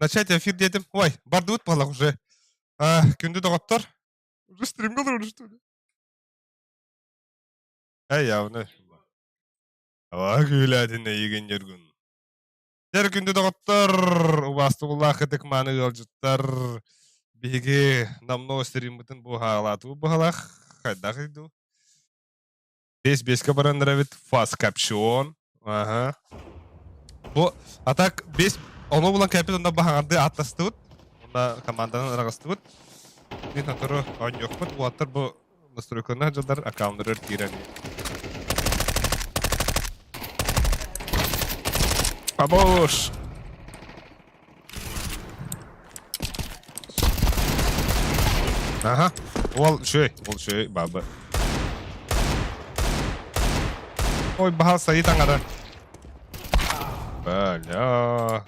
Начать эфир диэтим. Ой, бардыбыт буоллах уже. А, күндү доҕоттор. Уже стримге олорор что ли? Эй, явно. Ава күләтин эйигин Ньургун. Дэр күндү доҕоттор, убаастыбыллаах ытык мааны ыалдьыттар, биһиги намно стриммытын бу хаалаатыбыт быһалаах, хайдах дуу? Бес беске баран эрэбит, фас капшон. Ага. Бу, а так бес, ону булан кэпит онно баһаҥарды ааттастыбыт. Онно команданан араҕастыбыт. Мин сотору оонньуохпут. Уолаттар бу настройкаларынан сылдьаллар, аккауннарыгар киирэн. Побож! Ага. Ол үчүгэй, ол үчүгэй баба. Ой, баһа сайы таҥара. Бля. Да.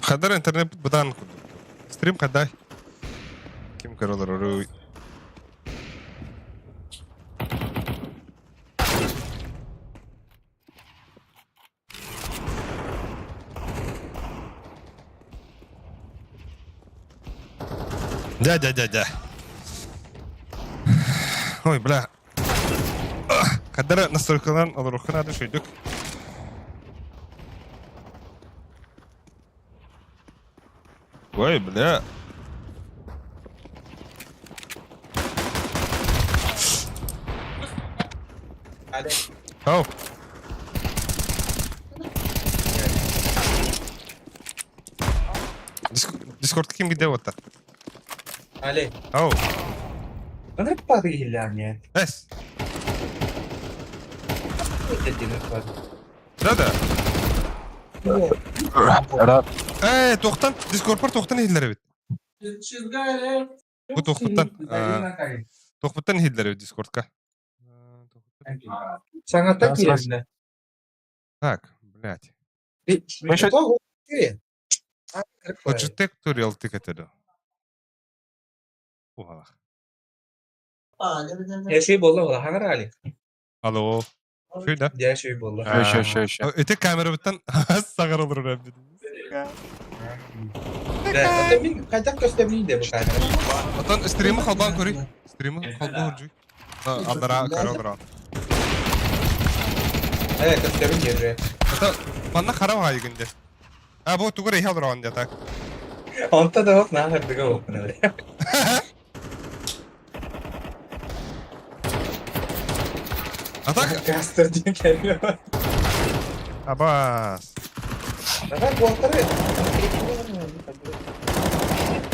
Хадar интернет быдан курдук. Стрим хадай. Ким көрө олорору. Дя, дя, дя, дя. Ой, бля. Хадара настройкалан олоруохха наада шөйдүк. Ой, бля. Ау. Дискорд ким где вот Але. Ау. Ынырык бары иһиллээҥҥэ. Эс. Да-да. Ээ, туохтан Дискордпар туохтан иһиллэр эбит? Бу туохпуттан туохпуттан иһиллэр эбит Дискордка? Саҥата киирэннэ. Так, блядь. Logitech Turial тикетеду. Уһалах. Эши болла була хаҥар Алло. Шүй да? Дьэ шүй буолла. Шүй, шүй, шүй. Ити камерабыттан саҕар олорор эбит. Дэ, мин хайдах көстөбүнүй де бу камера? Отон стримы холбоон көрүй. Стримы холбоо үрдүй. Аллара көрө олороо. Э, көстөбүн диэри. Ото манна хара баҕайыгын де. А бу тугу эрэ иһэ олороҕун де так. Онто да ох наах ырдыга буолбун. А так? Кастер диэн кэллэ. Абас. Давай уолтары.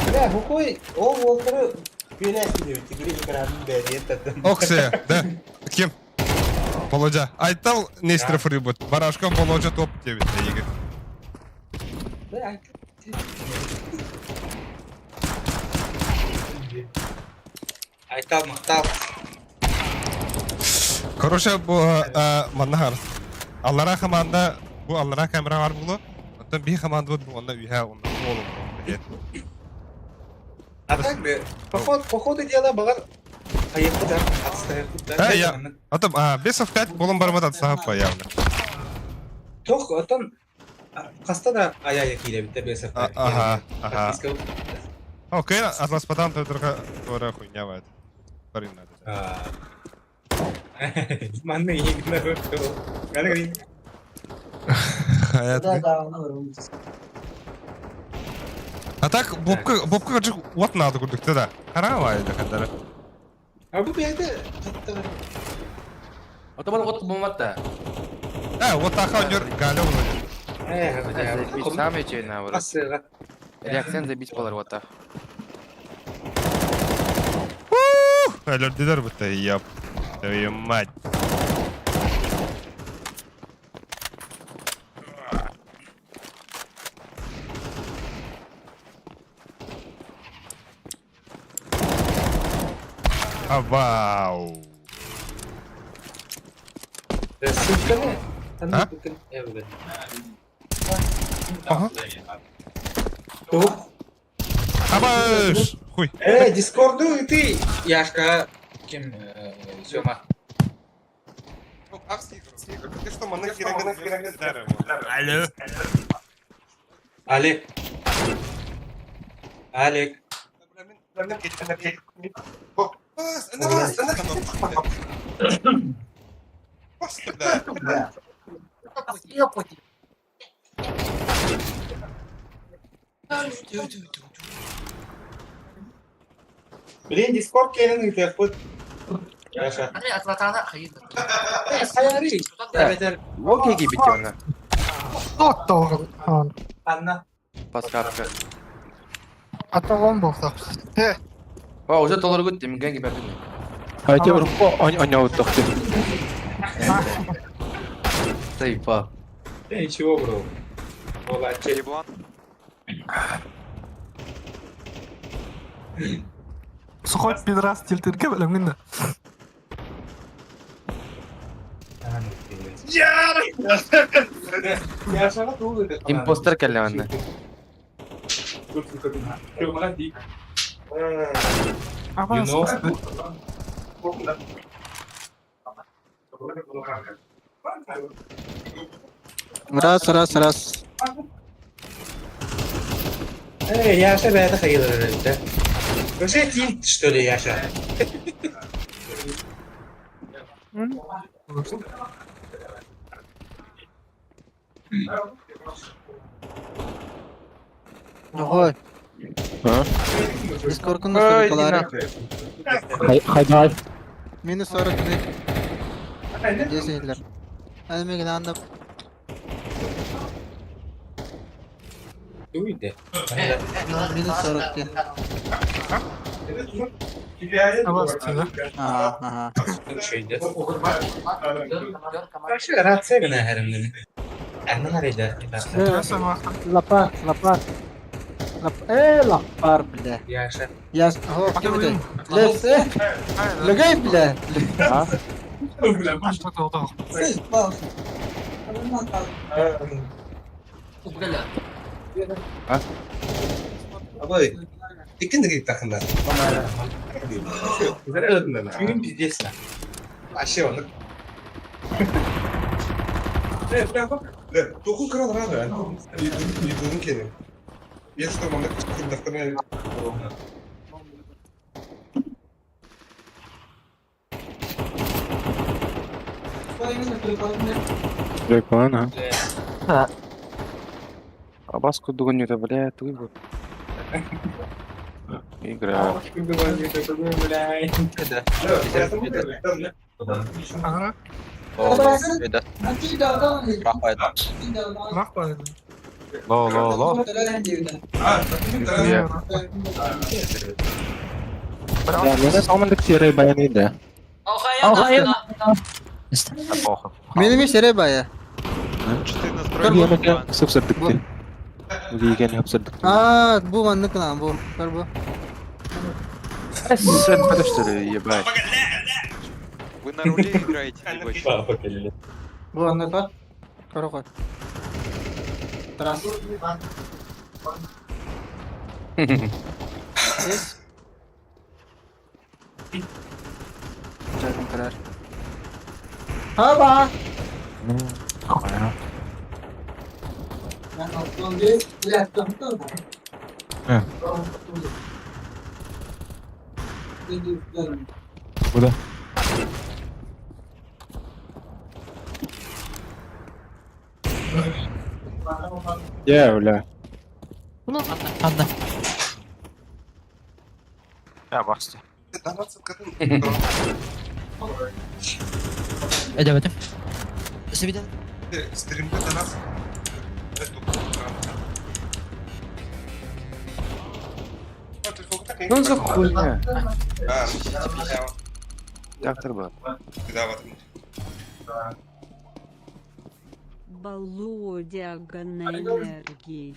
Бля, какой ол уолтары күөлээсин эбит, тигри экранын бэриэн тардан. Оксе, да. Ким? Володя. Айтал Нестеров рыбут. Барашком Володя топ 9 эйиги. Да, Айтал махтал. Короче, бу манна Аллара команда, бу аллара камера бар булу. Оттон би команда бу онна үһә онна болу. А так бы, поход, по ходу дела багар хайыппыт да, атыстаһыппыт да. Э, я, атым, а, бесов 5 болон бармат атыстаһыппа явно. Тох, отон Хаста да айа киирэбит да бесов Ага, ага. Окей, атласпатан только туора хуйня баар. Барин надо. Манна иһигинэ А так бобка бобка кырдьык уот наада курдук да. Хараава да хадара. А бу бэйэтэ Отоман от буматта. Э, вот так он Галя вроде. Э, самый чей наоборот. Или акцент забить болар вот так. Өлөрдүлөр бутта, ёп. Твою мать. А вау! Ссылканы А? Ага. Тух. Абаш! Хуй. Э, Дискорду и ты, Яшка, ким, Сёма. Ты что, Алло. Олег. Олег. Блин, Дискорд кэлэн ыытыахпыт. Яша. Хайарый. Эбэтэр Локи гибите она. Анна. Подсказка. Аталон болсақ. О, уже толоргут тимген гибердин. Хотя бы он оттохты. Заебал. Ты ничего, бро. Молодчик. Сухой пидорас тилтирге бөлімгін. Яшаға туылды. Импостер кэллэ манна. You know? Раз, раз, раз. Эй, Яша бэйэтэ хайыылар эбит. Вообще тильт, что ли, Яша? Ой. Дискордун Ой, настройкалары. Хайдай. Минус 40 Десейлер. Әмеген анда Туйды. минус 40 ден. Ага. Şeyde. Вообще рация гына хәремнең. Әнә арыйда. Лапар, лапар. Лап, лапар, бля. Яша. Я, о, кем это? Лес, Легай, бля. Абай. Иккин тахында. Бүгін пиздец. Вообще он. Тоқу крал рады. Үйдүн кені. Я что, манда курдактан Прикольно. Абас кудугун это, бля, туй бу. Игра. Ло, ло, ло. Нихуя. Да, мене самындык серый баян иде. Менің сере бая. Көргенеке сыпсырдыкты. Дигән хапсырдыкты. А, бу манныкына бу. Көр бу. СНП, что ли, ебать. Вы на руле играете, либо что? Бу анныка. Көрө кой. Трас. Здесь. Жайын көрөр. Хаба. Куда? Я, бля. Анна. Edemedim. Nasıl bir Стримде донат. Ну за хуйня? Автор был. Володяга на энергетик.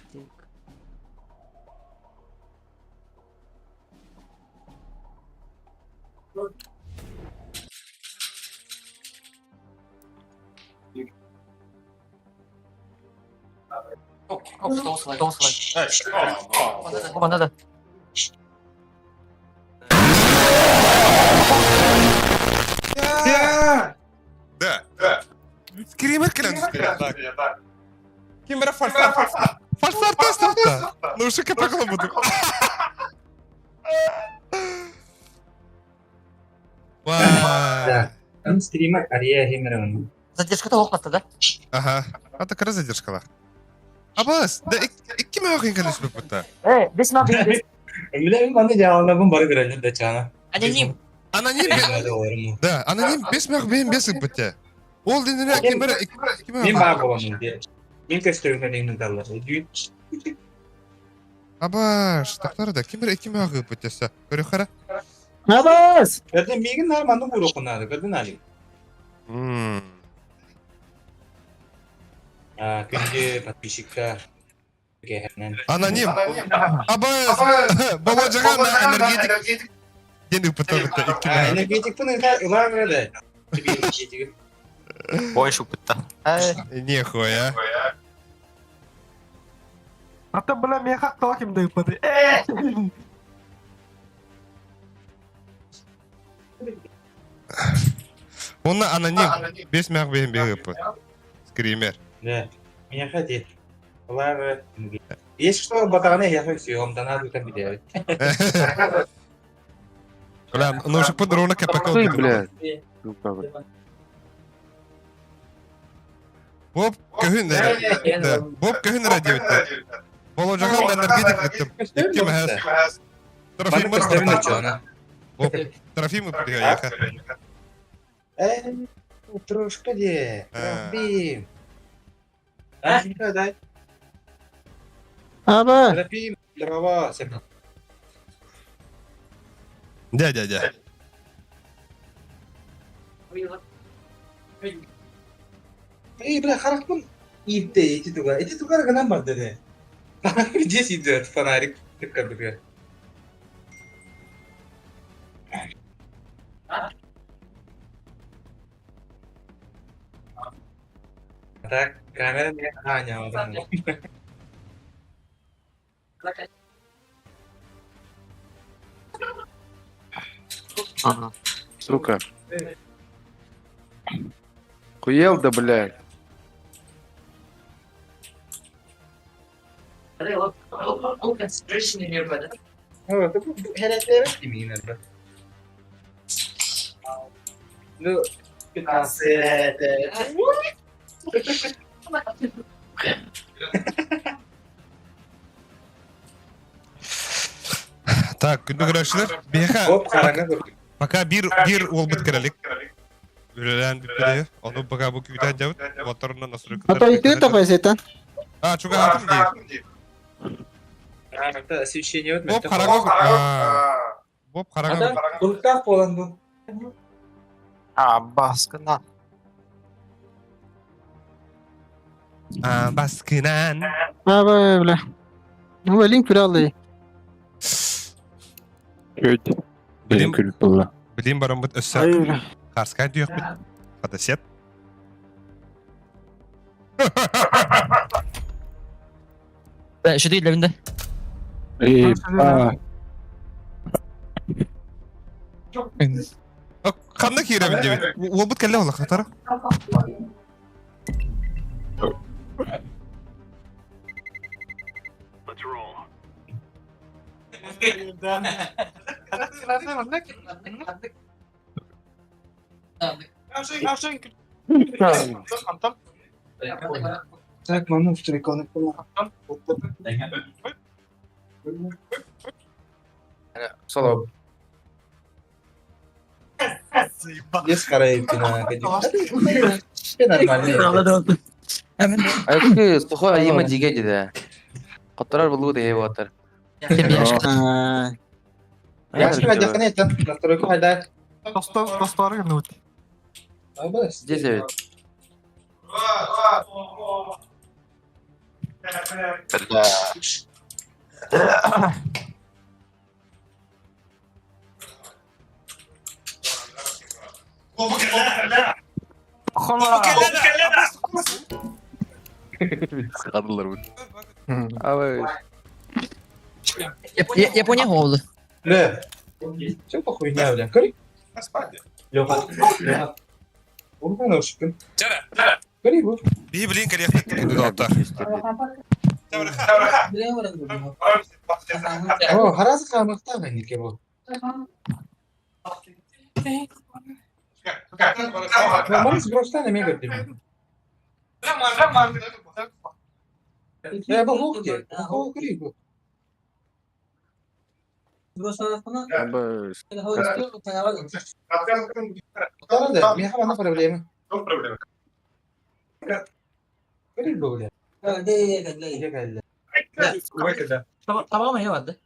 Надо. Да. Скример кэлэн түстэ. Ким эрэ фальстарт. Фальстарт тастабыта. Ну шика пакла буду. Да. Там стример Ария Химеровна. Задержка того хватит, да? Ага. А так раз задержкала. Абас, да икки мөҕүн кэлэн бутта. Бес маг. Бля, маны жаалабын бары көрөлөр да чана. Аноним. Аноним. Да, аноним бес мөҕ бен бес бутта. Ол динере ким бер икки Мен бар боламын де. Мен көстөрүнөн эңин даллар. Дүйүн. Абаш, тактар да ким бер икки мөҕ буттаса. Көрө хара. Абас! Көрдүн мигин нар манды бурукунады. Көрдүн али. А, күндө подписчикка Аноним. Абас, Боло жаган энергетик. Дени бутта икки мөҕ. Энергетиктин ылар эле. Больше бутта. Нехуя. Ата бля меха токим да ыппаты. Онна аноним. Бес мөҕ бен бе бут. Скример. Да. Меня ходи. Ылар. Есть что батаганы я хочу, он дана там видео. Бля, ну уже под ровно КПК. Ты, блядь. Сука, блядь. Боб көһүн да. Боб көһүн радио. Боло жаган энергетик биттим. Икки мөһәс. Трофим Боб Трофим приехал. Трошка де. Трофим. А, дай. Аба! Трофим, дрова. Да, да, да. Эй, бля, харакпын. Ипте, эти туга. Эти туга гынан бар деди. Здесь идет фонарик. Тыка-тыка. Так, камера не Аня, вот она. Сука. Хуел да, блядь. Ну, 15. Так, күндү көрөчүлөр. Беха. Оп, караңа Пока бир бир ол бит керелик. Үлелән бит Оны пока бу күдән жабыт. Моторына настройка. А то и ты тапайсың. А, чуга атым ди. Это освещение Боб караңа. Боб караңа. Куртак болан бу. А, баскына. А, баскынан. Аба, бля. Ну, линк прялый. Көйт. Билим күлүп булла. Билим барам бит өссө. Карскай дүйөк бит. Фотосет. Şu değil evinde. Эй, а. Ханна кииребин диэбит. Уолбут кэллэ олох хатара. Так, ману встреконы Соло. Здесь Нормально. Айкы, сухой айыма диге деди. Которар булу да еб атар. Настройку хайда. Достар гынут. Здесь ведь. Хола. Sıkadırlar bu. Абы. Япония oldu. Бля. Че по хуйня, бля? Кори? Леха. Леха. Урбан ошибкин. Кори бу. Биһи билин кэлиэхпит күндү доҕоттор. О, хараз хамахта нике бу. Нормально сбростан эме көрдүм. Э, бу хокки. Бу кори бу. Абы. Да, меха бана проблема. Кори бу, бля. Иге кэллэ. Tamam mı vardı?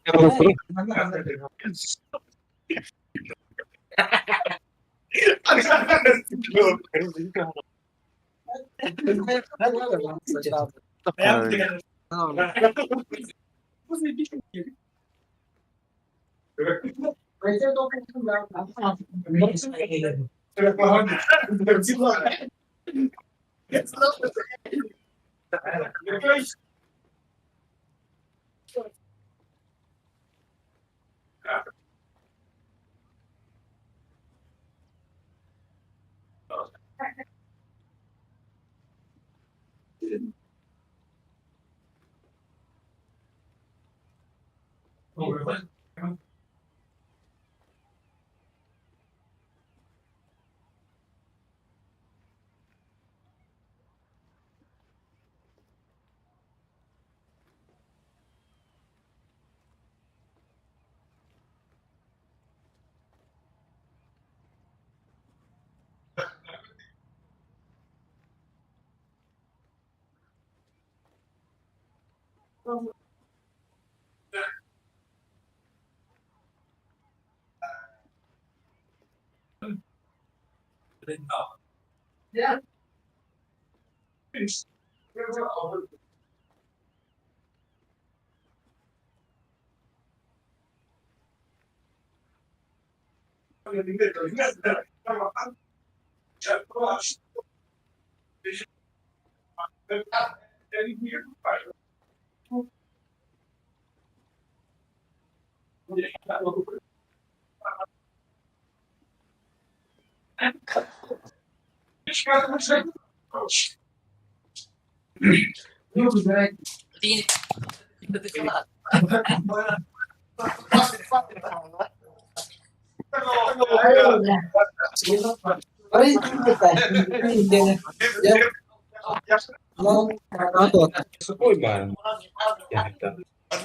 Сухой баар.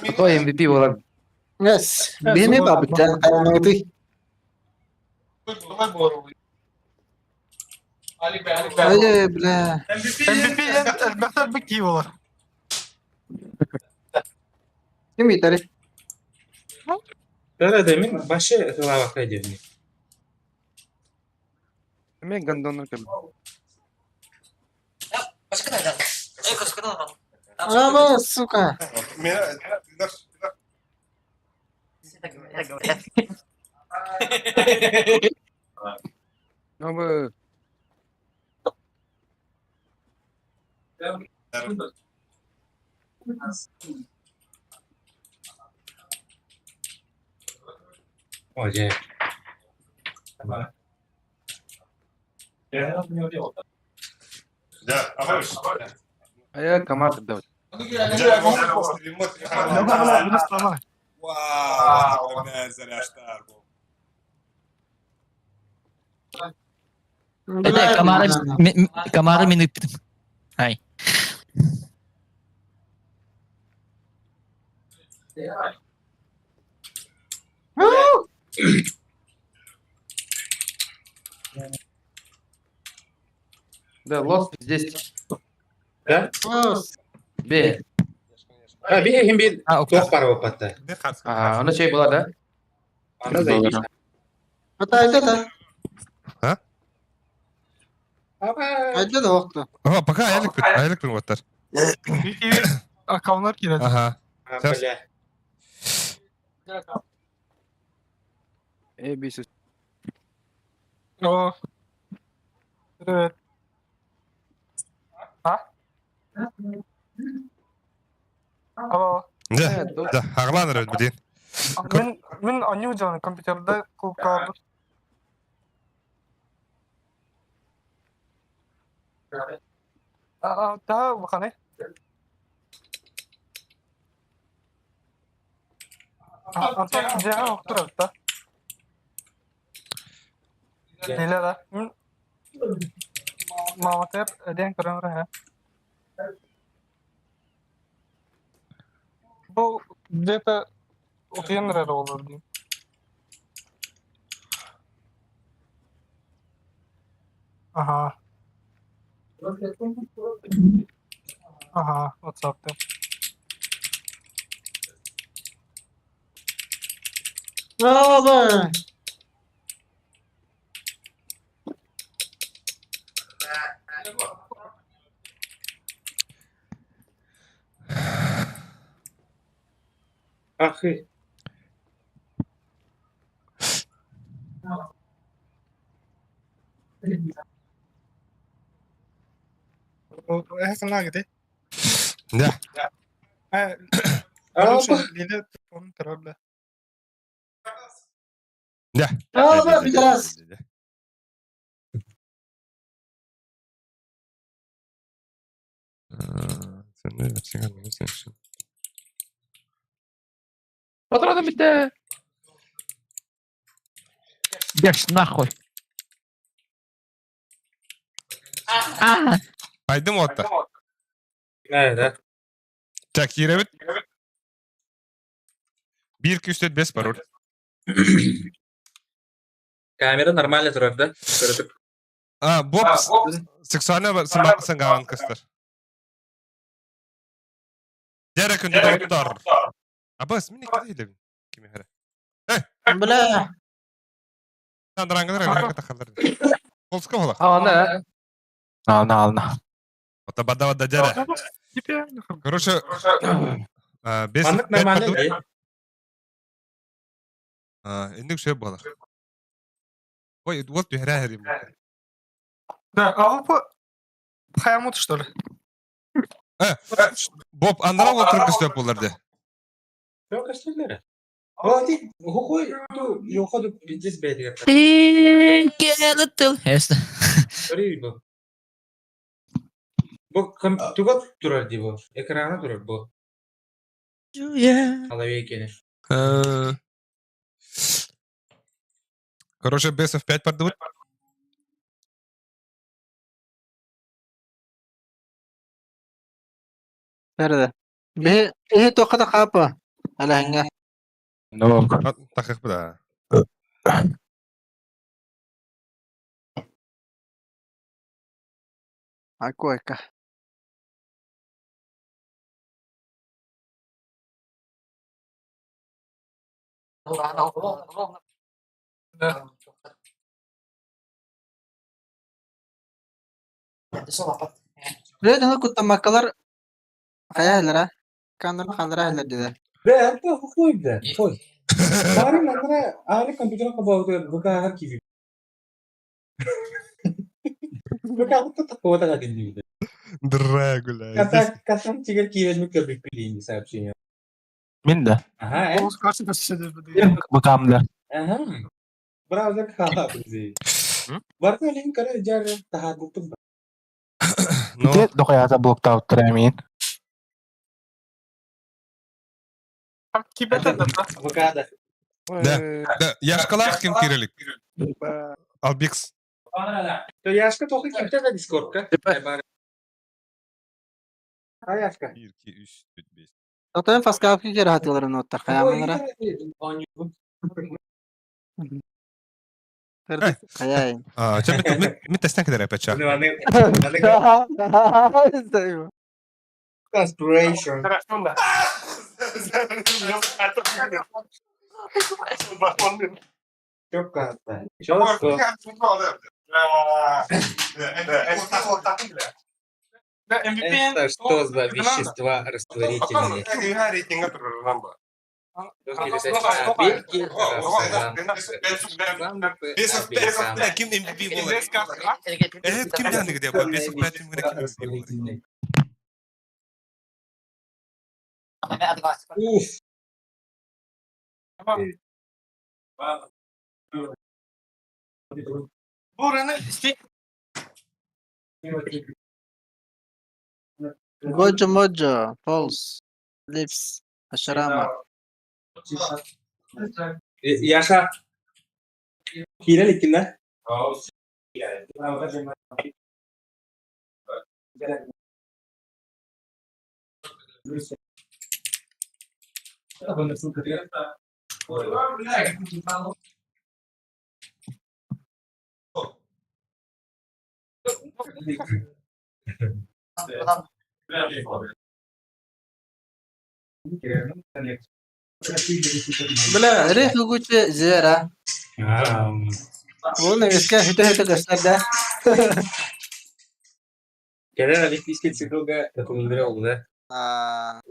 Сухой MVP болар. Yes. Beni babıttan karanlığı. Ай, бля. MVP элбэхтэр бик болар. Ким итери? Да, да, мен башы тылабакка дедим. Мен гандоннор кем. Başka nereden? Evet başka nereden? Ама, сука. Абы. О, же. Ая камар да. Evet Kamara Kamara beni Hay. Да, лос здесь. Да? Б. А, би хим би Ha okey. туох бар болуп А, она чей была, да? Ана заебись. Айда да. А? Айда да вакты. Ага, пока аялык бит, аялык бит оттар. Аккаунтар кирет. Ага. Бля. Э, B, С. О. Привет. А? Алло. Да, да, аҕалаан эрэ билин. Мин онньуу дьон компьютерда клубка Та баханы. Антон дьиэҕэ охторор да. Ниле да. Мааматыгар диэн көрөн эрэ. Бу где-то утуйан эрэр оҕолор дии. Ага. Ага, WhatsApp'та. Оба! Ахы. Эһэ гиди. Да. Да. Оба, пидорас! Патроны bitti. Бежь нахуй. А, Пойдем отта. Да, да. Так, киирэбит. 1 2 3 5 пароль. Камера нормально турар, да? Көрөтүк. А, Боб сексуально сыҥааҕын көстөр. Дьэ күндү доҕоттор. Абыс, мин икки илебин. Кими хара. Бля! Андрангылар эле тахалар. Холска бола. Ана. Ална, ална. Ота бада бада дьэрэ. Короче, бес Маннык нормально дии. Инник сөп буолар. Ой, вот түһэрэ хэрим. Да, а вы Хаямут, что ли? Боб, андраа отыр көстөп буолар де. Жоқ, көстөллөр. О, ти, хохой, ту, йоходу пиздец бәйтигер. Little. Эс. Көрүй бу. Бу туга турар ди бу. Экрана турар бу. Алавей кене. Короче, бесов 5 бардыбыт. Nerede? Bir iyi tokada kapı. Hala hanga. No. Тахых да. Ако эка. Да. Бля, дана куттамакалар хаяйлара. Канар халара dedi. Бе, это хохой бе. Хой. Бары манра ары компьютер кабауды бука киви. Бука хутта такого так один. Драгуля. Каса касам тигер кивел ми көрбүк билин сообщение. Мин да. Ага, э. Бакамда. Ага. Браузер хала бизи. Барта линк каре жар тахар буктум. Ну, Те дохаята блоктауттар амин. Авокадо. Да. Да, Яшкалах ким кирилик. Албикс. То Яшка тоқы кимте да Дискордка. А Яшка. 1 2 3 4 5. Тоқтайын фаскалки кер хатыларын отта хаямынара. Хаяйын. А, ча мит тестен кедер опять ча. Conspiration. Чоката. Чоско. Это что за вещества растворительные? Ким MVP болар? Э, ким дәнді где? 5 5 ким MVP болар? Уф. Годжо Моджо, Полс, Липс, Ашарама. Яша. Киирэн иккиннэ. Бля, Рих Гуччи Зера. Вон эскэ хүтэ-хүтэ көстөр да. Кэлэр олимпийский циклга документары олуда. Аа,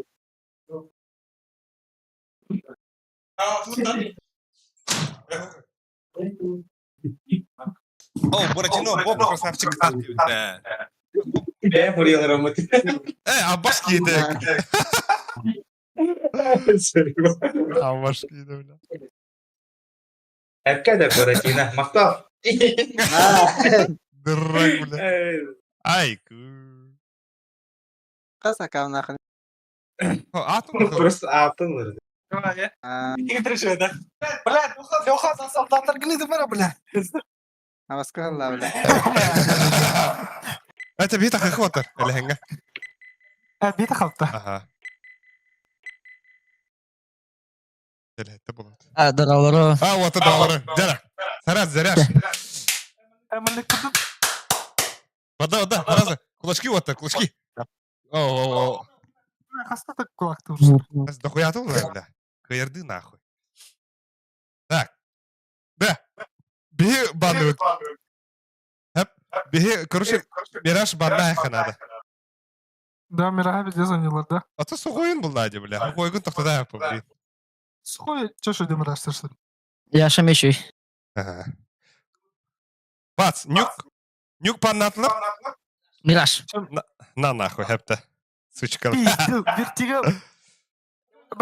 О, Буратино, Боб красавчик. Да. Бэйэм хоруйалараммыт. Э, абаш киһитэ. Абаш киһитэ, бля. Эпкэ да Буратино. Махтал. Дурак, бля. Ай, хас аккауннаахын? Атом. Просто аатын Аа, Бля, Леха, солдаттар килиди бара, бля. абаска бля. Это бита хохотар, элэһэҥҥэ. Бита халта. Ага. Элэһэтте булат. А, доралары. А, вот это доллары. Дьэ, Сарас, заряж. Вода, вода, сразу. Кулачки вот так, кулачки. О, о, о. Хаста так кулактыр. Дохуя тут, бля. Каярды нахуй. Так. Да. Биһи банныбыт. Хэп. Биһи, короче, Мираж баннаайха надо. Да, Мираха везде заняла, да. А то сухойын был Надя, бля. Сухойгун тоқтатайық, блин. Сухой, чё что Мираж слышит? Яша мешүй. Ага. Бац, нюк. Нюк баннатылар. Мираж. На нахуй, хэпті. Сучка. Вертиго.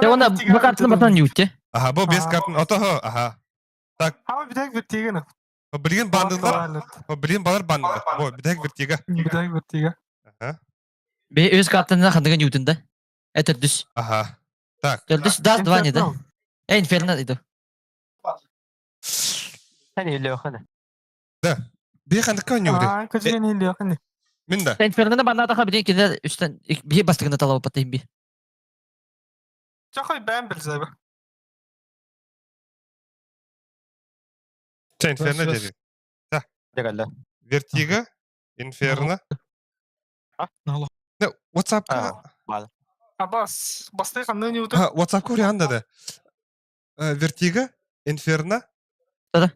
Я оны bu картаны батан юутте. Ага, бұл бес картын. Отого, ага. Так. А, битек вертиго. Билген бандылар. Билген балар бандылар. Бо, битек вертиго. Битек вертиго. Ага. Бе өз картына хандыгын юутун да. Это дүс. Ага. Так. Дүс да два не да. Э, инферно иду. Да. Би хандыка нюры. А, көжген илиохны. Мин да. Инферно банната ха бирин кине үстен би бастыгына талап патайм би. Чохой бәм билзәбе. Че, инферно деді. Да. Вертиго, инферно. Да, WhatsApp. Абас, бастай ханны не утыр. WhatsApp вариант да. Вертиго, инферно. Да.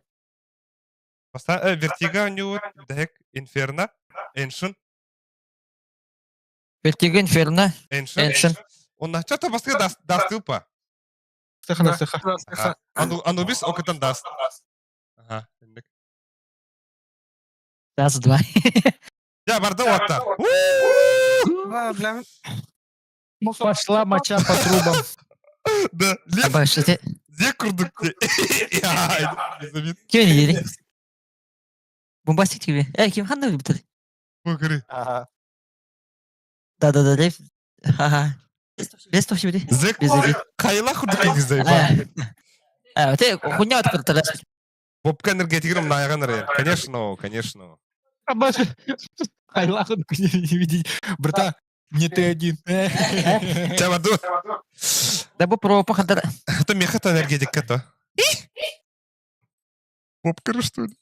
Баста, Вертиго нют, дек, инферно, эншн. Вертиго, инферно, Эншн. Эншн. Он что-то басты даст дастылпа. Анубис окытан даст. Ага. Раз, два. Я барды оттар. Пошла моча по трубам. Да, Лев. Зе курдук. Кем ели? Бомбастик тебе. Э, ким ханны битер? Покры. Ага. Да, да, да, Лев. Ага. Без того себе. Зек. Кайла курдук кегизде. А, ты хуйня открыта. Бобка энергетигром наяган рен. Конечно, конечно. Хайла не видеть. Брата, не ты один. Чабаду. Да бу про пахадар. Это меха энергетика то. Бобка что ли?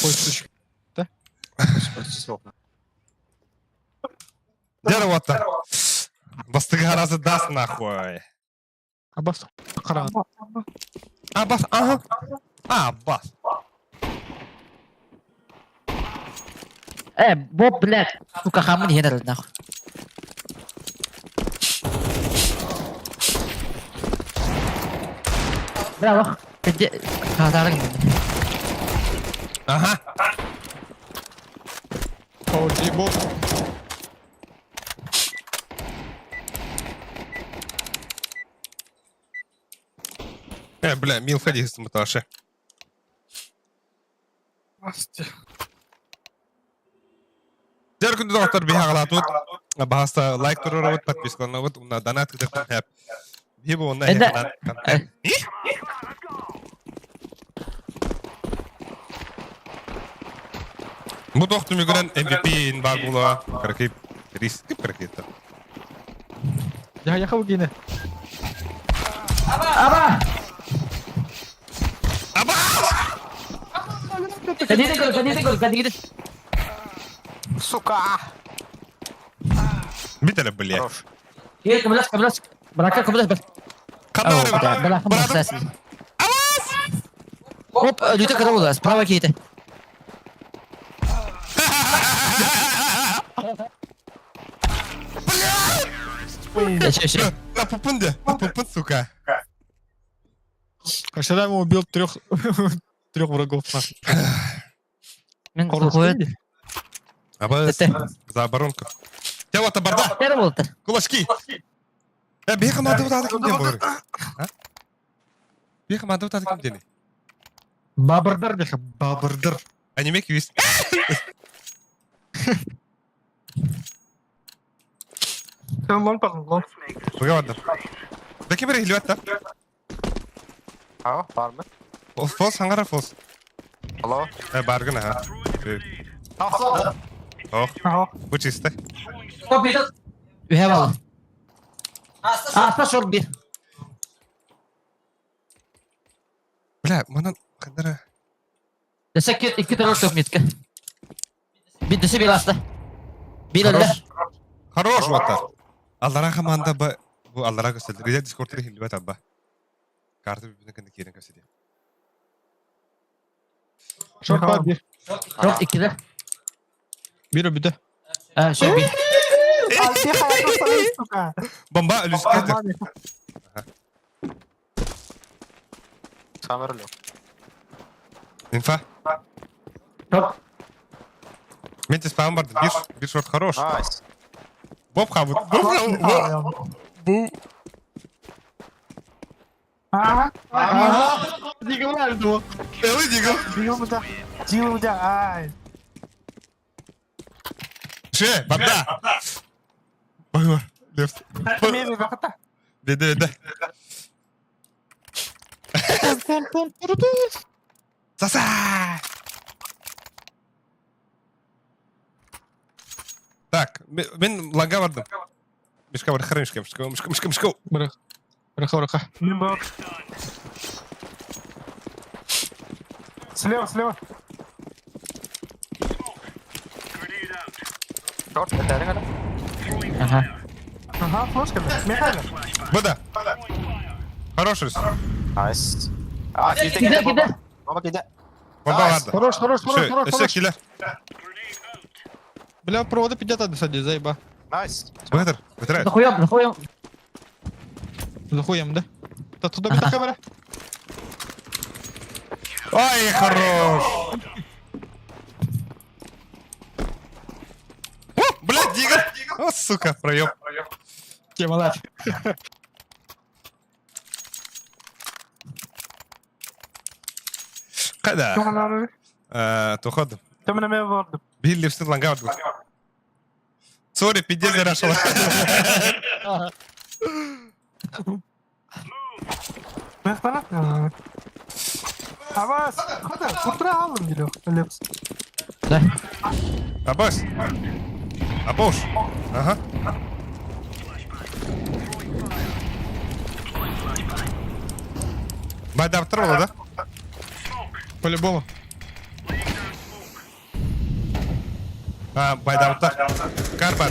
Ой, сучка. Да? Дерево-то. Бастыга разы даст нахуй. Абас, қараған. Абас, ага. Абас. Э, Боб, блядь. Сука, хамын хенер нахуй. Бля, лох. Где? Хатарың. Ага. О, Боб. Э, бля, Милфа дии Наташа. Дьэр күндү доҕоттор биһи аҕалаатыбыт. Баһаста лайк туруорабыт, подпискаланабыт, уонна донат кытыахпын хэп. Биһи бу уонна Это- эһиэхэ контент. Бу туох түмүгүнэн MVP-ин баар буолуо. Кыракый риск кыракыйта. Я ехал гине. Аба! Аба! Кадите көр, кадите көр, кадите. Сука! Бит эле, блядь. Хорош. Кир, көмөлөс, көмөлөс. Брака көмөлөс бер. Ханна барабын? Бля, Братым. Оп, өлүтэ кыра буолла, справа киһитэ. Бля! Еще, На пупун де, на пупун, сука. А вчера ему убил трех трех врагов. нахуй. Мен Хорош. сухой. Аба, Это. за оборонку. Те вот барда, Тера болду. кулачки. Э, биһи команда утады ким диэн буолар? А? Биһи команда утады ким диэни? Бабырдар, бляха, бабырдар. Аниме квиз. Лон пардон, лон. Буга барда. Да ким эрэ хилибэт да? А, бар мы? Фолс, фолс, хангара фолс. Алло. Э, баргын, аха. Ох, Ага. бу чисто. Үһэ бал. Аста шор бир. Бля, манан хандара. Десе ки икки террор çok mitке. Bir dese bir аста. Bir öldü. Хорош. Хорош вот Аллара команда бу бу аллара көстөлдө. Риза Дискордта хилибэт абба. Карта бүбүнэ кэннэ киирэн көстө. Шорт бар бир. Шорт иккиде. Бир убида. А, шор бир. Сука. Бомба үлүскэ. Самыр лёг. Инфа. Шорт. Мен те спам барды. Бир бир шорт хорош. Найс. Боб хабыт. Боб хабыт. Бу. Ага. Дигл думал. Элы дигл. Дилу да. Дилу да. Ай. Ше, барда. Багор. Лефт. Меби бакыта. Беде беде. Саса! Так, мен ланга бардым. Мишка бар, хара мишка, мишка, мишка, мишка, мишка. Бырах. Быраха, быраха. Мен бар. Слева, слева. Шорт, это арена? Ага. Ага, флешка. Михайло. Бада. Хороший. Найс. А, киде, Киде, киде. Баба киде. Бомба барды. Хорош, хорош, хорош, Еще, хорош, еще хорош. киллер. Бля, провода 50 досади, заеба. Найс. Бытыр, бытыр. Захуем, захуем. Захуем, да? Да туда бит камера. Ой, хорош. О, блядь, дигл. О, сука, проеб. Тема лайф. Када? Тоғанары. Тоходу. Төміне мен бардым. Бир лепсин ланга барды. Сори, пиздец зарашила. Мехтана. Абас, куда? Кутра алдым келе. Лепс. Да. Абаш. Абош. Ага. Байда второго, да? По-любому. А, байда Карбар,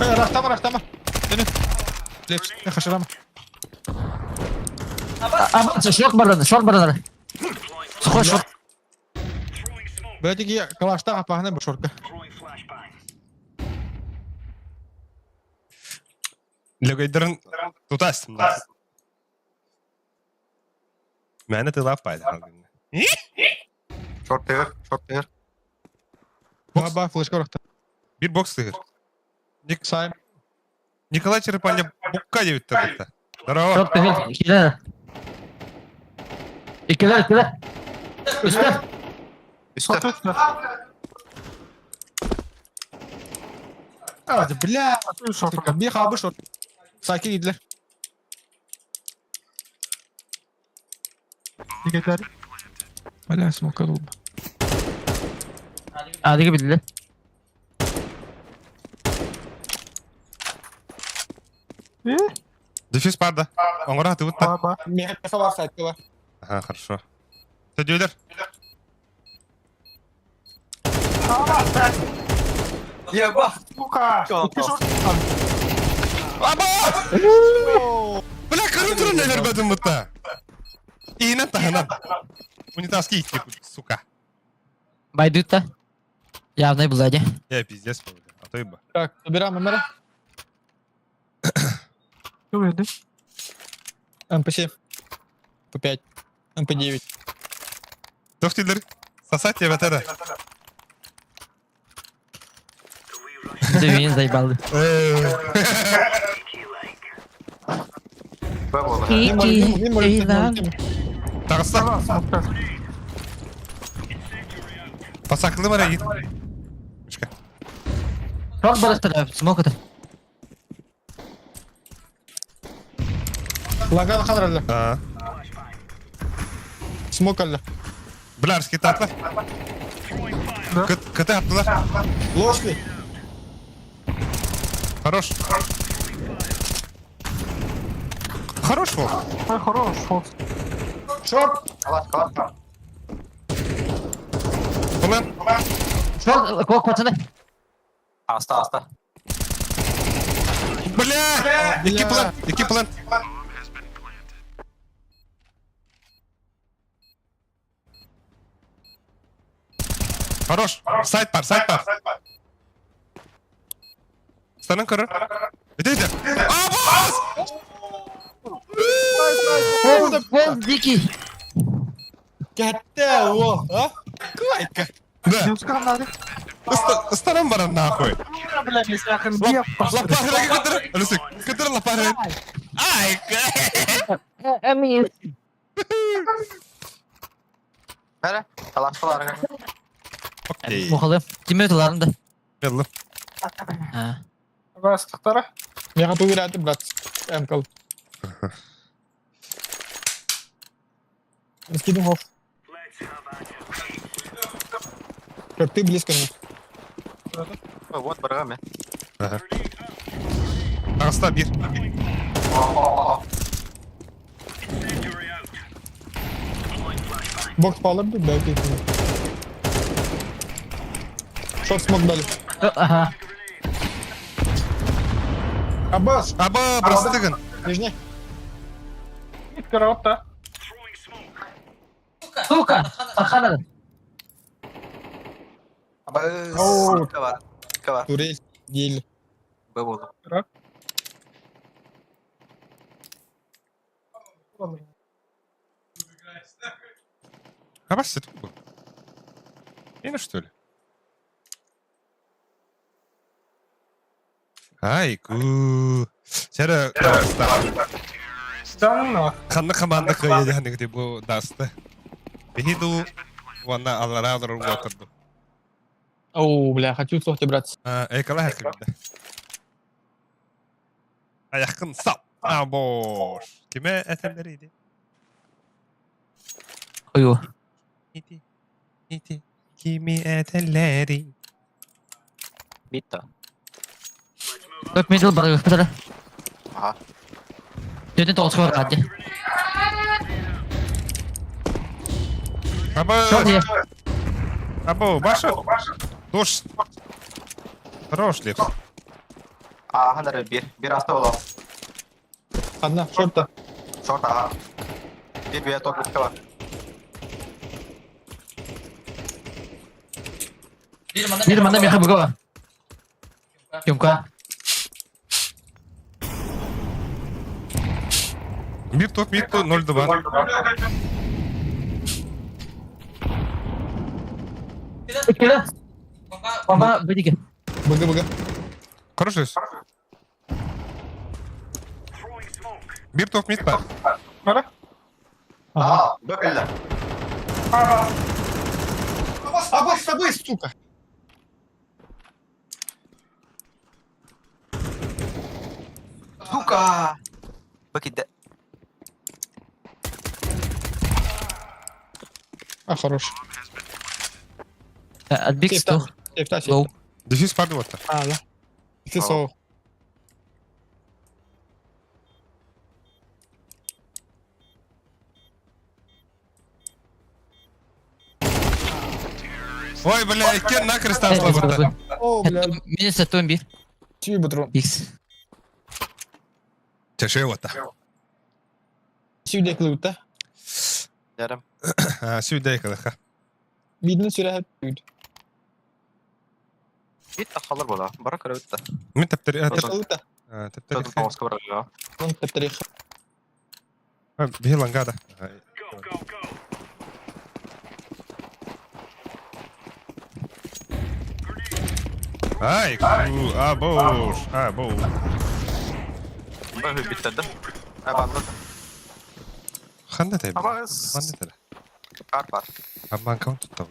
Э, рахтама, рахтама. Тени. Лепс, эхо шрама. Аба, шорт барды, шорт барды. Сухой шорт. Бля, тиги калашта апахны бу шорка. Лөгөйдөрүн тутас. Мәне тылап пайда. Шорт тегер, шорт тегер. Баба, флешка рахта. Бир бокс тыгыр. Сайм. Николай Черепаня букка дебит табытта. Здорово. Шорт тыгыр. Киде. Иккилэр, иккилэр. Үстэр. Үстэ. А, бля, сука, bir хабы шорт. Sakin gidiler. Дигетер. Бля, смока долба. Адыгы билдилер. Дефис парды. Оңора атыбыт та. Ба. Меха бар сайтта бар. Ага, хорошо. Сөдүөлөр. Еба. Сука. Икки шорт. Аба! Бля, көрүн турун өлөрбөтүм бутта. Иинен таһынан. Унитазки итти, сука. Байдут-то. Явный блади. Я пиздец, бля. А то иба. Так, собираем МР. Түгеді. МП7. МП5. МП9. Тохтилер. Сосать тебя тогда. Дивин заебал. Б болды. Кики, Тағыста. Пасақылы бар егит. Мишка. Шорт барыстыр, смок это. Лаган ханралла. А. Смок алла. Блярский татлар. Кыты аттылар. Ложки. Хорош. Хорош бол. Ой, хорош. Вот. Шорт. Калаш, калаш. План. Шорт, кок, пацаны. Аста, аста. Бля! Екі план, екі план. Хорош. Сайт бар, сайт бар. Станын көрір. Өте, өте. Абас! Пол, пол, дикий. Кетті о. А? Кайка. Да. Девушка надо. Станын барам нахуй. Бля, мен сақын беп. Лапарыға көтір. Үлісік. Көтір лапарыға. Ай, Амин. Бәрі. Калаш, калаш. Окей. Мухалы. Киме өтіларын да. Беллі. А. Бастықтары. Меха тугираты, брат. МКл. Скидывай хоф. Как ты близко мне. Вот барға мен. Ағыста бір. Бокс палып, да, окей. Шорт смок дали. Ага. Абас, Аба, брастыгын. нижний. Караотта. Сука! Саханады. Оу. Бар. Бар. Турель, гель. Б болды. Абас, это был. Или что ли? Ай, ку. Сәрі, Данна. Ханны команда кыйды ханны бу дасты. Бихиду ванна аллара аллара уатырды. Оу, бля, хочу сохти, брат. Экала хакымда. Аяқын сап. А бош. Киме әтемлерiydi? Ою. Ити. Ити. Kimi әтелери. Битті. Көп мидл бар, өкпетері. Аха. Төтен тоғыз қор қадде. Аба. Шорт е. Або, баша. Дош. Хорош лепс. А, хандар бір. Бір аста болды. Одна, шорта. Шорт, аға. Бір бе топ бітті бар. Бір манда меха бұға. Кемка. Мир топ, мир топ, 0-2. Өткелі. Баба, бедиге. БГ, БГ. Хорош лепс. Мир топ, мид бар. Бара. Ага. Б кэллэ. Абыс, абыс, сука! Сука! Б киирдэ. А, хорош. Отбик Сейф, 100. Сейф, та, сейф. Лоу. Дефис парды вот. А, да. Ты со. Ой, бля, кен накрест таслабыта. О, бля, Минус атомби. чуй батрон. Икс. Чеше вот. Сюда клюта. Ярым. Сюда калаха. Видно сюда. Бит тахалар була. Бара көрөбүт да. Мен таптар Клюта. таптар. Тотал тоғызға барар. Он таптарих. Билангада. Ай, а бош, а бош. Б биттерди. А банды. Ханда тай. Абас. Ханда тай. Бар бар. Аман каунт туттам.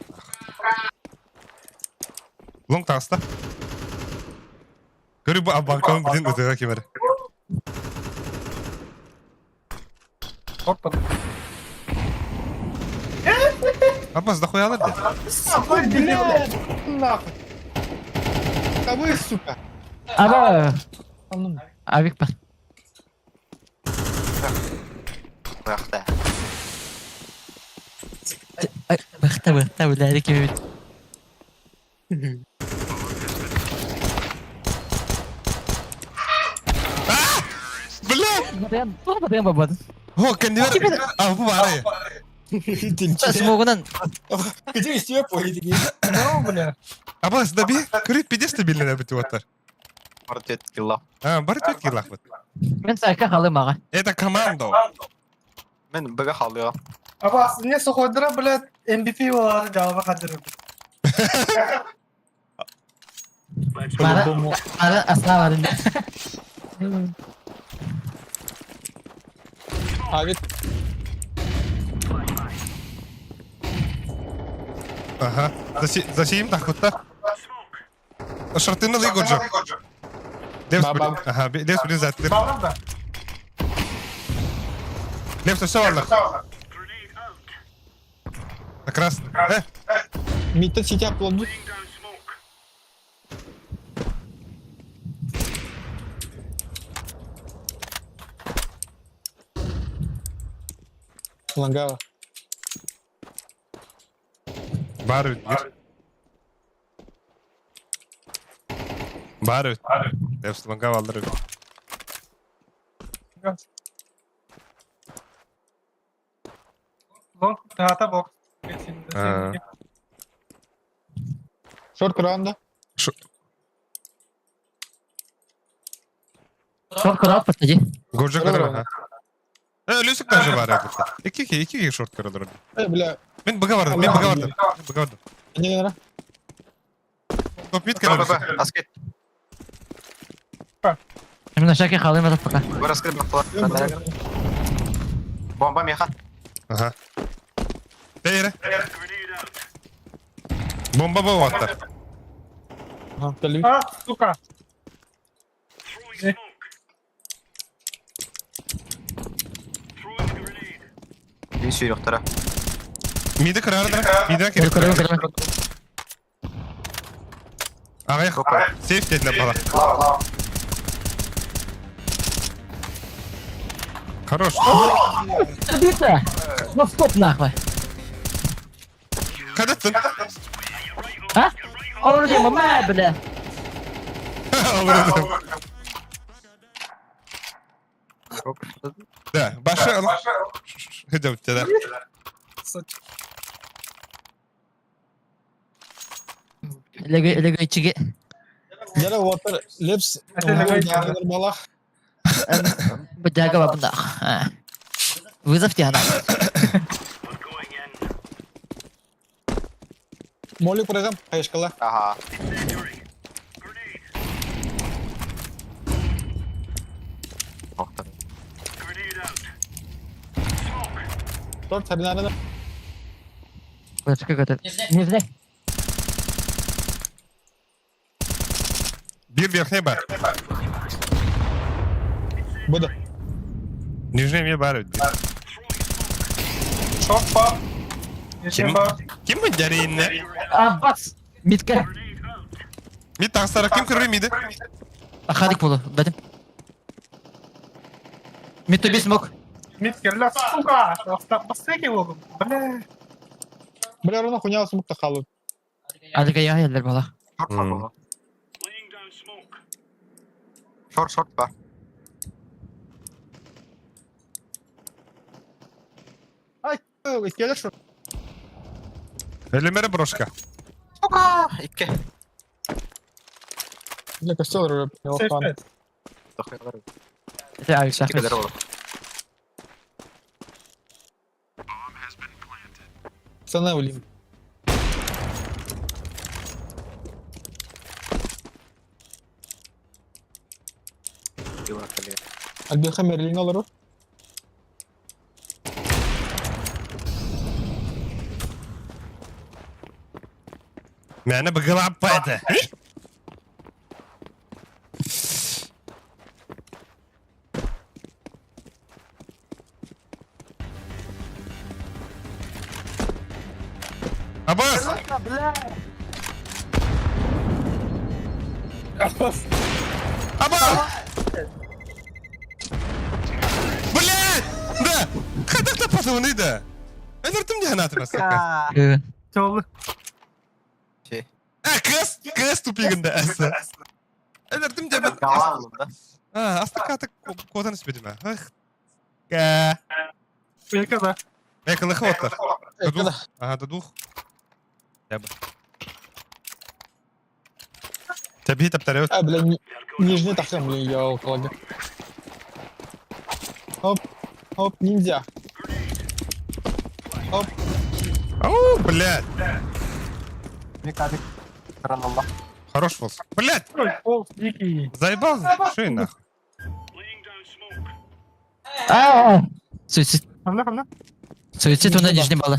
Лонг таста. Көрү бу аман каунт билин өтөгө кимер. Опа. Абас да хуялар да. Ой, блядь, нахуй. Абыс, сука. Аба. А ну. Авик па. Бакта. Бахта бахта бля ким. Бля! Бен, туох бен бабад. О, кандидат. А, бу бары. Смогунан. Где из тебя поедете? Ну, бля. Абас да би, көрү пиде стабильный бит оттар. Бар тет килла. А, бары төт килах бит. Мен сака халым ага. Это команда. Мен Б-га халыга. Абас, не сухойдыра, блядь, MVP болар жалба кадырып. Мара, мара асла бар. А ведь Ага. Засеем так вот так. Шартына лыгоджо. Левс, Ба-ба. ага, левс блин зат. Балам да. Левс все валлах. На красный. митта ситя плоду. Лангава. Бар бир. Бар. Левс ланга валлар. Лонг, тата бок. А. Шорт раунда. Шорт курат патади. Годжо кадыр. Люсик даже бар это. Ики ики шорт кадыр. Э, бля. Мен бага бардым, мен бага бардым. Мен бага бардым. Не надо. Топ мид Б, Б, кадыр. Б. Аскет. Мен шаки халым ата пока. Б раскрыт бактылар. Бомба меха. Ага. Тейре. Бомба бо ваттар. Ага, калю. А, сука. Bir sürü Миді кырардыр. Миді Көр керек. көр көр. Ағай, сейф деділер бала. Хорош. Бита. Ну стоп нахуй. Қадаттың. А? Оружие мама, бля. Да, башы... Идем, да. Лего лего ичиге. Яра ватар лепс. Это лего Балах. Бдяга бабна. Вызов тебя на. Молик программ. Хаешкала. Ага. Шорт, сабинарына. Флешка көтөр. Нижний. Биир верхний бар. Буду. Нижний эмиэ баар эбит. Шорт бар. Ким? Ким бу дьэрииннэ? Аббас. Мидке. Мид таҕыстара ким көрөр миди? Ахадик болу. Бәдим. Мид төбе смок. Мид кэллэ, сука! Бастыки болдум. Бля. Бля, руна хуйня смукта халу. Алика я елдер бала. Шорт бар буолла. Шорт, шорт бар. Келер шорт. Өлүмэрэ брошка. Сука! Икки. Бля, костел руль. Сейф. Это авик Икки шахмат. кэлэр буолла. Цена улим. Альбеха Мерлин олору. Мээнэ быгылааппа этэ. Абас! Абас! Блядь! Да! Хайдах да патыгыный да? Өлөрдүм дии санаатым сука. Жолу. Э, кыыс, кыыс тупигын да эссе. Өлөрдүм диэбин. А, астакаты куотан испитим ээ. Эх. Кээ. Бека да. Экылыхы оттар. До двух. Ага, до двух. Теб. Тэби таптарыт. А, бля, нижний тахтан, блин, я около. Оп, оп, ниндзя. Оп. Ау, блядь. Микадик. Раналла. Хорош фолс. Блядь! Ой, пол, дикий. Заебал? Шею нахуй. Суицид. Ханна, ханна. Суицид онда нижний балы.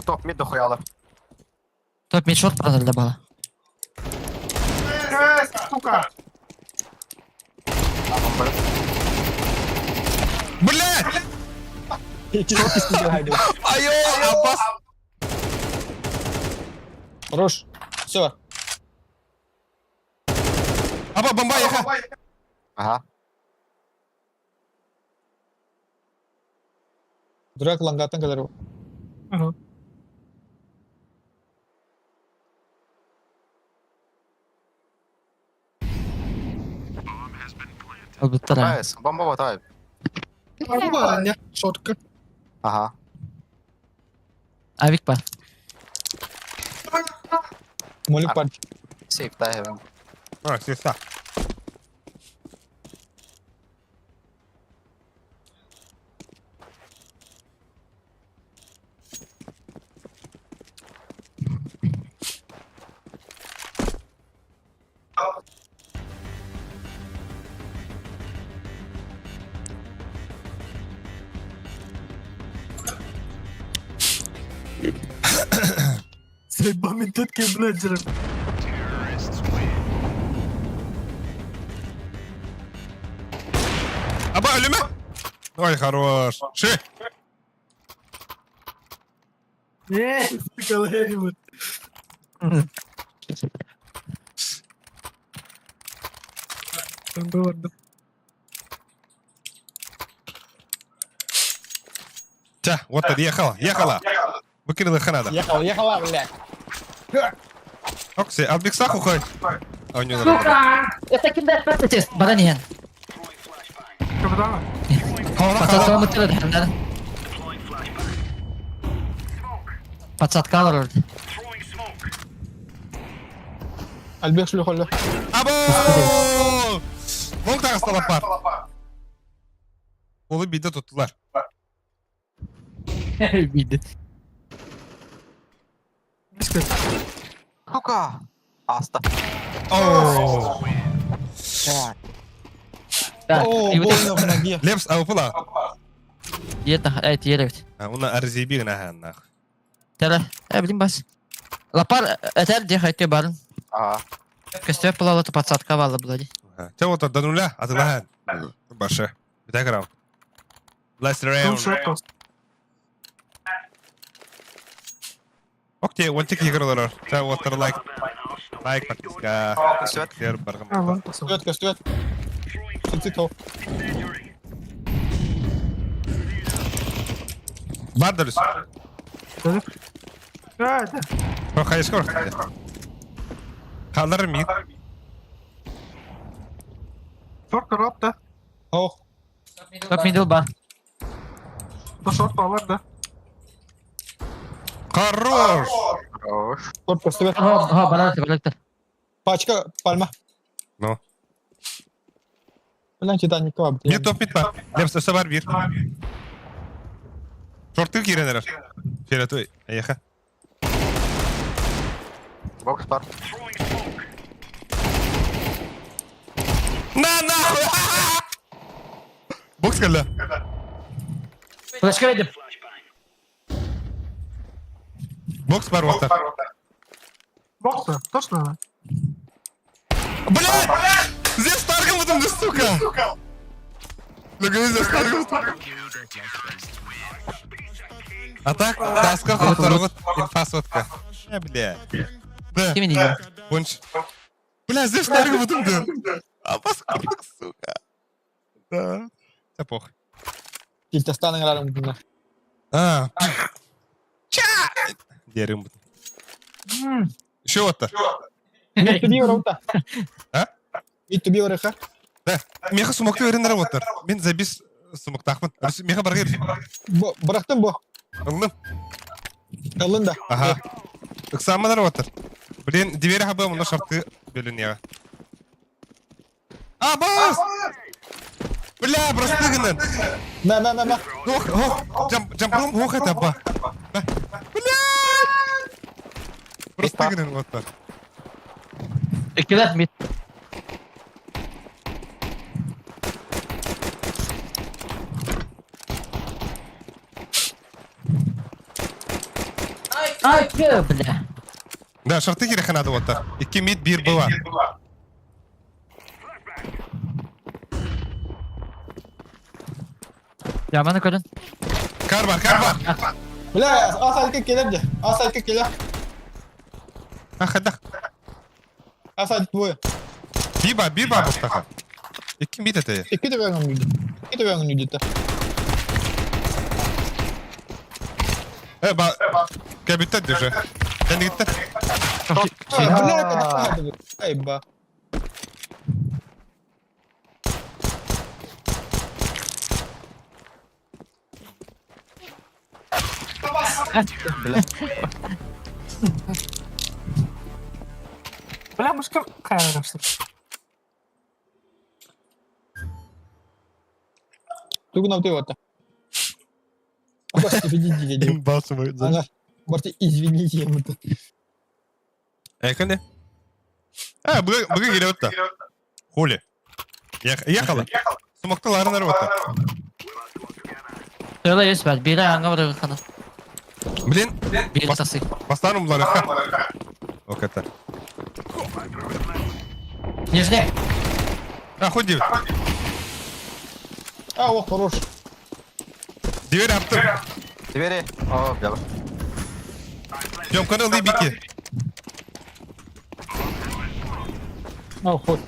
Топ мид дохуялар. Топ мид шорт барар бала. Э, сука! Блядь! Айо, Аббас! Хорош. Все. Аба, бомба, еха! Ага. Дурак лангаттан кэлэр. Ага. Албыттар. Найс, бомба батай. Бомба, шотка. Ага. Авик бар. Молик пар. Сейф тай. А, сестра. Заебал тетки, блядь, жирым. Аба, өлүмэ! Ой, хорош. Ши! Не, сука, Лэри, Там было, да. Тя, вот ты, ехала, ехала. Выкинула надо. Ехала, ехала, блядь. Окси, Албиксах уходит. А у него нормально. Это кимдер тест. Баран иһэн. Капитана. Подсадка мытыры да. Подсадка алар. Альбек шлюхалю. Або! Лонг тағысталап бар. Олы биде туттулар. Биде. Сука! Аста. О! Да. О, больно в ноге. Лепс, а упала. Тиер та, тиер эбит. Уна арзиби гына хааннаах. Тара, билим бас. Лапар этер де хайте барын. А. Көстөп була подсадка бала була ди. Те вот до нуля, атылахан. Башы. Битә раунд. Last round. Окей, он тик игралар. Те вот лайк. Лайк подписка. Кер баргам. Көстүөт, көстүөт. Цицито. Бар дөрүс. Хайскор. Халар мид. Шорт карап да. Ох. Топ мидл бар. Да шорт алар да. Хорош! Хорош. Шорт көстүөт. Ха, барар, барар. Пачка пальма. Ну. Блин, Титаник бар. Bir top mid бар. Лепс өсө бар бир. Шорты киренер. Фиолетовый. Эйха. Бокс бар. На нахуй! Бокс келді. Флешка бердим. Бокс бар оттар. Бокса, точно. Бля! Здесь таргом вот сука! Луга, здесь таргом. А так, таска хотторгут, инфа сотка. Э, бля. Да. Ким не Пунш. Бля, здесь таргом вот А паскудок, сука. Да. Да пох. Килтастаның рарым күнә. А. Ча! Дерим. Еще вот-то. Мит туби А? Мит туби ха? Да. Меха сумокты верен работар. Мен забис сумоктахмын. Меха баргыр. Бо, бырактым бо. Ылным. Ылын да. Ага. Ыксаман работар. Блин, дверь хабы, мына шарты бөлүн А, бас! Бля, просто гынын. Мә, мә, мә, мә. Ох, ох, жам, жампрум, ох, это ба. Бля! Просто гынын вот так. Иккилер мид. Ай, бля. Да, шарты керек надо вот так. Икки мид бир была. Яманы көрін. Кар бар, кар бар. Бля, асайка келер де. Асайка келер. А, хадах. Асайк двое. Биба, биба бустаха. Икки мид это. Икки төбәңін үйді. Икки төбәңін үйді. Э, ба. Кабитта держи. Кәндігітті. Бля, Ай, ба. Бля, мышка кайрашты. Тугун авты вот. Извините, Ага. Барты, извините, ему-то. Э, А, бүгін келе отта. Хули. Ехала. Сумоктыларын работа. Öyle есть бар. Бире аңа бар қана. Блин, Бире сасы. бастарым бұлар. Ок, это. Нижний. А, хоть девять. А, о, хорош. Дверь аптым. Двери. О, бля. Тёмканы ылый бики. А, хоть.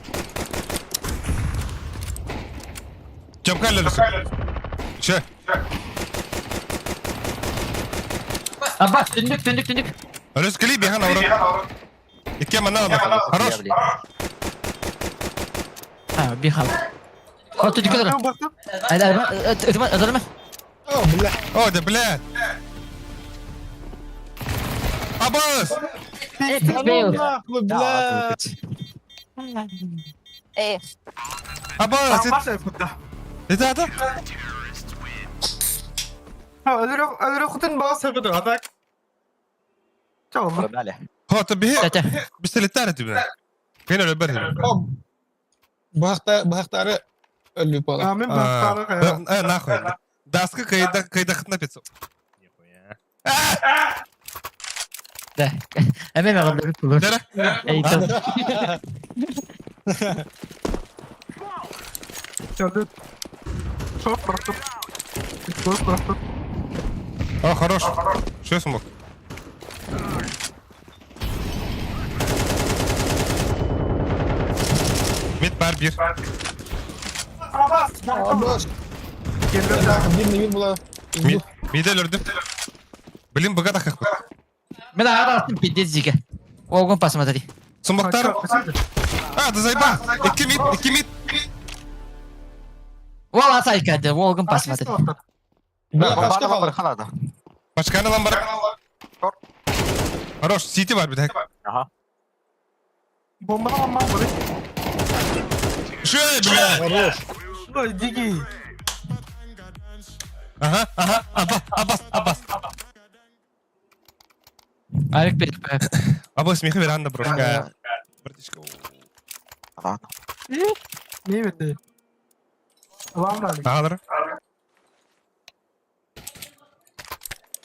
Тёмка лөлүсү. Че? Аба, түндүк, түндүк, түндүк. Өлүс кели бихан аврат. Икке мана алды. Хорош. Ha, bir hal. О, түндүк алыр. Айда, айда, айда, О, бля. О, да бля. Абас! Нахуй, бля. Абас! Это это? Продали. Хо, то бихи. Бистелеттер этибе. Кен өлө бер. Бахта, бахтары өлүп бала. Мен бахтары Э, нахуй. Даска кыйдахытына 500. Нихуя. Да. Эме меҕаллыбыт булur. Дара. Эйтон. Чалды. Шорт просто. Шорт просто. О, хорош. Что смог? Мид бар бир. Абас! Абаш. Келді. Бир не була. Мид. Мид өлөрдүм. Блин, быга тахах. Мен ағарастым пиздец зиге. Огонь посмотри. Сумактар. А, да зайба. Икки мид, икки мид. Ол асайкады, Волгон посмотри. Бля, качка Бомбаны калды. бар халада. Башканы лан бар. Хорош, сити бар бит. Ага. Бомбаны алмам бар. Шö, бля. Хорош. Ой, дикий. Ага, ага, Аббас, Аббас, Аббас. Авик беріп. Аббас, меха веранда, брошка. Братишка. Ладно. Не бітті? Ламрали. Ағалар.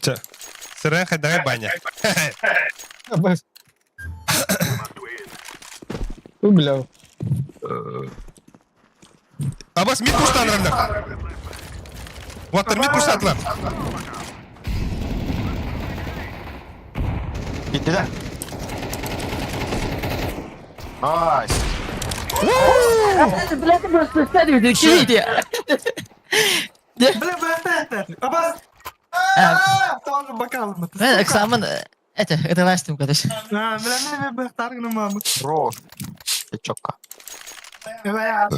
Ча. Сырын хайдагай баня. Абаш. Ой, бля. Аббас, мид пуштанырында. Ваттар мид пуштатылар. Gitti de. Nice. Бля, бля, бля, Абас! Тоже бокал. Мен экзамен это, это ластым, короче. Бля, бля, бля, таргну маму. Bro. Четко. Бля,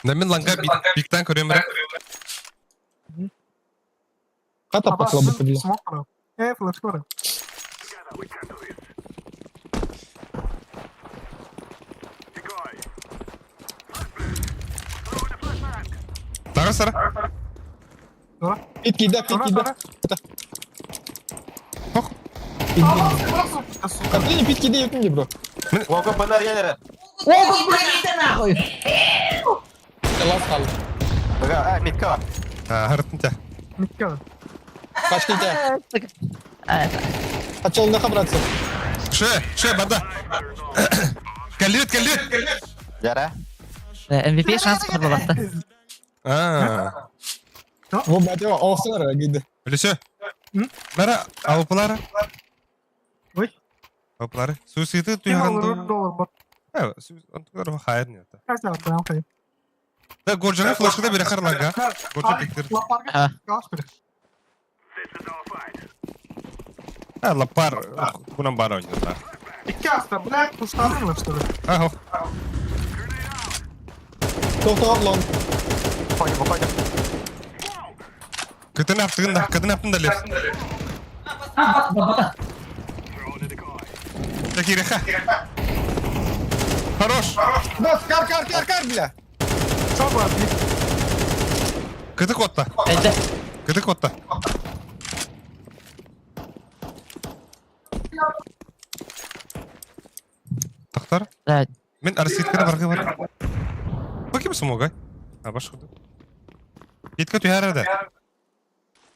Мен ланга биктан көрөм бирок. Ката пакла бу бля. Смок брал. Флешка брал. Тагы сара. Пит кида, пит кида. Ох. Каплини пит кида ютунги, бро. Волга бана yerlere. Огон блин, нахуй. Лас калды. Бага, митка var. Харытын тя. Митка. Качка ите. Качалында братцы. Шö, шö, бада. Калют, калют. Yere. MVP шанс бар болады. А. Во, бля, оосыңар гиде. Үлүсө. Бара, алыпылары. Ой. Алыпылары. Суисиды Доллар, туйганды. доллар бар. Э, антылар хайыр не это. Қайсы бля, окей. Да, Горжага флешкада бере харланга. Горжа биктир. Лапарға калаш бер. А, лапар. Кунан бар ойнар. Икки аста, бля, пуштадың что ли? Ахо. Токтоо лон. Koydum koydum. Кытын аптыгын да, кытын аптын да лес. Такиреха. Хорош. Бас, кар, кар, кар, кар, бля. Что бар? Кыты котта. Это Кыты котта. Тактар. да. Мен арситканы баргы бар. Бу ким смогай? А башка. Битка түһәрәдә.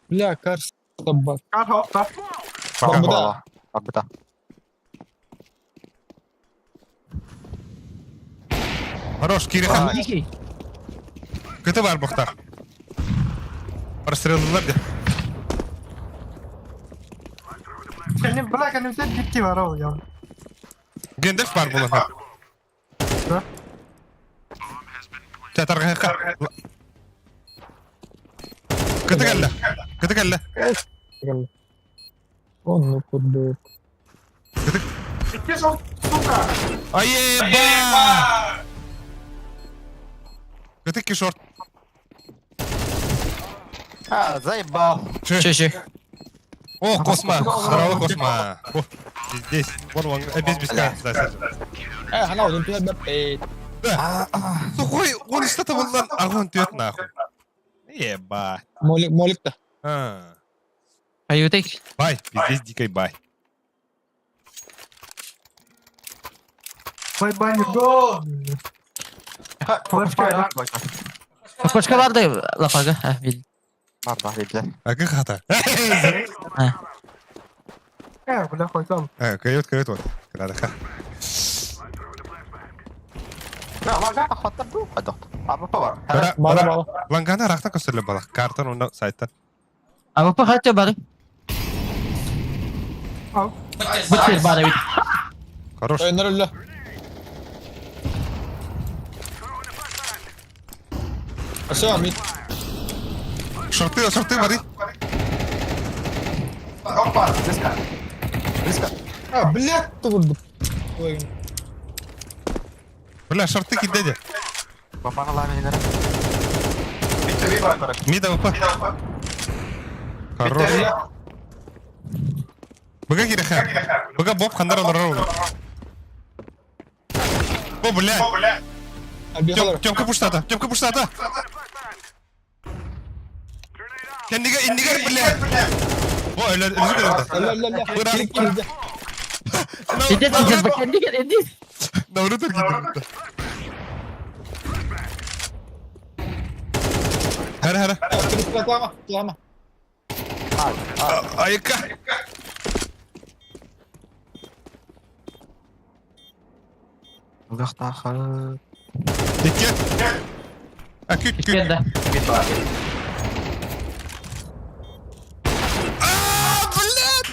Бля, кар, собак. Кар хопта. Бомба. Бомба. Хорош, киреха. Кыты бар бухта. Прострелдылар де. Кәнем, бля, кәнем сен битки бар ол, я. Гендальф бар була. Да. Татарга ха. Кыты кәллә. Кыты кәллә. Он, ну куда. Икки жол, сука. Аеба! Кыты кишорт. Ha заебал. Че, че. О, косма. Здорово, косма. О, здесь. Вон, вон, без без Да, сразу. Э, хана, олимпиада бэп. Да. Сухой, он что-то вон лан, огонь тёт нахуй. Ебать. Молик, молик-то. А. Аютык. Бай, пиздец дикой бай. Бай-бай, не го. Флешка. Кошка бар да лапага. А, бил. Бар бар биллэр. Акы хата. Э, бля, хойдом. Кайот, кайот вот. Кырадаха. Хаттар ду? Хадох. АВП бар. Бара, Бара бара. бара. Лангана рахта көстөрлө бала. Картан онда сайттан. А bu хотя бары. Ал. Бутер бары бит. Хорош. Ойындар өлі. Все, мид. Шорты, шорты, бары. Опа, близко. Близко. А, блядь, ты Ой, Бля, шорты кидеди. Бомбаны ламинер. Bitti bir var. Мид АВП. Хорош. Быга киреха. Быга боб хандар олар олар. О, бля. Объехал. Тёмка пуштата. Тёмка пуштата. Кендиге индигер бля. О, öyle özür dilerim. Ля, ля, ля. Bırak. Кирик, кирик. Иди сейчас бакенди иди. Naruto gitti. Her her. Кирик, реклама, реклама. Айка. Uzakta İki. Aküt küt. Kendi. Aa, блядь.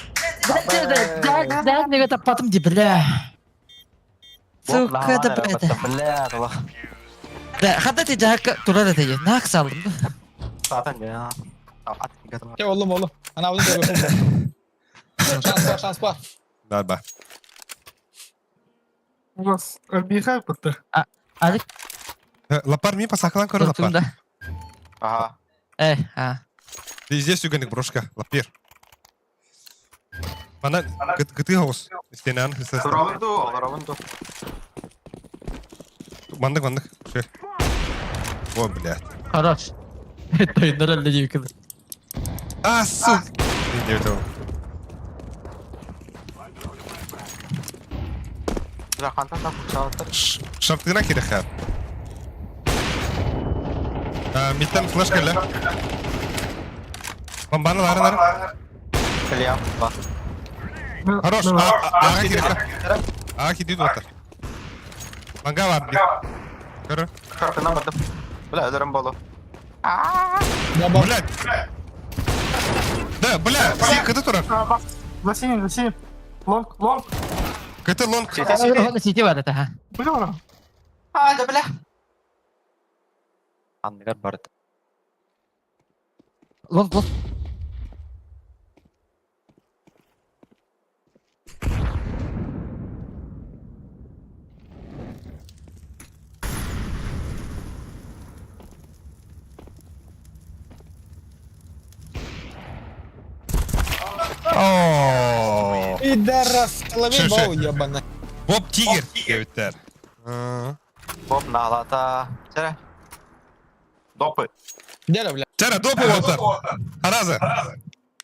Да, да, не это потом ди, бля. Сука, это это. Бля, Allah. Да, хата ти жак турар это. Нах салдым. Zaten ya. At Ke oğlum oğlum. Ana bunu da Шанс бар, шанс бар. Да, да. У вас объехал будто. Алик Лапар ми пасаклан көрө лапар. да. Ага. Э, а. Здесь үгенник брошка, лапир. Мана кыты хоус. Стенан, Ровынду, ровынду. Мандык, мандык. Шö. О, блядь. Хорош. Тойнар әллә ни кыз. А, сук. Не это. Жакантан да кучалаттар. Шартына киреха. Миттен флешка эле. Бомбаны лары лары. Клям, ба. Хорош. Ага киреха. Ага кидит отыр. Манга бар бир. Көрө. Картына бардым. Бля, өлөрөм болу. Да, бар. Блядь. Да, бля, сен кыты турар. За синим, за синим. Лонг, лонг. Кыты лонг. Сити бар это, ха. Бля, ура. А, да бля. Андыгар барды. Лонг, лонг. О. Пидорас, лови Шö, шö. бау, ебаный. Боб Тигр дебиттер. Боп налата. Чere. Допы. Деля, бля. Чара допы отыр. Харазы.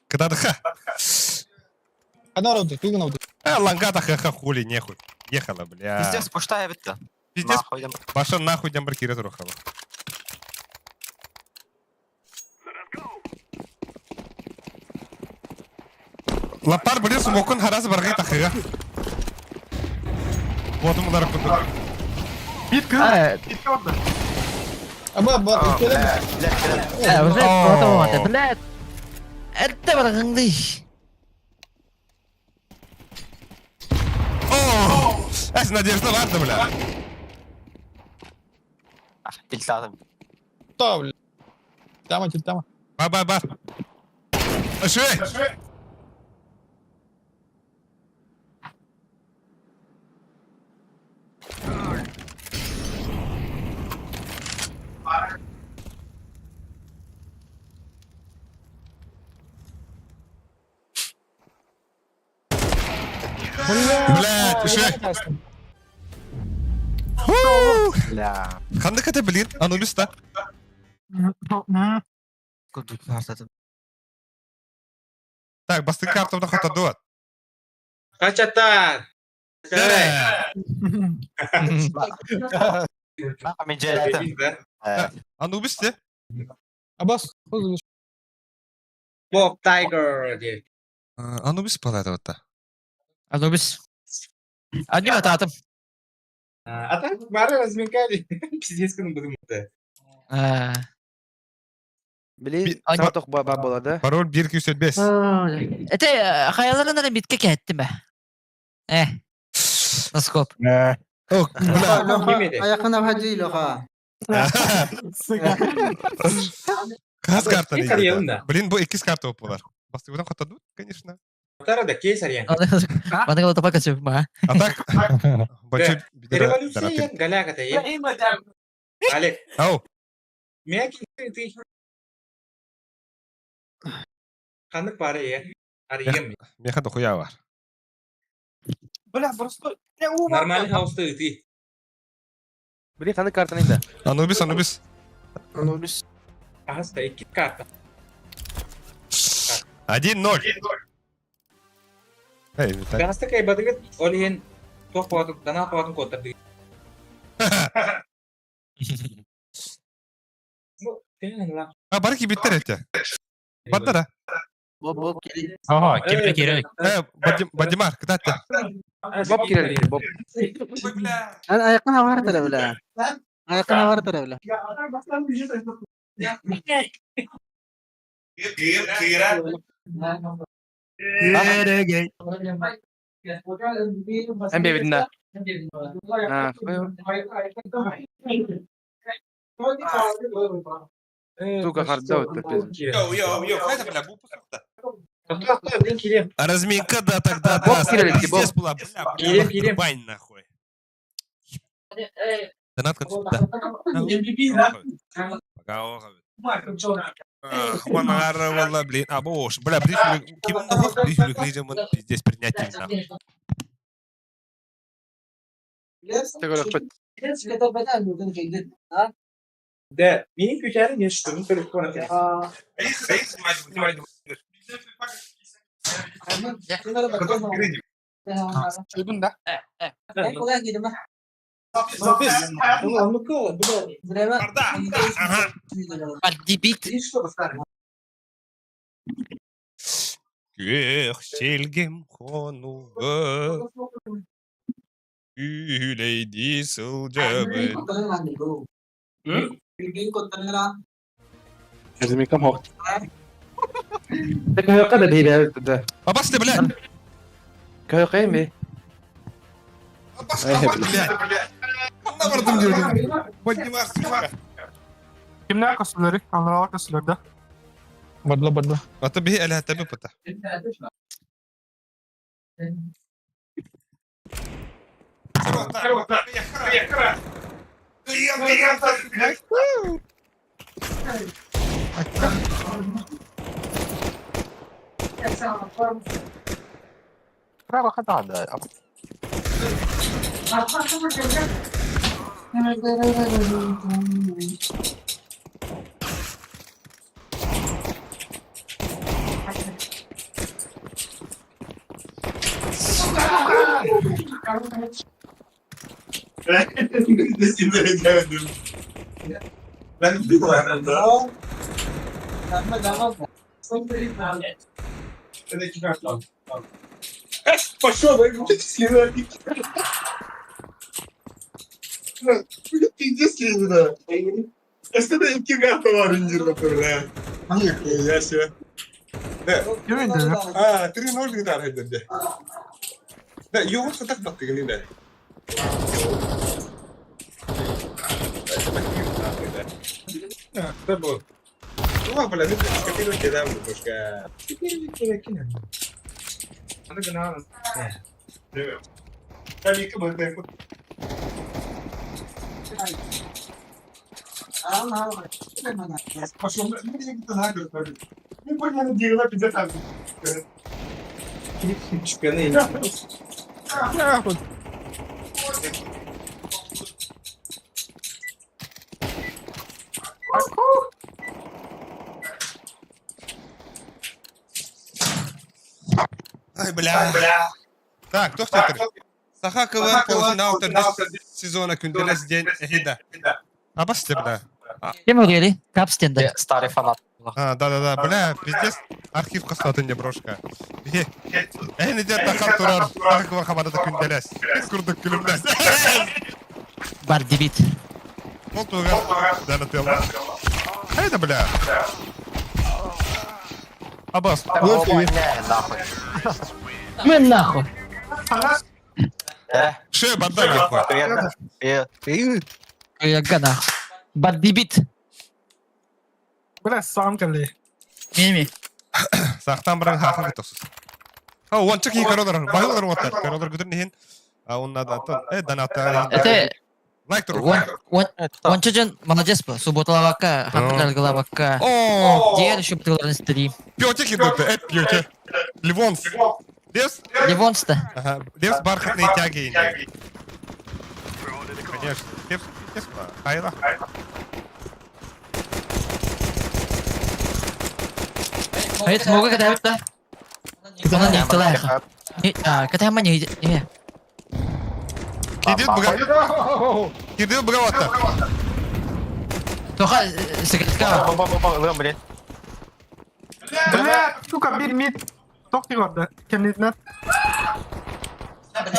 Кыдадыха. Одна рота, ты гнал. Э, лангата ха-ха хули нехуй. Ехала, бля. Пиздец, пуштая битти. Пиздец. Нахуй дем. Баша нахуй дем бір кире турухала. Лапар блин смокун харазы баргай тахыга. Бодум удар кунду. Бит кыз. А, Бит орда. А, бар, бар, Бля, бля, э, уже О. вот вот, блядь. Это баргыңды. О! Эс надежда барды, бля. Тилтадым. Что, бля? Тама, тама. Бар, бар, бар. Швей! Бля, Блядь, швей! Бля. Хандык это блин, анулюс та. Так, бастын картамда хата дуат. Качатан. Дәрә. Анубис те? Абас. Bob Tiger диye. Анубис палата. Anubis. Annem атаатым. А так бары разминкали. Пиздец күнүм будум. Били саатох ба була да. Пароль 1 205. Это хаяларынан битке кеттим бе. Э. Наскоп. О, бля. Ayakına hacı Леха. Хас карта Икки дейді. да. Блин, бу иккис карта болып болар. Бастығыдан қаттады, конечно. Тара да кейс арьян. Мана кала тапа качып ма. А так, бачу, Революция галяка та е. Олег, Ау, мягкий ты. Ханнык бары е. Арьем. меха дохуя бар. Бля, просто... Нормальный хауста ты. Били ханы картаны да. Анубис, Анубис. Анубис. Аста икки карта. 1-0. Эй, Виталий. Гаста кай бадыгыт олиен тох пуатын, дана пуатын коттар дыгыт. Ну, ты А, барки биттер эти. Баттара. Боп боп келе. Ага, кемре керек. Э, Бадимар, кытатты. Боп кирелик, боп. Ayakına var tara bile. Ayakına var tara bile. Hem бебидин да. Сука, харда вот пиздец. Йоу, йоу, йоу, хайда, бля, бу пусақта. Блин, килем. А разминка, да, тогда, Боб да, кирелик, боб. пиздец была, бля, бля, Кирем, кирем. бань нахуй. Донат консульта. Пока, Хуанара, блин, а бош, бля, блин, ким нахуй, блин, пиздец, принятие, нахуй. Тегөрөх бит. Да, менин күчәрин не что, телефон. Duydun da. Бит. Күөх селгем хонуга, Үлейди сылжабын. Разминкам хохт. Көхөккө да бейбе да. Абасты, бля! Көхөккө эми. Абасты, бля! Анна бардым дедим. Бадимар, сука. Kimler kasılları? Anlar kasılları da. Бадла, бадла. Ата бихи әлі хәтәбі пыта. Пошел, Пиздец, да. Это iki karta var incir бля. Нихуя себе. А, 3-0 gider hedde. Да, yoğurt так баттı yine. Да, бу. Туга бля, мен скопировать кедам бушка. Tabii ki bu. Чемпионы. Ай, бля. Так, кто теперь? Саха КВН полуфинал. сезона күндэлэс диэн эһи да. Абас бля. Кем говорили? Капс диэн да. Старый фанат. А, да-да-да, бля, пиздец. Архив хостатын не брошка. Эһини дьэ тахан турар, тахкыва хамадата күндэлэс. Курдук күлүмнэс. Бар дебит. Ол тугар дана тыала. Хайда, бля. Абас. нахуй. Мы нахуй. Ше, бандай нахуй. Привет. Яга нахуй. Бар дебит. Бля, сам кэлли. Мими. Сахтан баран хахан кытосус. А, уонча киһи көрөлөр, баһылар уоттар. Көрөлөр күтүр нихин. А, онна да, э, доната. Это Лайк турук. он он чужын молодец был. Субботалавакка, ханталгалавакка. О, Дер еще бутыларный стрим. пьете кидут, пьете. Ливонс. Левс? Ливонс-то. Ага, Левс бархатные тяги. Конечно. Левс, Левс, Хайла. Это могу когда это? Она не тылая. А, когда мы не не. Кидил бга. Кидил бга вот Тоха секретка. блин. Бля, сука, бир мид. Тохти барда. Кэннитинэн.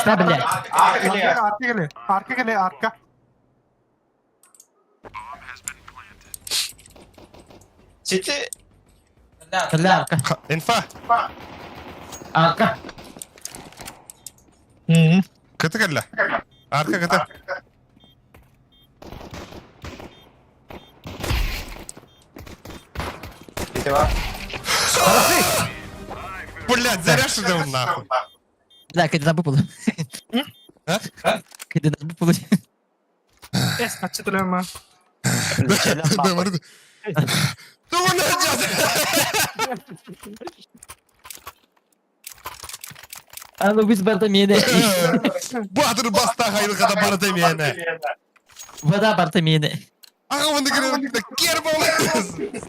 Да, бля. Арка кэлэ. Арка кэлэ, арка. Сити. Бля, арка. Инфа. Арка. Кыты кэллэ. Арка кыты. Сити бар. Блядь, заряжу нахуй. Да, когда выпало. А? Когда выпало. Эс, ачытылыма. Да, барды. Тугу А ну біз барда мені. Батыр баста хайылға да барды мені. Вода барда мені. Аға мұны кірер, кер болыңыз.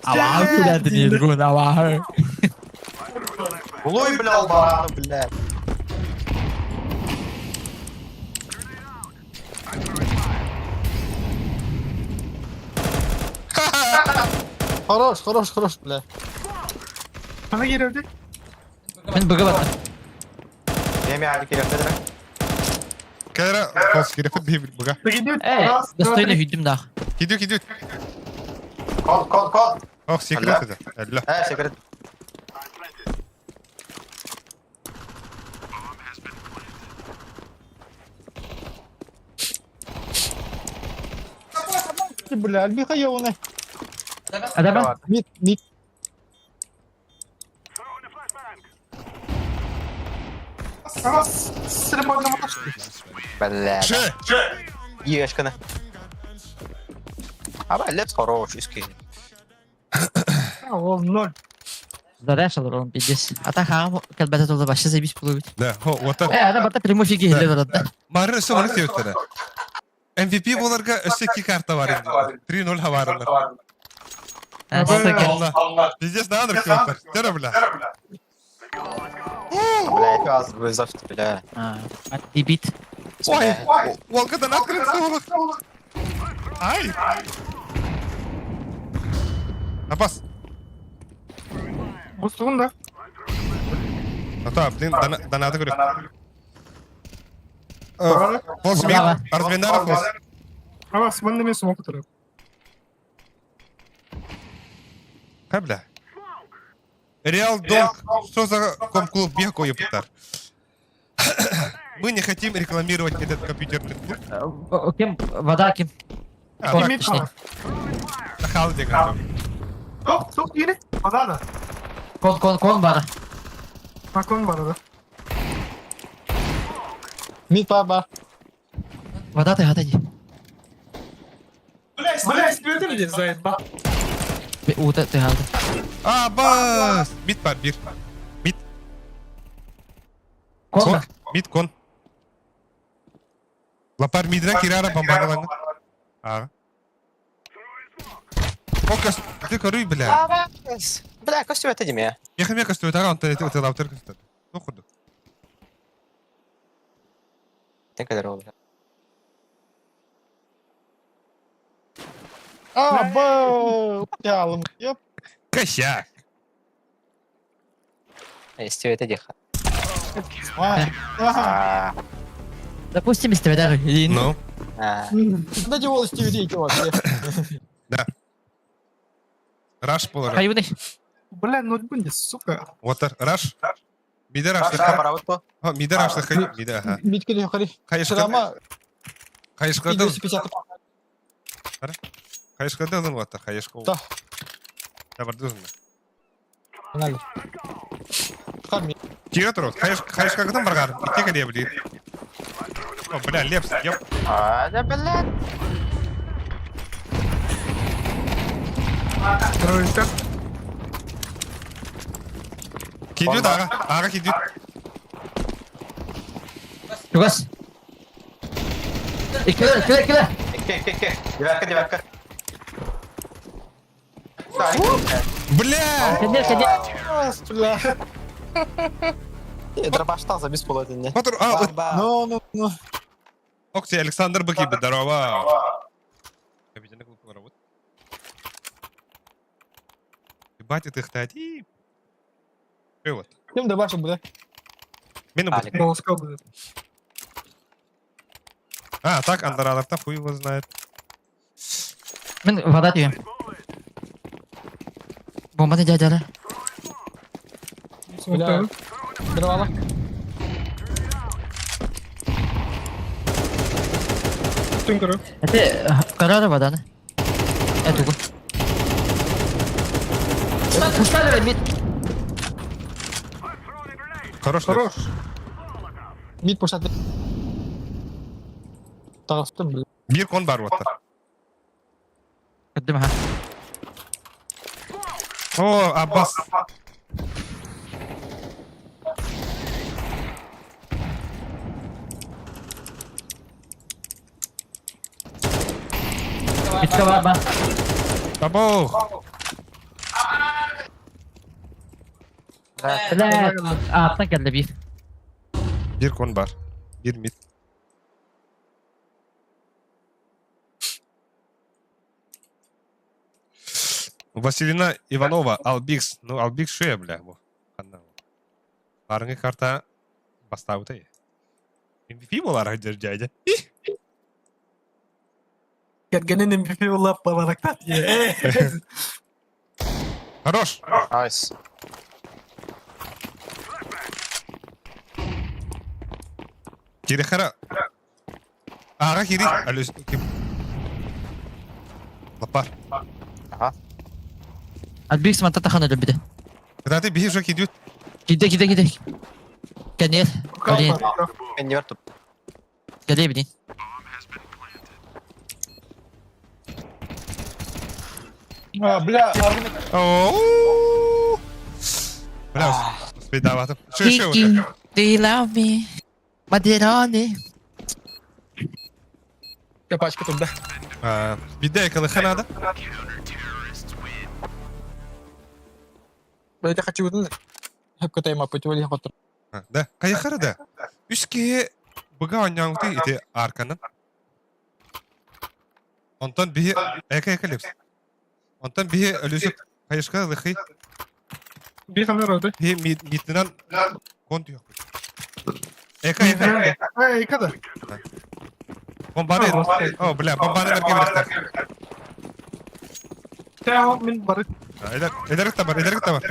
Ауа, кударды мені, гон, ауа. Улуй, бля, бараны, бля. Хорош, хорош, хорош, бля. Ана кииревди. Мен бұғы барды. Неме али керек дедім. Кәрі, қос керек бейбіл бұға. Кидиут. Э, Раз, два, достойно три. хүдім нах. Кидю, кидю. Кол, кол, кол. Ох, секрет это. Әлі. Ә, секрет. Бля, альбиха ёбаный. Адама? Мид, мид. Раз, сребольный Бля. Ше! Ешканы. А, бля, лепс хорош, иски. Ол ноль. Заряшал ролом пиздец. А так хам, когда это вообще заебись получит. Да, хо, вот Э, ана барда прямой фиги хиле барда. Мары өсө маны себеттері. MVP боларға өсө ки карта бар енді. 3-0 хабарылар. Сука. Пиздец, надо кемтер. Тері, бля. Бля, я аз вызов, бля. Дебит. Ой, Волкадан открыт солық. Ай. Апас. Бустугун да. Ата, блин, донаты көрек. Фолс мид, Арзминара фолс. Раз, манна мен смок турар. Ха, бля. Реал Донг, что за ком-клуб Беко ебутар? Мы не хотим рекламировать этот компьютерный клуб. Кем? Вода кем? А, Кон, Мид точнее. Хал деген. Тоқ, тоқ, или? Вода да. Кон, кон, кон бара. Макон бар да. Мид бар, бар. Вода ты гатади. Бля, стрелять не заедба. Ута ты гата. А, бас! Мид бар, бир. Мид. Кон ба. Мид кон. Лапар мидра кирара бомбаналаңы. А. О, ты көрүй, бля. Бля, костюм это деме. Меха меха стоит, ага, он ты лаптер костюм. Ну худу. Тен кадр бля. А, б, ялым. Еп. Косяк. Истибэтэ диэххэ. А, ага. Допустим, истибэтэх. Ну, Да девол истибэтэ ити вот. Раш болар. Хайбыны. Бля, ноутбук, сука. Отар, Раш. Миде Рашлыха. Барабыт по. Миде Рашлыха. Миде, ага. Митке де хали. Хайышка. Шрама Хайышкада. 250. Хайышкада ылын ватар, хайышка. Да. Да, бардызын. Надо. Хами. Кире турут. Хайышка кытын баргар. Икки кэлиэ билигин. О, бля, лепс, еп. А, да, блядь. Кидют ага. Ага кидют. Чугас. Иккилэр, иккилэр, иккилэр. Икки, икки, икки. Девятка, девятка. Бля! Кэннер, кэннер. Бля. Дробаштан забис полотенне. Отур, а, вот. Ну, ну, ну. Окси, Александр Быкиб, здорово. Капитан клуб работ. Ебать, ты хтати. Привет. Ким добавил, бля? Мин будет. Голоска будет. А, так, Андараларта хуй его знает. Мин вода түйем. Бомбаны дядяла. Бля. Здорово. Түн Это карара воданы. Это угу. Пускай мид. Хорош. Хорош. Мид пушат. Таҕыстым, бля. Бир кон бар ваттар. Кырдым ха. О, Аббас. Мидка бар ба. Або. Бля, аттан кэллэ биир. Бир кон бар. Бир мид. Василина Иванова, Албикс. Ну, Албикс шея, бля. Во. Ханна. Барыңы карта бастабыта. MVP болар дядя. Кергенин MVP була паварактат. Хорош. Найс. Кирихара. Ага, кири. Алюс. Ким. Лапар. Альбикс мантата хана өлбүтэ. Когда ты бежишь, идет. Киде, киде, киде. Кэннер. Кэлиэн. Мен тут. Кэлиэ билин. А, бля, Оу. Бля, успей давать. Шо, шо. Kiki, do you love me? Madironi. Я пачка тут, да. Биде калыха надо. Бля, я хочу вот Хепкатай мапы, тюли хотр. Да, кайхара да. Үске быга оняңты ити арканан. Онтон бихи эка эка лепс. Онтон бихи өлүсүк кайышка лыхы Бихамер öldü. бихи митинан кон түйөк. Эка эка. Эй, када. Бомбаны. О, бля, бомбаны берге беректер. Тя мин бары. Эдер, эдер табар, эдер табар.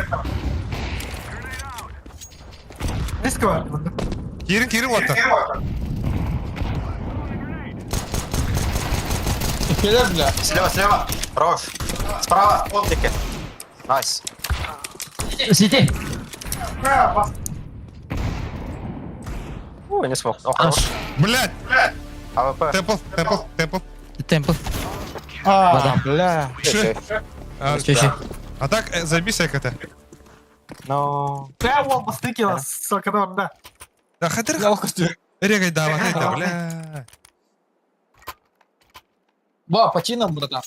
Risk var bunda. Кирин, кирин отта. Кэлэр, бля. Слева, слева. Хорош. Справа, оптики. Найс. Сити. Ой, не смог. О, хорош. Блядь! АВП. Темпл, темпл, темпл. Темпл. А, бля. Ши. А, Чеши. А так, забейся это. Но... Тя ол бастыкила, сука, да. Да, хатыр. Я алкаш. Регай дава, это, бля. Ба, починам, братан.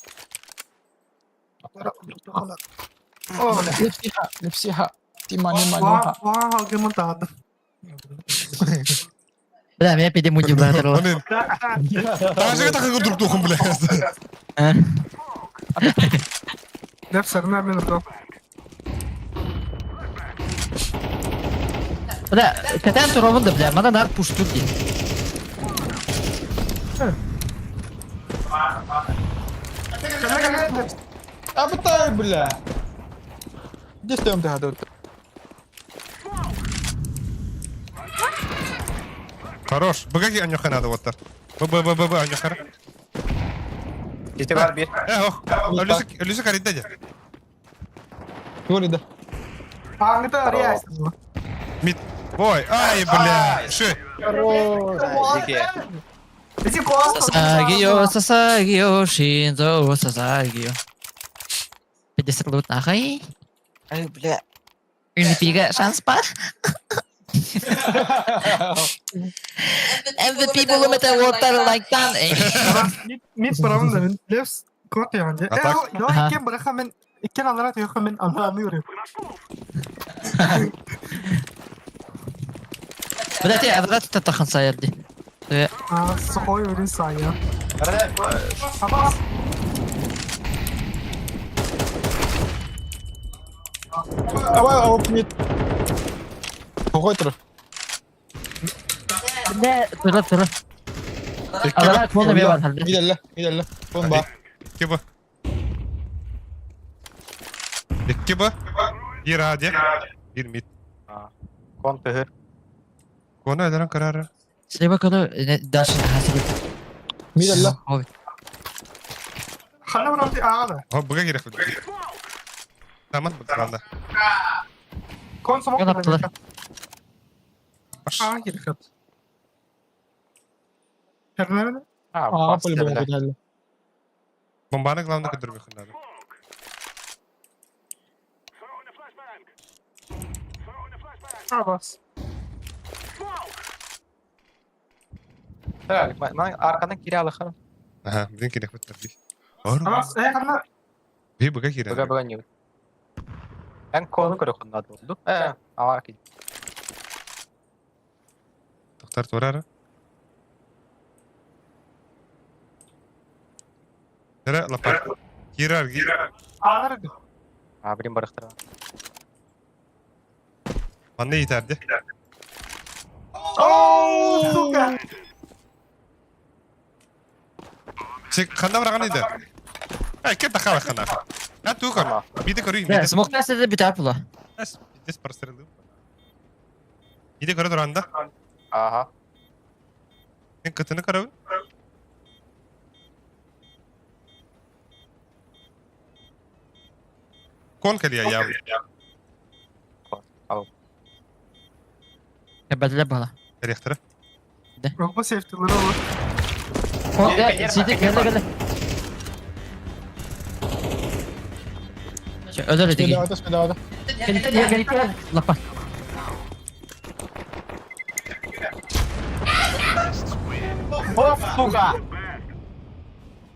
О, бля. Лепсиха, лепсиха. Тима, нима, нима. Ва, ва, гемонтада. Бля, меня пиди муди, бля, Блин. Так же это как друг духом, бля. Лев сарна мен урдал. Бля, кэтэн туробун да, бля, мана нар пуштур дии. Абытай, бля. Где стоим ты гадут? Хорош. Быга аньоха надо вот так. Б Б Б Б Б аньоха. Ити бар bir. Э, ох. Өлүсү каридда же. Говори, да. Аңыта ария. Мид. Ой, ай, бля. Ши. Эти классно. Сасагио, Сасагио, Шинзо, Сасагио. 50 лут нахай. Ай, бля. MVP-га шанс бар. MVP булым это water like that. Мид барамын да мен. Левс кот янды. А так? Э, давай иккен быраха мен иккен алара түйөккө мен ананы көрөм. Бля, те, аврат татахан саярди. А, сухой өрүн сая. Абас. Давай, ауп мид. Какой тур? Бля, тура тура. Аврат μόνο με бар. Мид алла, мид алла. Кон ба. Икки Б. Икки Б. Bir A de. Bir mid. Кон тыгыр. Konu ödenen kararı. Слева коно дальше хасили. Мид алла. Хана барамды ага. Hop быга керек. Tamam bu anda. Кон смок. Кон аптылар. А, келет. Хернерне? А, по-любому алла. Бомбаны главное көтөрбө надо. Абас. Так, мен аркадан кире алыхым. Аха, бизин керек бит. Абас, э, хана. Би быга керек. Быга быга не. Мен кону көрө хоннад болду. Э, ава ки. Токтар турары. Тера лапар. Кирар, кирар. Агар. А, блин, барыхтыра. Манны итерди. О, сука. Сек ханда барган иде. Ай, кет тахала хана. А ту кор. Биде көрүй, Бля, биде. смок нәрседе битәр була. Здесь прострелы. Иде көрө туранда. Ага. Мен кытыны көрөбүн. Кон кэлиэ я. Бәділе бала. Рехтера. Рокба сейфтилер olur. Кон, сиди, кэлэ кэлэ. Өлөр эдиги. Смедавата, смедавата. Кэлитэ, кэлитэ. Лапа. Оп, сука.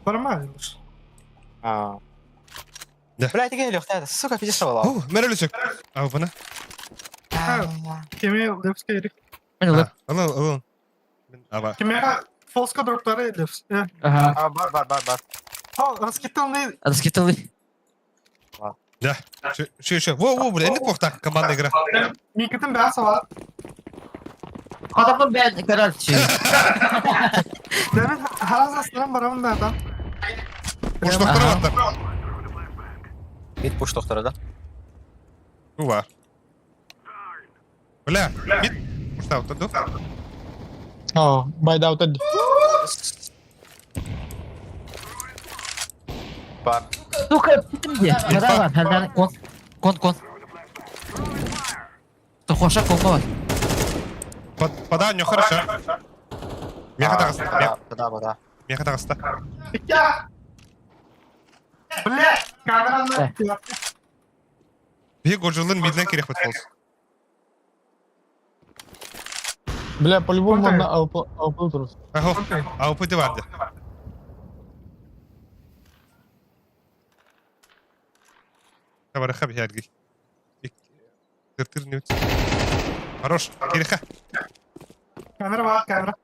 Барма. А. Да. Бля, ты генерил, сука, пиздец была. О, мэрэлүсөк. А, бына. Кеме Левс керек. Мен улып. Ал, ал, ал. Аба. Кеме фолска дроптары Левс. Э. Ага. А, бар, бар, бар, бар. О, раскиталны. Раскиталы. Да. Шö, шö. Во, во, бля, не похта командная игра. Микитин бәс бар. Адамның бәрін көрер. Demin харазастыран барамын да адам. Пуш доктора баттар. Мид пуш доктора, да? Бу бар. Бля, мид пуш таутар ду. А, байдаутар. Бар. Сука, битим де. Бара бар, хәлдән кон. Кон, кон. Тохоша конго бар. Пода, не хорошо. Меха тагыста. Да, да, да. Меха тагыста. Бля, камераны. Би гожилын мидлен керек бит болс. Бля, по-любому на АВП АВП тур. Ахо. АВП де барды. Табараха бихәрги. Тыр-тыр не Хорош, киреха. Камера бар, камера.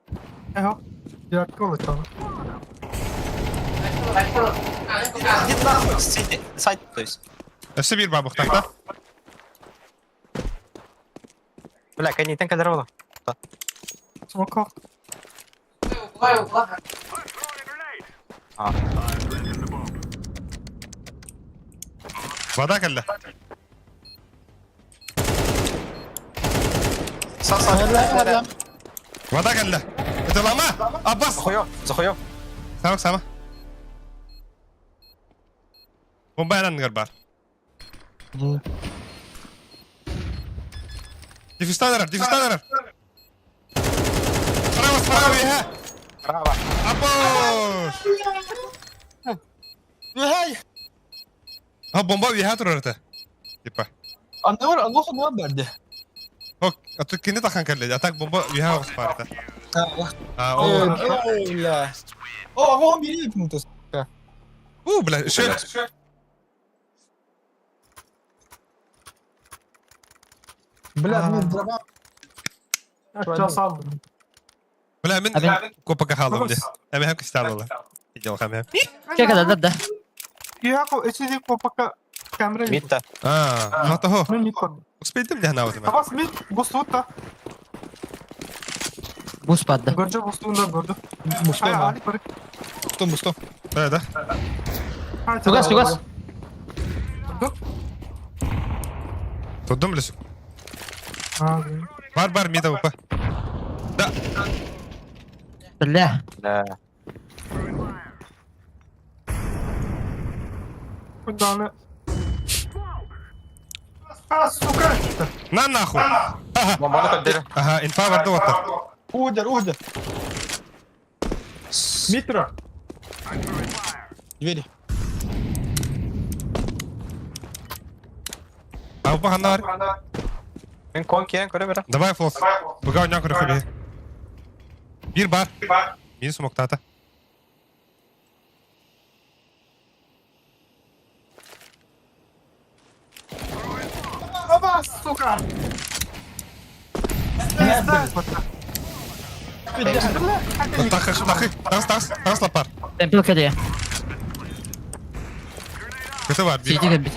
Эхо. Ярко улетела. Иди нахуй, сиди, сайт, то есть. Өссө биир баабыктаахта. Бля, кэнниттэн кэлэр буолла. Смоках. А. Вода кэллэ. Са-са. Вода кэллэ. Ытылама! Аббас! Захуё, захуё. Сама, сама. Бомба анныгар бар. Дифустан эрэр, дифустан эрэр. Справа, справа, үөһэ. Право. Апош! Үһэй! А бомба үөһэ турар этэ. Типа. Анныбар аллах онуан бэрди. Ок, а тут кини тахан кэллэ. А так бомба үөһэ оҕус баар этэ. А, ол. Бля. О, аҕам бири пунктус. У, бля, еще. Бля, ну дрова. Час алdım. Бля, мин копака хаалым дии. Эмэһэм кистаалала. Идел хамэм. Чэ кэлэллэр да. Я эчиди пока камера. Митта. А, хатаho. Мен мид көрдüm. Успейдим дии ханаабытым. Абас мид бустуутта. Бус падда. Көрдө бустуунда көрдү. Мустом. Ай, али көрү. Мустом, мустом. Да, да. Чугас, чугас. Турдум лесу. Бар, бар, мид АВП. Да. Бля. Бля. Куданы. А, сука! На нахуй. Бомбаны көрдөрө. Ага, инфа барды оттар. Удар, удар. Митра. Двери. АВП ханна бар. Мен кон киэн көрө бере. Давай, флос. Буга ойнаан көрөххө биһи. Биир бар. Мин смоктаата. Аба, сука! Тахы, тахы, тас, тас, тас лапар. Темпл кэлиэ. Көтө бар, биир. Сити кэлбит.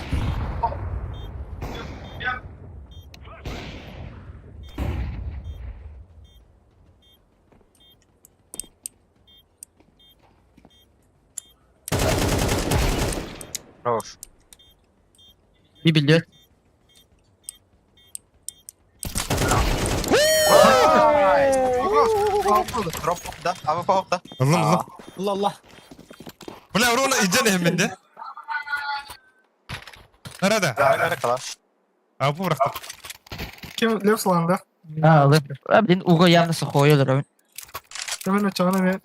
Хорош. Би билиэт. Дроп да, АВП хопта. Ыллым, ыллым. Алла, алла. Бля, урона иден иһиммин де. Арада. Бәрі калаш. АВП бырахтым. Ким лев сланда? А, лып. А, блин, уго явно сухой олорор. Кимин очағына мен.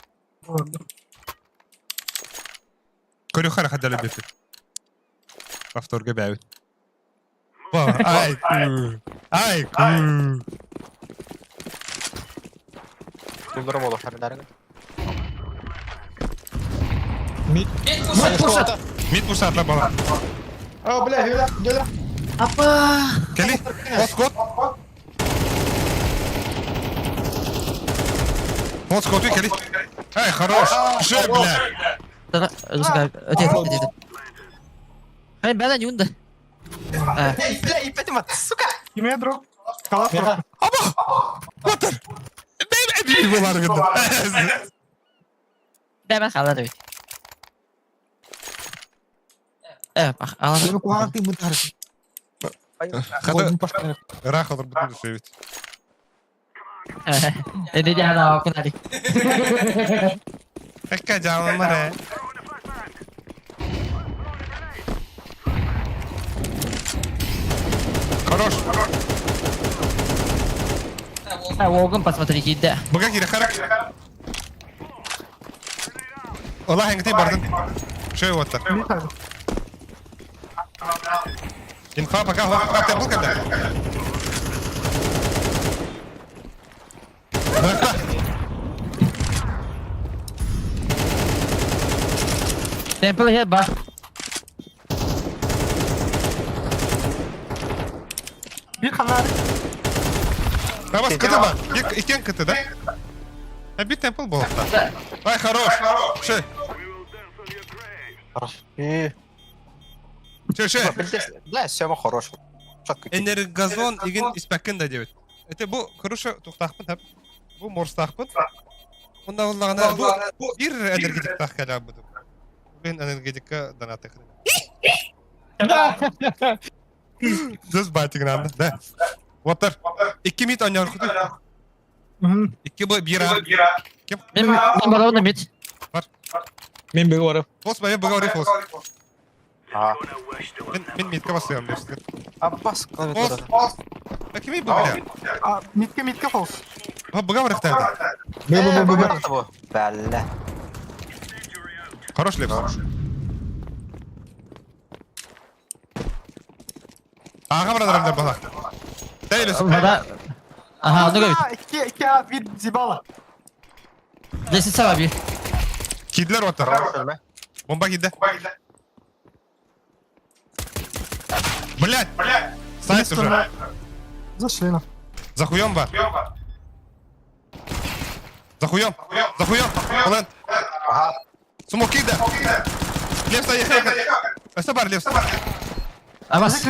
Көрү хара хадалы биппит. Повторга бэбит. Ай, ку. Ай, ку. Тулдырым олы хәрдәрін. Мид. Мид пушат. Мид пушатла бала. О, бля, гүлә, гүлә. Апа. Кели. Хот, хот. Хот, хот, кели. Эй, хорош. Же, бля. Отец, отец. Хай, бәлә юнда. Бля, ипетим сука! Киме дроп? Калаш дроп. Аба! Батыр! Бэйбэ бии болар гында. Бәбә халар бит. Э, бах, алар. Мен куаҕан бытар. Хата ыраах олорбутун үсүбүт. Эди жана окунари. Экка жаалымар ээ. Хорош. А, Уогун посмотри, киде. Буга кире хара. Ола хәңгити бардын. Шөй оттар. Инфа пока хо темпл кэллэ. Темпл хе ба. Биир ханар. Табас кыты бар. Икен кыты да? А бит темпл болуқта. Ай, хорош. Шөй. И... Че, че? Бля, Сема хорош. Четко. Энергозон игин испэккин да диэбит. Это бу хорошо тухтаахпын хап. Бу морстаахпын. Онна боллаҕына бу биир энергетиктаах кэлээбитим. Блин, энергетикка донаты Дыз баатигнаанда. Да. Уоттар. Икки мит онньоркутуй. Икки бу биир а. Ким? Мен мен барабын мит. Бар. Мен беги барып. Фос мен быга орый фос. А. Мен мен митке басыям деп. Аббас Фос. клавиатура. А кими бу бля? А, митке, митке фолс. А быга барыктарды. Бе бе бе бе. Бля. Хорош лепс. Ага брадарым бала. Тейлес. Вода. Ага, ну говорит. Икки, икки, а, вид зибала. Лестница баби. Кидлер оттар. Бомба киде. Блять! Сайт уже. Зашли на. За хуем ба. За хуем. За хуем. Плент. Ага. Смок киде. Лепс ехай. Өстө бар лепс. Абас.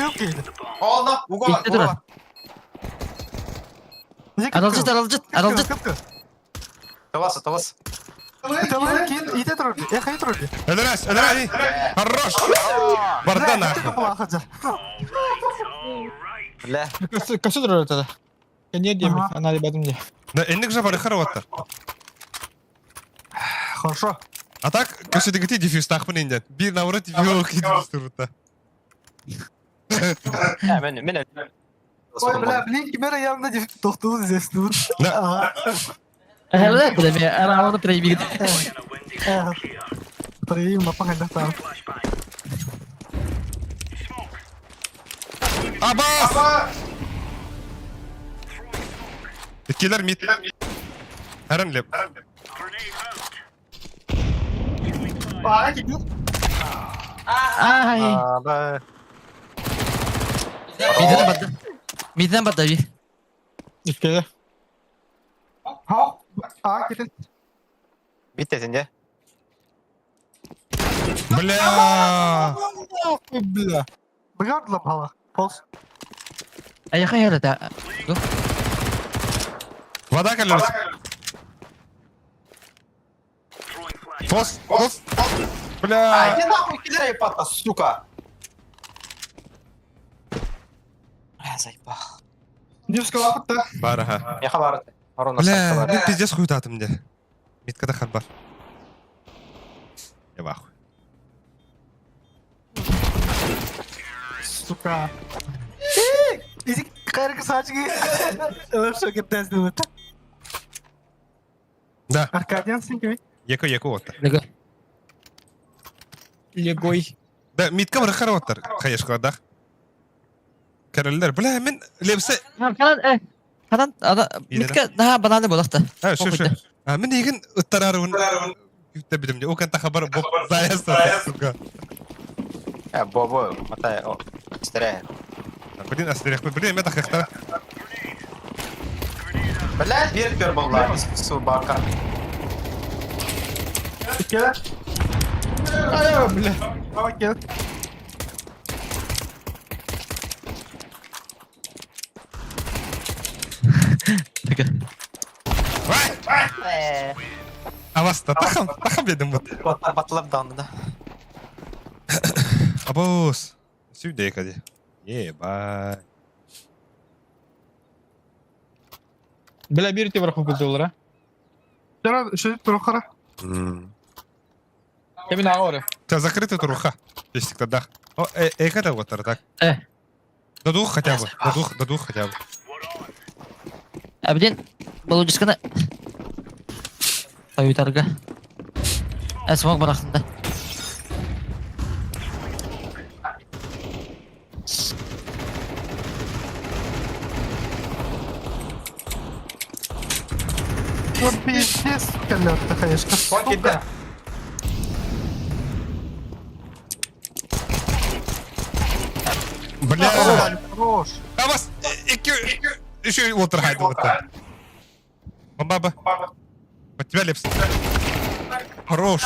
Олда, угол, Икки тура. Аралжыт, аралжыт, аралжыт. Талас, талас. Өлөрөс, өлөрөс. Хорош. Барда нахуй. Бля. Көсө турар это. Не дейм, ана ребятам не. Да, энник же бары харваттар. Хорошо. А так, көсөдөгү дефьюз тахпын инден. Бир наоборот дефьюз дефьюз турбута. Мен, мен. Ой, бля, блин, кимера явно тохтулу здесь. Да. Хәле, бля, мен араланы прибигит. Проявим, мапа там. Абас! Киллер мид. Харан леп. А, кидил. Ай. Да. Миден бадда. Миден бадда би. Иккеде. А, кидил. Битте сенде. Бля! Бля. Бгардла бала. Полс. Аяка яры да. Вода калерс. Фос, фос. Бля! А, иди нахуй, кидай пата, сука. Бля, заебал. Дивска лапта. Бар, аха. Я хабар. Бля, мен пиздец хуйтатым де. Миткада хабар. Я вахуй. Сука. Иди, кайрка сачки. Лапша кептес думат. Да. Аркадиан синки. Еко, еко оттар. Лего. Легой. Да, митка бар хар оттар. Хаешка да. Караллар, бля, мен лепсе. Канан, э. Канан, ада, митка, да, бананы болакта. А, шу, шу. А, мен егин ыттарарын күттө бидим. О канта хабар боб заяса, сука. Э, бобо, матай, о, стреляй. Блин, астерех, блин, мен тахахтар. Бля, бир пер была, собака. Кел. Ай, бля. Давай, кел. Аваста, тахам, тахам дедим вот. Батлап данды, да. Абос. Сюда ходи. Ебать. Бля, бирте варху кутулара. Вчера еще трохара. Я мен агоры. Тебя закрыта труха. Если тогда. О, это вот так. Э. До двух хотя бы. До двух хотя бы. А, блин, получится, Таюйтарга. Э, смог барахтында. Вот пиздец, сука, хаешка. Сука. Бля! Хорош. А вас еще и вот вот так. Бомбаба. Под тебя лепс. Хорош.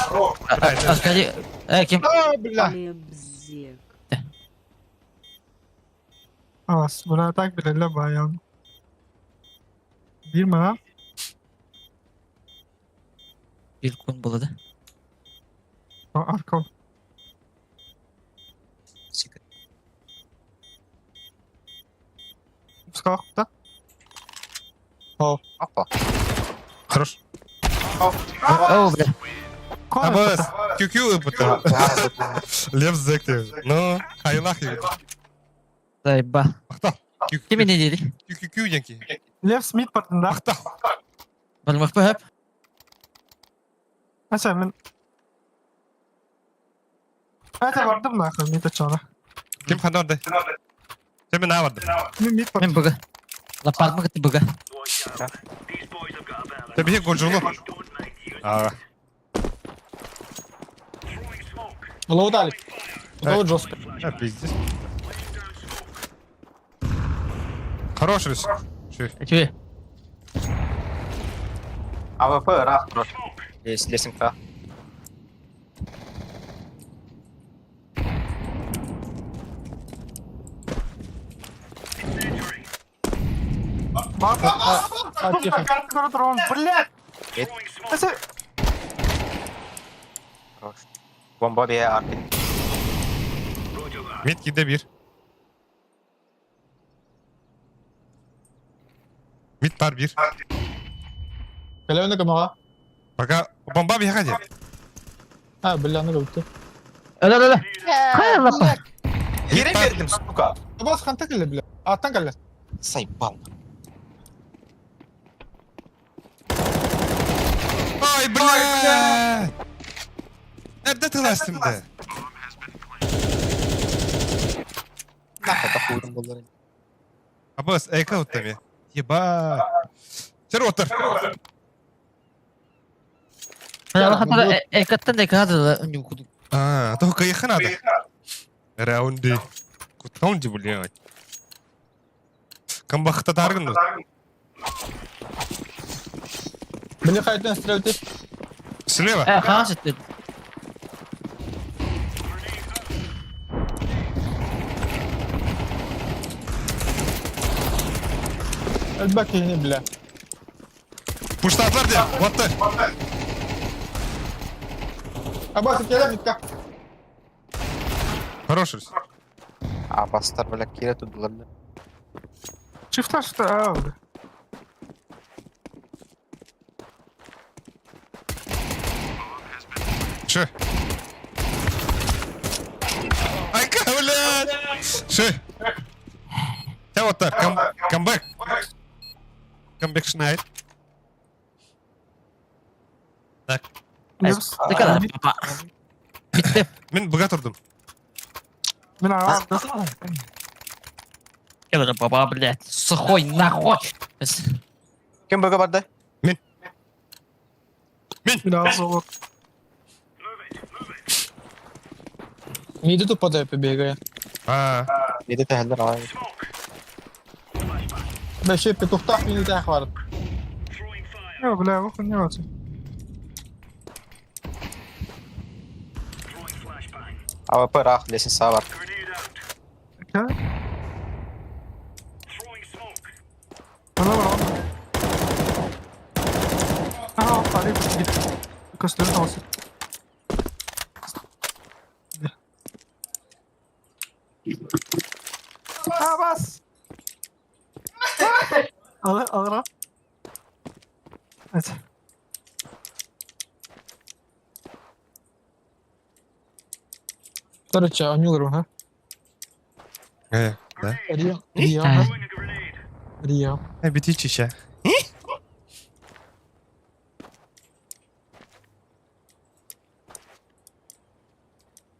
Аркадий, ким? А, бля. Лебзек. Ас, бля, так билэллэр баайан. Биир мана. Bir kun болады. Аркол. Скакта. Опа. Хорош. О, бля. Абас, QQ ыпыта. Лев зек деп. Ну, хайлах ебит. Заеба. Мактал. Ким не dedi? QQQ денки. Лев Смит бардын да. Мактал. Бармак па хөп. Ача мен. Ача бардым нахуй мид ачана. Ким ханарды? Сен мен бардым. Мен мид бардым. Мен буга. Лапармы кытты буга. Ты бихи гонжурлу. А, Лоудали. Лоуд жестко. а, пиздец. Хорош, Рус. Чуй. Чуй. АВП рах просто. Есть лесенка. А, тихо. Блядь! Ача Хорош. Бомба бе арки. Мид киде bir. Мид бар bir. Кэлэвне кымаға. Пока бомба bir хади. А, бля, ну кылты. Öyle öyle. Kaya лапа. Кире бердим, сука. Абас ханта кэлэ, бля. Аттан кэлэ. Заебал. Ай, бля! Nerede тыластым да? Нахуй похуй буллар. Абас, эйка уттами. Еба. Сер отыр. Хата экаттан да кадыр нюкуду. А, то кайха надо. Раунды. Кутаунди, блядь. Камбахта таргын. Бля, хайтен стрельте. Слева. Ханс этти. Элбак не, бля. Пуштатлар де. Ватты. Абас, кэлэ митка. Хорош, Рус. А бастар, бля, кире тут бля. Чифта что? А, бля. Ше. Айка, блядь. Ше. Тя вот так, кам, камбэк. Камбэк шнайд. Так. Ne kadar papa. Bitti. Мен бұға тұрдым. Мен ағам. Келе папа, блядь. Сухой нахуй. Ким бөге барды? Мен. Мен ағам. Миди тут под эпи бегает. А, Неде тәһәлләр алай. Бля, ще петухтах мини тах бар. Йо, бля, охуй не отсюда. АВП рах лестница бар. Окей. Ана бар, ана. Ага, пари, Көстөрүн алсын. А, бас! Алыр, алыр. Evet. Короче, анюлар, ха. да. Рио, Рио, ха. Рио. Бити чиша.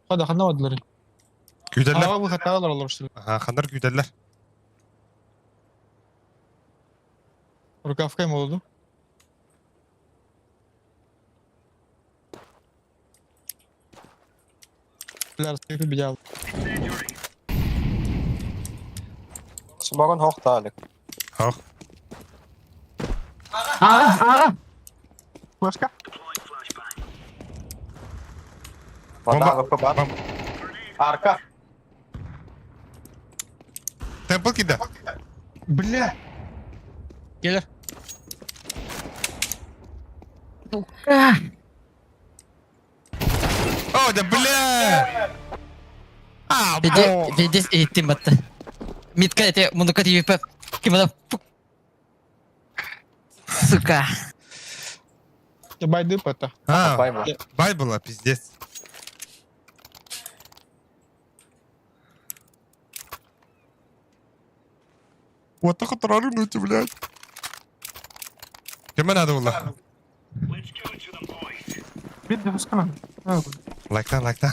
Хада хана вадлары. Күйдерлер. Ага, бу хаталар олар что. Ага, хандар күйдерлер. Рукавка им oldu. Бля, сколько бедял. Сумаган хохта алек. Хох. Ага, ага. Флешка. Вода Бомба. АВП бар. Бомба. Арка. Темпл кида. Бля! Келер. О, да бля! А, Пиздец, бо! пиздец, иһиттим батта. Митка эти мунука ТВП. Ким ана Сука. Байды это. А, Бай была. бай была, пиздец. Вот так ну блядь. Кеме надо было? Бит дефускана. Лайктан, лайктан.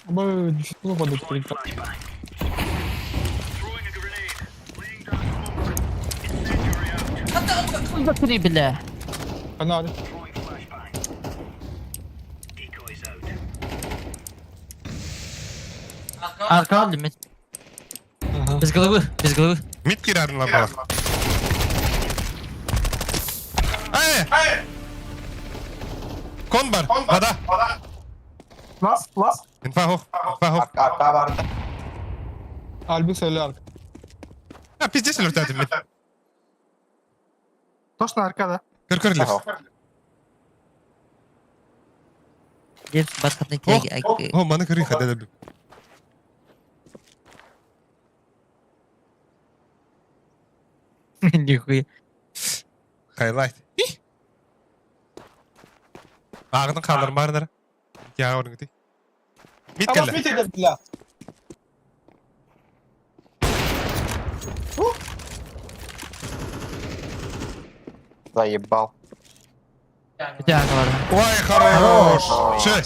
Б дефускана подут. Три, бля. Канал. Арка алды Без головы, без головы. Мид кирарын ла была. Эй! Кон бар, вода. Лас, лас. Инфа хох, инфа хох. Арка, арка барды. Альбис или арк. А, пиздец, өлөртөтүм мид. Точно арка, да? Көр көр лев. Деп бархатный Ох, тяги. О, маны көрүй хада да. Нихуя. Хайлайт. Ағының қалыр марнар. Я орын гити. Мид А келе. возьмите бля. Заебал. Тяга бар. Ой, хорош. Ше.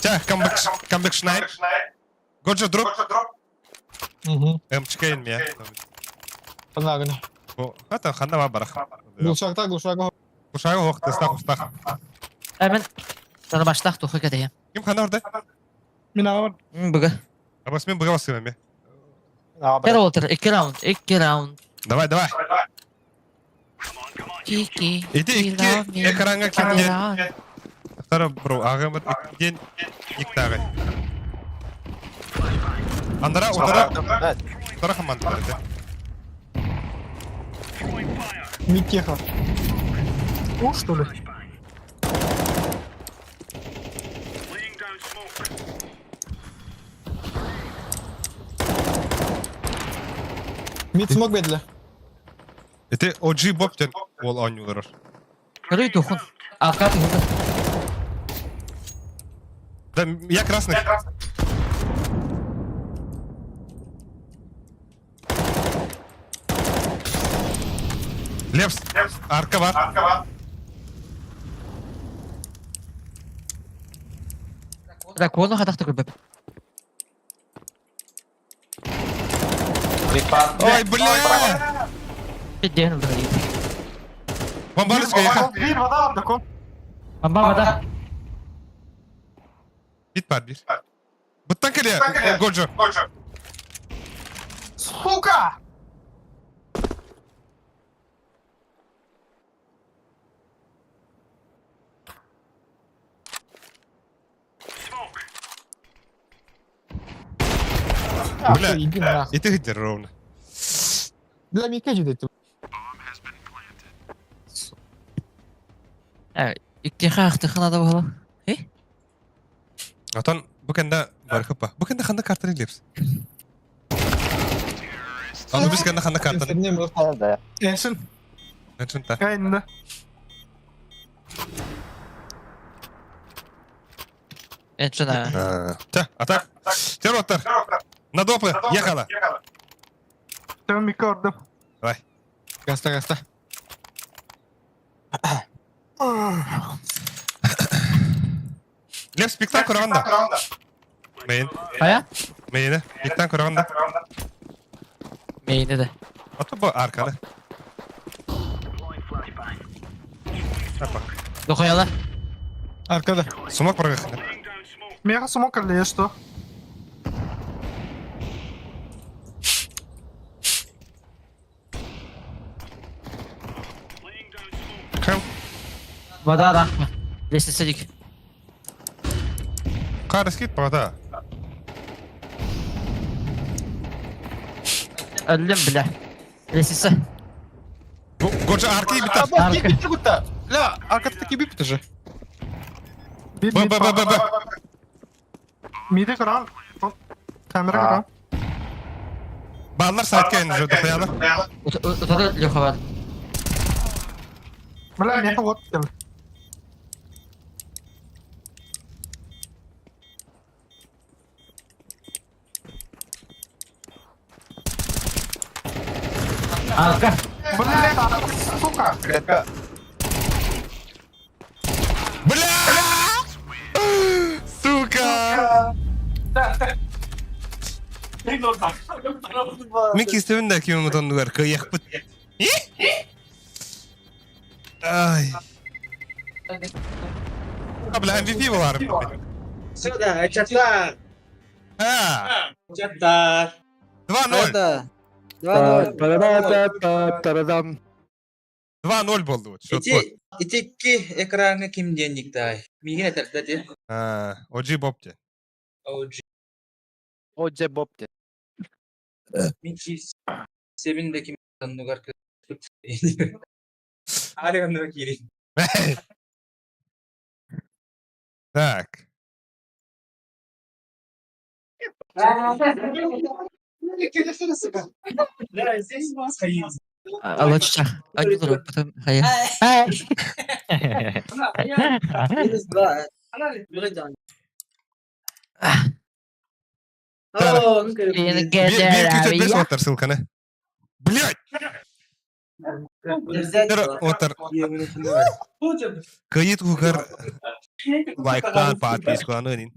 Тя, камбэк, камбэк шнайп. Годжо дроп. Угу. МЧК ме. Панагана. О, это ханда ва барах. Глушак глушак. Кушай ох, тестах устах. Әмен. Сана баштах тухы кәдәйем. Ким ханда орда? Мин ава. Бүге. Абас мен буга басым ме. Кер олтыр, 2 раунд, 2 раунд. Давай, давай. Кики. Иди икки экранга ким Второй бро, ага вот день никтагы. Андара, удара, удара команда. Митеха. У, что ли? Мид смог бедля. Это OG Боб тен ол ойнулар. Көрүй тухун. Арка тухун. Да, я красный. Левс, арка бар. Дракону хатахты көрбеп. Ой, бля! Пидден өлдүрді. Бомбалочка, яха. Бир, вода, дракон. Бомба вода. Бит бар, бир. Буттан келе, Годжо. Сука! Бля. Иди нахуй. И ты где ровно. Бля, микеджи дети. Икки хахты ханада була. Атон бу кэннэ барыхыппа. Бу кэннэ ханна картаны лепс. Аны біз кэннэ ханна картаны. Да. Эншин. Эншинта. Кайнда. Эншина. Та, атак. Терроттар. На допы, ехала. Тем микордым. Давай. Гаста, гаста. Лепс пиктан көрөгөн да. Мейн. Кая? Мейне. Пиктан көрөгөн да. Мейни да. Ата бу арканы. Апа. Дохуяла. Аркада. Сумак баргахна. Меха смок или что? Хел. Вода рахма. Лестница дик. Хаар скид баҕата. Өллүм бля. Лесиса. Горча арки битар. Арка кибит Ля, арка кибит же. Б Б Б Б Б. Миди кыран. Камера кыран. Бааллар сайтка енді жо дохуяла. Утары Леха бар. Бля, меха вот кел. Арка. Бля, сука. Бля! Сука! Мин кистебин да ким отоннугар кыйахпыт. Ай. А, бля, MVP болар. Сюда, чаттар. А, Чаттар. 2-0. Это. 2-0. Та-да-да-та-та-та-дам. 2-0 болды вот. Счет вот. Ити итикки экраны ким денник дай. Мигин этер А, OG Bob те. OG. Оджа Боб де. Мин себин де ким таннугар Али оннуга кири. Так. Алло, чичах. Один потом хая. Минус 2. О, ну Bir, bir күтет бес оттар ссылканы. Блять! Оттар. Кыйыт кукар лайктан подписканы нин.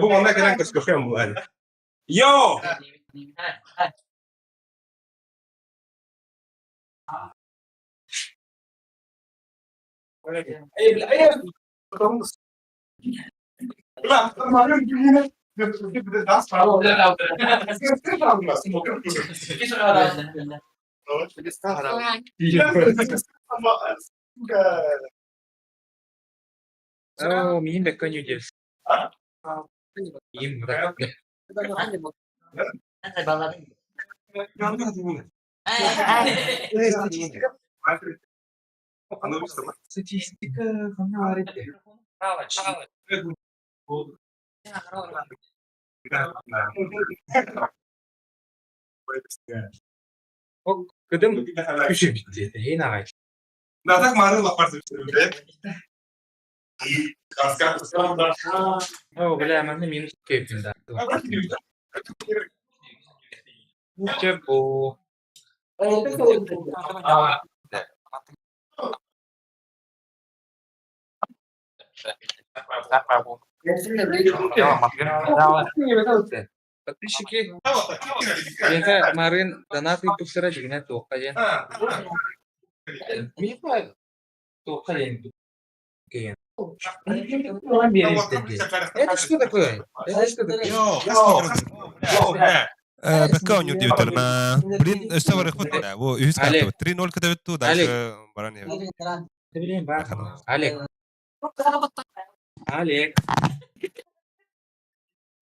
Бу манна кэлэн көскөхөм буолар. Йо! Оо, миин бэккэ ньүдьэс. Миин Статистика Кыдым күшү битти. Эйн агай. Оо, бля, манна минус кеппин да. Чэ бу. Подписчики. Денька Марын донаты тупсыра дигинэ туохха диэн. Миэхэ туохха диэн киһи. Это что такое? Это что такое? Бэккэ оонньуур диэбиттэр. Блин, өссө барыахпыт бля. Бу үһүс Олег. картабыт. 3-0 кэтэбит дуу, дальше баран иһэбит. Олег. Олег.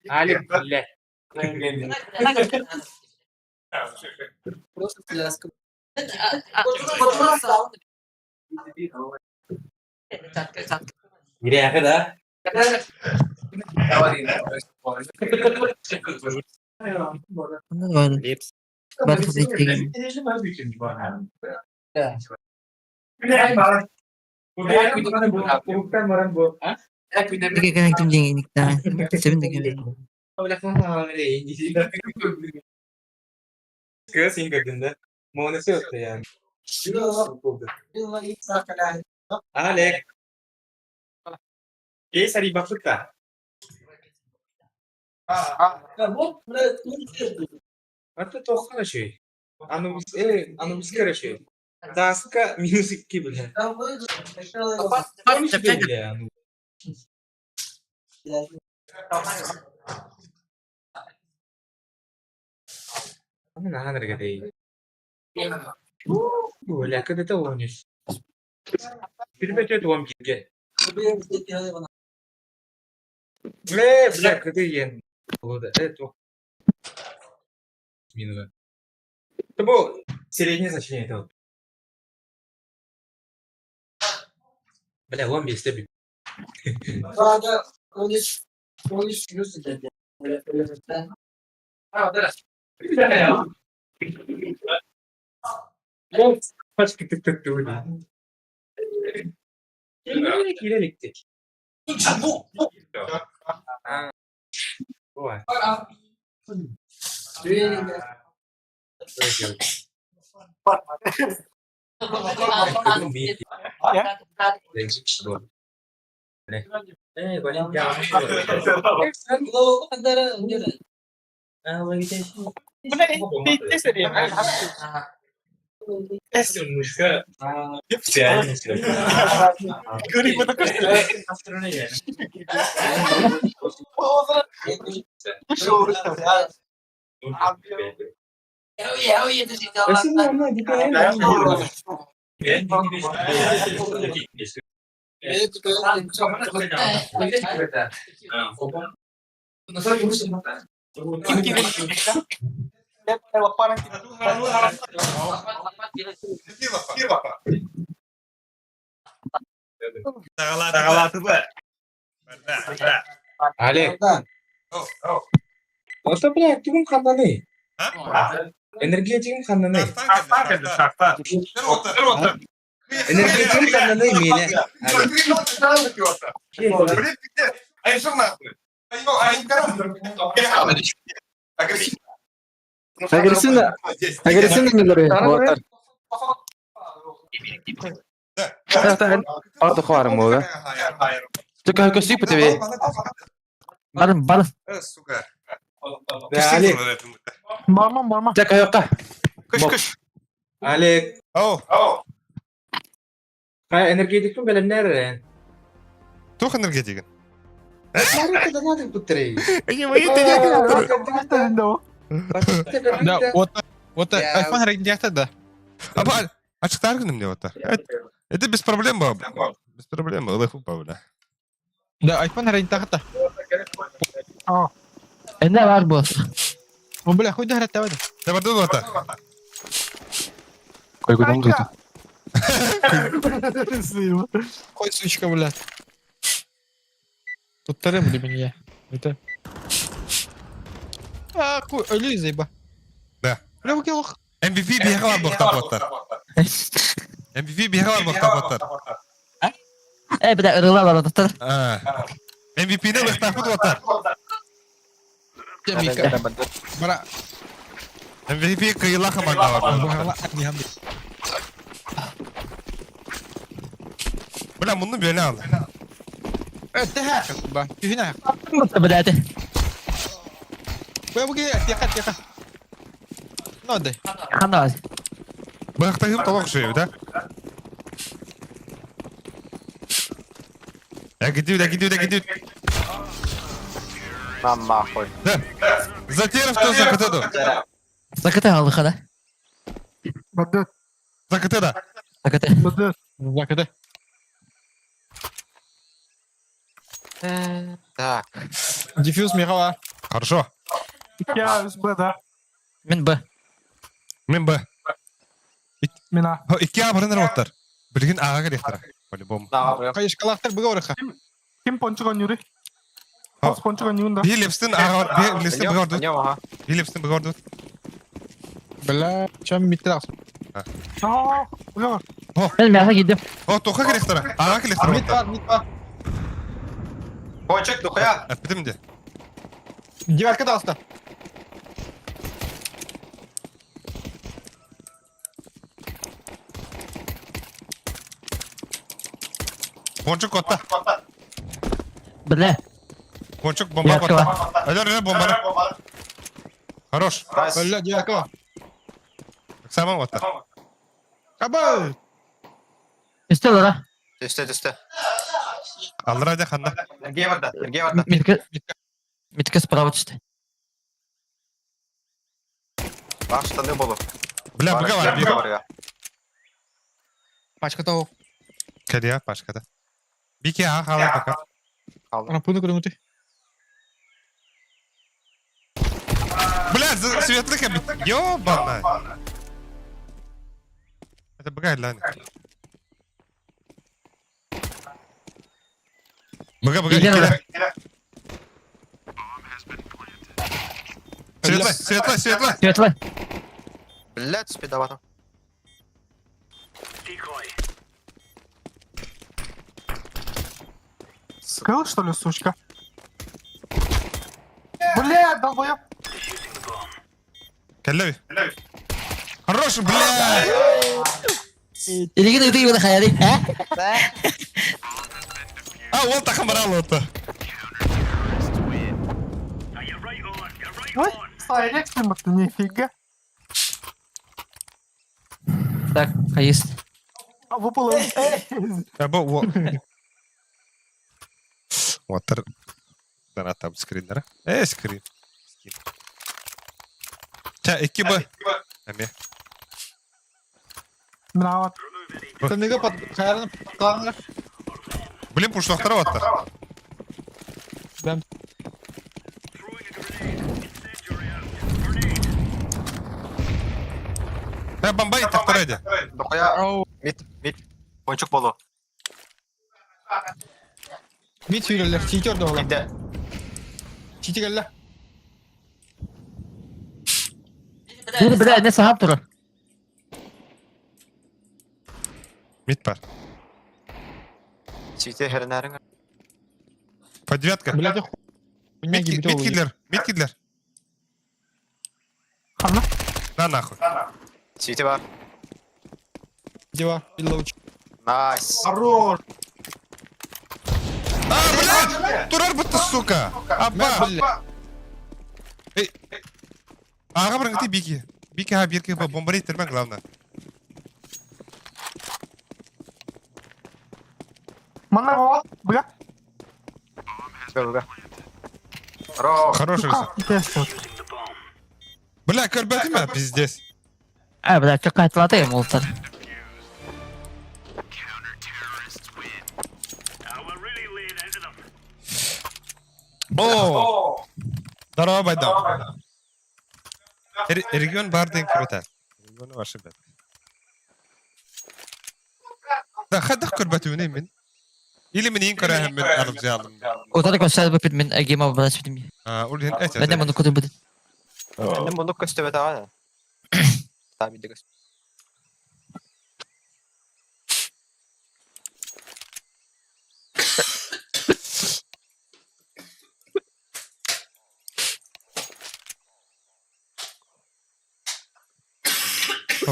Олег, бля. Бирээхи да? Олег. Таска минус 2, бля. Бля, ну. Бля, когда ты лонишь? Перебетет вам гиге. Бля, бля, когда я... Это... Минус. Это было среднее значение этого. Бля, лом без тебе. Олег. Ну что, блядь, ты хананы? Энергетик хананы. Энергетик хананы меня. Агрессивно, агрессивно не Ордох барым буолла. Көстүү бу Барым, барым. Сука. Олег. Барман, барман. Дьэ көһүөххэ. Кыш, кыш. Олег. Энергетик бэлэмнэр. Туох энергетигин? Да, вот, вот, айфон регенерация, да. Аба, ачыктаар гыным деп ата. Это без проблем ба. Без проблем, ылых бля. Да, айфон регенерация. Энде бар бу. О, бля, хуй да давай. Да барды ата. Койгудам дуйду. Хуй, сучка, бля. Тут тарым для меня. Это. А, хуй, өлүү заеба. Да. Бля, бу MVP биһиэхэ бар буохтаах MVP биһиэхэ бар буохтаах Э, бля, ырыла бар доктор. MVP-ни ылыхтаахпыт уоттар. Бара. MVP кыйыла команда бар. Бля, мунну бөлө ал. Э, ба. Түһүнэ. Бля, ты. Бля, бу тиэхэ, тиэхэ. Ноды. Хана. Быхтахым толок шею, да? Гидют, гидют, гидют. Нам нахуй. Да. Затеров кто за КТ-ду? За КТ алыха, да? Бадет. За КТ, да. За КТ. Бадет. За КТ. Так. Диффьюз Михала. Хорошо. Я Б, да. Мен Б. Мен Б. Мен А. Икки А барынар оттар. Билигин Аға келектара. По-любому. Кайышкалахтар быга орыха. Ким пончик ойнюры? Хос пончик ойнюн да. Би Лепстин аға би Лепстин быга ордут. Ага. Би Лепстин быга ордут. Бля, чем миттер Аа, бля. Мен мяха кидим. О, тоха келектара. Аға келектара. Мид бар, мид бар. Пончик, духуя. Әппетім де. Девятка даста. Пончик котта. Бля. Пончик бомба котта. Алер, алер, бомбаны. Хорош. Бля, девятка. Саман котта. Аба! Үсте лара. Түсті, түсті. Аллара да ханна. Ірге барда, ірге барда. Митке. Митке справа түсті. Бақ штаны болу. Бля, быга бар, Быга быга. бар. Пачка того. Кәдия, пашкада. Бике аға қалар пока. Ана пуны көріңті. Бля, светлый кабит. Ёбана. Это быга лан. Быга, быга, Илена. Светлый, светлый, светлый. Светлый. Бля, түспей даватым. Скрыл, что ли, сучка? Бля, долбоёб. Кәлләби. Хорош, бля. Илигин ыты ибн хаяри, а? А, ол тақым бар ал отты. Ой, сайрекс ты нифига. Так, хаист. А выпало. Бу, о. Отыр. Дана там скриннер. Э, скрин. Скин. Ча, 2 Б. Әме. Мына Таныга под хайраны қалаңдар. Блин, пуштақтар атты. Бәм. Ә, бомбай тақтар әді. Духуя. Мид, мид. Пончик болу. Мид сүйрелер, ситер да ола. Мидде. Сити келді. Бля, бля, не сахап турар. Мид бар. Сите хернәрің. По девятка. Бля, ты хуйня Мид киллер, мид киллер. Ханна? На нахуй. Сите бар. Дева, биллауч. Найс. Хорош. А, блядь! Турар бітті, сука! Апа! Бля. Эй! Аға бір іңті бики. Бики ха бирки бомбарей термен главное. Мана вот, бля. Быга, быга. Ро. Хороший Сука, Бля, көрбәті ме, пиздец. А, бля, чөк кайтылаты молтар. О! Здорово, Байдам. Регион бар деген кім Регионы ваши бәт. Да, хадах көрбәті өне мен. Или мен ең көрәһем мен арып жиалым. Отар көсәл бит мен гейма брат битим. А, ул һин әйтә. Мен моны көтеп бит. Мен бұны көстөбет аға. Таби де көстө.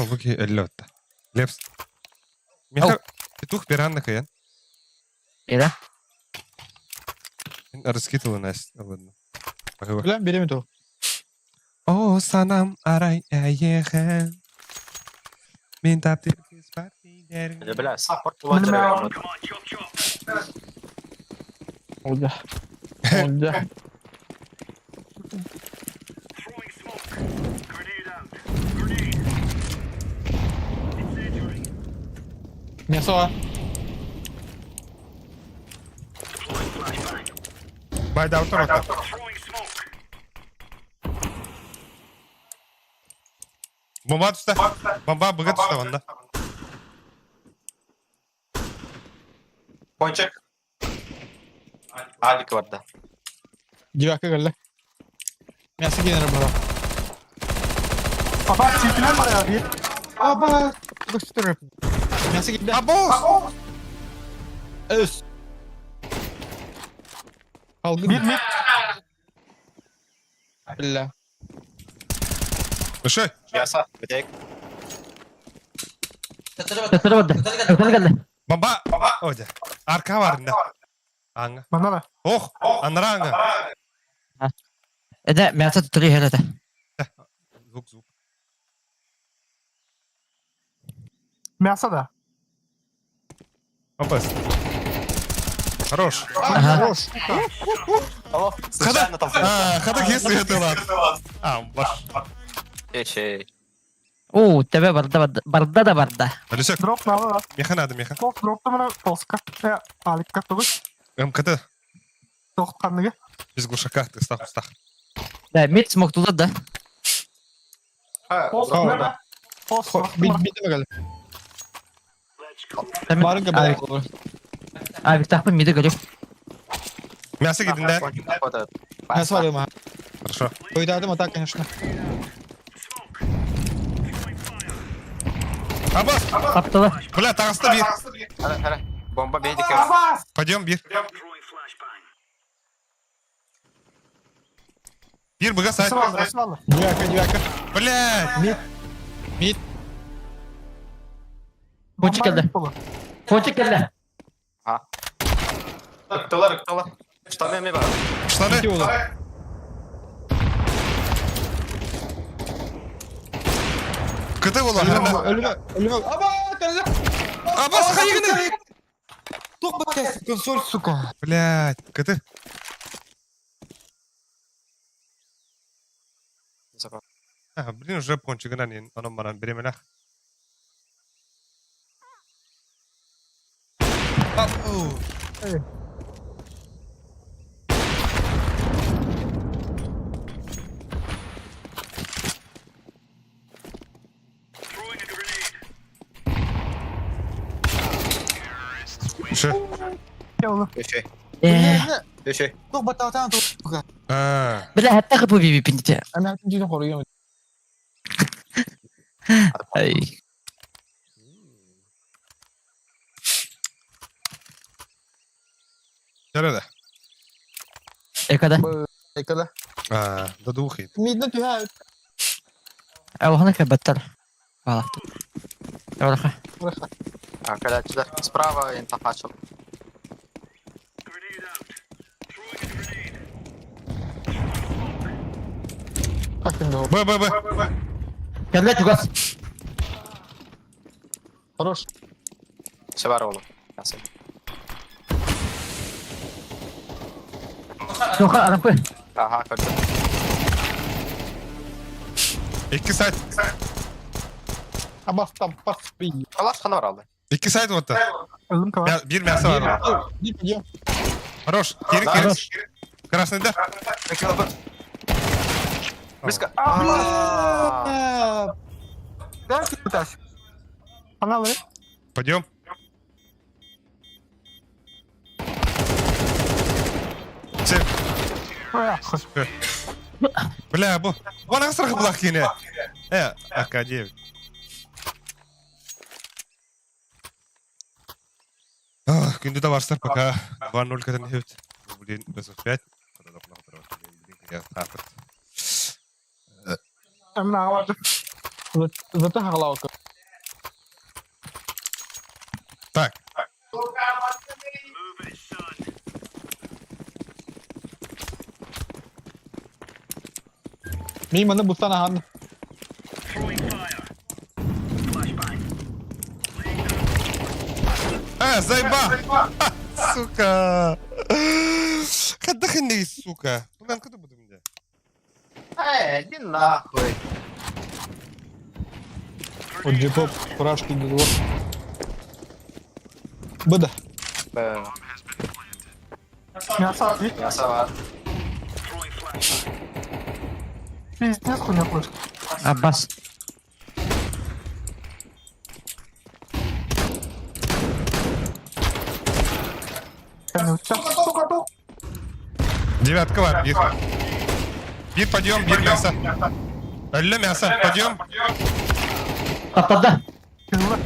О, буки әллә Лепс. Миха, петух пиранна каян. Эра. Раскидывала Настя. Ладно. Бля, берем то. О, санам арай әйехен. Мен тапты Бля, саппорт болан Мен жүрген. Olja. Olja. Мясо. Байдаутар ота. Бомба түстэ. Бомба быга түстэ онно. Пончик. Алик барда. Девятка кэллэ. Мясо генера была. Аба, çekilen var ya bir. Аба! Көстөр. Мясо киирдэ. Абос! Өс. Алгын. Bir mid. Бля. Үшөй. Мясо. Битек. Төттөрү барда. Төттөрү кэллэ. Бомба! Оде. Арка бар инде. Аңа. Bana da. Ох, анара аңа. Эдэ мясо төттөрү иһэр этэ. Звук, звук. Мясо да. Опас. Хорош. Ага. Хорош. Алло. Случайно там. А, хата кесті это лад. А, баш. Ечей. Оо, тебе барда барда барда да барда. Алисек, Drop ne var? меха надо, меха. Post drop da bana polska. Ya Alikka toguş. МКТ. Тоқтқанныгы. Без глушака, ты стах, стах. Да, мид смоктулар да. Post Да, ne? Post Бит бит кэллэ. Барынга бля. Авиктахпын миди көрү. Мясо кидин, да? Мясо алыма. Хорошо. Ойдадым, а так, конечно. Абас! Таптыла. Бля, тағысты бир. Хара, хара. Бомба бейдик. Пойдем, бир. Бир, быга сайт. Алды. Девятка, девятка. Бля! Мид. Мид. Пончик кэллэ. Пончик кэллэ. Ыктылар, ыктылар. Штаны эме бар. Штаны. Ити болу. КТ болар. Өлүмө, өлүмө, өлүмө. Аба, кэллэ. Абас, хайыгыны! Тух бакас, консоль, сука. Блядь, КТ. А, блин, уже пончигынан ен, онон баран беремелах. Ау. Ше. Ечей. Э, Ечей. Тух бататан, тух. А, бля, хатта бу биби пинте. Ана жин хоруйум. Ай. жарады. Экада. Экада. А, да духи. Мидна түһә. Алхана кабаттар. Вала. Алха. А, калячылар. Справа интахачыл. Б, Б, Б. Кэллэ тугас. Хорош. Все бар оğlum. Мясо. Тоха арапы. Ага, көрдүм. Екі сайт. Абас там пас. Алаш хана бар алды. Екі сайт вот. Öldüm kava. Bir мясо бар. Дип, дип. Хорош. Кері, кері. Красный да? Близко. А, Bana ver. Пойдем. Все. Бля, бу. Вон асырғы бұлақ кене. Э, АК-9. Күнді да барсар пока 2-0 кәтін хевт. Блин, 5. Блин, Emre ağa vardı. Зато хаглаука. Так. Мин маны бустан ахан. А, заеба! Сука! Нахрен, сука. Ну, откуда буду меня? Эй, иди нахуй. Вот джипоп, фуражки дедвор. Быда. Б. Мясо. Мясо var. Пиздец, хуйня просто. Аббас. Сука, тух. Девятка var, bir. Bir подъем, bir мясо. Әллә мясо, подъем. Таптарда. Кызылы.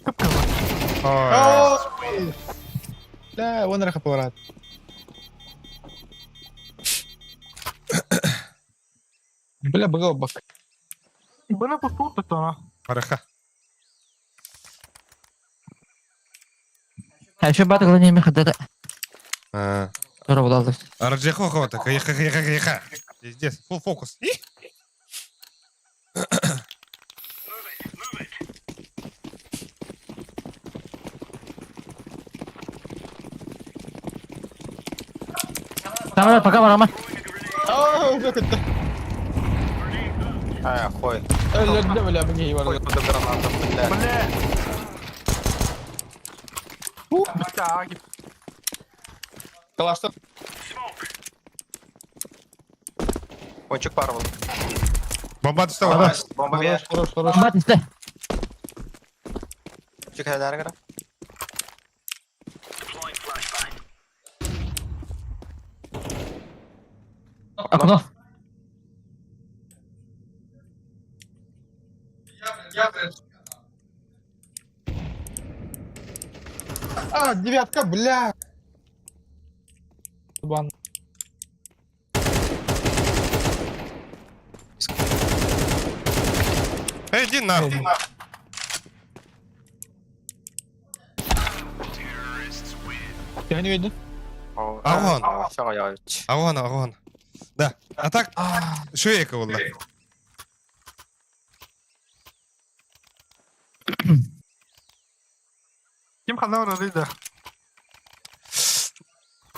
Кып-кызыл. Ой. Бля, вон раха поворот. Бля, быгал бак. Бына пустул тут она. Бараха. Еще бат главное не хадара. А. Тура булалды. Арджихо хвата, еха, еха, еха. Пиздец, фул фокус. И? Tamam пока барама. А, уже как-то. А, хуй. Бля, бля, мне его. Хуй куда граната, бля. Бля. Бля, аги. Калаш Кончик парвал. Бомба түсті Бомба бер. Хорош, хорош. Бат исте. Чик хәләр генә. Окно. А, девятка, бля. Бан. Эй, иди нахуй. Я не видно. Агон. Все, я. Агон, агон. Да. А так, швейка болды. Ким ханавра рыда.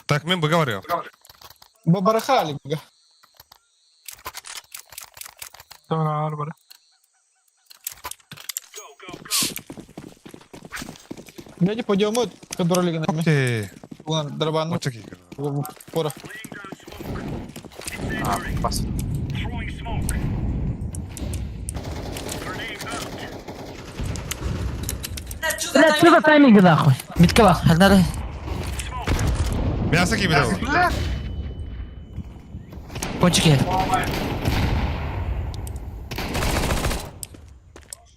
Так, мен говорю. Бабарахали. Tamam арбара. Дядя пойдем вот, который лига на Ты. Ладно, дробану. Вот такие. Пора. А, бас. Бля, что за тайминг нахуй? Митка бар. Хадара. Мясо кибер. Бля. Кончики.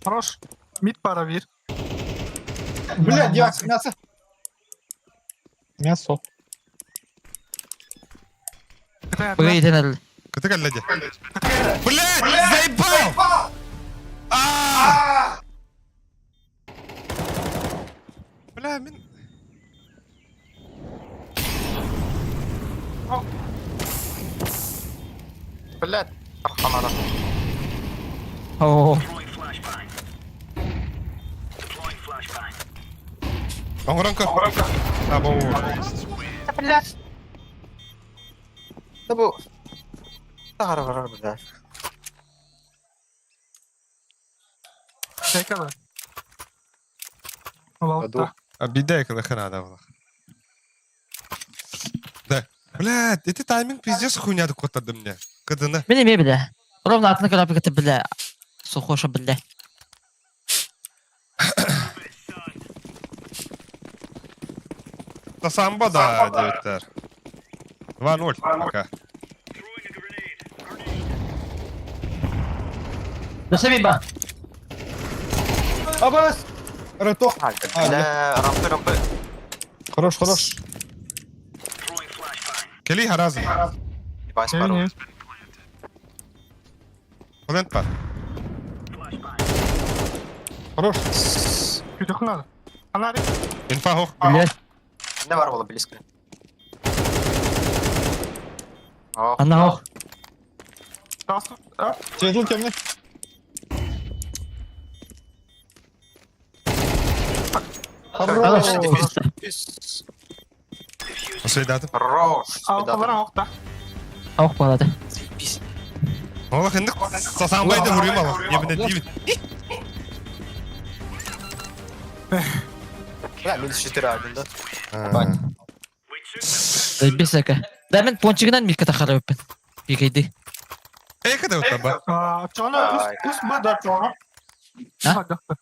Хорош. Мид пара бир. Бля, девятка, мясо. Мясо. Погоди, надо. Кыты кәлләде. Блядь, заебал! А! Бля, мен... Бля, архамара. О. Оңғыранка. А, бұл... Бля. Да бу. Тагара бар, бля. Шайка да. Обидай, когда хана да Да. Блядь, это тайминг пиздец хуйня такой-то мне. Кадына. Мени ме бля. Ровно атына көрәп кете бля. Сухоша бля. Да самбо да, девяттер. 2-0 пока. Да сами ба. Абас! Рытох. Бля, рампы, рампы. Хорош, хорош. Кели харазы. Ебать, пару. Плент бар. Хорош. Күтөхнәр. Анари. Инфа хох. Бля. Не бар было близко. О, Ана ох. Тас. А. Светлый темный. Хорош. Свидатым. Хорош. Алталара охта. Ох балады. Ол хинник сасанбайды хуруйм ала. Ебіне дейбит. Бля, минус 4 один, да? Бес әкә. Да мен пончигынан микка тахара өппен. Бигейди. Эйкада утаба. Чоно үс б да чоно.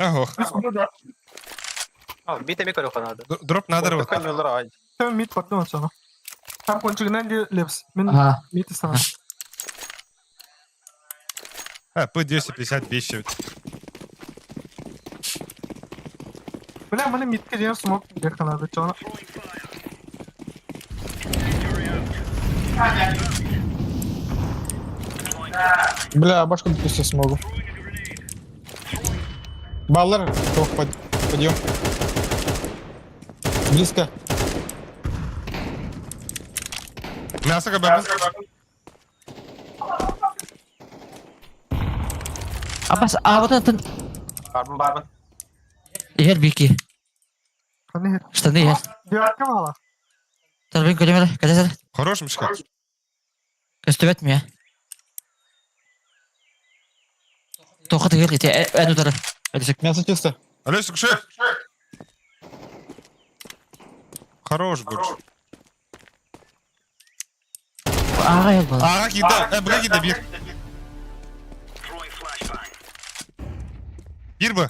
Ох. Үс б да. А, бит эми көрөх надо. Дроп надо вот. Там мид потом чоно. Там пончигынан ди лепс. Мен мид стана. А, П-255 Бля, маны мидке деген смок дехта надо чоно. Бля, башку допустить смогу. Баллар, ох, подъем. Близко. Мясо кабабы. Абас, абытын. Барбын, барбын. Егер бики. Штаны егер. Девятка мала. Тарбин көремеле, кәдесер. Хорош, мишка. Көстөбөт мия. Тоқы тегер ете, ән удары. Мясо чисто. Алло, сукши. Хорош, бурч. Аға ел бала. Аға киді, бұға киді, бір. Бір бі.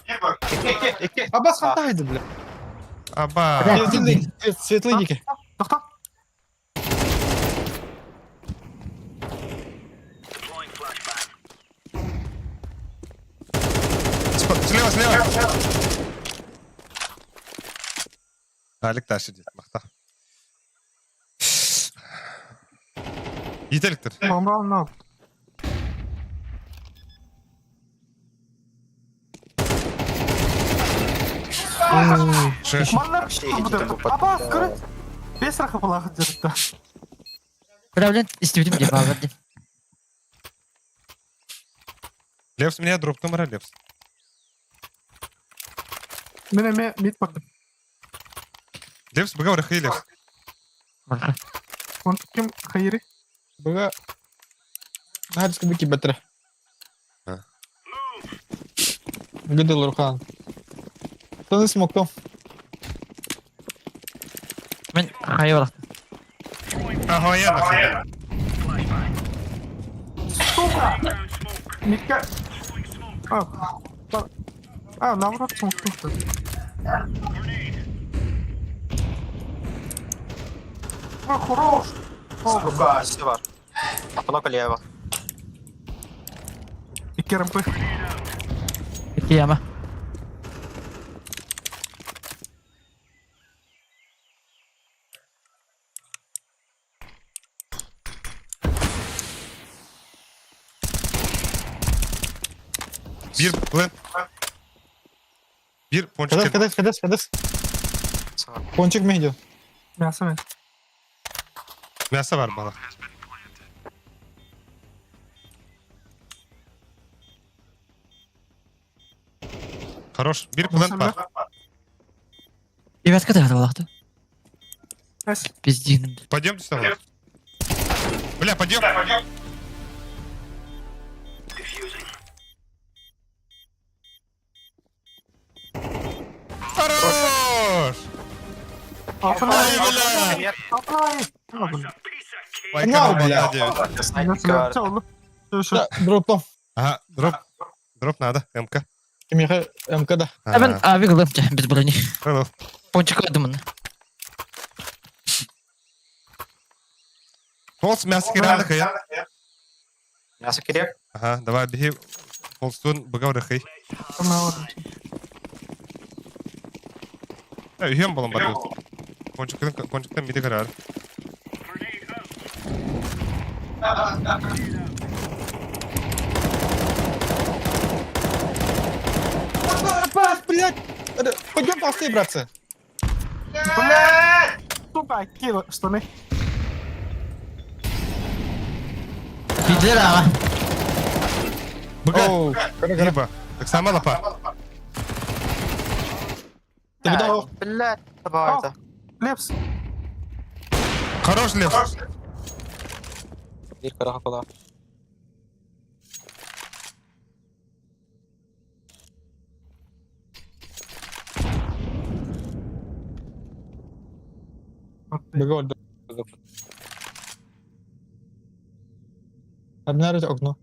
Абас хантайды, бля. Аба. Светлый дики. Тоқта. Слева, слева. Алик таши дед, мақта. Ителіктір. Бомба на. Маннар Абас, көрі. Бес рахы балағы жүрді. Проблем истебедим деп алды. Левс меня дроптым ара, Левс. Мен эме мид бардым. Левс, бұға ұры Левс. Он ким хайри? Бұға... Хадис кубики бәтірі. Гыдыл Рухан. Таны смоктом. Мен хайы барақ. Охуенно. Сука! Мидка... А, наоборот смоктом. А, хорош! Сука, все бар. Апанок лево. Икки РМП. Икки яма. Bir, плен. Bir, пончик. Кадас, кадас, кадас, кадас. Пончик мейді. Мясо мен. Мясо бар бала. Хорош. Bir плент бар. Девятка да балақты. Пиздин. Пойдемте сюда. Бля, пойдем. Хорош! Ай, бля! На, бля. Дроптом. Ага, дроп. Дроп надо, МК. Миха, МК, да. А мен ави кылым без брони. Пончик койдым. Полс мясо кираны хая. Мясо кирек? Ага, давай, беги. Полстун, быгав рыхый. Үйем болом бар. Пончиктан, пончиктан миди карар. Абас, блядь! Пойдем толстые, братцы. Блядь! Сука, кило штаны. Бидлер аға. Быга. Либо. Так сама лапа. Ты Блядь, это. Лепс. Хорош, Лев. Биир кыра хапылаах. Быга олду. Обнаружить окно.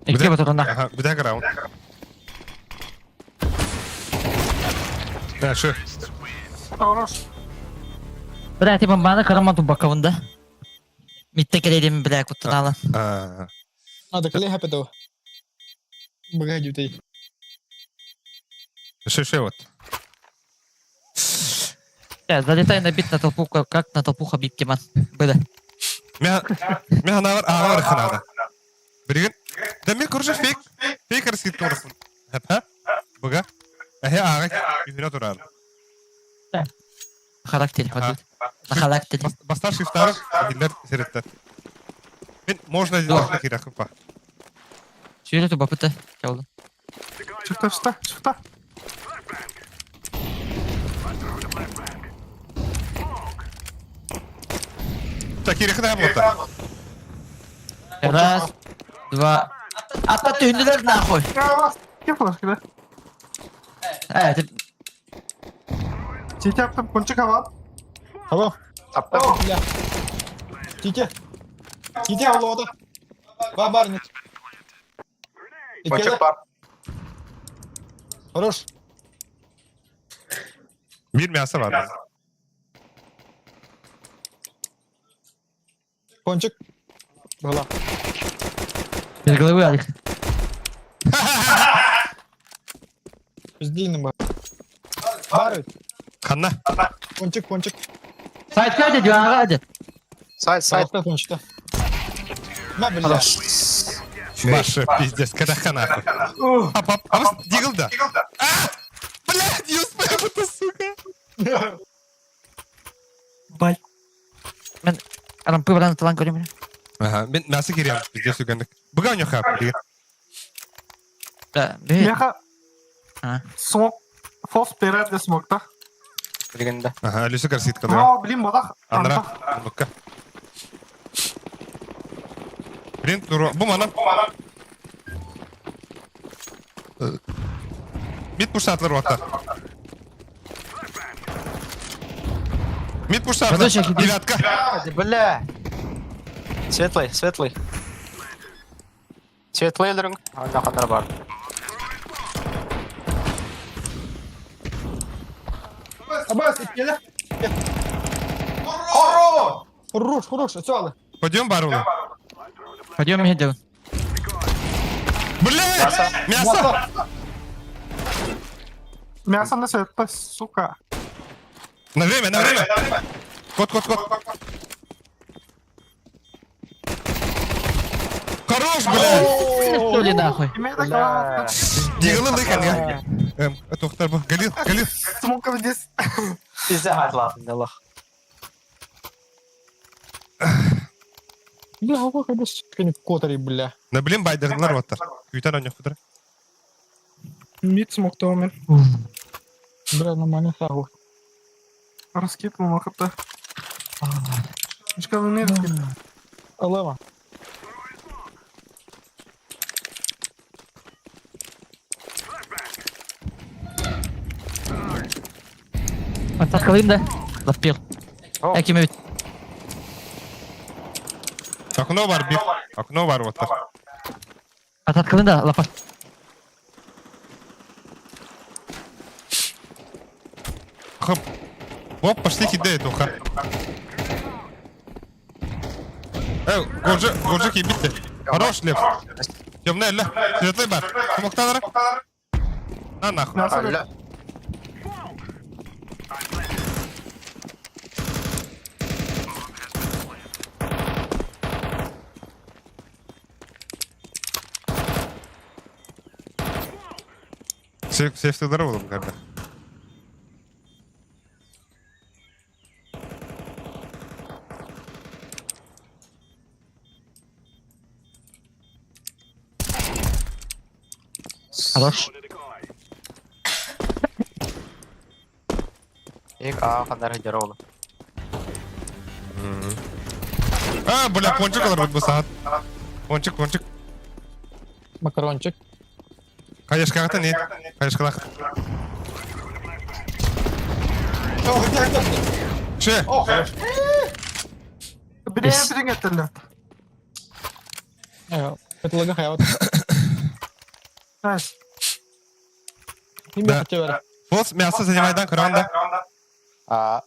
Икки батурунна. Ага, бүтэһик раунд. Да, шы. Хорош. Бля, типа баны караман тубакабында. Митте келедим, бля, куттаналы. А, Надо клей хапетов. Быга дютей. Шы, шы вот. Бля, залетай на бит на толпу, как на толпу Хабиб Кеман. Было. Мен анавар ағар ханада. Билигин. Да мен короче фейк фейк раскидка орсын. Хапа. Буга. Эхе ага күнүнө турар. Характер, Ага. вот. На характере. Бастар шифтар дилер сереттер. Мен можно сделать кирахыпа. Сүйрі тубапыты. Чалды. Çıktı çıktı çıktı. Так кирахына болта. Раз, два. Атта түйінділер нахуй. Ya bas. Yapılır gibi. Evet. CT yaptım. Ponçik hava. Tamam. Таптым. Бля. Тите. Тите аллода. Бар бар нет. Пончик бар. Хорош. Бир мясо бар. Пончик. Была. Без головы, Алик. Пиздейный бар. Бар. Ханна. Пончик, пончик. Сайт кайда, диванға hadi. Сайт, сайт. Сайт, пончик. На, бля. Маша, пиздец, когда нахуй. Ап, ап, ап, дигл да. А! Блядь, не успел это, сука. Бай. Арампы баран талан көрем. Ага, мен мясо кирям, пиздец, үгендік. Буга у него хап, Да, бе. Меха. А. Смок. Фос перед смокта. Билигин да. Ага, Люся гарситка, да. Aa блин балах. Андра, ну-ка. Блин, туру, бу мана. Мид пушатлар ватта. Мид пушатлар. Девятка. Бля. Светлый, светлый. Светлый өлөрүң. Анда катар бар. Абас, келе. Хорош! Хорош, хорош, все, Пойдем, баруна. Пойдем меня делаем. Блядь! Мясо! Мясо на свет, сука. На время, на время! Кот, кот, кот. Хорош, блядь! Что ли нахуй? Имей такого. Дигылы лыкан, я. Тоқтар бұл. Галил, Галил. Смоков здесь. Пизде хатлатын, Аллах. Бля, ого, конечно, котари, бля. На блин байдағылар ваттар. Күйтен ойнақ бұдыр. Мид смокта у меня. Бля, нормально сагу. Раскидывал на хп. Шкала не раскидывал. Алема. Атакалым да. Лаппил. Әкеме бит. Окно бар, бир. Окно бар ваттар. Ататкалым да, лапа. Хоп. Оп, пошли кидай тоха. Горжа, горжа кибитте. Хорош, Лев. Темный, ля. Светлый бар. Смокталар. На нахуй. Мясо Алла. Сейфтылары болом карда. Хорош. Ик а хандар хадьар оğlu. А, бля, пончик олорбут бу саат. Пончик, пончик. Макарончик. Хаешкаҕыта не? Хаешкалаах. Че? Бирээ бирин этеллер. Петлага хаяват. Nice. Ким Да. хотел бара. Вот мясо занимайдан көрөҥ да. А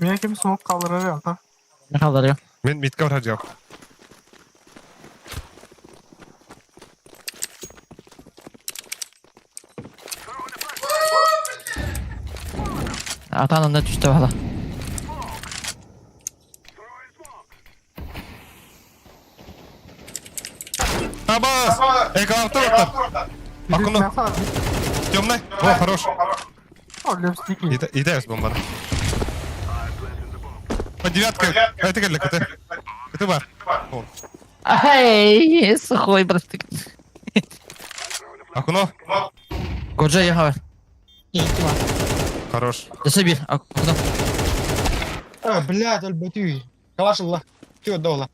Меня ким смок калдырар я. Ne kaldırıyor? Мен митка барар жок. Atan onda düştü valla. Абас! Экалапты оттар. Акуну. Темный. О, хорош. О, Лепс дикий. Иде бомбаны. По девятка. Это келли, кыты. Кыты бар. О. Ай, сухой братик. Акуно. Годжа я хабар. Хорош. Десе bir. Акуно. А, блядь, альбатюй. Калаш Аллах. Ты отдала.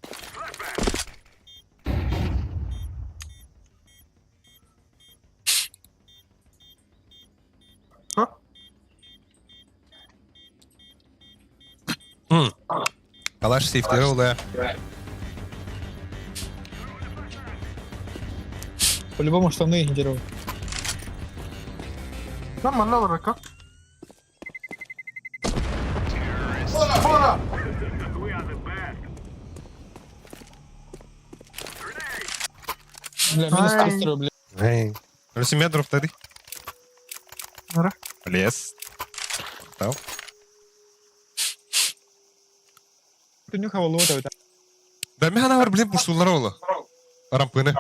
Калаш сейфтері олы. По-любому штаны дерево. Lan bana var bak. Бля, минус Ай. 300 рублей. Эй. 8 метров тады. Нара. Лес. Тау. Ты нюхал лота это. Да мен бар, блин, пуштулар олы. Рампыны.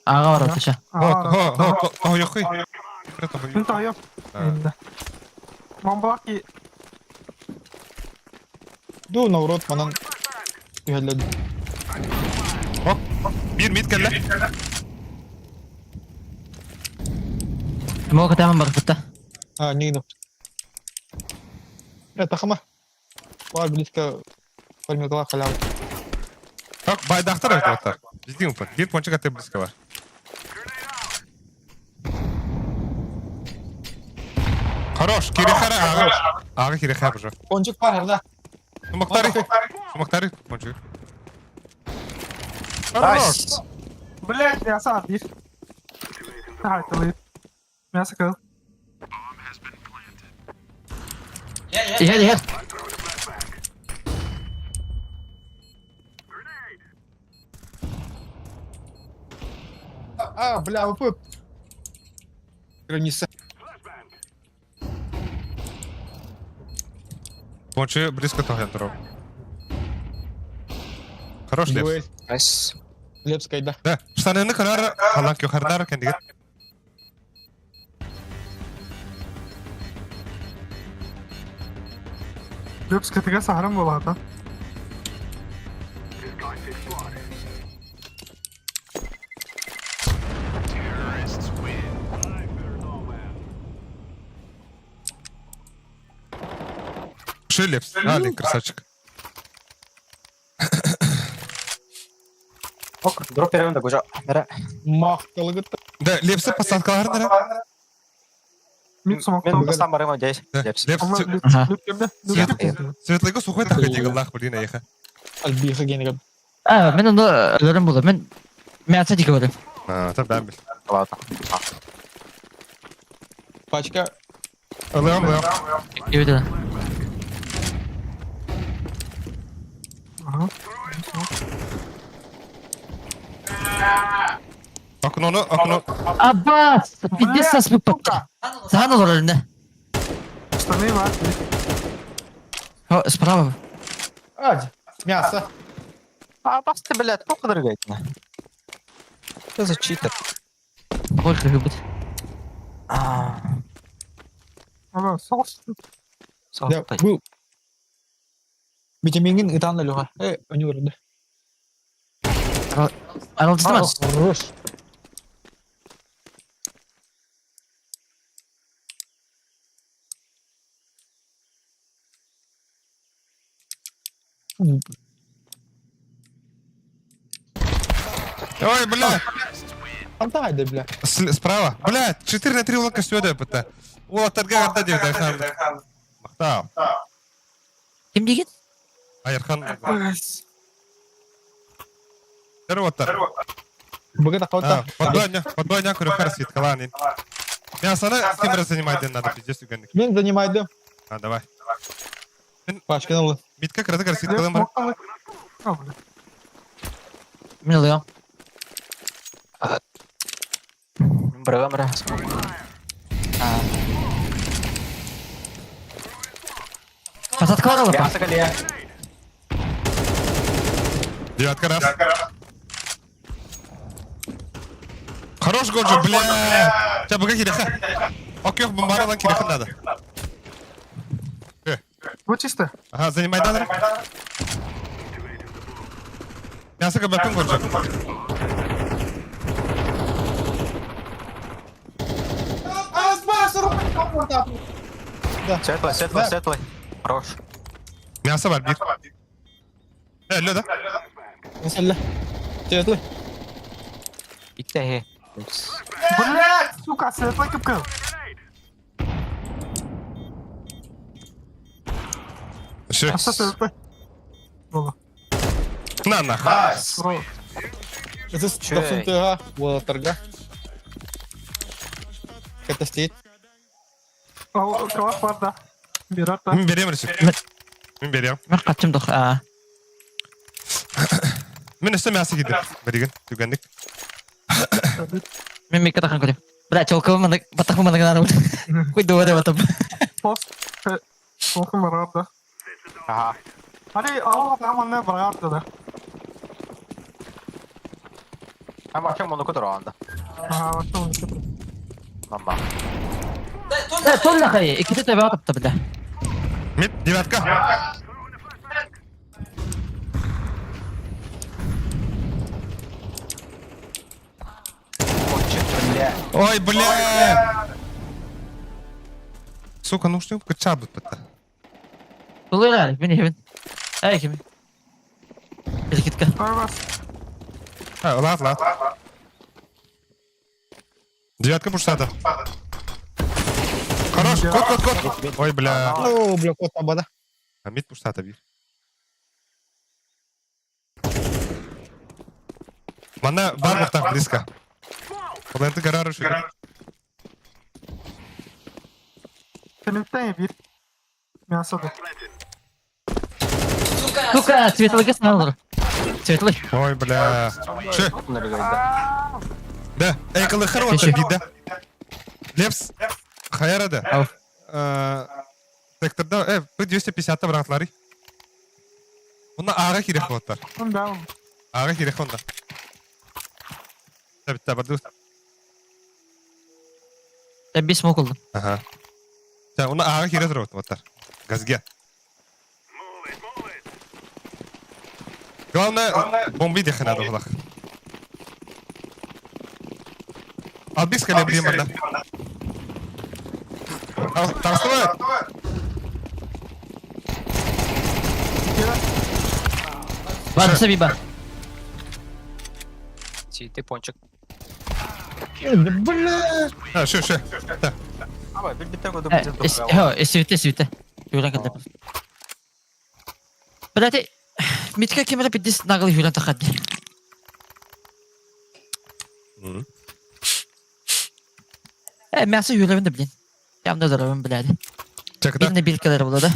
Аға бар атыша. Хо, хо, хо, хо, йохы. Мен тайып. Енді. Мамбалaki Ду на урод манан. Түһэллэ. Бир мит келле. Смока тамам бар бутта. А, не иду. Это хама. Бар близко. Фармикала халява. Так, байдақтар өтіп отыр. Біздің ұпыр. Бір пончик аты близко бар. Хорош, кирехара ағы. Ағы кирехара уже. Пончик бар, да. Сумактары. Сумактары, пончик. Хорош. Блять, мясо bir. Haytalayıp. Мясо кыл. Иһэр иһэр. А, бля, ВП. Граница. Пончик близко тоген тұру. Хорош, Лепс. Дуэль. Найс. Лепская, да. Да, штаныны кырар, халан көхардар кендиге. Лепс кытыга сахарым болады. Ши Лепс. Али, красавчик. Ок, дроп беремин да Гожа. Бere. Мах, калыгыт. Да, Лепсы посадкаларын да. Мин смок Мен бастан барым здесь. Да, Лепс. Лепс. Ага. Светлыгы сухой так дигыллах, блин, аеха. Альбиха генерал. А, мен онда өлөрүм болду. Мен мясо дике барым. А, там бәм бил. Ладно. Пачка. Ылыам, ылыам. Кебеде. Ага. Акунону, акуно. Аббас! Пиздец сас буппатта. Сахан олор önünde. Штаны var. О, справа. А, Мясо. А, басты, блядь, сколько дорогает? Что за читер? Сколько любит. А, Ама соус. Да, сотый. бу. Витаминин ытан Леха. Они вроде. Аралдыстыма. Хорош. Ой, бля! Антайда, бля. Справа. Бля, 4 на 3 улака сюда это. Уолаттарга арда диэбит Айхан. Махтал. Ким деген? Айархан. Тэр уоттар. Быга такой-то. Подбойня, подбойня көрө харсит каланин. Мясоны кем занимать надо, пиздец үгенник. Мен занимайды. А, давай. Пашкин алды. Митка кыраты карсит калан бар. А, бля. Мен ылыам. Бра, бра. Посадка бар алып. Мясо калия. Девятка раз. Хорош Годжо, бля. Сейчас быга киреха. Окей, бомбаралан киреха надо. Бу чисто. Ага, занимай надо. Мясо кабатын Годжо. Светлый, светлый, светлый. Хорош. Мясо бар бир. Леда. Мәсәлә. Светлый. Икте Блядь, сука, светлый кипкал. Все. А что светлый? Было. На нахуй. Бро. Это Чей? торга. Вот торга. Это стоит. Ал, калаш бар да. Бират да. Мен берем ресик. Мен берем. Мен каттым дох. А. Мен өстө мясо кидим. Береген, түгәндик. Мен микка тахан көрем. Бля, чолкы маны батах маны гана. Куй дуа деп атып. Пост. Толкын барат да. Ага. Hadi al tamam ne барат да. А вообще муну кудра анда. Ага, вообще он кипр. Мама. Да, толла хай. Иките тебе атып бля. Мид, девятка. Бля. Ой, бля. Сука, ну что качабыт бата. Тулыра, мен хебин. Эй, ким? Билкитка. Барбас. А, лат, лат. Девятка пушата. Хорош, кот, кот, кот. Ой, бля. О, бля, кот табада. А мид пушата бир. Мана бар мухтах близко. Оленты гора решили. Тенеттен bir. Мясо да. Сука, светлыйга сналыр. Светлый. Ой, бля. Че? Да, эй, кылы хорош, бит, да. Лепс. Хаяра да. Секторда, П250 братлары. Онна ага кирек боттар. Да. Ага кирек онда. Битте барды. Мен бес смок oldu. Ага. Та, онна ага кирек боттар. Газге. Главное, бомби дехе надо булах. Албис кале блин да. Тарсовая. Бар, саби бар. Ти пончик. Бля. А, шо, шо. Да. Давай, бир битте году Хо, свете, свете. Юран калды. Блядь, Митка кемера бидис наглый юран тахады. Мясо юран да блин. Ямда здоровым, блядь. Чакда. Бинне билкалар булады.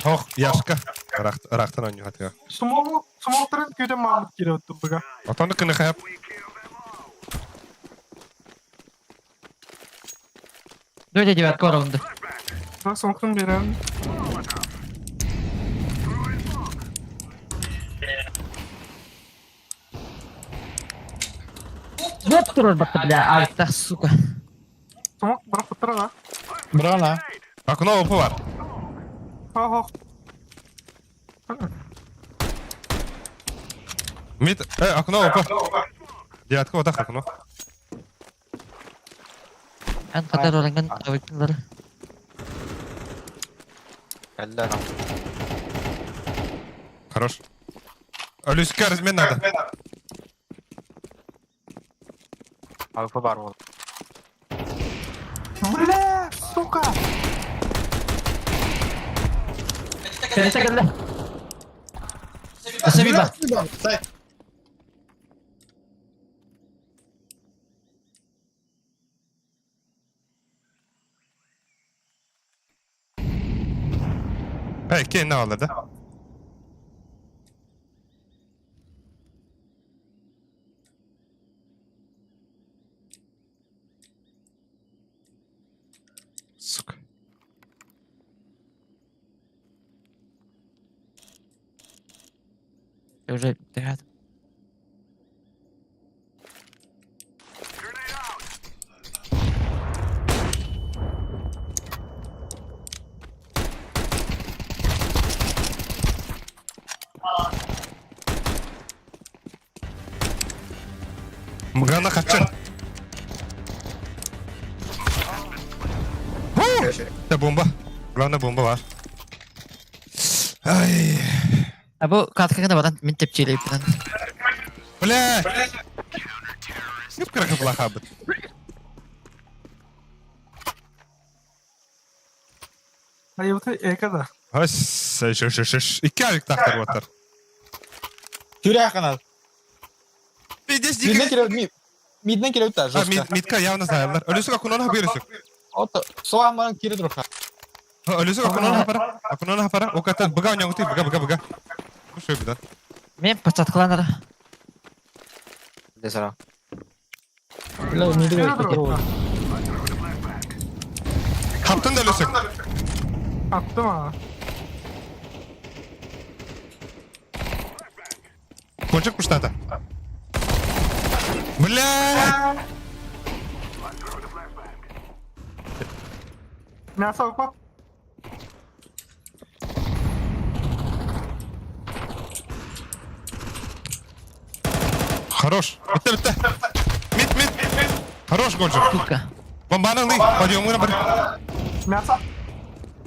Ох, яшка. Рахтан ойню хатыга. Смогу, смогтарын көйден мамыт кире өттү буга. Отону кыны хаяп. Дойде девятка бар онда. Bak смогтун берем. Смок турар батта, бля, альта, сука. Смок бырахпыттар да. Бырана. Окно опы бар. Хо-хо. Мид, окно опы. Девятка вот так окно. Эн катар оранган авиктылар. Кэллэ. Хорош. Алюська размен надо. Алпы бар ол. Бля, сука! Кэллэ кэллэ. Спасибо. Сай. Эй, кей на да? Сука. Уже ряд. Мгана хачан. Это бомба. Главное бомба бар. Ай. А бу каткага да баран мин тепчилейппин. Бля. Юп краха плоха быт. Айыбыты эка да. Ас, ш ш ш ш. Икки авик тахтар оттар. Түрә канал. Пиздец, Миднен дико. киреп, ми. Миднен киреп та, А, жестко. мидка явно знаялар. Өлүсүк окунон хабыр өсүк. Ото, соа маран кире дроха. Өлүсүк окунон хапара. Окунон хапара. Оката быга оняңты, быга быга быга. Бу шөй быдан. Мен пачаткаланар. Десара. Бля, миди Кире Хаптын да өлүсүк. Attım ha. Кончик пуштата. Бля! Мясо опа. Хорош. Бітті, бітті. Мид, мид. Хорош, Гончик. Сука. Бомбаны ылый. Подъемына бір. Мясо.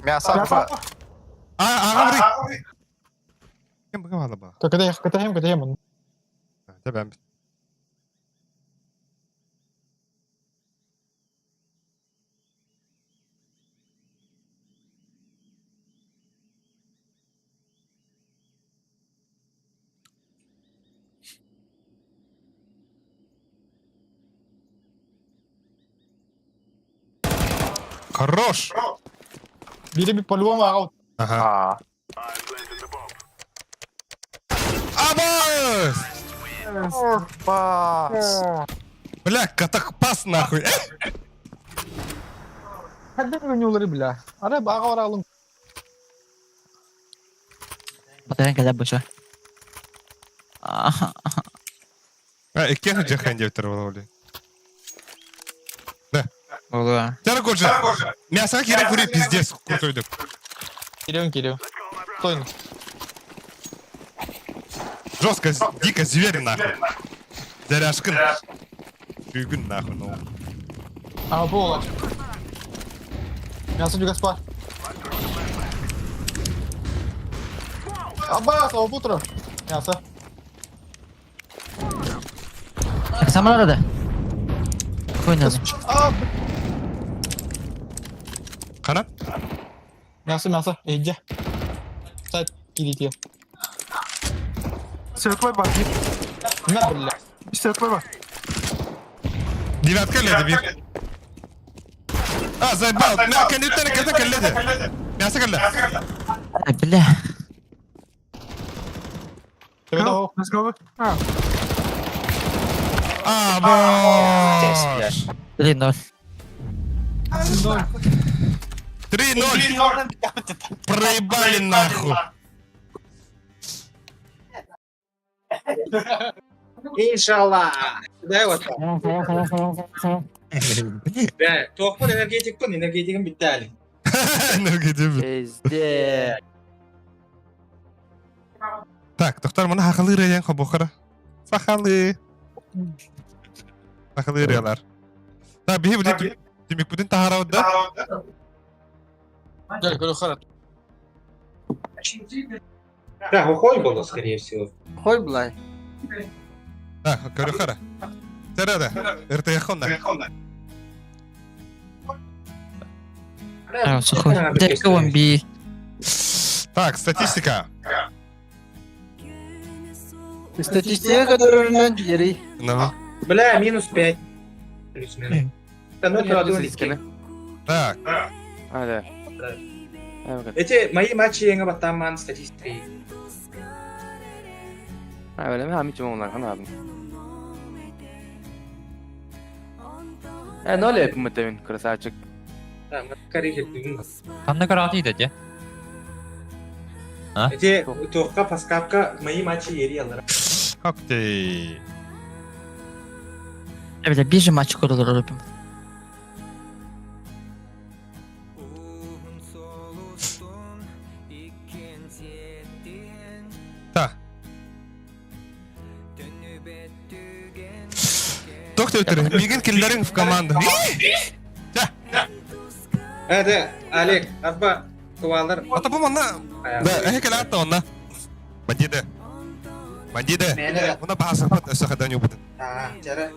Мясо Мясо опа. опа. А, аға бір. Кем бұға бала ба? Кәтәм, кәтәм, кәтәм. Дәбәм. Хорош. Бири би по-любому аут. Ага. А. Абас! Бас. Бля, катак пас нахуй. Хәддә не улары бля. Ара ага бара алым. Батарейка кэлэ бу. А, иккен жахан деп тұр ол. Болу. Тәрі көрші. Мясоға керек көре пиздец крутой Кирем, кирем. Стой. Жестко, дико зверь нахуй. Заряшкын. Бүгін нахуй, ну. А, була. Мясо Гаспар. Аббас, а утро. Мясо. Самалар да. Какой надо? А, Қана? мясо, мясо. Иди. Сайт, кидите. Светлый бар. На, бля. Светлый бар. Девятка леді бір. А, заебал. Мә, кәндеттен кәті кәлледі. Мясо кәллі. Ай, бля. Тебе того. Let's go. А, А, бош. 3-0. 3-0. Проебали нахуй. Иншалла. Дай вот. Бля, туохпун энергетикпын, энергетигим бүттэ али. Энергетик. Пиздец. Так, доктор, маны хахалыы район хобохара. Сахалы. Сахалыы рыалар. Так, биһи бу түмүкпүтүн таһаарабыт да? Да, хохой было, скорее всего. Хой булай. Так, көрүхара. Сэрэ РТХ-онна. А, сухой. Дерка он би. Так, статистика. Статистика которую ери. Ну. Бля, минус 5. Плюс-минус. Да, ну это одно Статистиканы. Так, А, да. А, Эти мои матчи я батаман статистики. öyle mi? Ha, hiç onlar kan abi. E ne oluyor yapım demin красавчик. Да, мы корректно бүгүн. Ханна караты деді. Эти туохка паскапка мои матчи ери алар. окей. Бля, бежи матч көрөлөр өпүм. Так. Доктор, мигин киллерин в команду. Да, Олег, арба кувалар. Ата бу манна. Да, эхе атта онна. Бандиты. Бандиты. Мына баасырбат өсө хадан юбут. А, жара.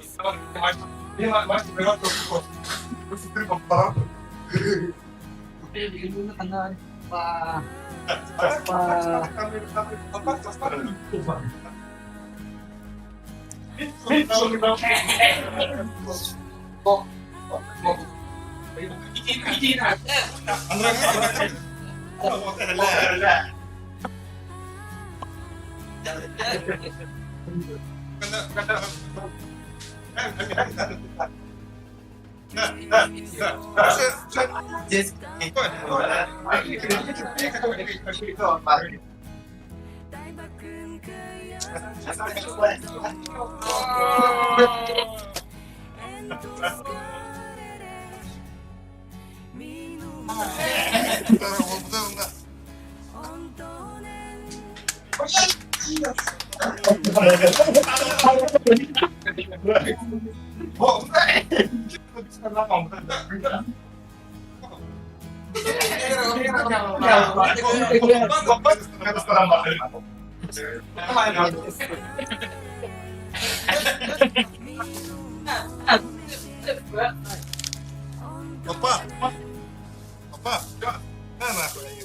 Опа! Опа! На нахуй!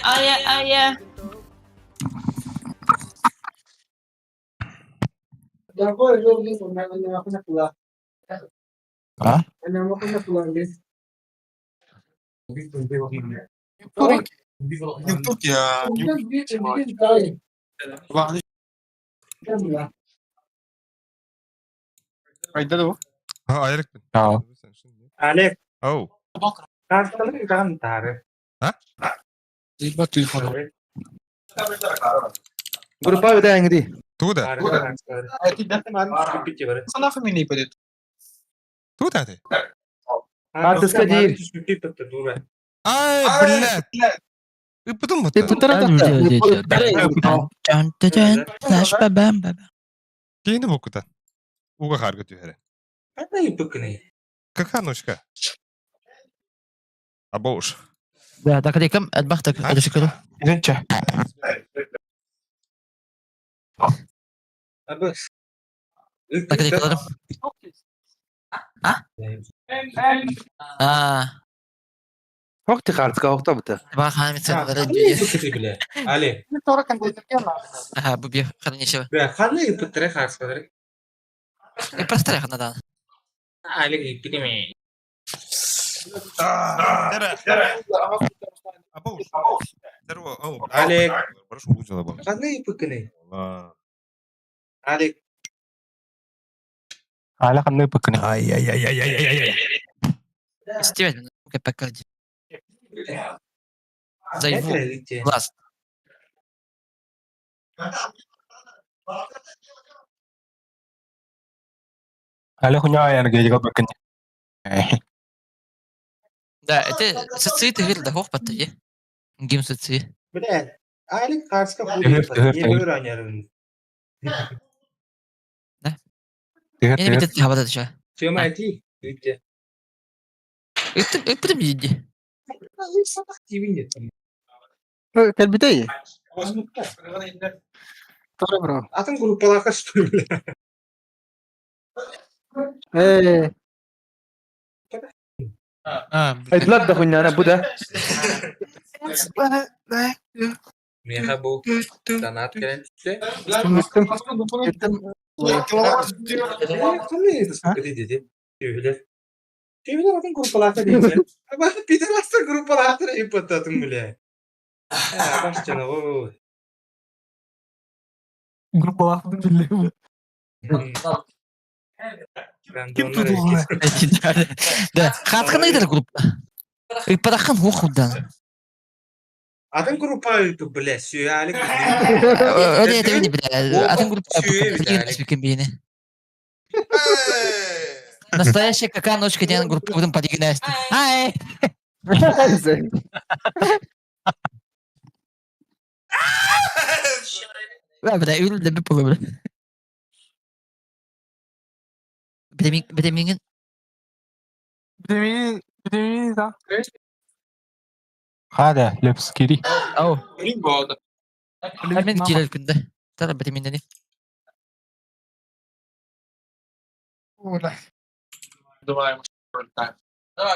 Ая, ая. Ha ayarık bin. Олег, Оу. карталар даҕаны таары. А? Группа бит эңди. Туда. Туда ты. Карточка диир. Ай, блядь. И потом вот. Кейini букута. Уга харгы түһәрі. Кака ночка? Абоуш. Да, так рекам, отбахтак, это секунду. Так рекаларым. А? А, Хокти картка хокта бит. баха митсен Али. Ага, бу бир хранилище. Просто надо. Абоуш. Здорово. Ау. Олег. Прошу лучше лабо. Ай-яй-яй-яй-яй-яй. Стивен, пока. Зайву. Глаз. Да, это соци ты говорил, да, хох паттади. Гим соци. Да? Я не видел, хабада еще. Это потом иди. Кэлбитэй. Торо бро. Атын группалаах что ли? Ээ. Айдылар да хуйняна бу да. Меха бу донат кэлэн түстэ. Түстүм. Кеттим. Түһүлэр. Түһүлэр атын группалаахта диэн. Пидорастар группалаахтар ыйыппаттатын билэ. Башчана оо. Группалаахпын биллим. Ким тутулла? Да, хаткын ыйдар группа. Ыйпатаххын хух худан. Атын группа ыйыппыт бля, сүйәлик. Öyle edebilir бля. Атын группа бейне. Настоящая какая ночка ден группа будем подигнать. Ай! Бля, бля, үл де bir бля. Бремingen Бдемини, бдемини да. Хада, Лепс, кири. Ау. Мен кирел күнде. Тара бреминдени. Ола.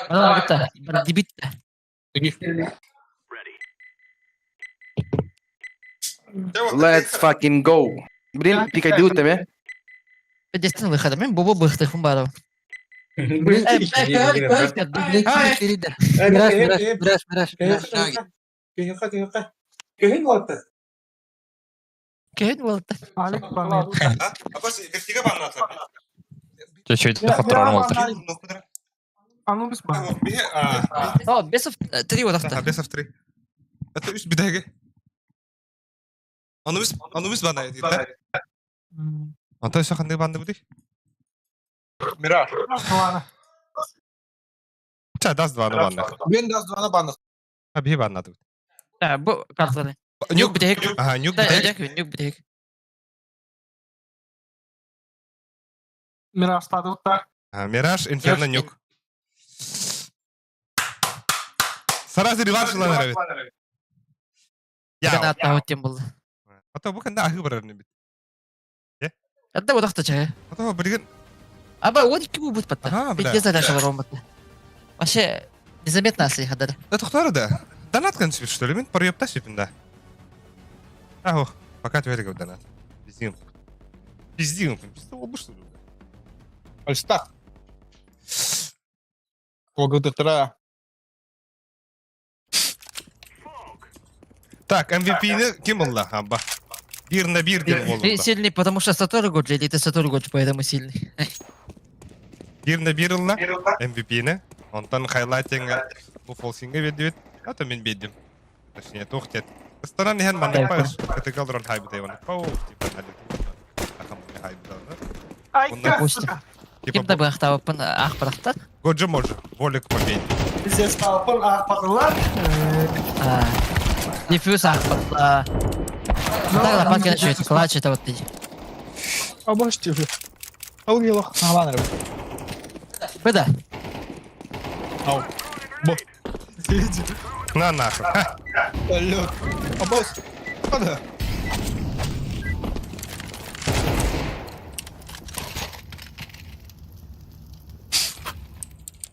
Ана битта. Дибитта. Let's fucking go. Блин, пикайду тебе. Дестин выхода. Мен бобо быхтыхым баров. Мираж, мираж, мираж, мираж, мираж. Күйіққа, күйіққа. Күйін болыпты. Кehen болду. Алик бана. Абас, вертига баннатар. Чуть-чуть хотторон олтыр. Анубис бана. О, бесов три одахта. Бесов три. Это үс бидеге. Анубис, Анубис банна дейт да? Антон өсө кандай банды бу Мираж. Ладно. Ча, даст два банна. Мен даст два банна. А би банна тут. Да, бу картаны. Нюк бидег. Ага, нюк бидег. Нюк бидег. Мираж тадытта. Мираж, Инферно, Нюк. Сразу реванш ылан эрэ Я аттаабыт был. А то бу кэннэ аһыы барар бит. Атта одахта чае. А то билигин Аба он икки бу бут Ага, батта. бля. Пиздец дальше баром батта. Вообще незаметно асли хадар. Да тохтор да. Донат кэн что ли? Мен парыйапта сүпүн да. Ахох, пока түһэргэ донат. Пиздим. Пиздим. Пиздим обу что ли? Альстак. Благодаря. Так, MVP-ни ким ылла? Аба. Бир на бир диэн Ты буолла. сильный, потому что Сатору Годжи, или ты Сатору Годжи, поэтому сильный. Бир на бир ылла MVP-ни. Онтон хайлайтинг бу фолсинга бердибит. Ата мен бердим. Точнее, туох тет. Станан иһэн маннык паш. Кытыгалрон хайбытай ван. Пау, типа Ахам хайбытай. Ай, Допустим. Типа Ким да бахтабыппын ах барахтар. Годжо может, волик победить. Пиздец, талпын ах Диффьюз ах батла. Так, лопатка начнет, клатч это вот ты. Абаш тебе. Алгилах. Алан рыб. Беда. Ау. Бо. На нахуй. Алло. Абаш. Хада.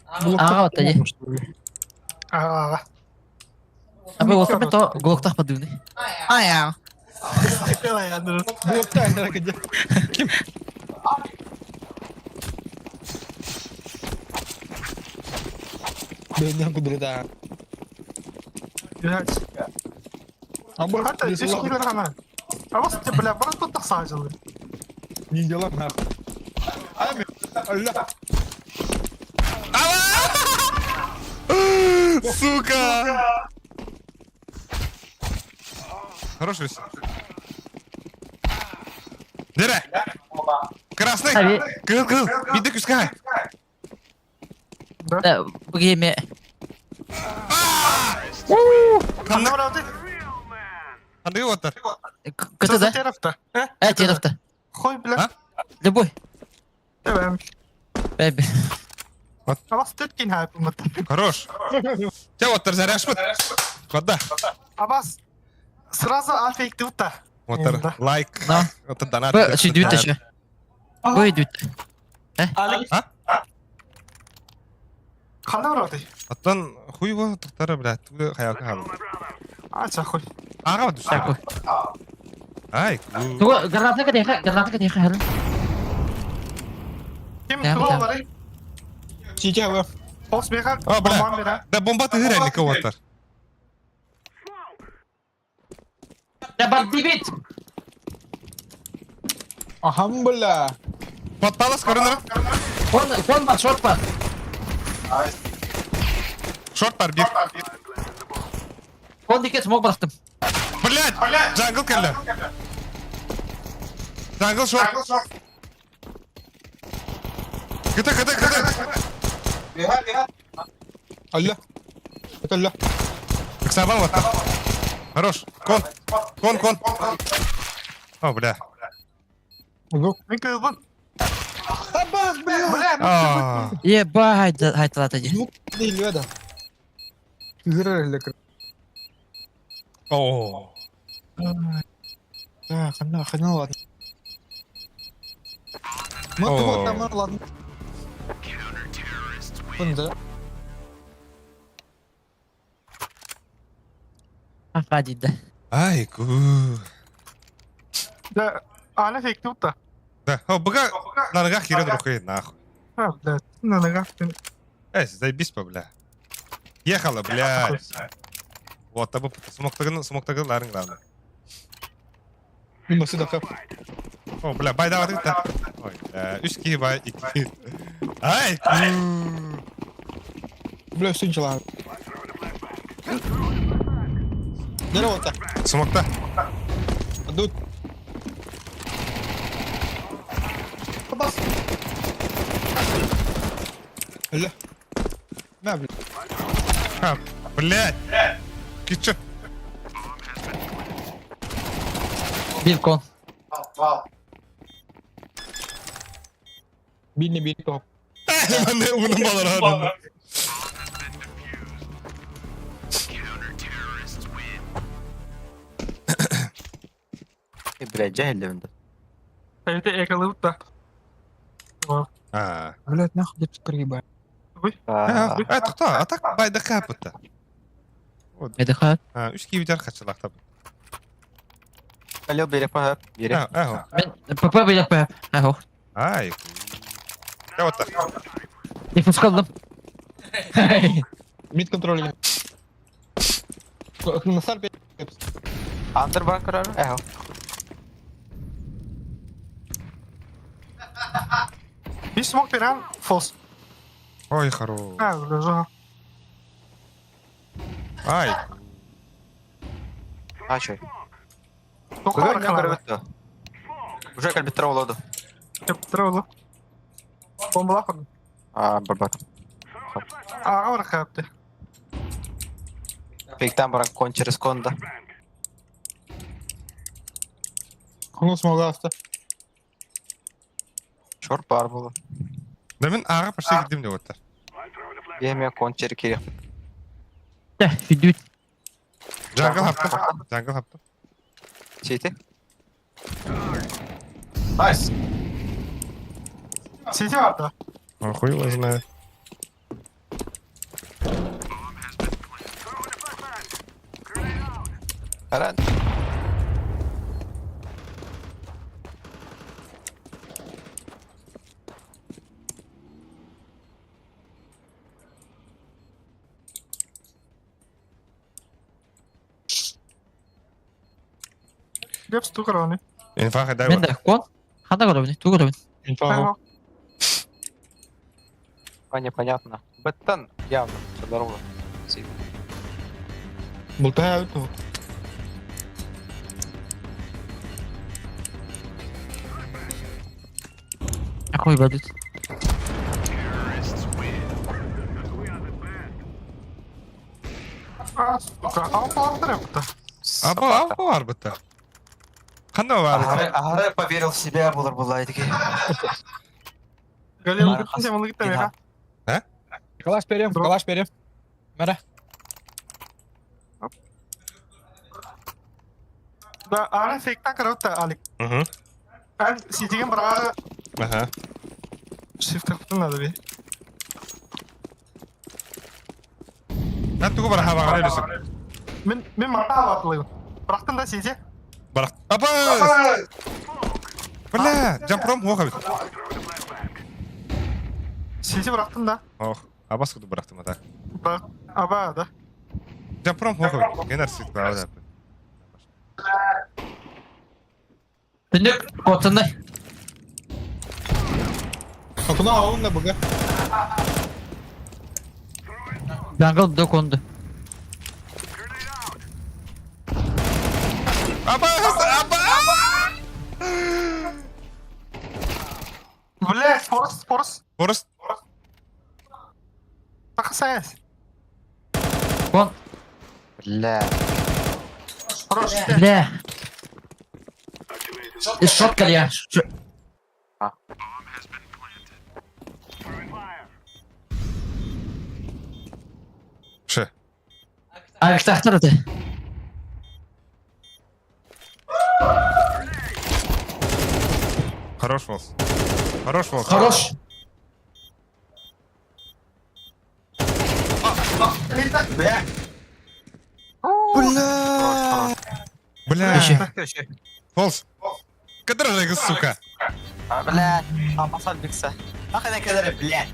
Ага, вот они. Ага. А вы вот то глоктах подывны. А я. Ким? Бедняк кудрета. Блядь. А Хата, здесь киллер А вот ты, бля, просто так сажал. Не дела нахуй. Ами, алла. Сука! Хороший. Дере! Красный! Кыл, кыл! Биді күскай! Да, время. Қандай отыр? Кто да? Терафта. Э, терафта. Хуй, бля. Любой. Давай. Бэби. А вас Хаста кин хайпымыт. Хорош. Те вот заряшпыт. Куда? Абас. Сразу аффекты та. Вот лайк. Вот донат. Б сүйдүбүт еще. Бу өйдүбүт. А? Ханна барады? Оттон хуй его тоқтары, блядь, тугы хаялка хал. А, чахуй. Ага, вот Такой. Ай, Тугу граната кадеха, граната кадеха хал. Ким Да, тугу да. бары? Ситя вы. Ос беха. А, бля. Бомба бера. Да бомба ты реально кого-то. Да бардибит. Ахам, бля. Подпала скоро на. Кон кон бар, шорт бар. Шорт бар бир. Кон дике смог бырахтым. Блядь, джангл кэллэ. Джангл шорт. Кыта, кыта, кыта. Алла. Это алла. Сабан вот. Хорош. Кон. Кон, кон. О, бля. Звук. Мен кылбын. Абас, бля. Бля, А. Ебать, хайталата ди. Звук не леда. Зря О. Да, хана, хана, ладно. Ну, О. ты вот там, ладно. Да. Хади да. Ай, ку. Да, ана фекти та. Да, о, бага на ногах херен рухай, нахуй. А, бля, на ногах. Эй, заебись по, бля. Ехала, бля. Вот, табы смоктагын, смоктагын ларың главное. Мимо сюда, хэп. О, бля, бай давай ты. Ой, бля, үч киһи бай, икки. Ай, ку. Бля, все начала. Здорово, так. Смокта. Дут. Абас. Алла. На, бля. А, блядь. Ты чё? Бир кон. Бинни, бинни, топ. Мен унum балар адым. Бля, жайылды да. Эти экалы та. А. Блядь, нахуй где тут проебали. А, тохто, а так байда капыта. Медеха. А, үч киһи бүтэр хачылахта. Алло, бере па, бере. А, а. Мен ПП билек па. Ахо. Ай. Да вот так. Дефус калдым. Мид контроль. На сарпе. Андер бар көрөр. Эхо. Би смок берен фолс. Ой, хорош. А, бля, жа. Ай. А чой. Тоқар Көрөр каналы. көрөбүт. Уже калбиттер болду. Кептер Бомбалап. А, бар бар. Ага, бар капты. Фейктан баран кон через конда. Ну, смогла оста. Шорт бар болду. Да мен ага почти кидим деп оттар. Беме кон через кире. Да, сүдүт. Джангл хапты. Джангл хапты. Сити. Найс. Сети бар да. А, хуй его знает. Аран. Лепс тугар оны. Инфа дай Мен да кон. Ханда көрөбүн, ту көрөбүн. Инфа. А, непонятно. Беттен явно. Все здорово. Сити. Болтаю. Ахуй бадыт. А, сука, алпалар yaptı. Аба, аба бар бітті. Қандай бар? Агары, агары поверил в себя булар булай таки. Галил gittin sen bunu gittin ya. А? Калаш берем, калаш берем. Мара. Да, аны фейктан карап Алик. Угу. Эн ситигин быраҕа Ага. shift тахтын надо би. Эн тугу бараха баҕара өлүсүк. Мин мин марта алатылыйбын. Бырахтын да сити. Барах. Абас! Бля, жампром хуох эбит. Сити бырахтын да. Ох, абас куду бырахтым ата. Бак. Аба да. Жампром хуох эбит. Генер сит баа. Түннүк куоттуннай. Окуна аунна буга. Jungle да конду. Абас! Абас! Бля, форс, форс. Форест. Тахасаяс. Кон. Бля. Хорош. Бля. Шотка я. Ше. Авиктахтар это. Хорош волс. Хорош волс. Хорош. Бля. Бля. Еще. Волс. Кадржа, сука. Бля. Апасал бикса. Ахана кедер, блядь.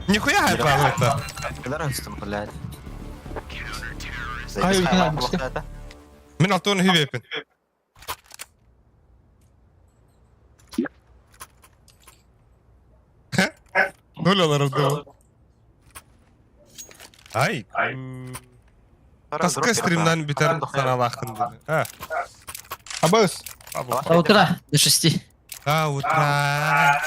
Нихуя это это. Кедер өстüm, блядь. Ай, үлкен албышты. Мин алтуын хүйбеппин. Нөл олар доо. Ай. Таска стримнан бүтэр саналаахын дии. А. Абас. До утра, до 6. До утра.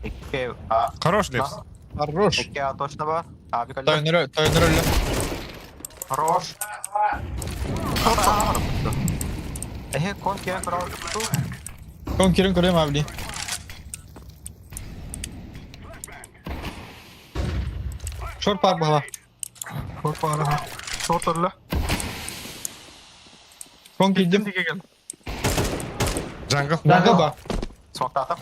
Икки А, Хорош Лепс. Хорош. икки А точно бар. А, бикалля. Тойнер, тойнер өллө. Хорош. Эхе, кон кирен көрө. Кон кирен көрөм абли. Шор пар бала. Шорт бар. Шорт öyle. Кон кийдим. Диге кел. Джангл. Дагы ба. Смоктатым.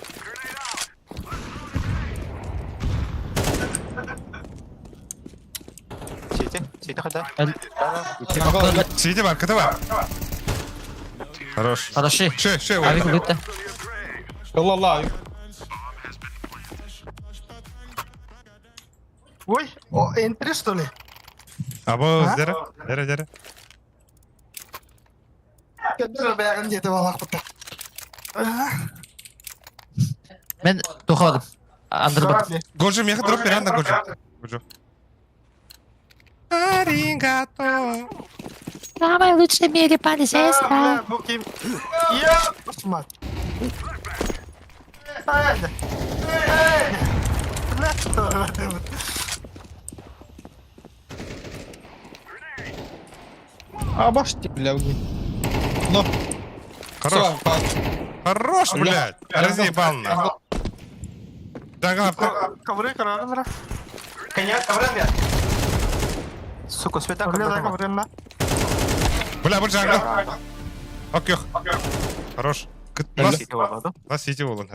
Сити, сити хада. Дагы Сиди бар, кыты бар. Хорош. Хороши. Ше, ше, Авик вытта. Алла. Ой, о, энтри что ли? Або, дere, дere, дere. Кедер бәгін жетіп алақ бұта. Мен тухадым. Андырбат. Годжо, меха дроп беран да Годжо. Годжо. Аригато. Самый лучший в мире полицейский. Бля, бұл ким. Я, мать. Ай, ай. Бля, что это? Абаш ти, бля, уги. Но. Хорош. Хорош, блядь. Разъебал на. Джангл, авто. Ковры, ковры, Коня, ковры, блядь. Сука, света ковры, ковры, на. Бля, бұл джангл. Ок, yok. Хорош. Бас, Сити болады. бас сити болын.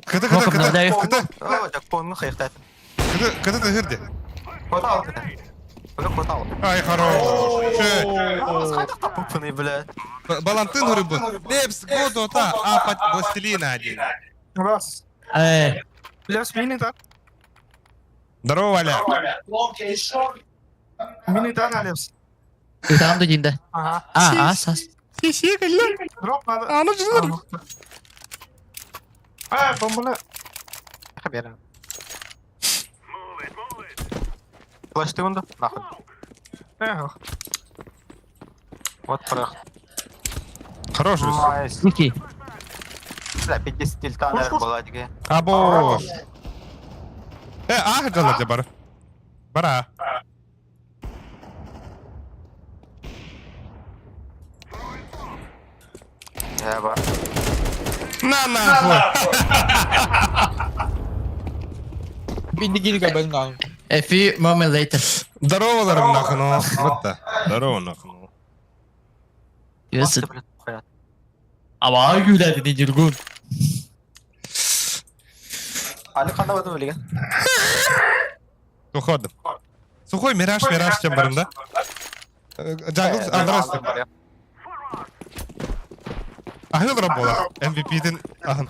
Кыты, кыты, Кнопка кыты, обновляю. кыты, О, так конны хайықтат. кыты, кыты тыгырды. Кота ал кыты. Бүгін кота ал. Ай, хорош. Ше. Қайда тапыппын, блядь. Балантын рыбы. Лепс, годота, а под пластилина один. Раз. Э, Левс, мини так. Здорово, Валя. Мини так, Левс. там дудин да. Ага. А, а, сас. Дроп надо. А, ну что А, бомбаны. Хабера. Флеш ты онда? Нахуй. Эх. Вот прах. Хорош, Люсь. Найс. Ники. Бля, 50 тильта была деген. Абош. Э, а, жала бар. Бара. Эба. На нахуй! Биндигини габен ган. A few moment later. Здороваларым нахуй, ну. Вот да. Здорово нахуй. ну. Yes. Абаа гүләдини Ньургун. Али ханна бадым билген. Сухой. Сухой мираж, мираж чем барым, да? Джангл, Андрос. Ахыл Рамбола. MVP-дин ахын.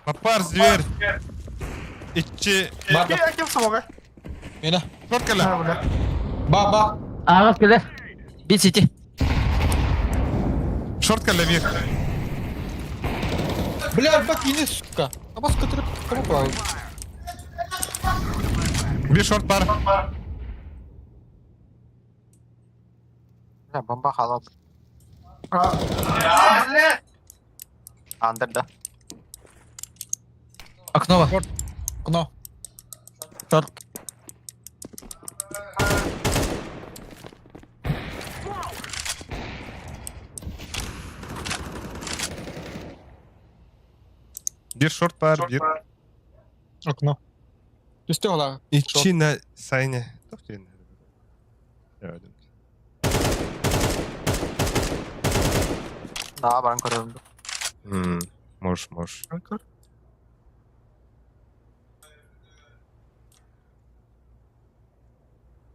Папар зверь. Иччи. Ким смога? Мена. Шорткала. А, бля. Ба ба. Ага, кэлэ. Бит сити. Шорткала бир. Бля, бак не сука. А бас который кому Бир шорт бар. Бля, бомба халал. А, Андер да. Окно. Окно. Шорт. Бир шорт бар, бир. Окно. Түстө ола. Иччи на сайне. Тоқтен. Да, баран көрөм. Можешь, можешь.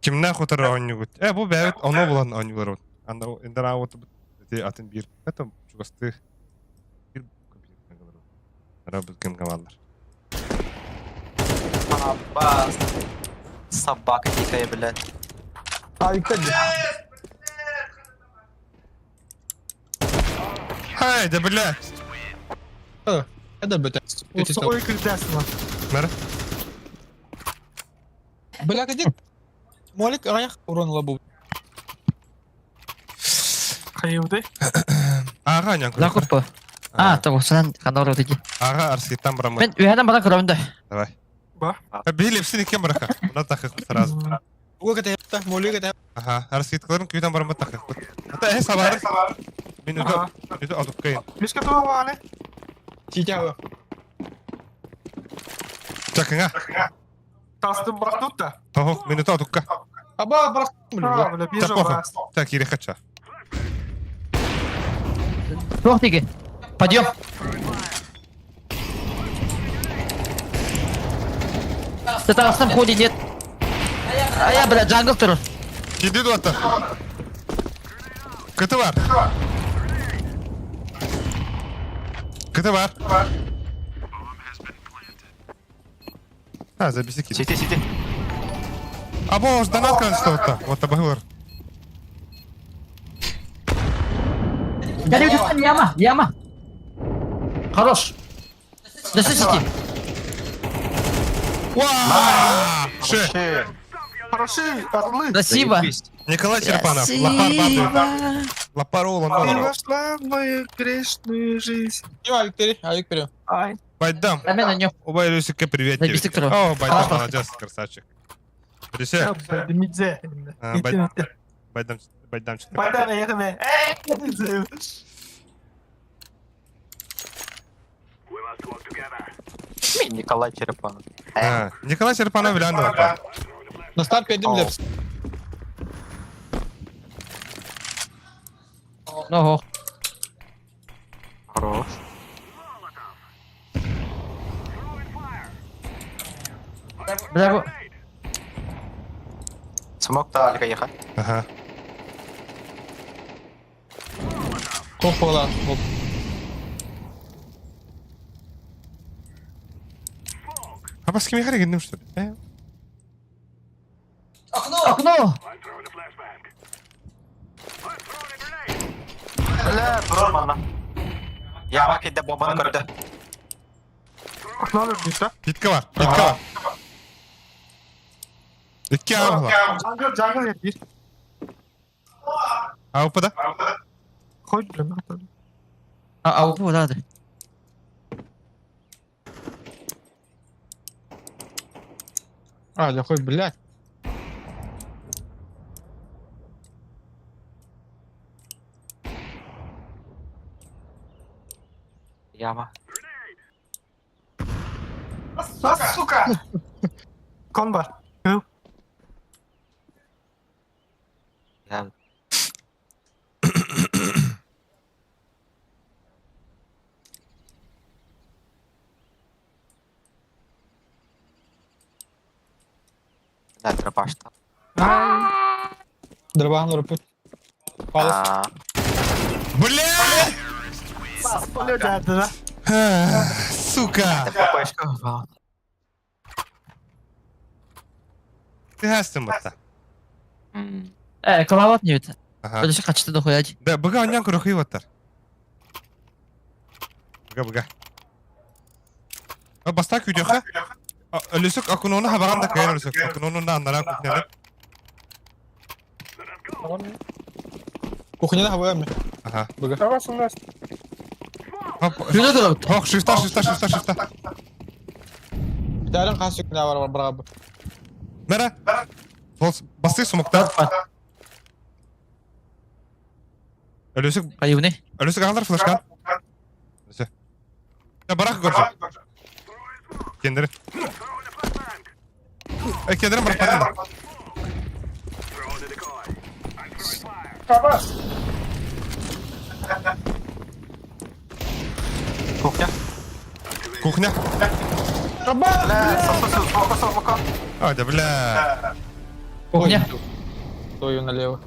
Кимнә хотар оонньугут? Э, бу бэбит оно булан оонньулар. Анда эндер аут атын бир. Это чугасты. Бир компьютер. Рабыт кем командалар. Аба. Собака дикая, блядь. А, иккәди. Хай, да бля. Это бөтә. Сухой кырдасына. Мэр. Бля, кадик. Молик аяк урон лабу. Хайывды. Ага, нян. Закупа. А, того, сынан ханор диги. Ага, арситан барамы. Мен үйәдән бара көрөмдө. Давай. Бар. Били, все кем бараха. На тахых сразу. Уга кәтә, молик кәтә. Ага, арситкаларын күтән барамы тахых. Ата э сабар. Минуту, минуту алып кайын. Мишка туа ване. Ситә. Чакыңа. Тастым бактут да. Тохох, минуту алып Аба, брак. А, бля, бежал. Чапоха. Так, ири хача. Туох диги. Подъем. Татарстан ходи нет. А я, бля, джангл туру. Киди дуата. Кыты бар. Кыты бар. А, забеси киди. Сити, сити. А бо, донат что вот так. Вот табагылар. Яма, яма. Хорош. Да сити. Уа! Ше. Хороши, орлы. Спасибо. Николай Черпанов. Лапар бабы. Лапар Ты Олан. вошла в мою грешную жизнь. Авик бери, авик бери. Ай. Байдам. Рамен на нем. Оба Люсика, привет тебе. Забей сектора. О, Байдам, Хорошо. молодец, красавчик. Люся, Мидзе. А, Байдам, Байдамчик. Байдам, ехаме. Николай Черепанов. А, Николай Черпанов билан да. На старт передим лепс. Ого. Хорош. Бля, бу- Смог та Алика ехать. Ага. Кохола. А бас кими хари гиндим что ли? Э? Окно. Бля, турар Яма кидде бомбаны көрдү. Окно любит, да? Питка бар, питка бар. Икки ағыла. Джангл, джангл bir. Аупада? Хоть, бля, надо. А, а, у, да, да. А, да хоть, блядь. Яма. Сука! Кон бар. Я. Да, дробашта. Дробахан уруппут. Палас. Бля! Да. Сука! Ты хастым батта. Э, колават не бит. Ага. Подожди, качты дохуять. Да, быга оньян көрөхүй баттар. Быга, быга. Баста күйдеха. Өлүсүк акунону хабаган да кайын өлүсүк. Акунону на аннара кухняны. Кухняда хабаган. Ага. Быга. Давай, сумнас. Күнө көрөт. Ох, шифта, шифта, шифта, шифта. Тәрен қасы күнә бар бар бар. Мәрә. Басты сумукта. Өлүсүк. Кайыбыны. Өлүсүк ағалар флешка. Өлүсүк. Я барак көрчү. Кендерин. Эй, кендерин барак батын. Кабас. Кухня. Кухня. Бля, сосу, смока, смока. Ой, да бля. Кухня. Стою налево.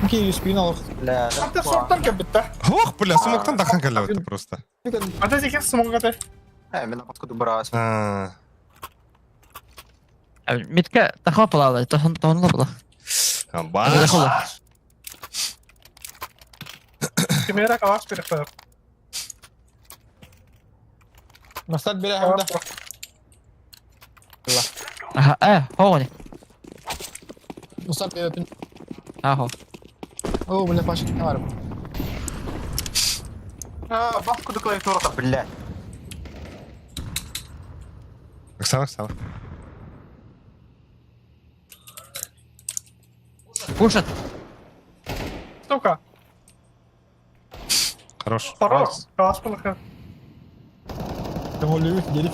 Окей, USP налох. Бля, Ата шорттан кәбітті. Ох, бля, сумоктан дахан кәлі просто. Ата зеке смоға Э, мен откуда брать? А. Митка тахма палала, тохон тохонла була. Баш. Кемера калаш керек қойып. Масат бере хамда. Аха, э, хоғони. Масат бере пин. Ахо. О, бля, пашка бар. А, бабку до клавиатура-то, блядь. Оксана, Оксана. Кушат. Сука. Хорош. Хорош. Калаш болықы. Кому любит, дерев.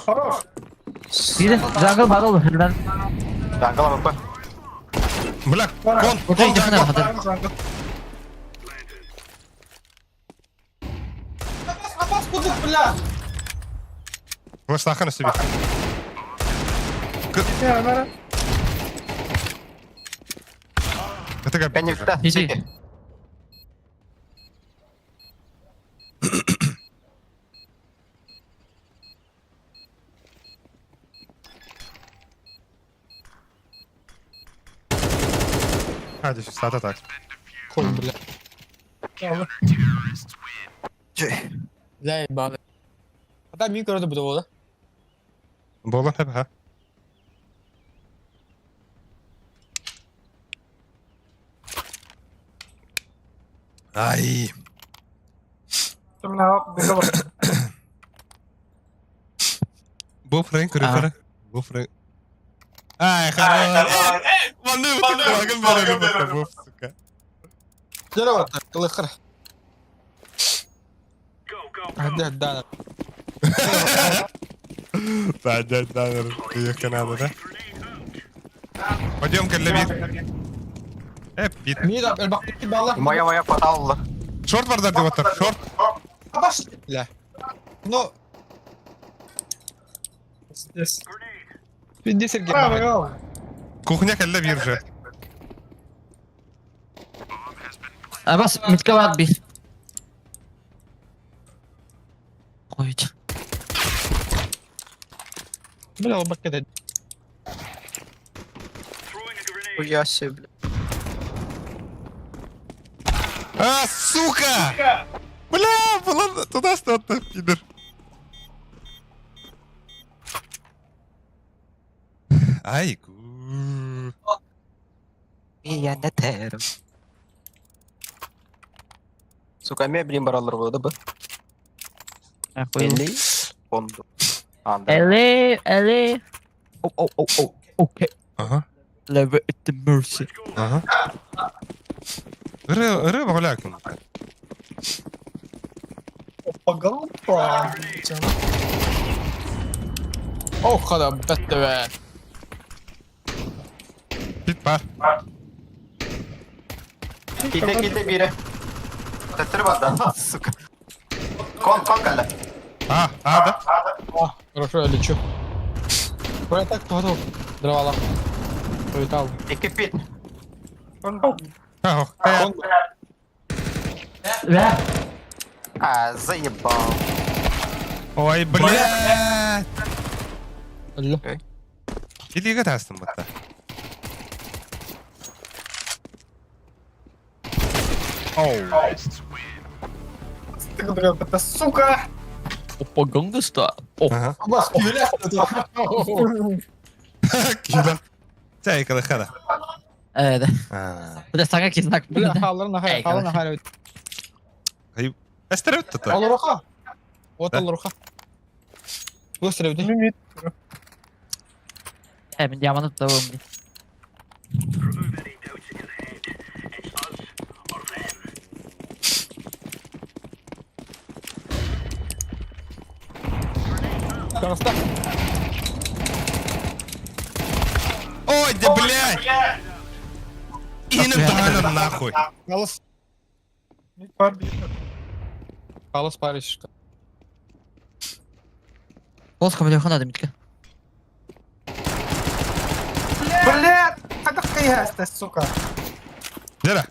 Хорош. Биде, жангл бар ол. Жангл АВП. Бля, кон, кон, кон. Бля! Флеш на себе. Это как? Конечно, Иди. А, здесь стата так. Хуй, бля. Бля, ебаный. А там микро это было, да? Было, ха. Ай. Бу Фрэнк, рефера. Бу Фрэнк. Ай, хорош. Манны, вот сука. Здорово, лыхар. Да, да. Да, дядь Данер, ехать надо, да? Пойдем, Каллавит. Пит. Моя, моя падала. Шорт вардар деваттар, шорт. Бля. Ну. Здесь. Иди, Сергей. Кухня Каллавир же. А бас митка бар би. Ой. Бля, бак это. Хуя себе, бля. А, сука! Бля, было туда что-то, пидор. Ай, ку. Я не терм. Сука, мен блин баралар болды бы. Охуенно. Фонду. Эле, эле. О, о, о, о, окей. Ага. Lever it the mercy. Ага. Ыры, ыры бағылякын. Опа, Ох, хада, бетте бе. Бит бар. Ките, ките бире. Теттер бар сука. Кон, кон калла. А, а, да? О, хорошо, я лечу. Бля, так, готов. Дрова. Полетал. Икки пит. Ох, Кон. Бля. А, заебал. Ой, блядь. Алло. Илиге тастым бутта. Оу. Сука! Опа, гангста. О, Ага. Бас, Кида. Чай, когда хада. да. А. Бля, сага кизнак. Бля, халлар нахай, халлар нахай. Эстерөт тута. Алларуха. Вот алларуха. Быстро, иди. Э, мен диамант табым. Пожалуйста. Ой, да блядь! Инем таганын нахуй. Халас. Халас паришь. Плоско бля, надо митка. Блядь! Хадах сука! Дера.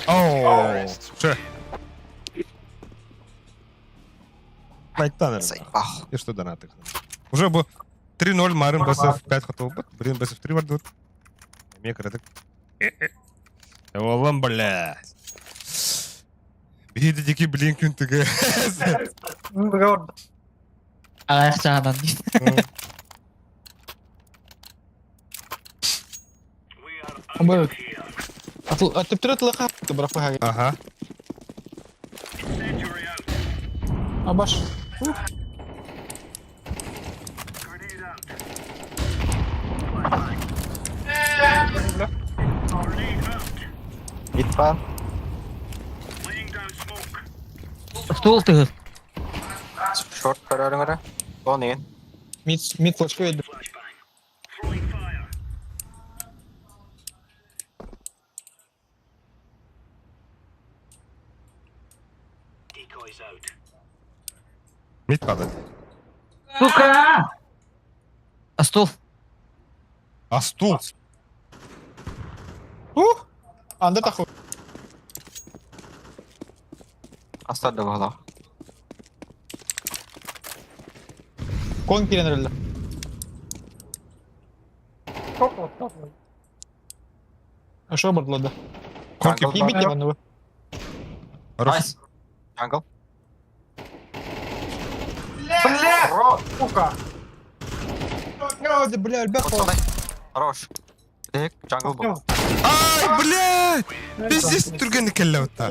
Оу. Ше. Найтанер. Заебал. И что донаты? Уже бы 3-0 Марин БСФ 5 хотел бы. Блин, БСФ 3 вардут. Мне краток. Олам, блядь. Биди дики блин күнтігі. Аяқ жағынан. Б. Атып лыха. Ты браху Ага. Абаш. Бит бар. Стол ты. Шорт көрөрүңөрө. Он еген. Мид, мид флешка ведь. Мид падает. Сука! А стол? А стул? Ух! Анда таху. Астарды бағла. Кон кирен А что бордло да? Конки. Ебите его, Хорош. Найс. Джангл. Бля! Рот. Сука! Бля, ребят, Хорош. Тек, джангл был. Ай, блядь! Пиздец түргені келі отта.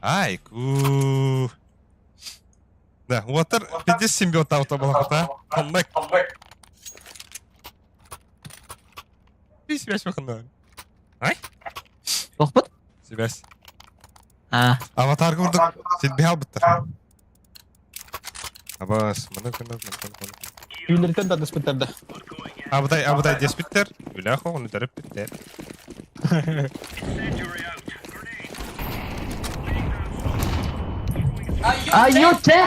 Ай, ку. Да, уотар пиздец симбиот аута балақта. Камбэк. Би связь бақында. Ай? Тоқпыт? Связь. А. Аватар көрдік. Сен бе албыттар. Абас, мына күні, мына күні. Юлертен да диспеттерде. Абыдай, абыдай деспиттер. Үляхо, оны дәріп биттер. Аюте!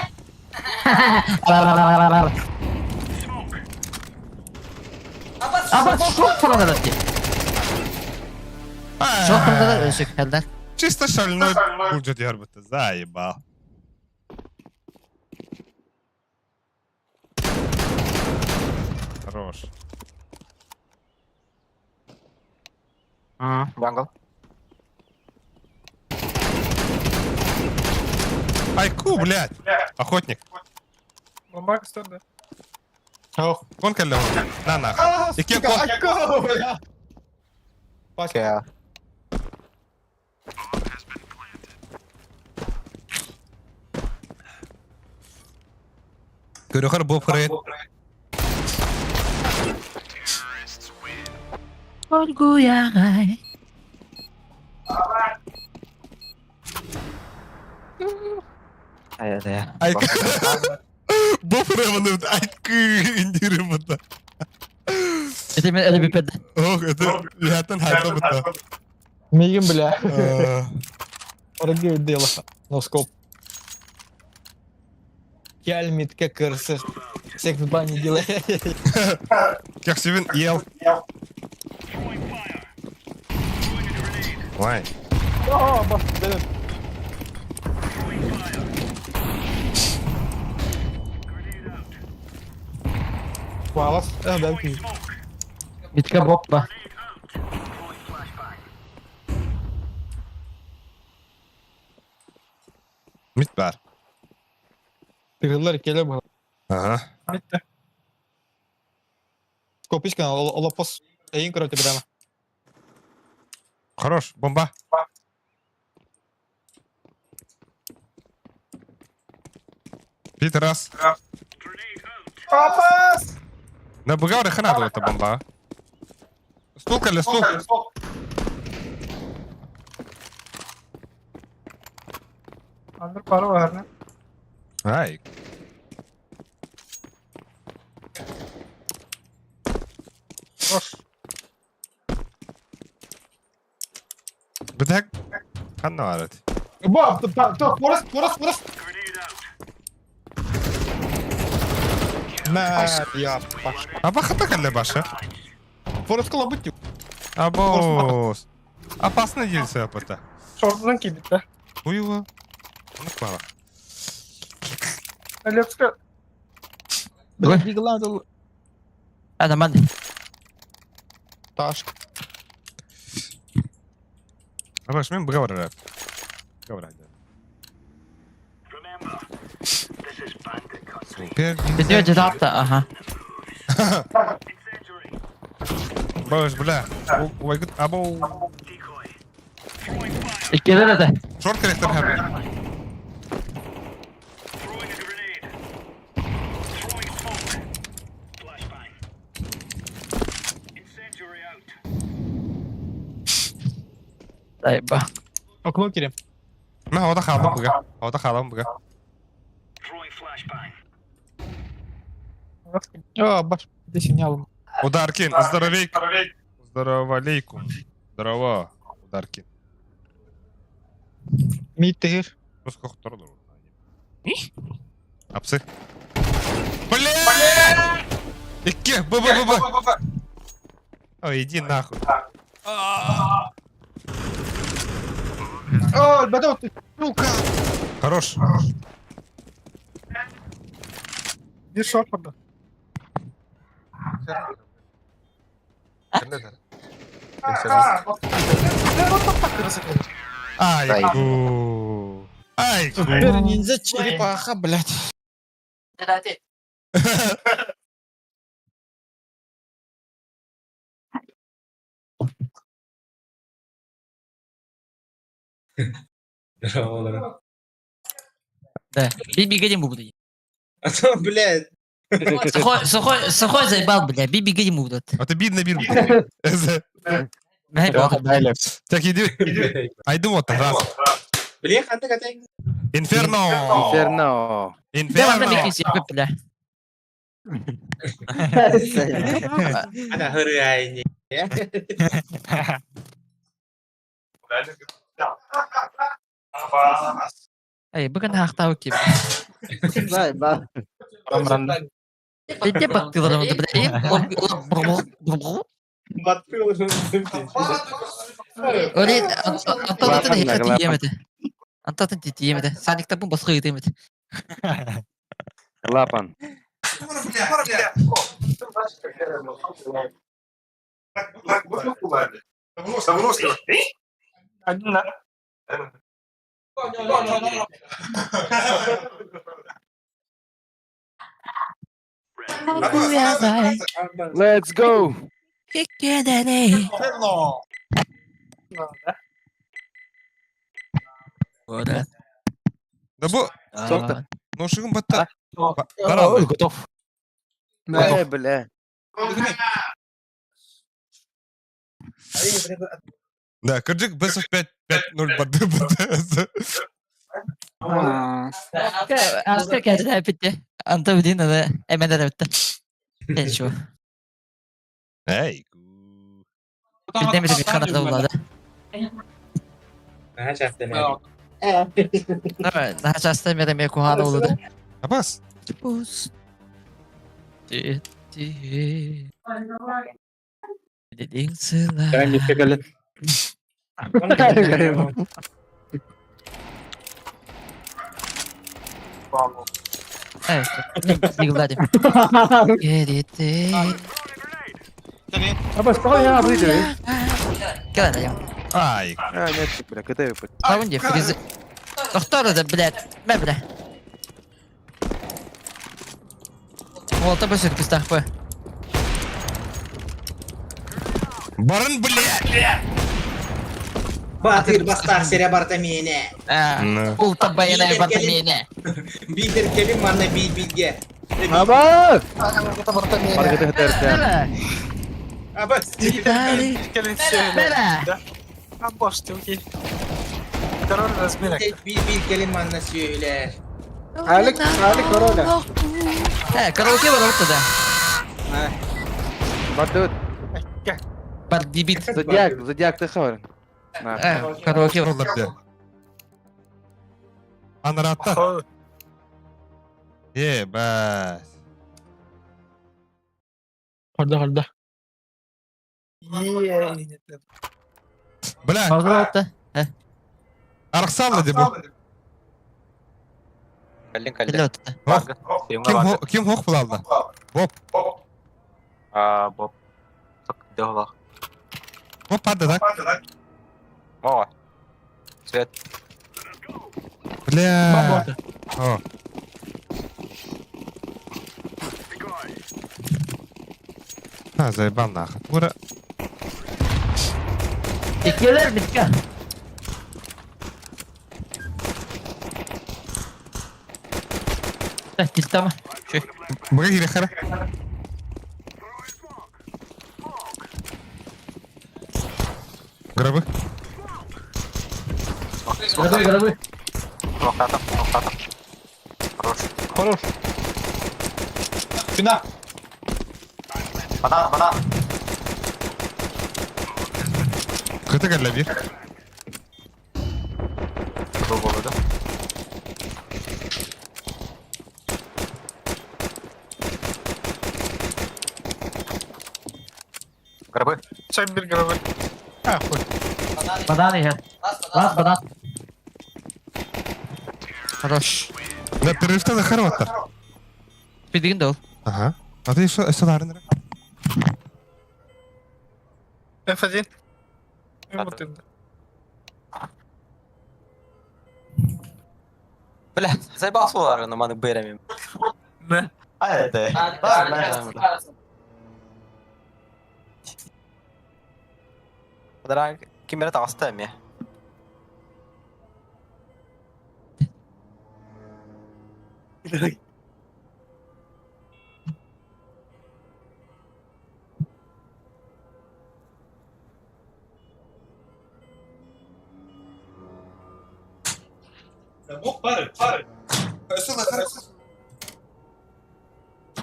Аба, шок тұрады да. Шок тұрады да, өсек хәлдер. Чисто шальной будет ярбыты. Заебал. Хорош. Джангл. Айку, блядь! Охотник. Бомбак да. Ох. Кон кэллэ На нахуй. Икки кон. Айку, бля. Окей. Көрөхөр бу фрейд. Оргуягай. Ай, бу фрейманы айткы индирим бұта. Это мен әлі біпеді. Ох, это яттан хайта бұта. Мигин, бля. Орги дело. Носкоп. Кяльмит, как крысы. Секс в бане делай. Кяксивин ел. Ой. О, баш, блин. Хвала. Да, ты. Битка боппа. Мит бар. Тыгыллар келе был. Ага. Битте. Копичка, лопос. Эйин короче прямо. Хорош, бомба. Пит раз. Папас! На бугавре хана эта бомба. Стул, кале, стул. Андыр пары бар. Ай. Хорош. Бедек. Ханна варат. Ба, то, форест, форест, форест. На, я паш. А бахата кале баша. Форест колобытью. Абос. Опасно делся апата. Шортынан кий битте. Уйва. Ну квала. Лепске. Бля, бигла, Ана ман. Таш. Абаш мен бугавра. Бугавра. Супер. Битка жетапта, ага. Баш, бля. Ой, гуд. Або. Иккелер это. Шорт корректор хэп. Тайба. Окно кире. Мен ода қалдым бұға. Ода қалдым бұға. А, баш, ты сигнал. Ударкин, здоровейк. Здорово алейкум. Здорово, Ударкин. Мид тегер. Русского хутора. Апсы. Бля! Икки, б, б, б, б. Ой, иди нахуй. О, да, ты, сука. Хорош. Bir шорт барды. Айку. Айку. Супер ниндзя черепаха, блядь. Здорово, Да. Биби гадим буду. А то, блядь. Сухой, сухой, сухой заебал, бля. Биби гадим буду. А ты бидный бир. Так, иди. Айду вот раз. Бля, ханты катай. Инферно. Инферно. Инферно. Бля. Ана хырайни. Ай, бүгін ақтау кеп. Бай, ба. Бетте баттылар онда, бля. Öyle Antalya'da da hiç yemedi. Antalya'da hiç yemedi. Sanik'te bu başka yemedi. Лапан. Один на. Let's go. Да бу. Сокта. Ношугун батта. Бараллар. Готов. Э, бля. Да, кырдьык бэс 5 5-0 барды барды. Аска кәжі әпітті. Анта білден ада әмен әпітті. Ничего. Эй. Билден бiri канада болады. Наһаа часто эмэ. Наһаа часто мереме кухана болады. Абас. Абас, тоҕо я абый Ай. А, нет, бля, КТ выпад. Кавынде фриз. Доктор да, блядь, мә бля. Волта бөсөр пистахпы. Барын, блядь! Батыр бастар сере барта миэнэ. Улта баяна барта миэнэ. Бидер келин манна би билге. Абас! Бар КТ ХТР. Абас. Король размера. Би би келин манна сүйөлөр. Алик, Алик короля. Э, караоке бар орта да. Барды. Бар дебит. Зодиак, Зодиак ты хавар. Э, караоке бар. Олар Анаратта. Е, бас. Харда, харда. Бля, Пожалуйста. арықсалды деп. Каллин, каллин. Билет. Ким ким хоқ булалды? Боп. А, Боб. Дела. Боп падды, да? О. Цвет. Бля. О. А, заебал нахуй. Ура. Икелер битке. Так, килтама. Бага кире хара. Гробы. Гробы, гробы. Лохата, лохата. Хорош. Хорош. Спина. Банан, банан. Кыты кәллә бир. Был да? Гробы. Чамбер гробы. А, хуй. Банан я. Лас банан. Хорош. Да, перерывта да харваттар. Бидигин дол. Ага. А ты еще еще F1. Вот Бля, заебал солары на маны бэрами. Да. А это. Да, Кимера таҕыста эмиэ.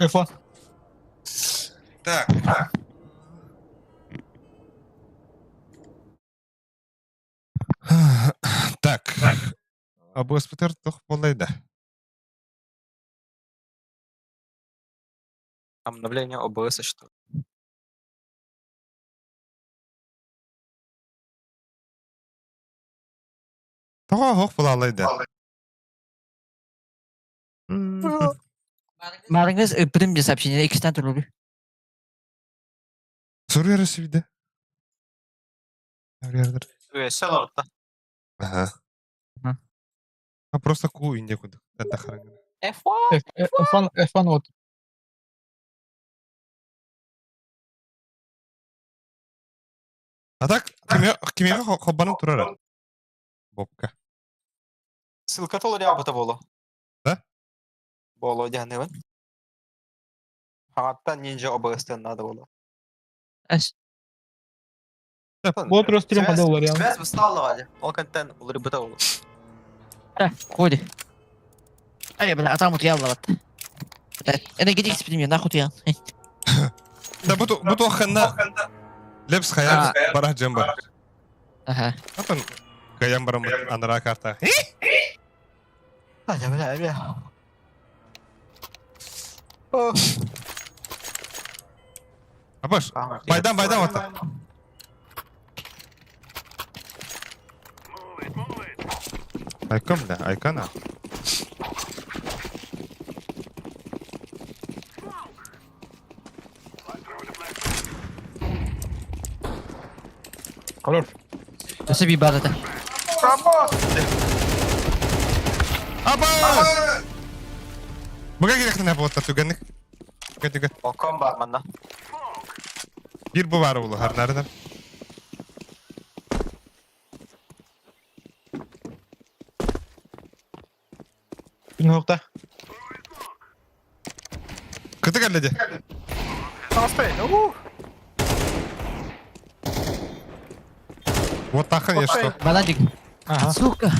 F1. Так. Так. А госпиталь тох болайда. Обновление ОБС что? Тоҕо оһох булаалайда. Марыңыз ыпырым же сообщение икстен турулу. Суруяр сибиде. Суруярдар. Өссө Ага. А просто ку инде кудук. Это харангы. F1. F1, F1 вот. А так киме кимеге хоббанын турара. Бобка. Ссылка толы рябыта боло. Да? Буолуо дьаһаныыбын. Хаҥаттан ниндзя обыгастыан наада буолуо. Эс. Вот рострим Связь, ходил вариант. связь бысталла валя. Ол кэнтэн уларыйбыта буолуо. Коди. Ай, бля, атам утуялла бат. Энергетик спитим я, нахуй утуян. Да бу бу туохханна Лепс хайа барах дьон бар. Аха. Атын кыайан бараммыт анараа карта. Бля, бля, бля. Апаш, байдан байдан ота. Айкам да, айкана. Хорош. Өссө би бар это. Апаш! Быга керектен апуоттар түгэнник. Түгэн түгэн. Балкон бар манна. Бир бу баар буолу харнарынан. Күн Кыты кэллэ дии. Таҕыспай. Уу. Вот так, конечно. Банадик. Ага. Сука.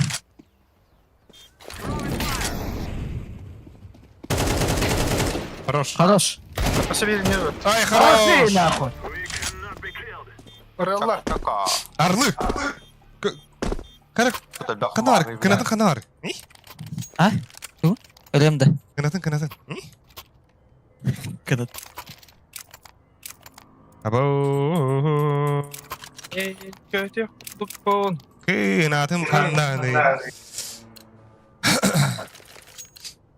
Хорош. Хорош. Өссө биир не бар. Ай, хорош! нахуй. Орелла. Кака. Орлы! Кара, канар, кынатын канар. А? Ту? Өлөм да. Кынатын, кынатын. Кынат. Або. Көтө кудукпун. Кынатын каннаны.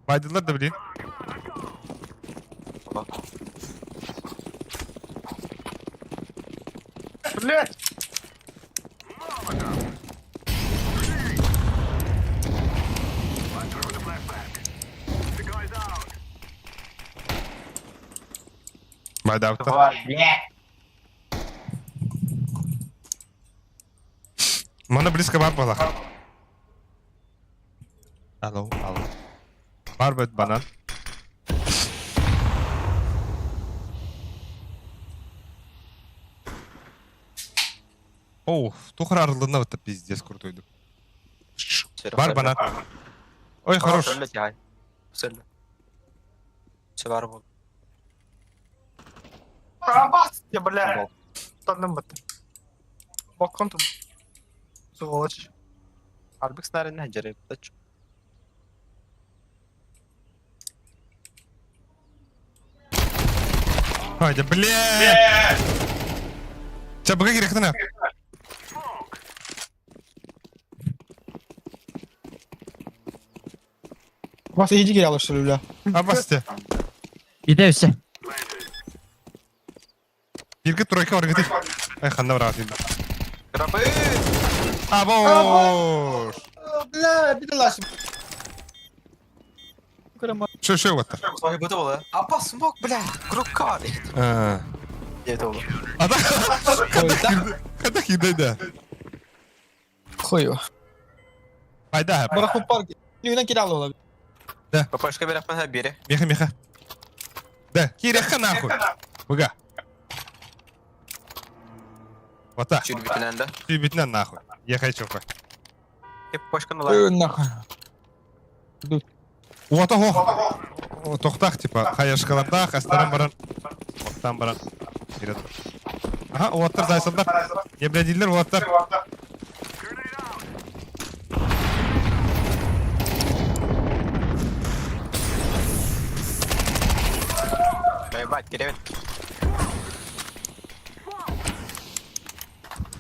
Байдылар да билин. Блять. Байдабыта. Мана близко бар бала. Алло, алло. Бар бит банан. Оу, тухар арылдына бітті пиздец крутойду. Бар банан. Ой, хорош. Все бар болды. Абас, я бля. Танным бат. Балкон тут. Сволочь. Арбик снарядны жарып. Ой, да бля! Ча, быга керек тына. Вас иди киряло, что ли, бля? Абасте. Иде өссө. Бирге тройка бар гитик. Ай, ханда бар атында. Грабы! Абош! Бля, бедолаш. Шö шö ватта. Ой, бу болды. Апа, смок, бля. Группка. А. Деді ол. Ада. Када кирде да. Хуй его. Пайда. Бараху парк. Юнан киряло, бля. ППшка беріп бере. Меха меха. Да, кирехка нахуй. Быга. Вата. Чүрбітінен да. Түйбітінен нахуй. Я хочу. Пашканы лай. Нахуй. Ота хох. Тохтах типа хаяшкалардах, астаран баран. Оттан баран. Кирет. Ага, оттар зайсалдар. Еблядилер оттар. Ебать, керемет.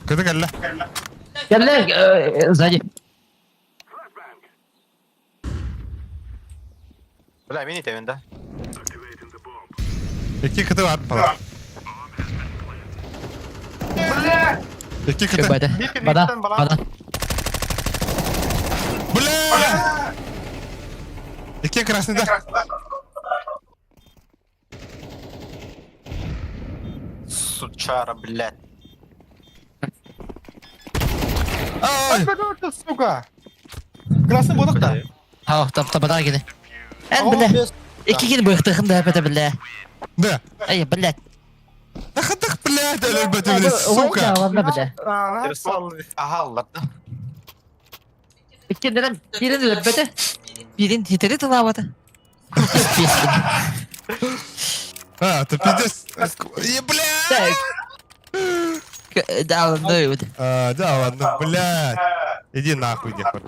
Кыды кэллэ. Кэллэ сзади. Бля, мини тебен да. Икки кыты бар пала. Бля! Икки кыты. Бада. Бада. Бада. Бля! Икки красный да. Сучара, блядь. Ай! Сука! Красный бодок да. Хау, тап тап бада кини. Эн бля. Икки кини быахтыхын да эпэтэ бля. Да. Ай, блядь. Тахатах, блядь, өлөрбөтө били, сука. Ладно, бля. Аха алларда. Иккиннэрэн биирин өлөрбөтө. Биирин хитери тылаабата. А, ты пиздец. Е, блядь! Да, ладно, А, да, ладно, блядь. Иди нахуй, дехор.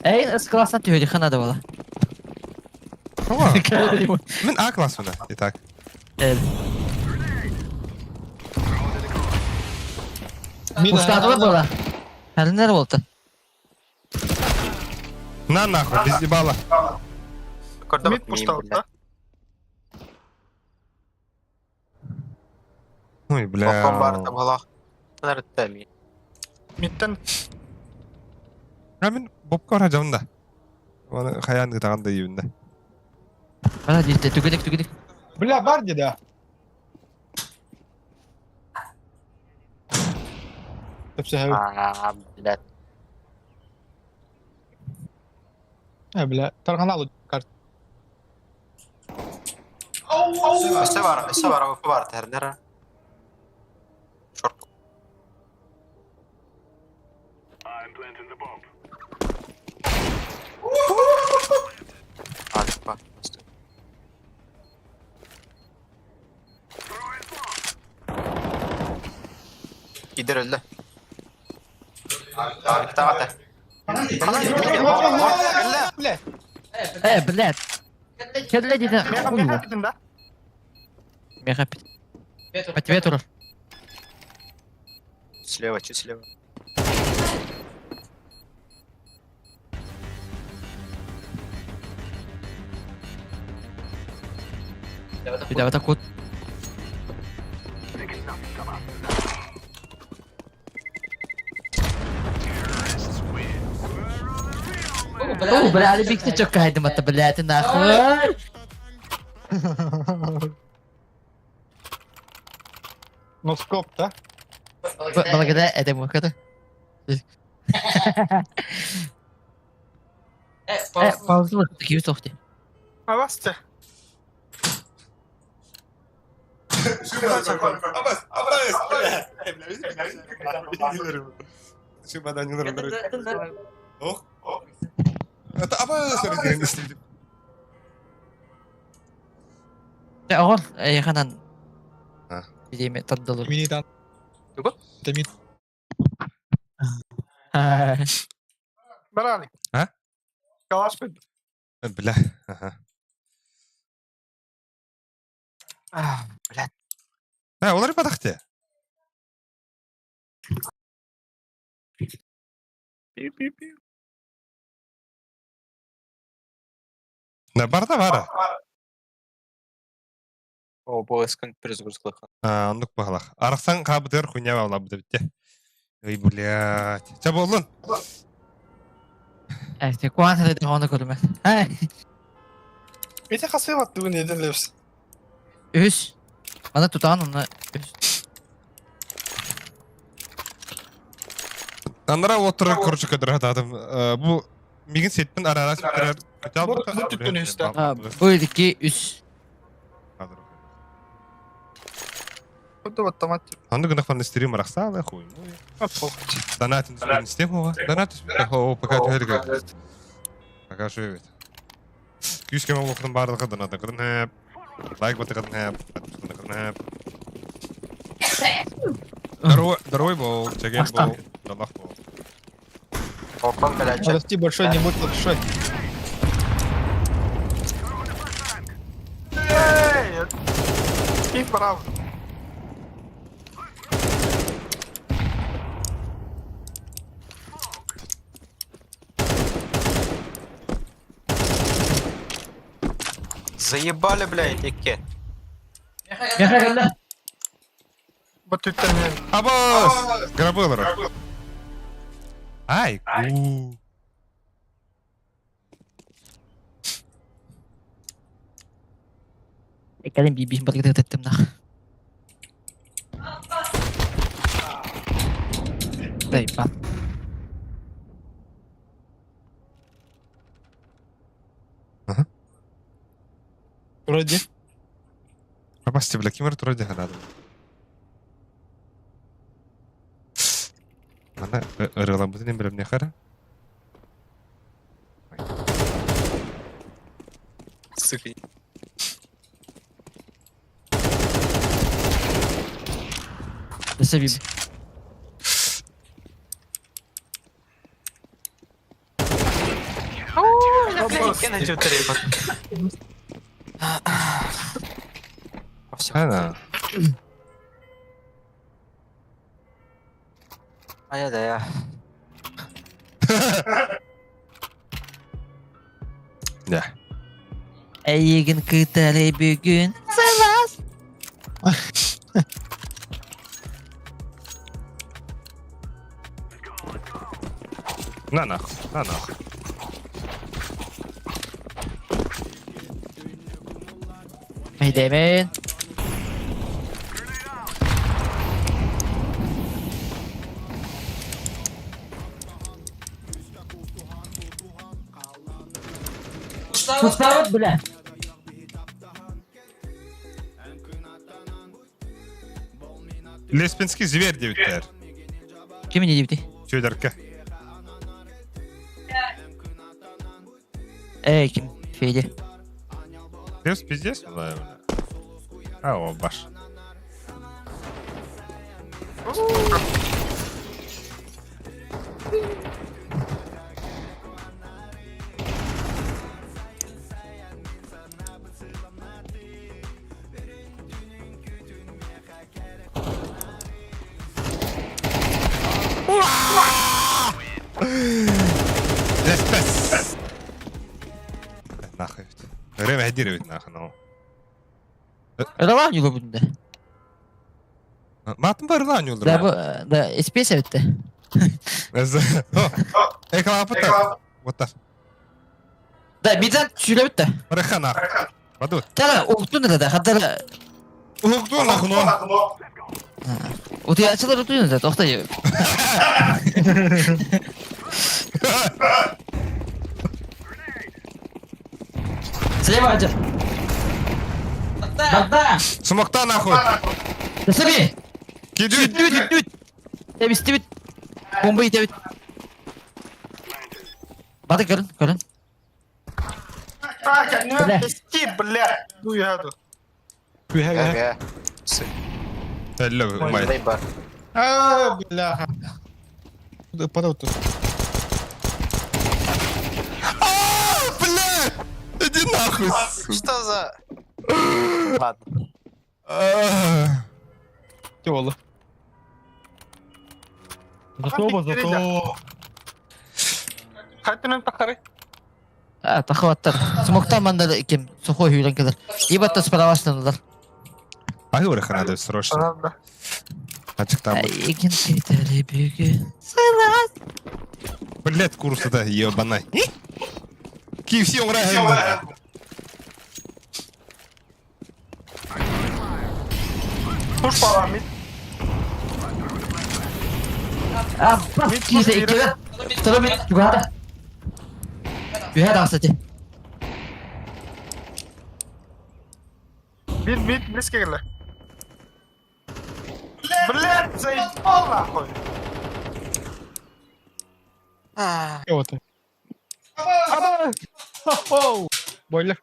Эй, С класса түһү надо было. Мин А классына, итак. Устатылы было. Хәлинер болду. На нахуй, без ебала. Мид пустал, да? Ой, бля. Мидтен. А мин бопка ора жабында. Оны хаян гытаган да ийбин да. Бана дейт, түгедик, түгедик. Бля, бар да. А, блядь. Э, бля, тарганалу карт. Өссө бар, өссө бар, АВП бар, тэрнер. Шорт. Альфа. Идер өлді. Арықтағаты. Бля. Э, блядь. Кэллэ диэн Меха питин да? Меха пит. По тебе турар. Слева, чуть слева. Давай так вот. О, бля, бикти чоккайдым ата, блядь, нахуй. Ну, скоп, да? Благодаря этому, это. Паузу, такие софти. А вас те? Абас, абас, бля. Ох, Это абас, Оҕор эйханан бириэмэ тардылыр. Минитан. Тамит. Баралик. А? Калаш бит. Бля, ага. Блядь. А, олар падахте. На барда бара. О, бұл эскін перезагрузка. А, оннук баһалах. Арахсан хаабытыгар хуйня баалаабыта бүттэ. Ой, блядь. Чэ буоллун. Э, куан хады оны көрүмэ. Ай, Ити хасыйбат бүгүн еден лепс. үс. Мана тутаан онна үс. Анара отырыр короче көдөрө хатаатым. Бу мигин сетпин арара сүттэрэр. Бу түттүн үстэ. Бу ики үс. Куда вот томат. Аны гына фан стрим арахсаалы хуй. Донат истем хова. Донат о пока түһэргэ. Пока шөбөт. Күүскэ олохтон бардыгы донат кырын хэп. Лайк батыгын хэп. Кырын хэп. Здоровый, здоровый бол, чеген бол, Аллах бол. Окон, блядь. Расти большой, не будь лапшой. Эй! Кип барав. Заебали, блядь, эки. Меха кэллэ. Бу түттен мен. Абас! Грабылар. Ай, ку. Кэлин би би баргыта теттим нах. Дай па. Вроде. Абасти, бля, ким эрэ турар диэхэ наада. Манна ырыаламмытын иһин бэлэмниэхэ эрэ. Сука. Өссө биир. Ана. Айа да я. Да. Эйигин кытары бүгүн сылаас. На нахуй, на нахуй. Мэйдэмин. Тустаабыт бля. Леспинский зверь диэбиттэр. Ким не диэбитий? Сүөдэркэ. Эй, ким? Федя. Плюс пиздец? Да, А, о, баш. Леспес! Нахуй. Время деревить нахуй, ну. Ыралаан ньулубун да. Матын барылаан ньулдур. Да, бу, да, испиэс эбитте. Эклапыта. Вот так. Да, мидан сүлэбит да. Барыха нахуй. Баду. Тара, уктун да, хаддара. Уктун нахуй, ну. Утуйааччылар утуйун да, тохтой. Слева один. Богдан! Смокта нахуй. Саби! Кидють. Түт, түт! Тэбистибит. Бомба итэбит. Баты көрүн, көрүн. Бля. Бля, ну я тут. Бля. Әллі, май. А, бляха. Падал тут. А, бля! Иди нахуй. Что за... Ладно. Тёла. Зато, зато. Хайтынан тахары. А, тахыбаттар. Смоктан манда ким сухой хүлэн кэлэр. Ибатта справаштанылар. Ай, ураха надо срочно. Ачыктан. Эйигин кытары бүгүн сылаас. Блять, курса да, ебана. KFC оңрай. Туш пала, мид. А, кисе иккилер. Второй мид тугата. Үһэ тахсати. Бит, бит, близко келе. Блядь, заебал нахуй. Вот. Бойлер.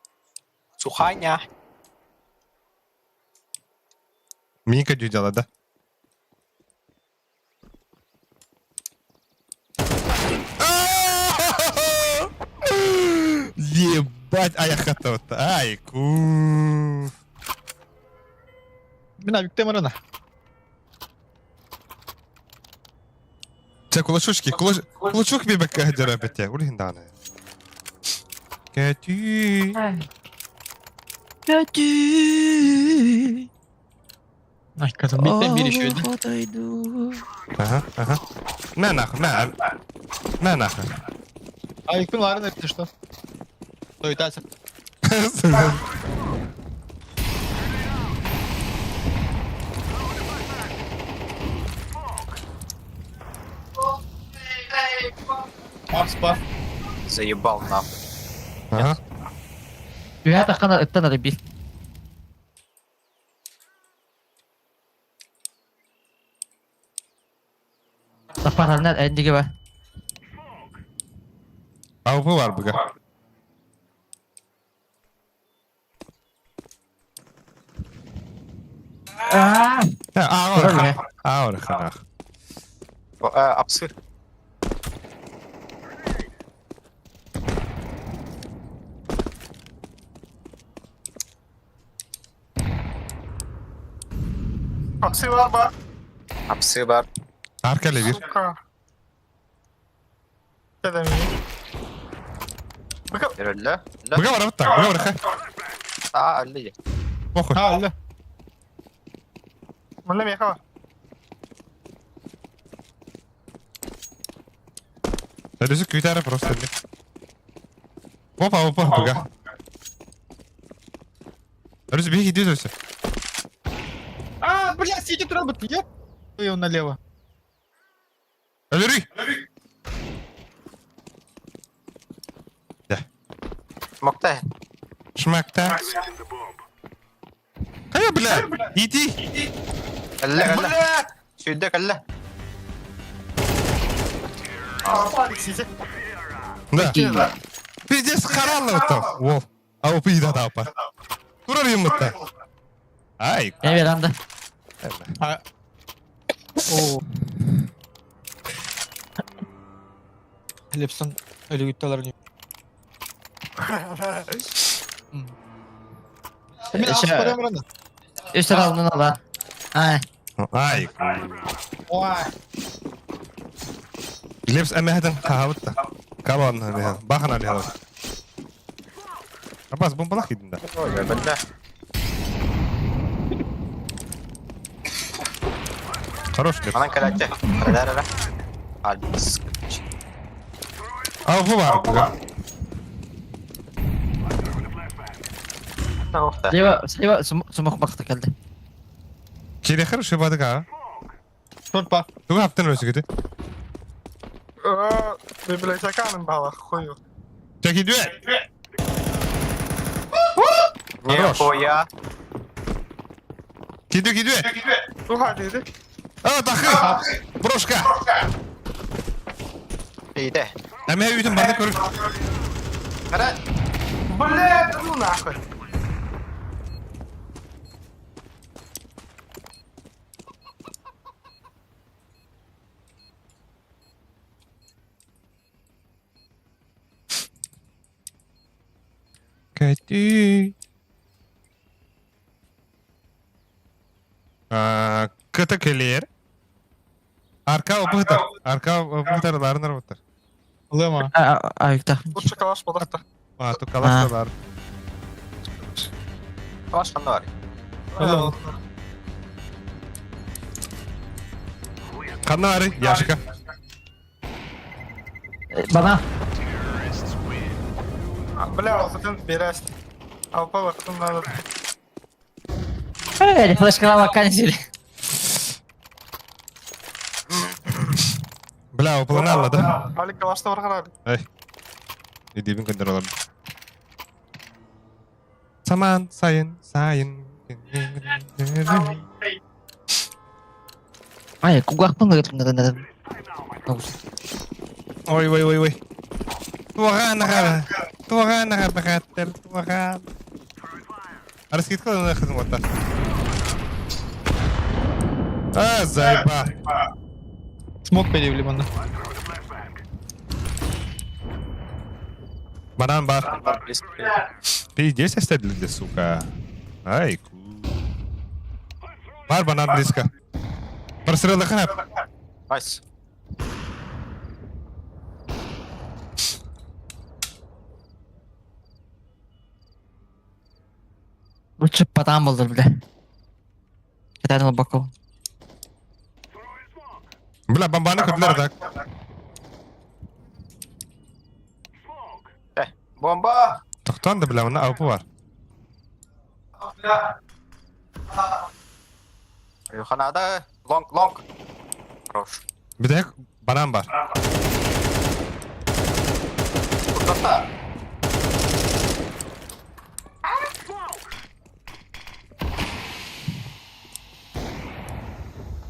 Суханя. Минька дюдяла, да? Ебать, а я хотел. Ай, ку. Мина, Виктемарана. Чэ, кулачучки, кулачук бибекка хадера бете. Улин даны. Кэти. Кэти. Ай, казан, битен бир еще один. Ага, ага. На нахуй, на. На нахуй. А, Виктем Ларин, это что? Стой, тася. Пап, спав. Заебал нахуй. Ага. Үһэ таххана ыттан арай бил. Арнар эндиге ба. Алпы бар буга. Аур ханах. Апсы. Апсы бар ба. Апсы бар. Арка левир. Сука. Кедеми. Өрөллө. Буга бар бутта. Буга бар ха. А, өллө. Похуй. А, өллө. Мында меха бар. Ölüsü күтәрі просто. Опа, опа, буга. Ölüsü bir gidiyor ölüsü. А, бля, сидит робот, еб твою налево. Өлөрүй. Мокта. Шмакта. Кая, бля? Иди. Өллө, өллө. Сүйдек өллө. Да. Пиздец харалла там. Вол. А опа ида да опа. Турар юмутта. Ай. Я веранда. О. Лепсон өлүгүтталар не. Мен Еще- алып барам рана. Үстер алдын ала. Ай. Ай. Ой. Лепс әмәһәдән каһабытта. Кабан әмәһән. Бахан алиһа. Абас бомбалах идин да. Ой, бля. Хорош лепс. Анан калачы. Ара, ара. Альбис. А бу бар буга. Слева, слева сумок бакты келди. Кире хороший бадык а. Шорт па. Туга хаптын өсү кете. Библиотеканың бала, хую. Чеки дүе. Хорош. Нихуя. Киду киду. Туха dedi. А, тахы. Брошка. Иде. Әмәһә үтен барды көрүп. Ара. Бля, ну нахуй. Кәти. А, кыта келер. Арка опытар. Арка опытарларын опытар. Лема. Аюкта. Лучше калаш бодақта. А, ту калашталар. Калаш кандай бар? Лема. Канары, Яшика. Бана. Бля, алтын берәс. Алпа вақтын надо. Эй, флешкалава канзили. Бля, опланала, да? Али калашта бар қарады. Ай. Идибин көндөр алам. Саман, сайын, сайын. Ай, кугакпын гыт. Ой, ой, ой, ой. Туаган аға. Туаган аға бәхәттер, туаган. Арыс кетті қалың қызым отта. А, зайба. Смок перевели мана. Банан бар. Бар близко. Пиздец оставили, сука. Ай, ку. Бар банан близко. Прострелы храп. Найс. Лучше потам был, бля. Катанул боку. Бля, бомбаны көтілер так. Бомба! Тоқтан да, бля, мына аупы бар. Юханада. Лонг, лонг. Хорош. Bir de банан бар. Куртата.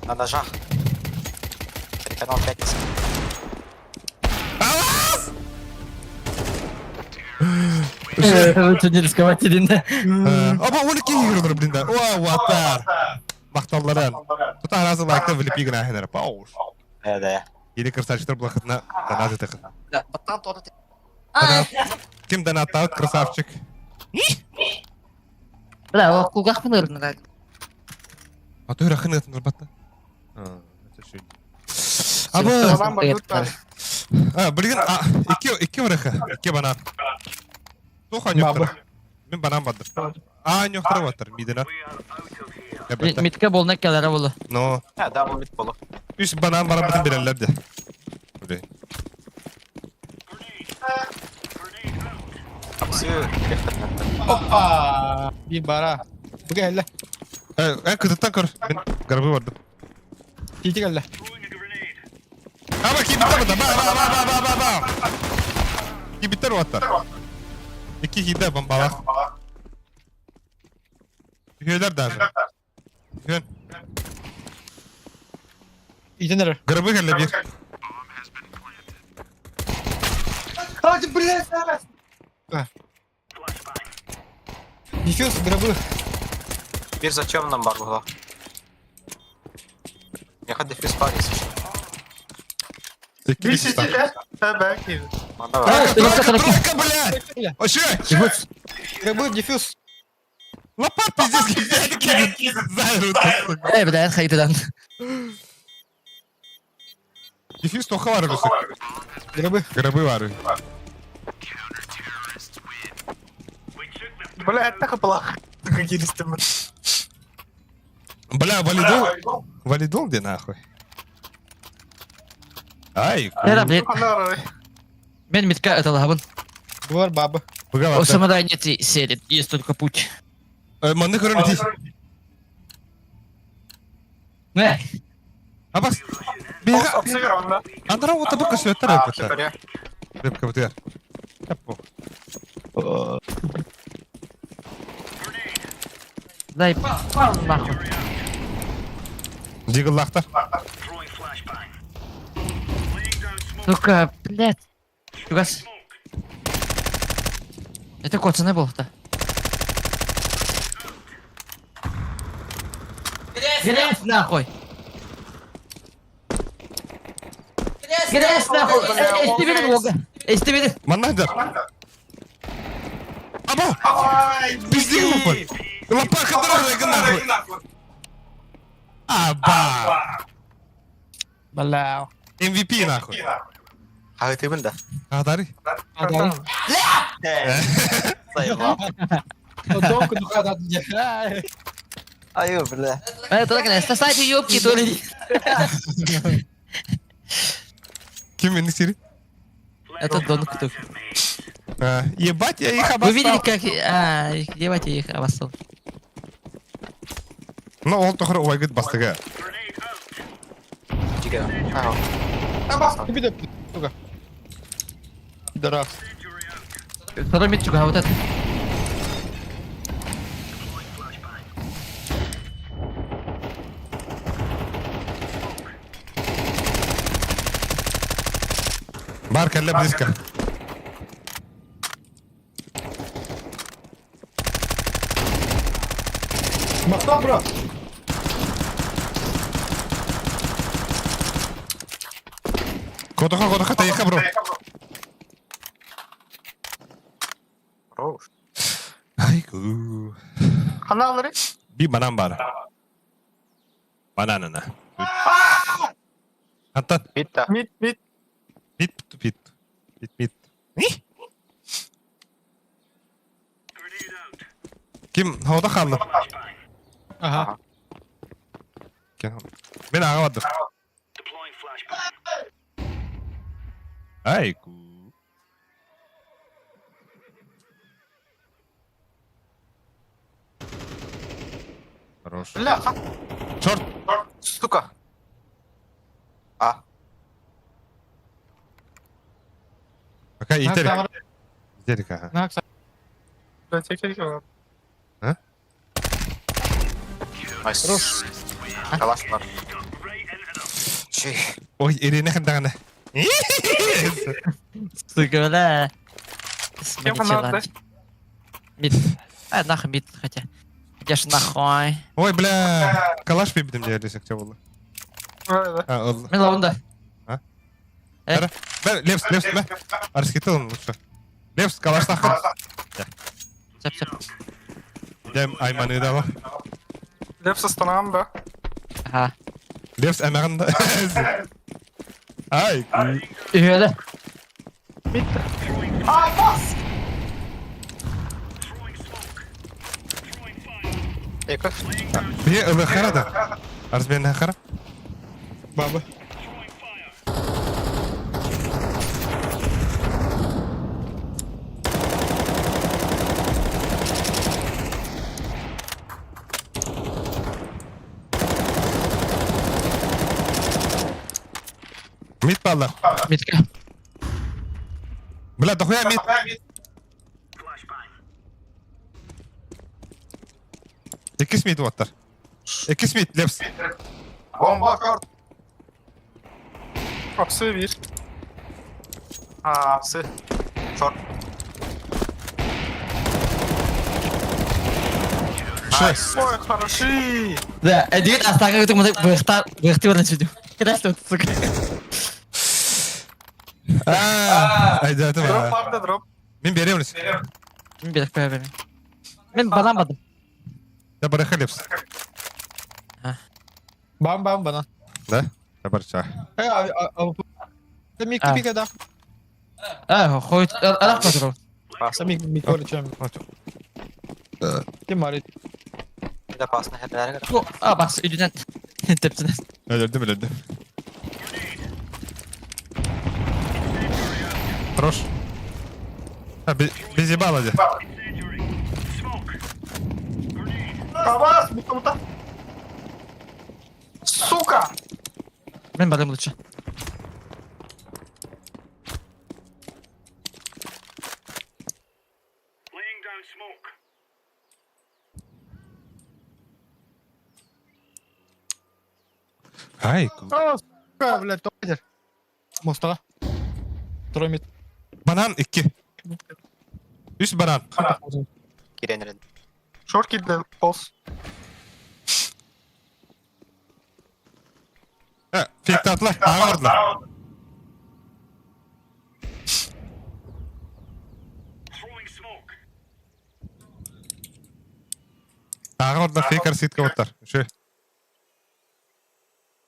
На ножах. Канал Пятница. Алас! Лучше не рисковать един да. Оба, он iki игры блин да. О, ватар. Макталларын. Тут аразы лайкта влепи гына хенер. Пауш. Да. Или красавчиктар блахытна донат этих. Да, баттан тода. Ким донаттаут красавчик? Бля, ол кулгах мын А то рахын этин рбатта. А, это ши. Аба, а, блин, а, iki iki враха, iki банан. Туха нёхтар. Мен банан бадыр. А, нёхтар ватар, мидена. Митке болна келere болу. Но, Да, да, бұл бит болу. үс банан бара битин берелер де. Блин. Апсы. Опа! Bir bara. Bu geldi. Э, кытыттан көр. Мен гарбы бардым. Тити geldi. Аба, кибиттер бата. Ба, ба, ба, ба, ба, ба, ба. Кибиттер ватар. Iki хиде бомбалах. Үхелер даже. Үхен. İtenir. Гарбы келе bir. Hadi блядь, Дефьюз гробы. Bir зачем нам бар бұла? Яха дефьюз бар, если что. Iki Bir kişi. Belki. Манда бар. Тройка, тройка, блядь! Вообще! Гробы дефьюз. Лопат пиздец, кидет, зайрут. Эй, бля, хайдыдан. Дефьюз тоха var öyle. Гробы. Гробы var. Бля, так плохо. Какие листы. Бля, валидол. Валидол где нахуй? Ай, Эра, блин. Мен митка это лабын. Двор бабы. У самурая нет сели, есть только путь. Манны көрөн ити. Не. Абас. Бега. Андра вот табы көсөттөр өпөтө. Деп көтөр. Таппо. Дай нахуй. Дигыллахтар. Сука, блядь. Чугас. Это коцаны был-то. Грязь нахуй! Грязь нахуй! Эсти берин ога! Эсти берин! Маннайдар. Аба! Пиздик лопат. Лопат кадыр нахуй. Аба! Бля. MVP нахуй. Хағы тебін да. Адари. Донку духата. Айы, бля. Это так, сосайте ёбки, то ли. Ким мени сири? Это Дон Ктух. Ебать, я их обоссал. Вы видели, как... А, ебать, я их обоссал. Ну, ол тохор уайгыт бастыга. Жиге. Ага. Тебе сука. Дурак. Второй мид чуга, вот это. Бар кэллэ близко. Махтал, бро. Котоха, котоха, таеха, бро. Хорош. Айку. Ханалары. Би банан бар. Бананана. Антон. Бит та. Мид, мид. Бит, бит. Бит, бит. Ким, хода халды. Ага. Ким. Мен аға бардым. Айку. Хорош. Бля, Шорт. сука. А. Пока итерик. Итерик, ага. А? Найс. Калаш бар. Чей. Ой, Ирина хандаҕына. Сука, бля. Кем надо? Мид. А, нахуй мид, хотя. Где ж нахуй? Ой, бля, калаш бибдим диye десек болду. А, ол. Мен лавында. А? Бер, Лепс, Лепс, мэ. Арскиты он лучше. Лепс, калаш нахуй. Сөп, сөп. Дем айманы да Лепс останам да. Ага. Лепс эмэҕин да. Ай. Үһүөлэ. Эко. Бие ылыхара да. Арсбен хара. Баба. Мид балла. Мидка. Бля, дохуя мид. Иккис мид уоттар. Иккис мид, Лепс. Бомба short. Апсы бир. А, апсы. Short. Шесть. Ой, хороши. Да, эдит астаңа күтүк мына быхта быхты баран сүдү. Кыдас тут, сука. Айда, это Дроп барда дроп. Мин беремлис. Мен берек бе берем. Мен банан бадым. Я барыха Лепс. Бам бам бана. Да? Я барча. Э, а а а мик А. пика да. А, хой, арах патрол. Мик мик чем. Ким бар? Безопасно. Хәбәр. А, бас, үйдүнен. Тептинен. Өлөрдүм, өлөрдүм. Хорош. А, без ебала де. Абас, мута. Сука! Мен барым лучше. Ай, А, сука, блядь, топер. Моста. Второй мид. банан икки. Үс банан. Киренрен. Шорт кидде полс. Э, фиктатлар, аңардылар. Аңардылар, фейкар ситка оттар. Шö.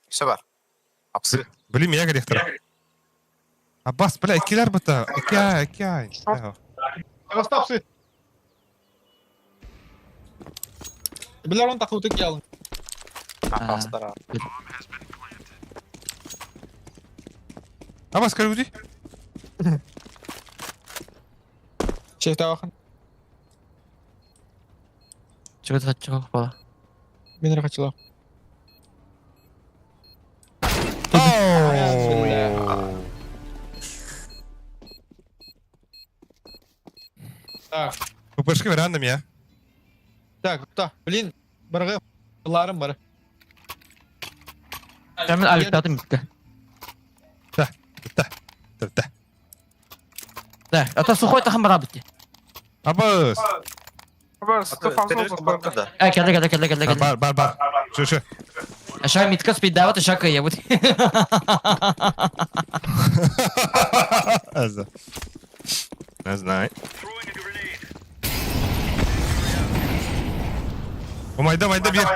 Все бар. Апсы. Билим я грехтер. Аббас, бля, иккилер бұта. Икки ай, икки ай. Остапсы. Бля, он так утык ялын. Астара. Аббас, көргүди. Чекте бакын. Чего чего бала. Мен рахатчылар. Так, ППшка верандым я. так, та, блин, баргы. Ларым бар. Мен алып мидка. Та, та, та, та. Да, а то сухой тахам бара битти. Аббас. Бар, сто фазол бар. Да. Э, келе келе келе келе келе. Бар, бар, бар. Шö, шö. Аша мидка спидават, аша кая бут. Аза. Не знаю. Умайда, майда бир.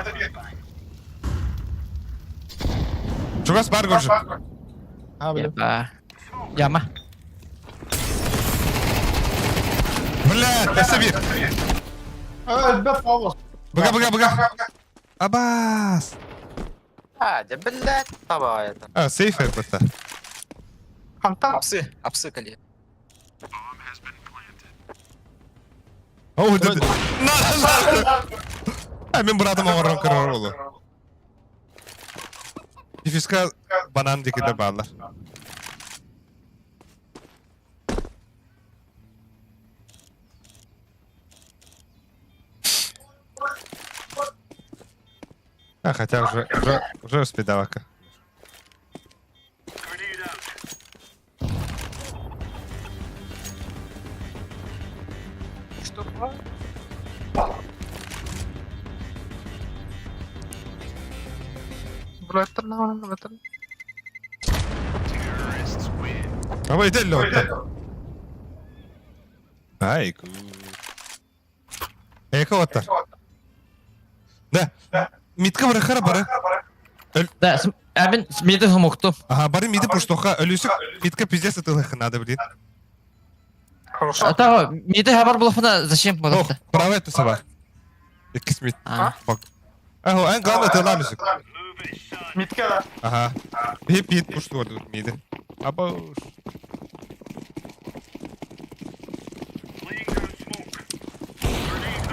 Чугас бар көржү. А, бля. Яба. Яма. Бля, эсе бир. А, бля, павлос. Быга, быга, быга. Абас. А, да блядь, таба это. А, сейф это. Хантан. Апсы, апсы кали. О, да. На, на. А, мен братым оңорон көрөр олу. Дифиска банан дикиде баалар. А, хотя уже, уже, уже успедавака. Блэттер. Аба ителле отта. Ай, Эко оттар. Да. Митка барахара бары. Да, а мен миди смокту. Ага, бары миди пуштоха. Өлүсүк митка пиздец атылых надо, блин. Хорошо. А то миди хабар булафына зачем Ох, булафта? право это саба. Иккис мит. А. Ахо, эн главное тылам үсүк. Митке да. Ага. Хип хит пушту тут миди. Аба.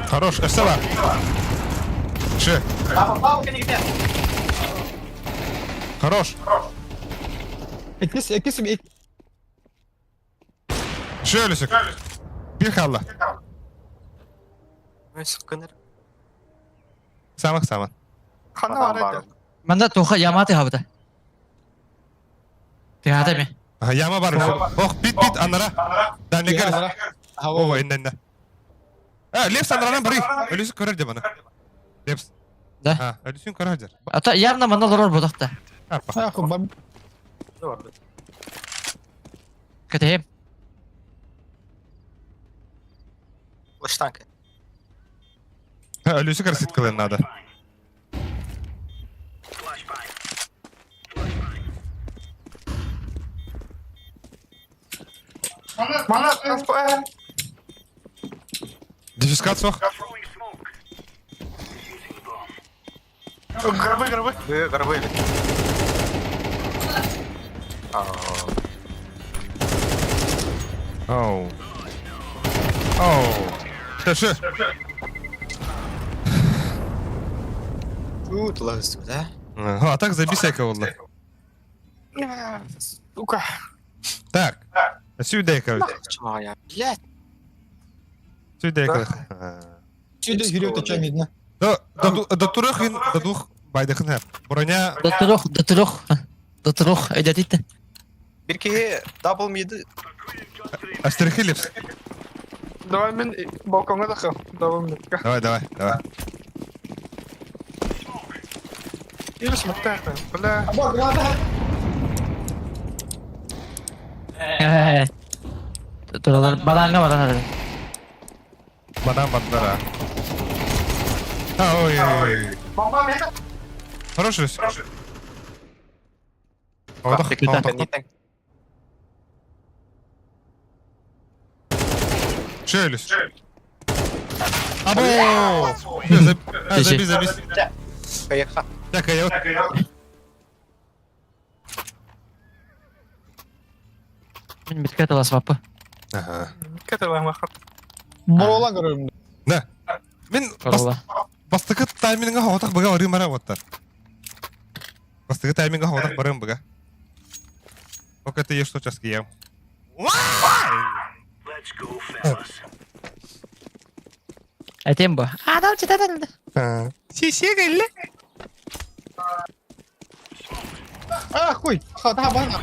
Хорош, эсава. Ше. Хорош. Иккис, иккис, ик. Ше өлүсүк. Бир халла. Самак саман. Хана бар еді. Манда тоха яматы хабыта. Тихата ми. Ага, яма бар. Ох, бит бит анара. Да не көр. Ого, иннен. А, лепс анаранан бары. Өлүсүк көрөр деп аны. Лепс. Да. А, өлүсүн көрөр дер. А то явно манда лорор будахта. Апа. Ах, бам. Катем. Лаштанка. Өлүсүк арсит кылын надо. Мана, Дефискат сох. Гробы, гробы. Вы горбы. Оу. Оу. Тэши. Тут лазу, да? А так забейся кого-то. Сука. Так. Сюда кого. Чего я? Блядь. Сюда кого. Сюда гирю ты видно. Да, да, да турах вин, да дух байдахын. Броня. До трех, до трех. До трех. Эдетите. Бирки дабл миди. Астерхилипс. Давай мен балконга даха. Давай мен. Давай, давай, давай. Или смоктах, бля. Туралар баланга баран. Банан бандара. А, ой, ой. Бомба мен. Хороший. Отох, отох. Челюсть. Або! Забей, забей. Поехал. Так, я вот. Мен битке талас бапы. Ага. Кетелер махат. Боролан көрөрүм. Да. Мен Корола. бастыкы тайминга хотак быга барым бара оттар. Бастыкы тайминга хотак барым быга. Ок, это есть что сейчас ем. Айтем бу. Адам читадылды. Сисе келле. А, хуй. Хата бана.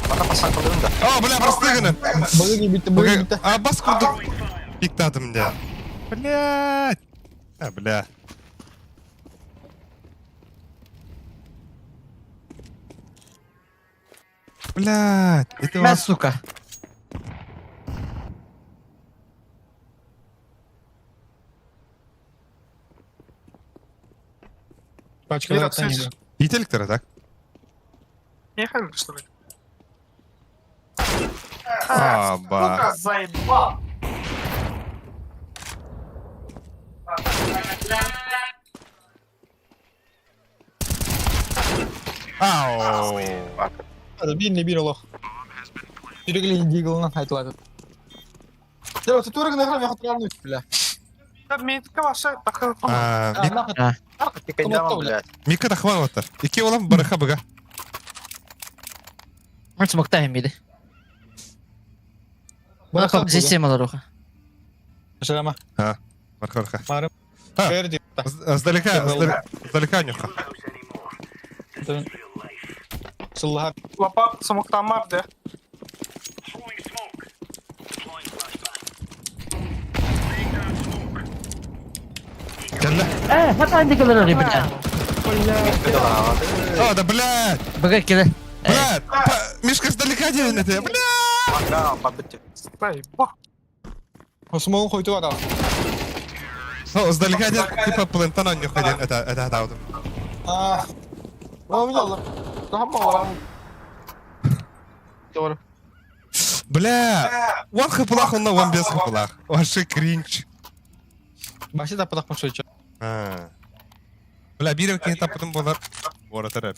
Бана пасан кылдым да. А, бля, простыганы. Быгы битте, быгы битте. А, бас курдук. Пиктадым да. Блядь. А, бля. Блядь, это у Мә, вас... сука. Пачка Мира, да, слышишь? Ителіктері, так? Не хай, что ли? А, ба. Сука, заебал. Ау. Бир не бир олох. Жүрегілен диглынан айтылады. Дәл осы турыгын ағрам яқы тұрарны бля. Митке ваша даха. А, Тикайдаман, блядь. Мика тахман оттар. Ики олам барыха быга. Мен смоктайм биди. Барыха Система руха. Шарама. А, барыха барыха. Марым. А, Берди. Издалека, издалека нюха. Сыллахар. Лапа смоктамар да. Бля. Э, хата андикалар бля. О, да блядь! Бага келе. Блядь! Мишка сдалека делен это, бля! Смол хуй туда. Ну, сдалека ден, типа плентан он не ходил, это даудым. А. О, меня. Там мало. Бля! Вон хапулах, он на вон без хапулах. Вообще кринж. Башы да патах пошел. А. Бля, бирем кини тапытым болар. Бора тарап.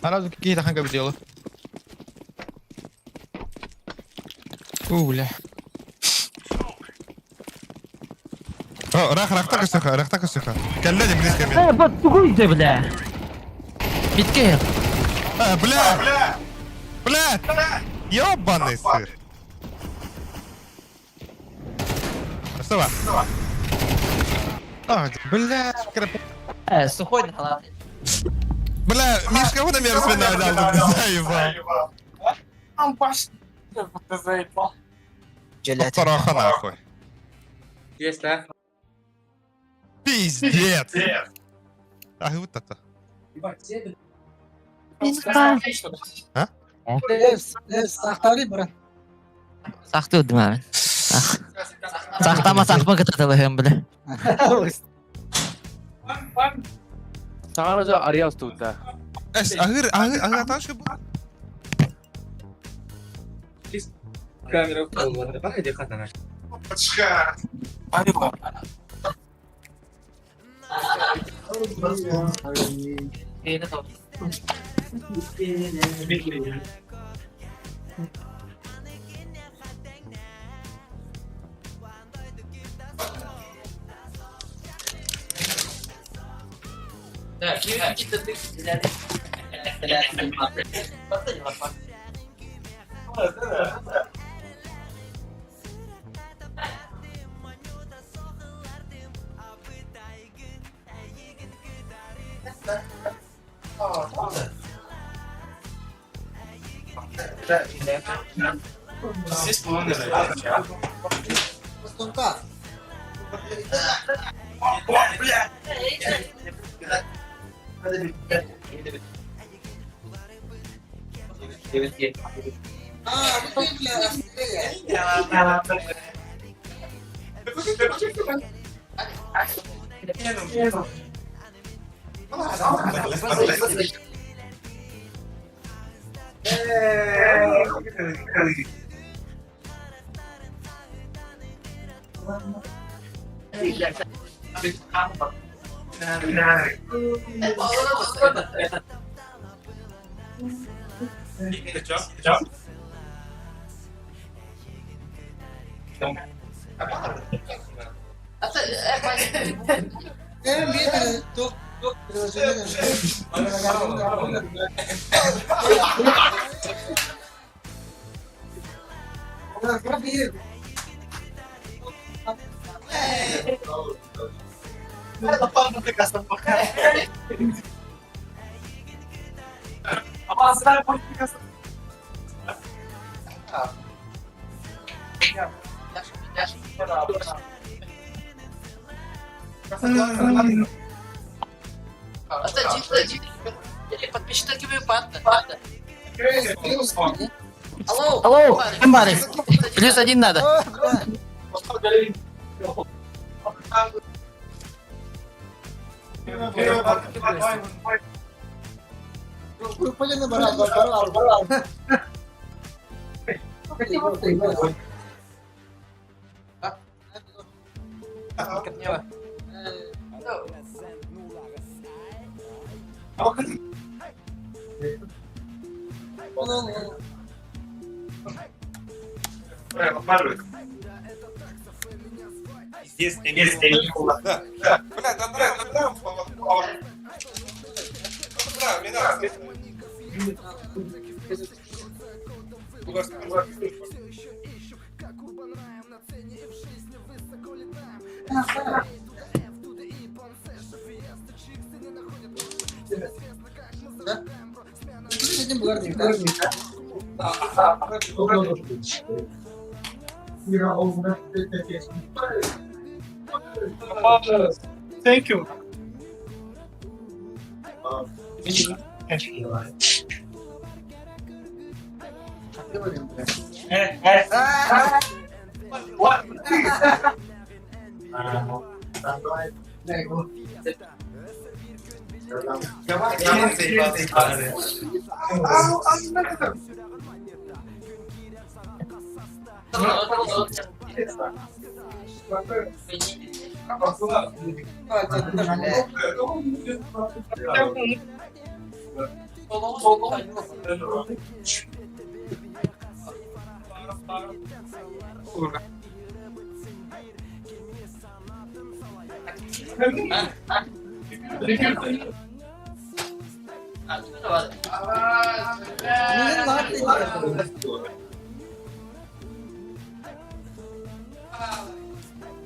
Аразы какие-то ханга дело. У, бля. О, рах, рахта көсөха, рахта көсөха. Кәллә не близко мен. Э, вот тугуй ты, бля. Битке. А, бля! Бля! Ёбаный сыр. Что ва? А, бля, крап. Э, сухой на халат. Бля, Мишка, вот мерз меня дал, заебал. Там паш. Ты заебал. Тараха нахуй. Есть, да? Пиздец. А вот это. Лепс, лепс, сахтары брат. Сахты өдім әмін. Сахтама сахма кытатылыхым, бля. Саған өзі Ариал тут, да. Эс, агыр, агыр, агыр аташы бу. Камера Погоди, хатана. Алло, кем бары? Плюс один надо. Бля, да да, да, да, меня. Thank you.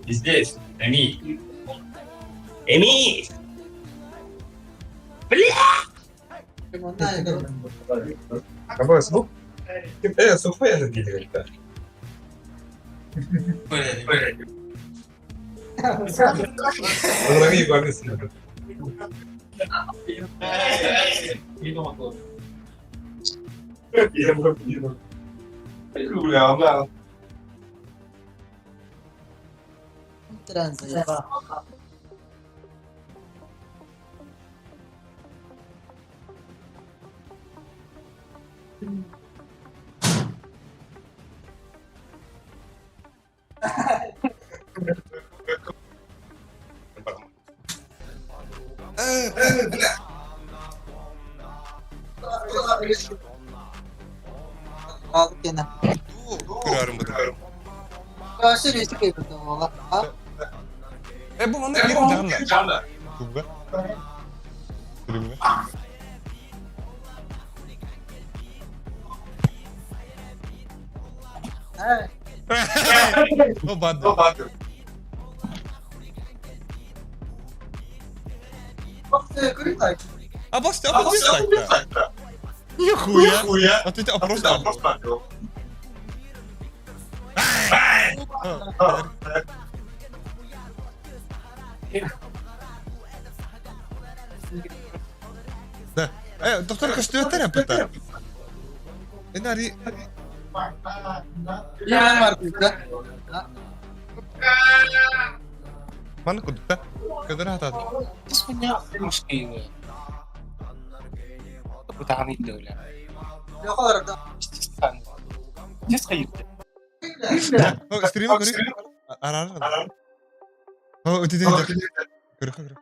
Здесь, Эми. Эми! Какой звук? Сухой энергетика. Көрөрүм бу. Бу манна киирэн даҕаны. Кубга. Түрүмҥэ. О, баады. А босс, а босс так. Нихуя. А ты опрос Да. Доктор көстүөттер аппыта. Энари Маны кудукта. Көдөр хатат. Стрима көрүк. Арар. О, өтө Көрүк көрүк.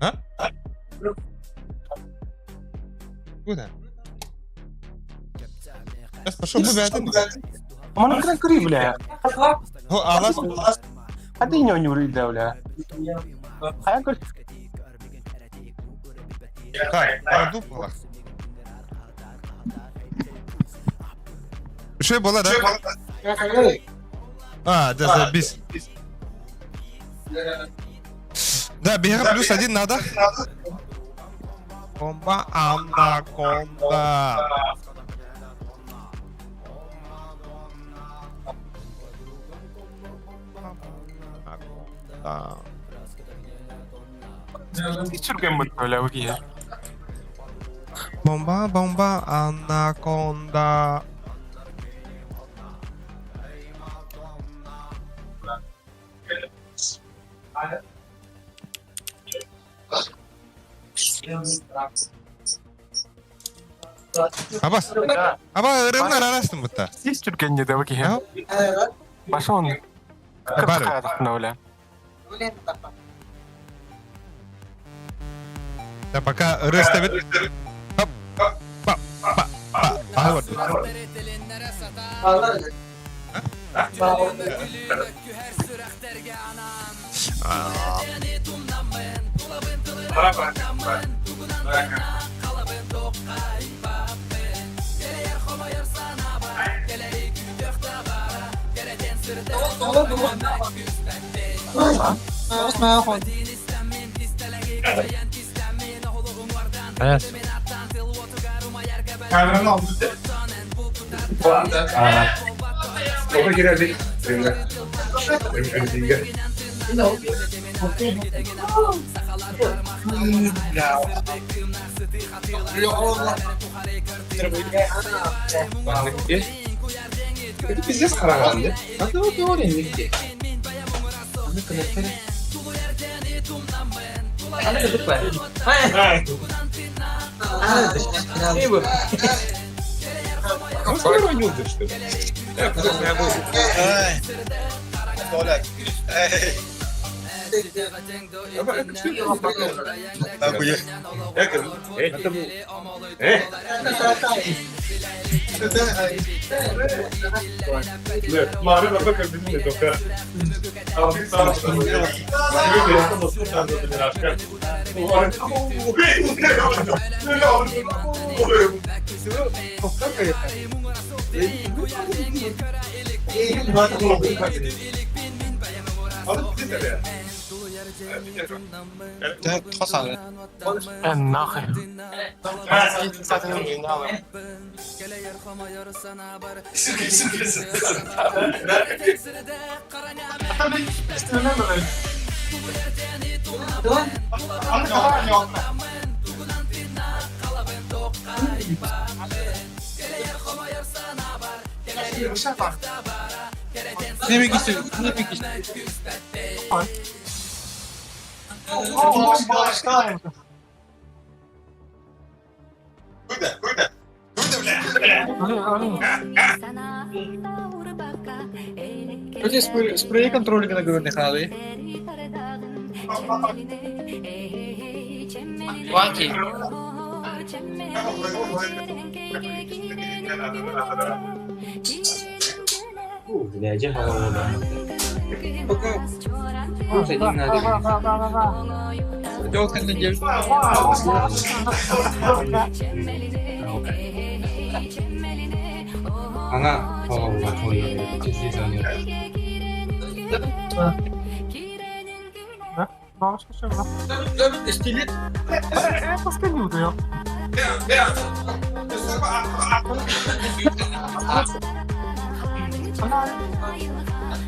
А? Куда? Сейчас пошел бы бәтен. Мана кыран көрүй, бля. О, алас. А ты не урыйда, бля. Хайа көр. Так, барду була. Үшей бола, да? А, да, забис. Да, бега плюс один надо. Комба, анаконда. Анаконда. Түрген бут, бля, өге. Бомба, бомба, анаконда. Абас. Аба, ырымнар арастым бұтта. Здесь түрген не да, өге. Башы он. Бар. бля. Да, пока ыры ставит. Хоп, па, па, па. Ага, вот. Ayas. Тоҕо киирэрбит рынга. Рынга. Маннык Это пиздец хараҥаан дии. А то теория нигде. Ну что не что ли? Нахуй. Спрей контроль на говорит, халы. Ванки.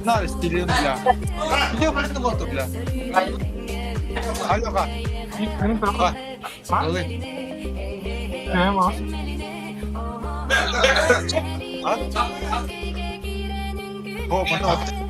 На, стилин, бля. Где просто бля? Алло, О, понятно.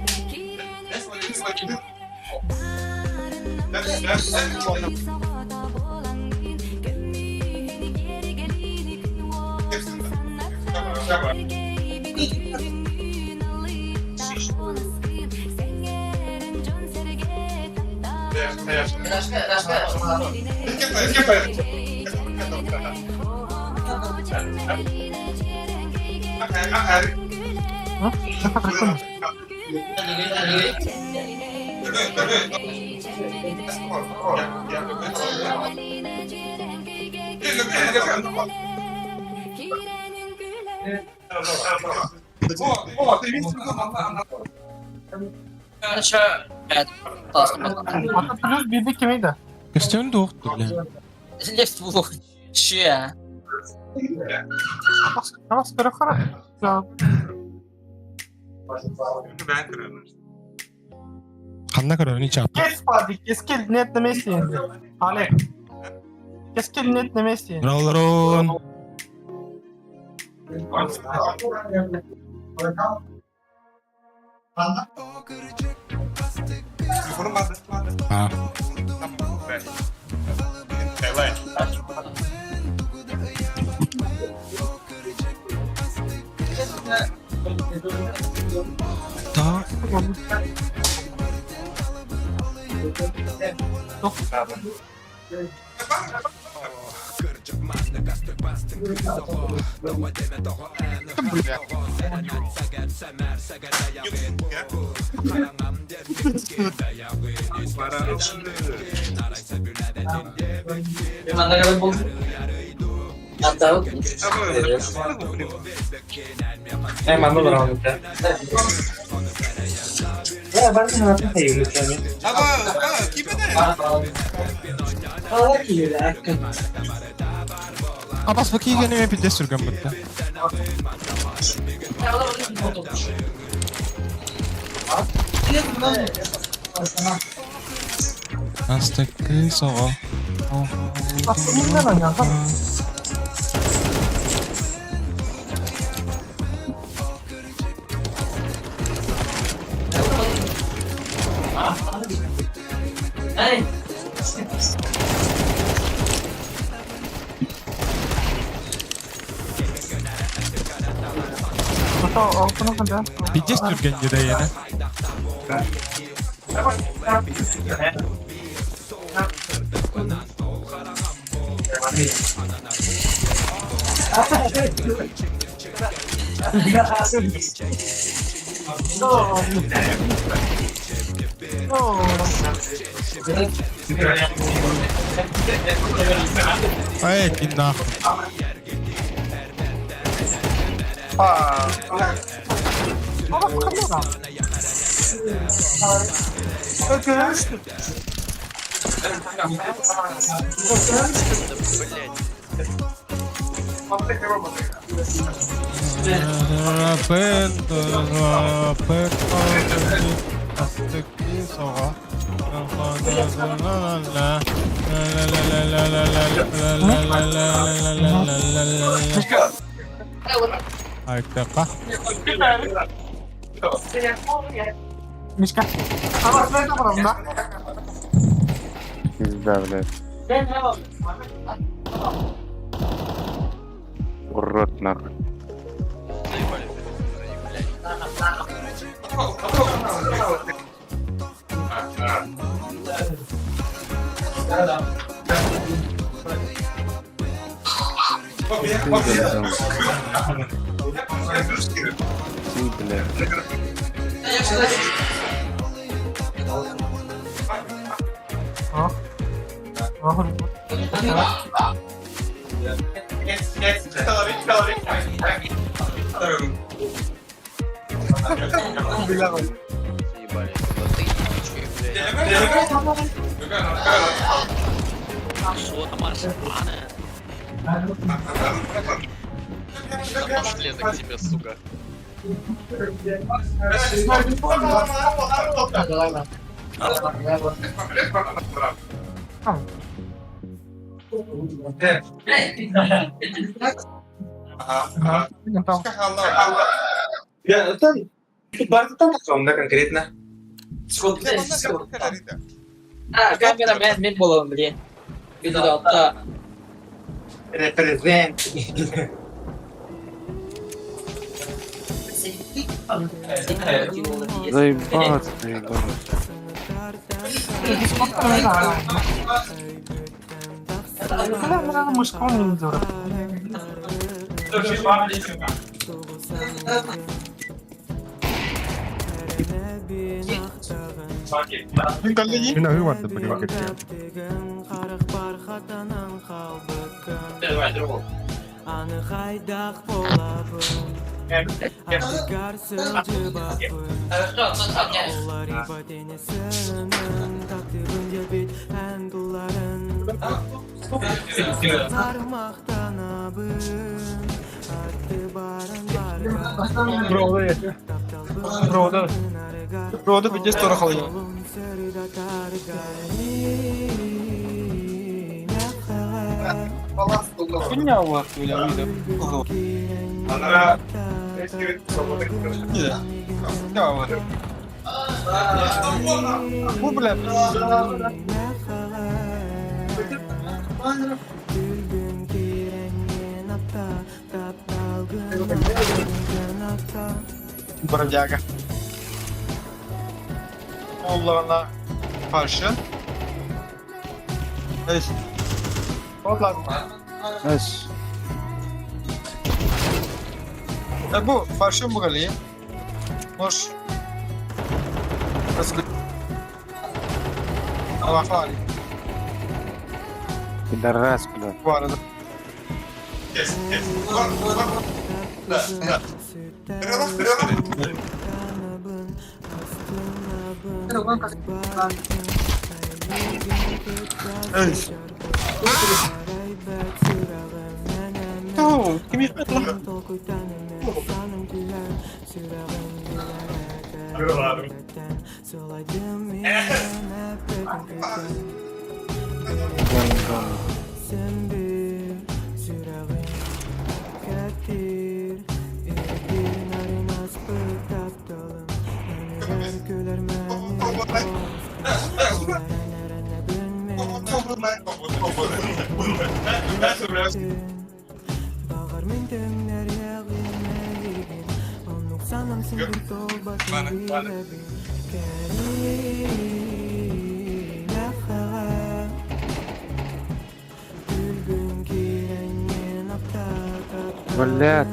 Плюс бирдик кимейdi? Көстөн туохту, бля. Лепс булух. Че? Бас бері қара. Ханна көрөрүн чаппы. Кес барды, кескел нет на месте енді. Алек. Кескел нет на месте. Роллорун. А. Та. Абас бакигени пиздец сүргэн бытта. Астыкы соҕо. Пиздец түргэн дьирэйэне. Эй, иди нахуй. Айтака. Мишка. Пизда, блядь. Урод нахуй. Ты, блядь. Конкретно. Камера мен боламын блин. Видеода Репрезент. Заебаться, заебаться. Мин аһыы бардым, билигин кэргэн. Рода пиздец тоже халыйын. Хуйня у вас, бля, выйду. Бу, бля. Бродяга. Oğullarına karşı. Evet. Nice. Bu parşın bu galiye. Hoş. Nasıl? Allah Allah. Пидорас, блядь. Bu arada. Evet. Ну, ким ехать? Блядь.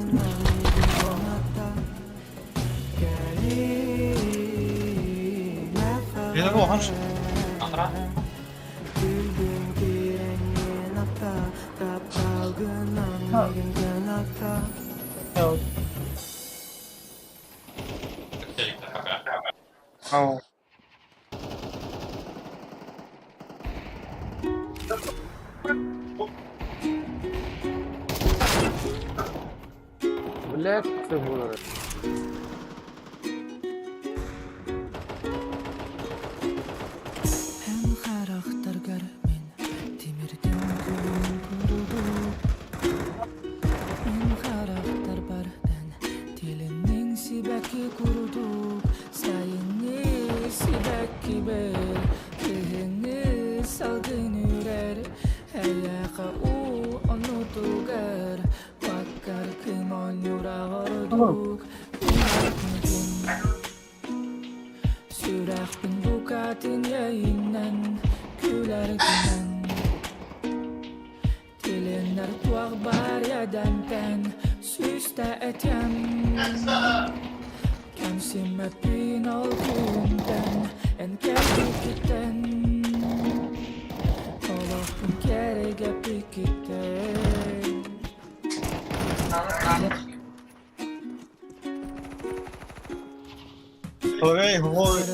Блядь, ты было. Ой, ой.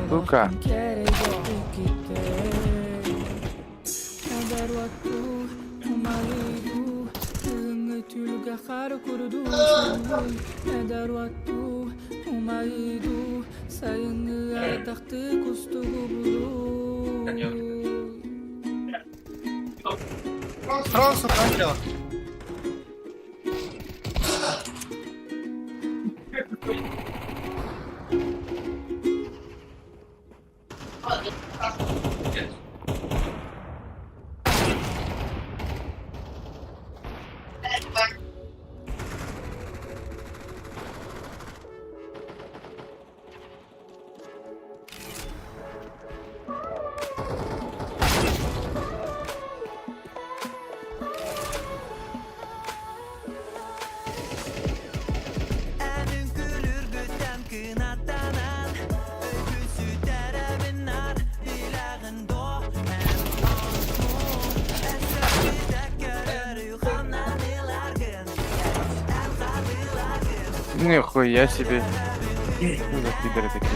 Сука. Сразу начало. Нихуя себе. Что за пидоры такие?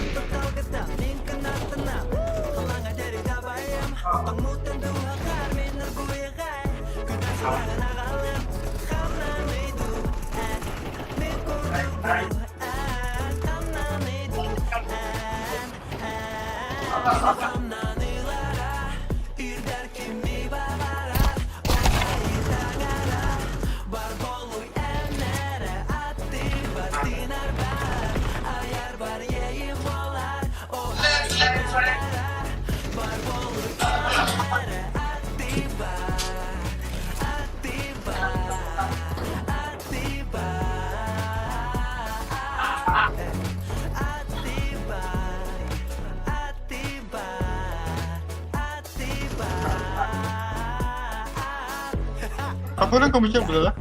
Капырын көмүчек биле да.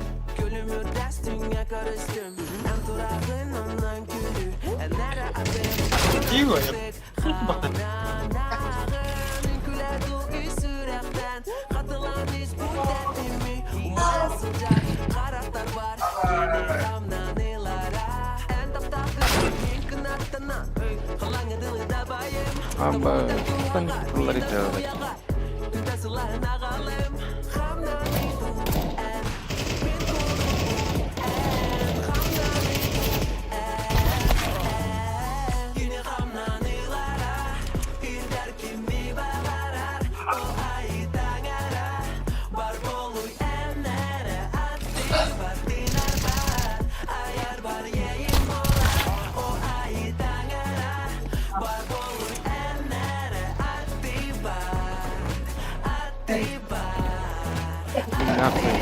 Диго я. Аба, тыллар итәләр. Нахуй.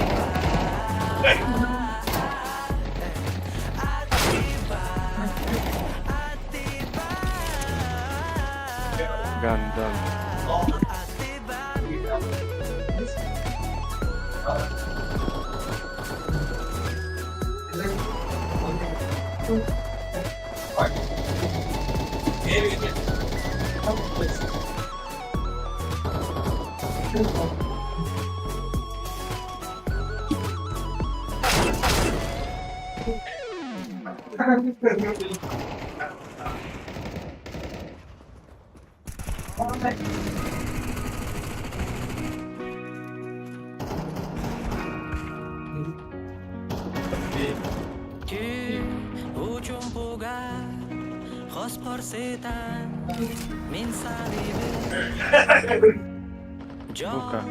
Гандон. Ну-ка.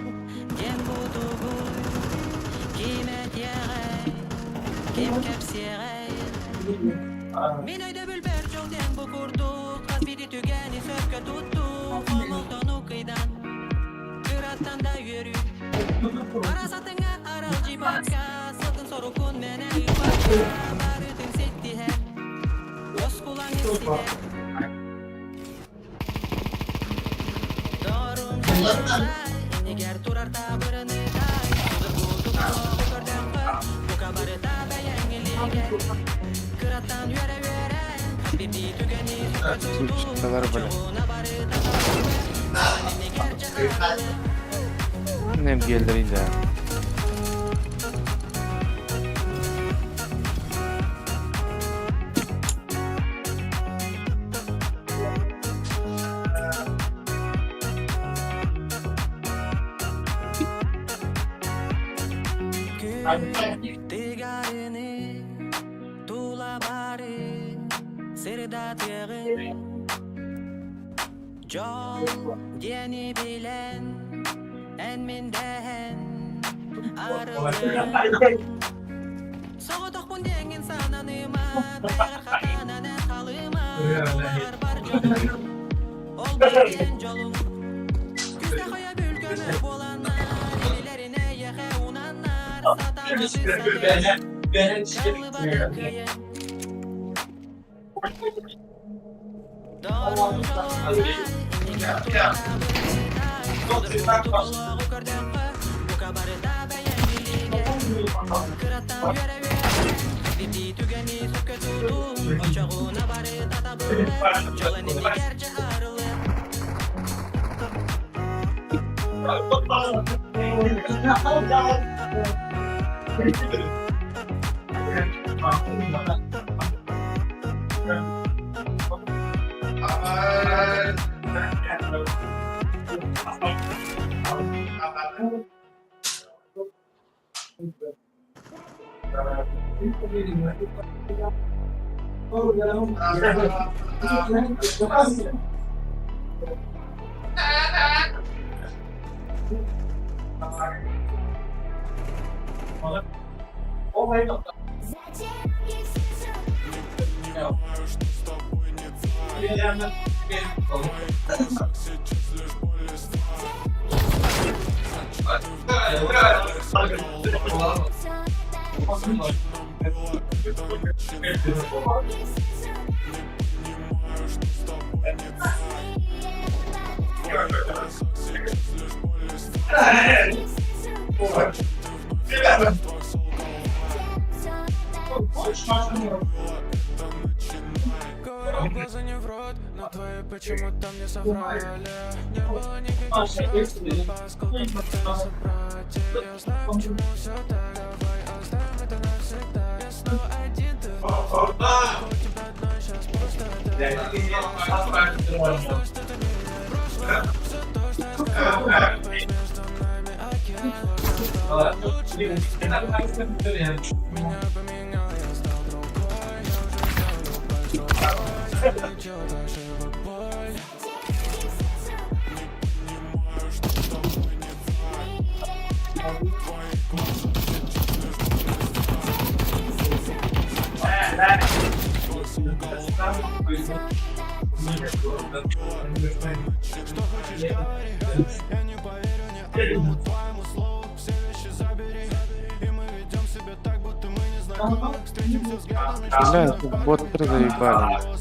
Сучталар, бля. Nem diğerleriyle. Бля, это боты заебали.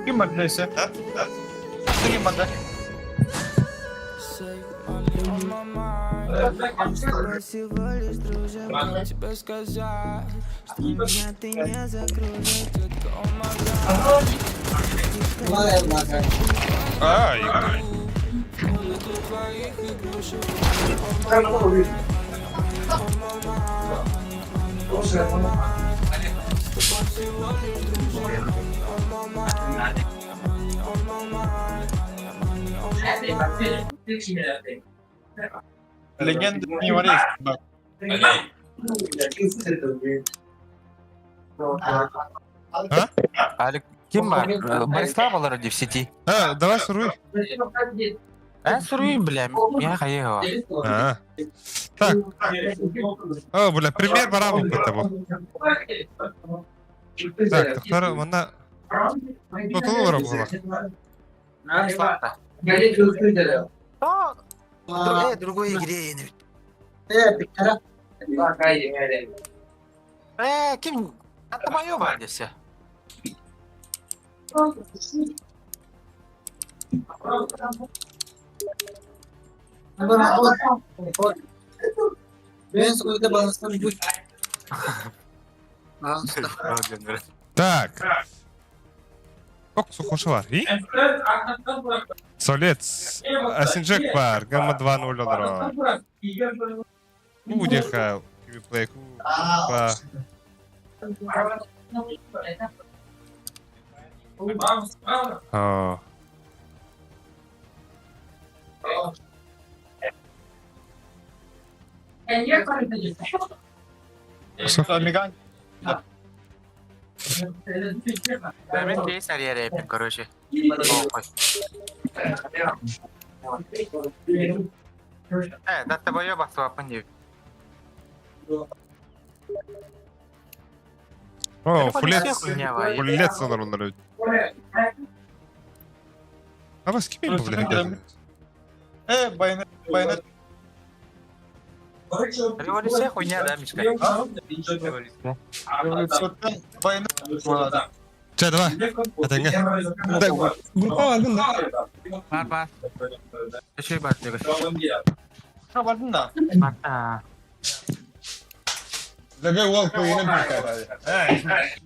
Kim madneyse? Kim madde? Ай, ай. Legend не var bak. Алик, ким бар? Борислав олорор в сети. А, давай суруй. Ә, суруй, бля, я хайыга. А. Так. О, бля, пример барабан потому. Так, тохтар, манна... Тотулу барабан была. Другой игре. Ким? Это мое бар десе. Так. Ок, сухоша бар. И? Солец. Асинжек бар. Гамма 2-0 олоро. Удеха. Квиплей. Па. О. Меган. Мен кейс арьяр короче. Э, да тобой басуапын деп. О, фулец. Фулец олороллар. А вас ким бу биле? Э, байонет, байонет. Революция хуйня, да, Мишка? Революция. Байонет. Чэ, давай. Атаңа. Группа бардın да. Бар, бар. Үшей бар, деп. Группа бардın да. Бар, да. Леге уол куйны бир.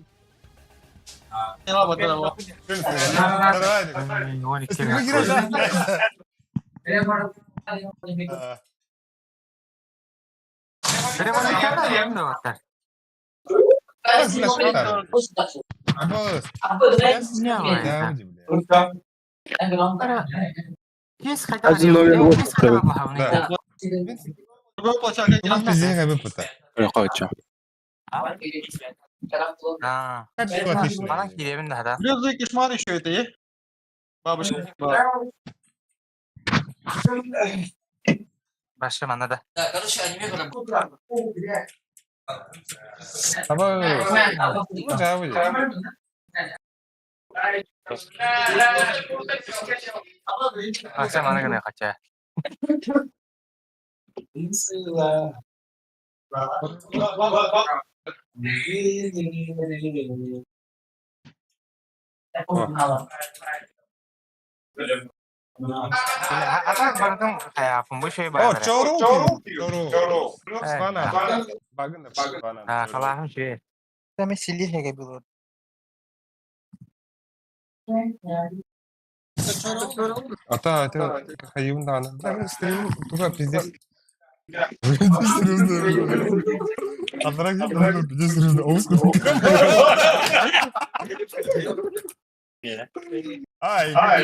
Плюс кишмар еще это, е? Бабушка. Башы манада. Да, короче, аниме Башы мана гына хотя. О, чору. Чору. Халахым шуе. Ата, это хайым дана. Да, стрим, туга пиздец. Серьезно, пиздец, серьезно. Ай, ай.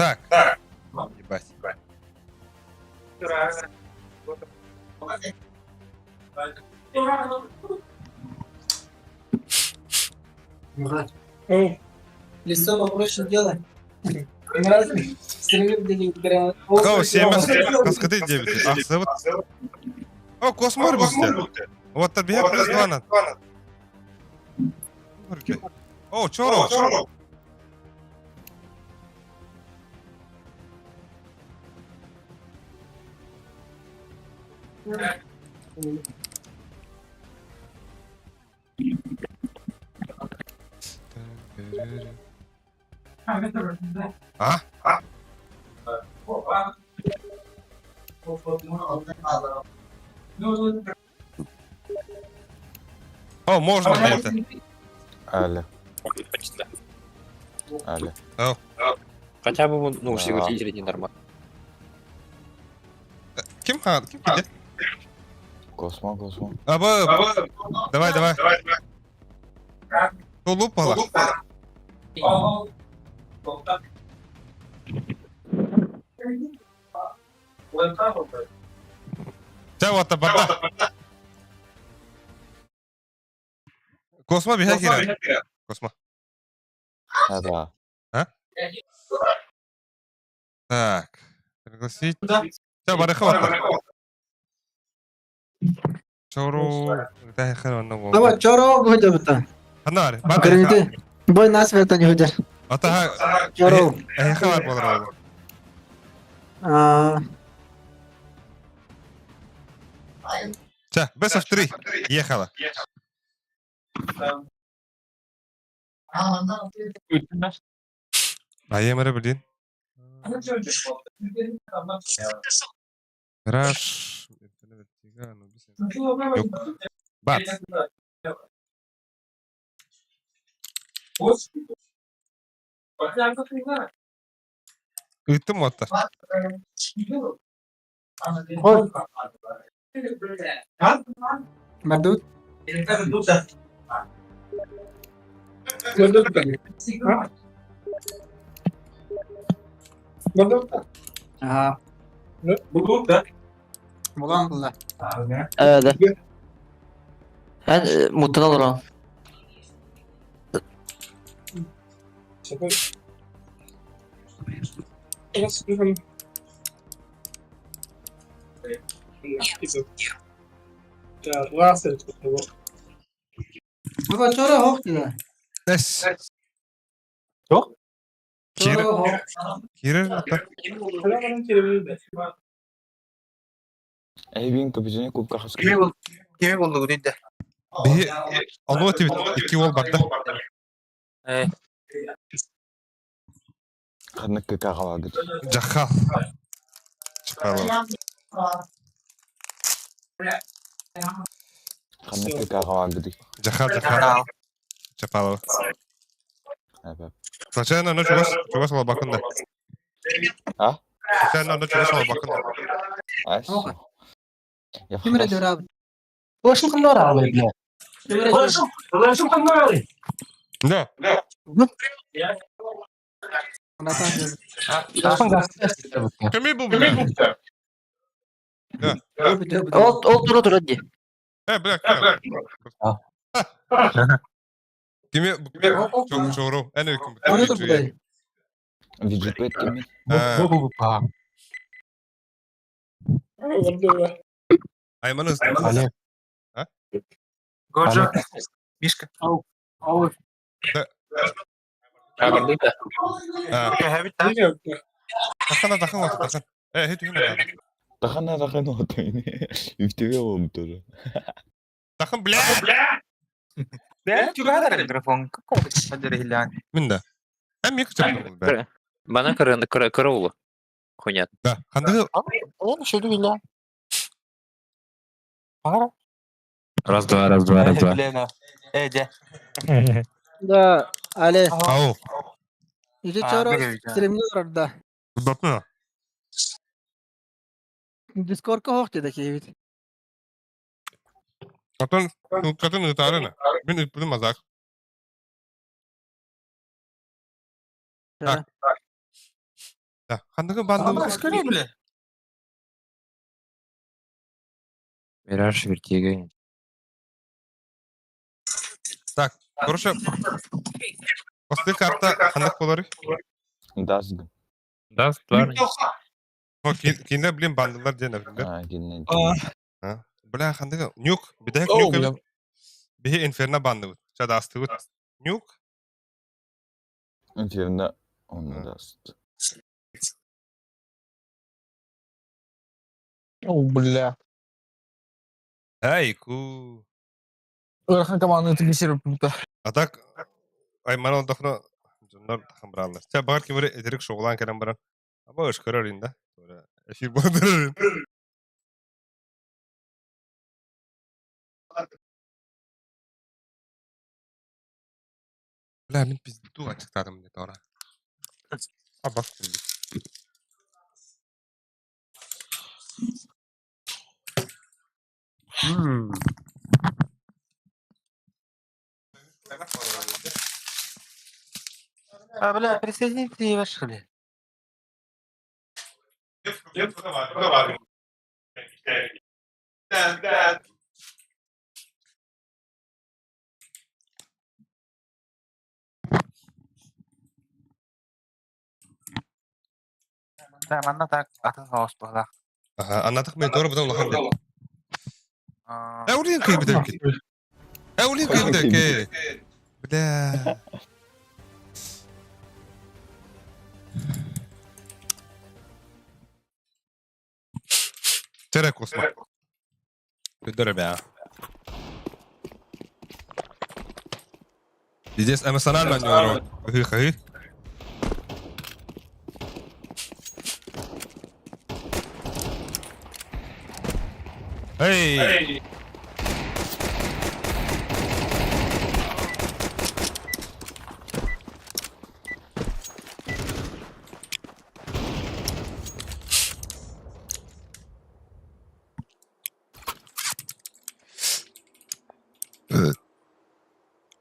Так. Ебать. Лицо попроще делай. Кого семя? Каскады девять. Ахсыбыт. О, космор бусте. Вот тебе плюс два на. О, чоро. А? О, можно это. Аля. Аля. Ау. Хотя бы, ну, все лидеры ненормально. Ким ха? Ким киде? Космо, космо. Аба, давай, давай. Тулупала. Ча вот барда. Космо биһэ киирэр. Космо. Да. А? Так. Пригласить. Ча барыха вот. Чору. Давай, чоро будет. Ханар, Гранит. Бой нас в это не будет. Ата. Чоро. Эхе бар болар. А. Ча, best of 3. Ехала. Айемere блин. Раш. Yok. Бац. Ыттым отта. Мардут. Ага. Булан булла. Evet. Ben mutlu olurum. Баба чоро хох дила. Эс. Yok. Кир. Чоро хох. Кирер отта. Эйбин көпүзүнө кубка хаска. Кими булду гүдүдэ? Биһи Алло тибит икки уол барда. Ханнык кыкагалагыт. Жахал. Чапалов. Ханнык кыкагалагыт. Жахал, Жахал. Чапалов. Эбэ. Случайно ну чугас, чугас ол бакында. А? Случайно ну чугас ол бакында. Ас. Я Кимре дөраб. Ошын кымнар алый, бля. Ошын кымнар алый. Да. Кеми бу бля? Да. Ол ол тура тура ди. Э, бля, Кими чоро, эне ким. Виджипет кими. Айман Олег. А? Годжо. Мишка. Ау. Ау. Да. Тахана, тахана, тахана. Э, хит хина. Тахана, тахана, тахана. Үфтеге болым тоже. Тахан, бля! Бля, чугадar микрофон. Какого хилян? Минда. Эм мик чап. Бана кыры кыры кыры Хуйня. Да, ханды. Он еще дуля. Раз, два, раз, два, раз, два. Блин, э, Да, але. Ау. Ити чоро стримнер да. Датна. Дискордка хох деді кейбит. Катын, катын ытарына. Мин ыппытым азак. Так. Да, ханныгы банды Скорее, бля. Мираж вертига. Так, короче, Басты карта ханнык болары? Даст. Даст бар. Кинде, блин, бандылар диэн например. А, кине. Бля, ханныгы нюк, бидэк Оу, нюк бля. эбит. Биһи инферно бандыбыт. Чадаастыбыт. Нюк. Инферно. Он даст. О, бля. Айку. Ыарахан команданы тигисер пункта. А так, айман олдохно дьоннор хамбрааллар. Ча багар кимери этирик шоҕулаан кэлэн баран, аба ышкырар да. Эфир бодырыр. Бля, мин пизду ачыктаатым мне тора. Аба. А, бля, присоедините и вошли. Да, манна так, атын соус была. Аха, анатых мен тора бутан улахан бит. Әулин кыйбыдыр ки. Әулин кыйбыдыр ки. Бля. Терек Осман. Көдөрө бә. Здесь эмоционально не урон. Хы-хы. Эй!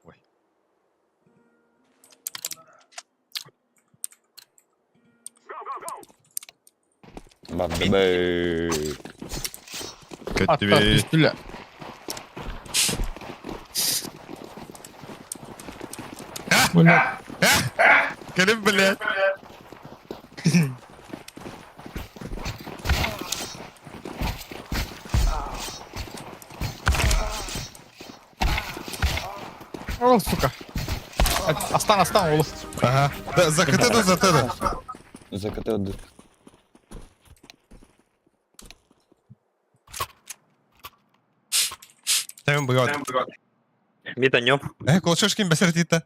Ой. Бандыбы. Атта, пистолет. Бля. Кэлим, блядь. О, сука. Астан, астан, ол. Ага. Да, за КТ да, за ТД. За КТ. Тайм бгад. Митанёп. Э, Колчашкин бәсер тита.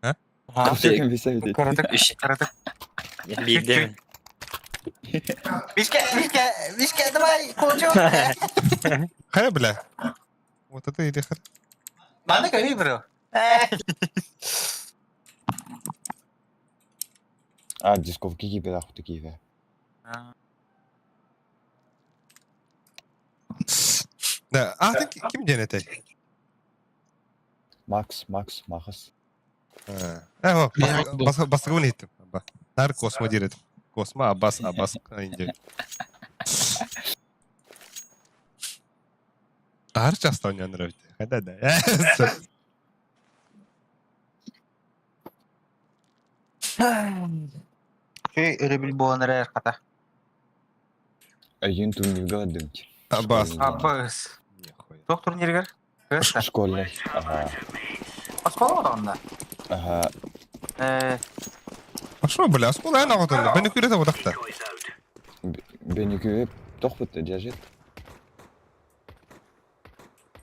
А? Колчашкин бәсер тита. Бидем. Мишка, Мишка, Мишка, давай, кулачок. Хай, бля. Вот это или хар. Маны ками, бро. А, дисковки кипе, ахуты кипе. Да, а ты ким диэн этэй? Макс, Макс, Махас. Э, бастыгыбын иһиттим. Нар космо диир этим. Космо, Аббас, Аббас, Индия. Ар часто у него нравится. Да, да. Чүй өрөбүл буолан эрэр хата. Один турнирга дымки. Аббас. Аббас. Туох турниргар? Школьный. Ага. Оскола оҕонно. Ага. Э, А что, бля, оскола эн оҕотонно. Бени күрете бодақта. Бени күреп, тохпут держит.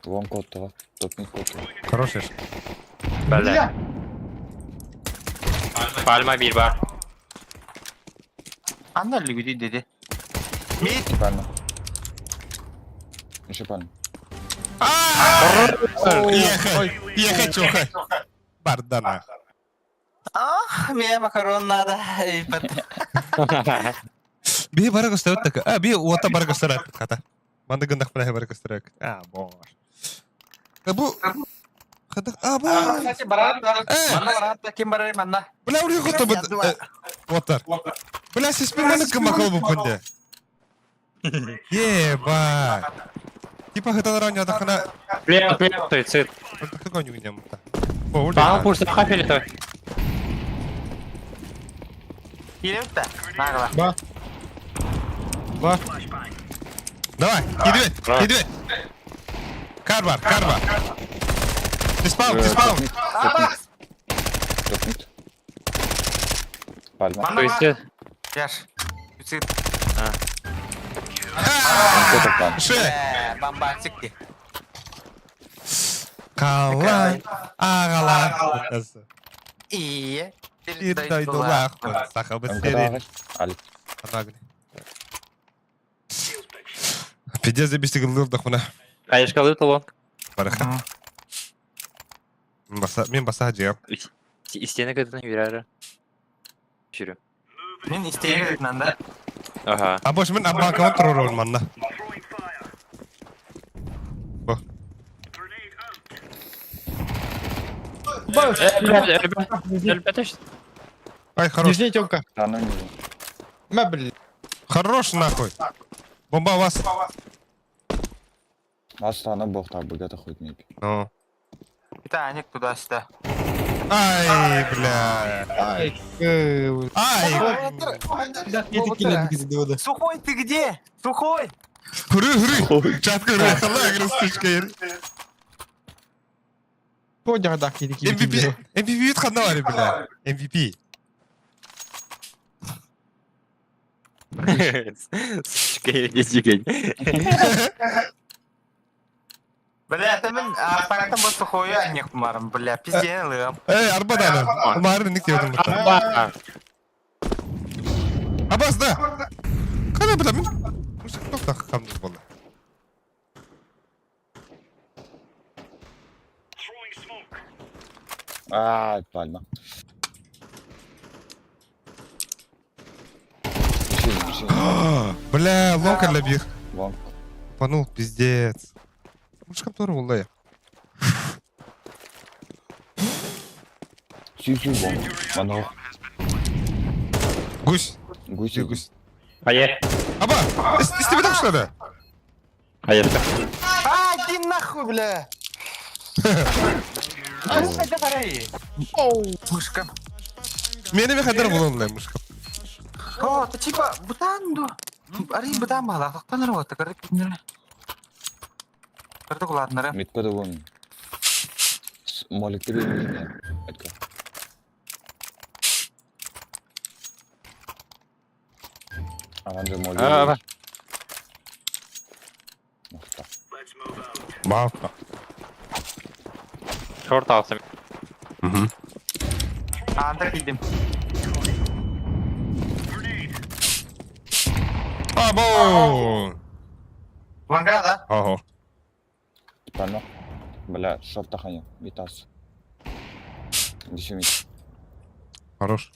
Вон код това, тот не код. Хороший. Бля. Пальма bir бар. Анна лүгүдүй деди. Пальма. Еще пальма. Ехай, ехай, чухай. Бардана. Ах, мне макарон надо. Би бары көстөрөт так. А, би уота бары көстөрөт хата. Манды гындах бара бары көстөрөт. А, бош. Бу Хата, а, бо. Кстати, барат, манна барат, ким барар манна. Бля, уры готов. Уоттар. Бля, сиспин маны кымакал буппун де. Ебать. Типа хытан раннядахына Бля, бля, суицид. Паҕа курсахха фиолетовый. Кииребит да? Нагло. Ба. Ба. Давай, кидывай, кидывай. Карвар, карвар. Диспаун, диспаун. Пальма. Суицид. Яш. Суицид. Ше. Бомбастик ди. Калай, агалар. Ие. Бир дойдулаах сахабыт сирин. Пиздец забистик ыллырдахпына. Хаешкалыы толон. Бараха. Мен баса жиам. Истиэнэ кытын үөрэрэ. Сүрү. Мин истиэнэ кытынан да. Аха. А больше мен аббаакабын турорун манна. Бо. Ай, хорош. Нижняя тёмка. Мә, блин. Хорош нахуй. Бомба у вас. Астана бог так богато хоть не. Ну. Это Аник туда-сюда. Ай, бля. Ай, Ай. Сухой, ты где? Сухой! Хуры, хуры. Чатка, хуры, сучка. MVP, MVP ханна бар, бля. MVP. Сучка, дигень. Бля, это мен аппаратым был сухой, а не кумаром, бля, пиздец, лым. Эй, арба даны. Марын ник диyorдum burada. Абас да. Кана бля, мен тоқта хамды болды. А, пальма. Бля, лонг для бих. Лонг. Панул, пиздец. Мышкам тоже улай. Сю-сю, лонг. Манох. Гусь. Гусь, гусь. Ае. Аба, из тебя так что ли? Ае. А, иди нахуй, бля. Мышка. Мені вихадер було, бля, мышка. О, ты типа бутан ду. Ари бутан бала, тохтан работа, кырык күннер. Кырдык уладнары. Метка да вон. Молик тебе не Метка. Аванже молик. А, Бавка. Шорт алсам. Угу. Анда кидим. Або! Ланга, да? Ага. Пальма. Бля, шорт таханя. Витас. Еще мид. Хорош.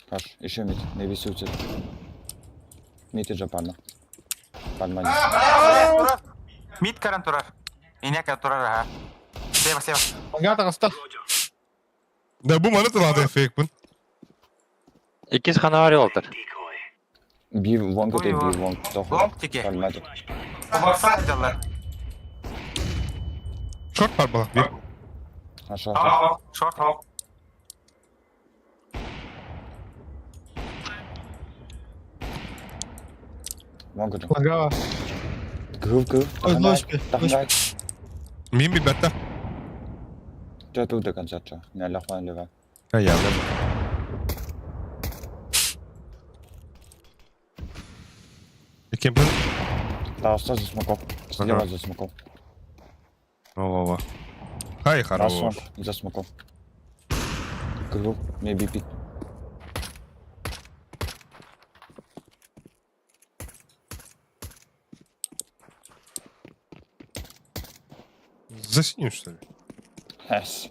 Хорош. Еще мид. Не виси у тебя. Мид и же пальма. Пальма. Мид каран турар. Иняка турар, ага. Слева, слева. Ланга таҕыста. Да бу маны тулады фейкпын. Иккис хана бар олтар. Би лонг это би лонг. Лонг тике. Пальма. Бокса дьаллар. Шорт бар була. Bir. Хорошо. Шорт. Лонг это. Ланга. Гыв, гыв. Ой, ложки, Таханай. Мин би бетта. Ча тут до конца, ча. Не лахван лева. А я. Кем был? Да, остался за смоков. Слева за смоков. Во-во-во. Хай, хорош. Раз за смоков. Круг, мне бипит. За синим, что ли? Хэс.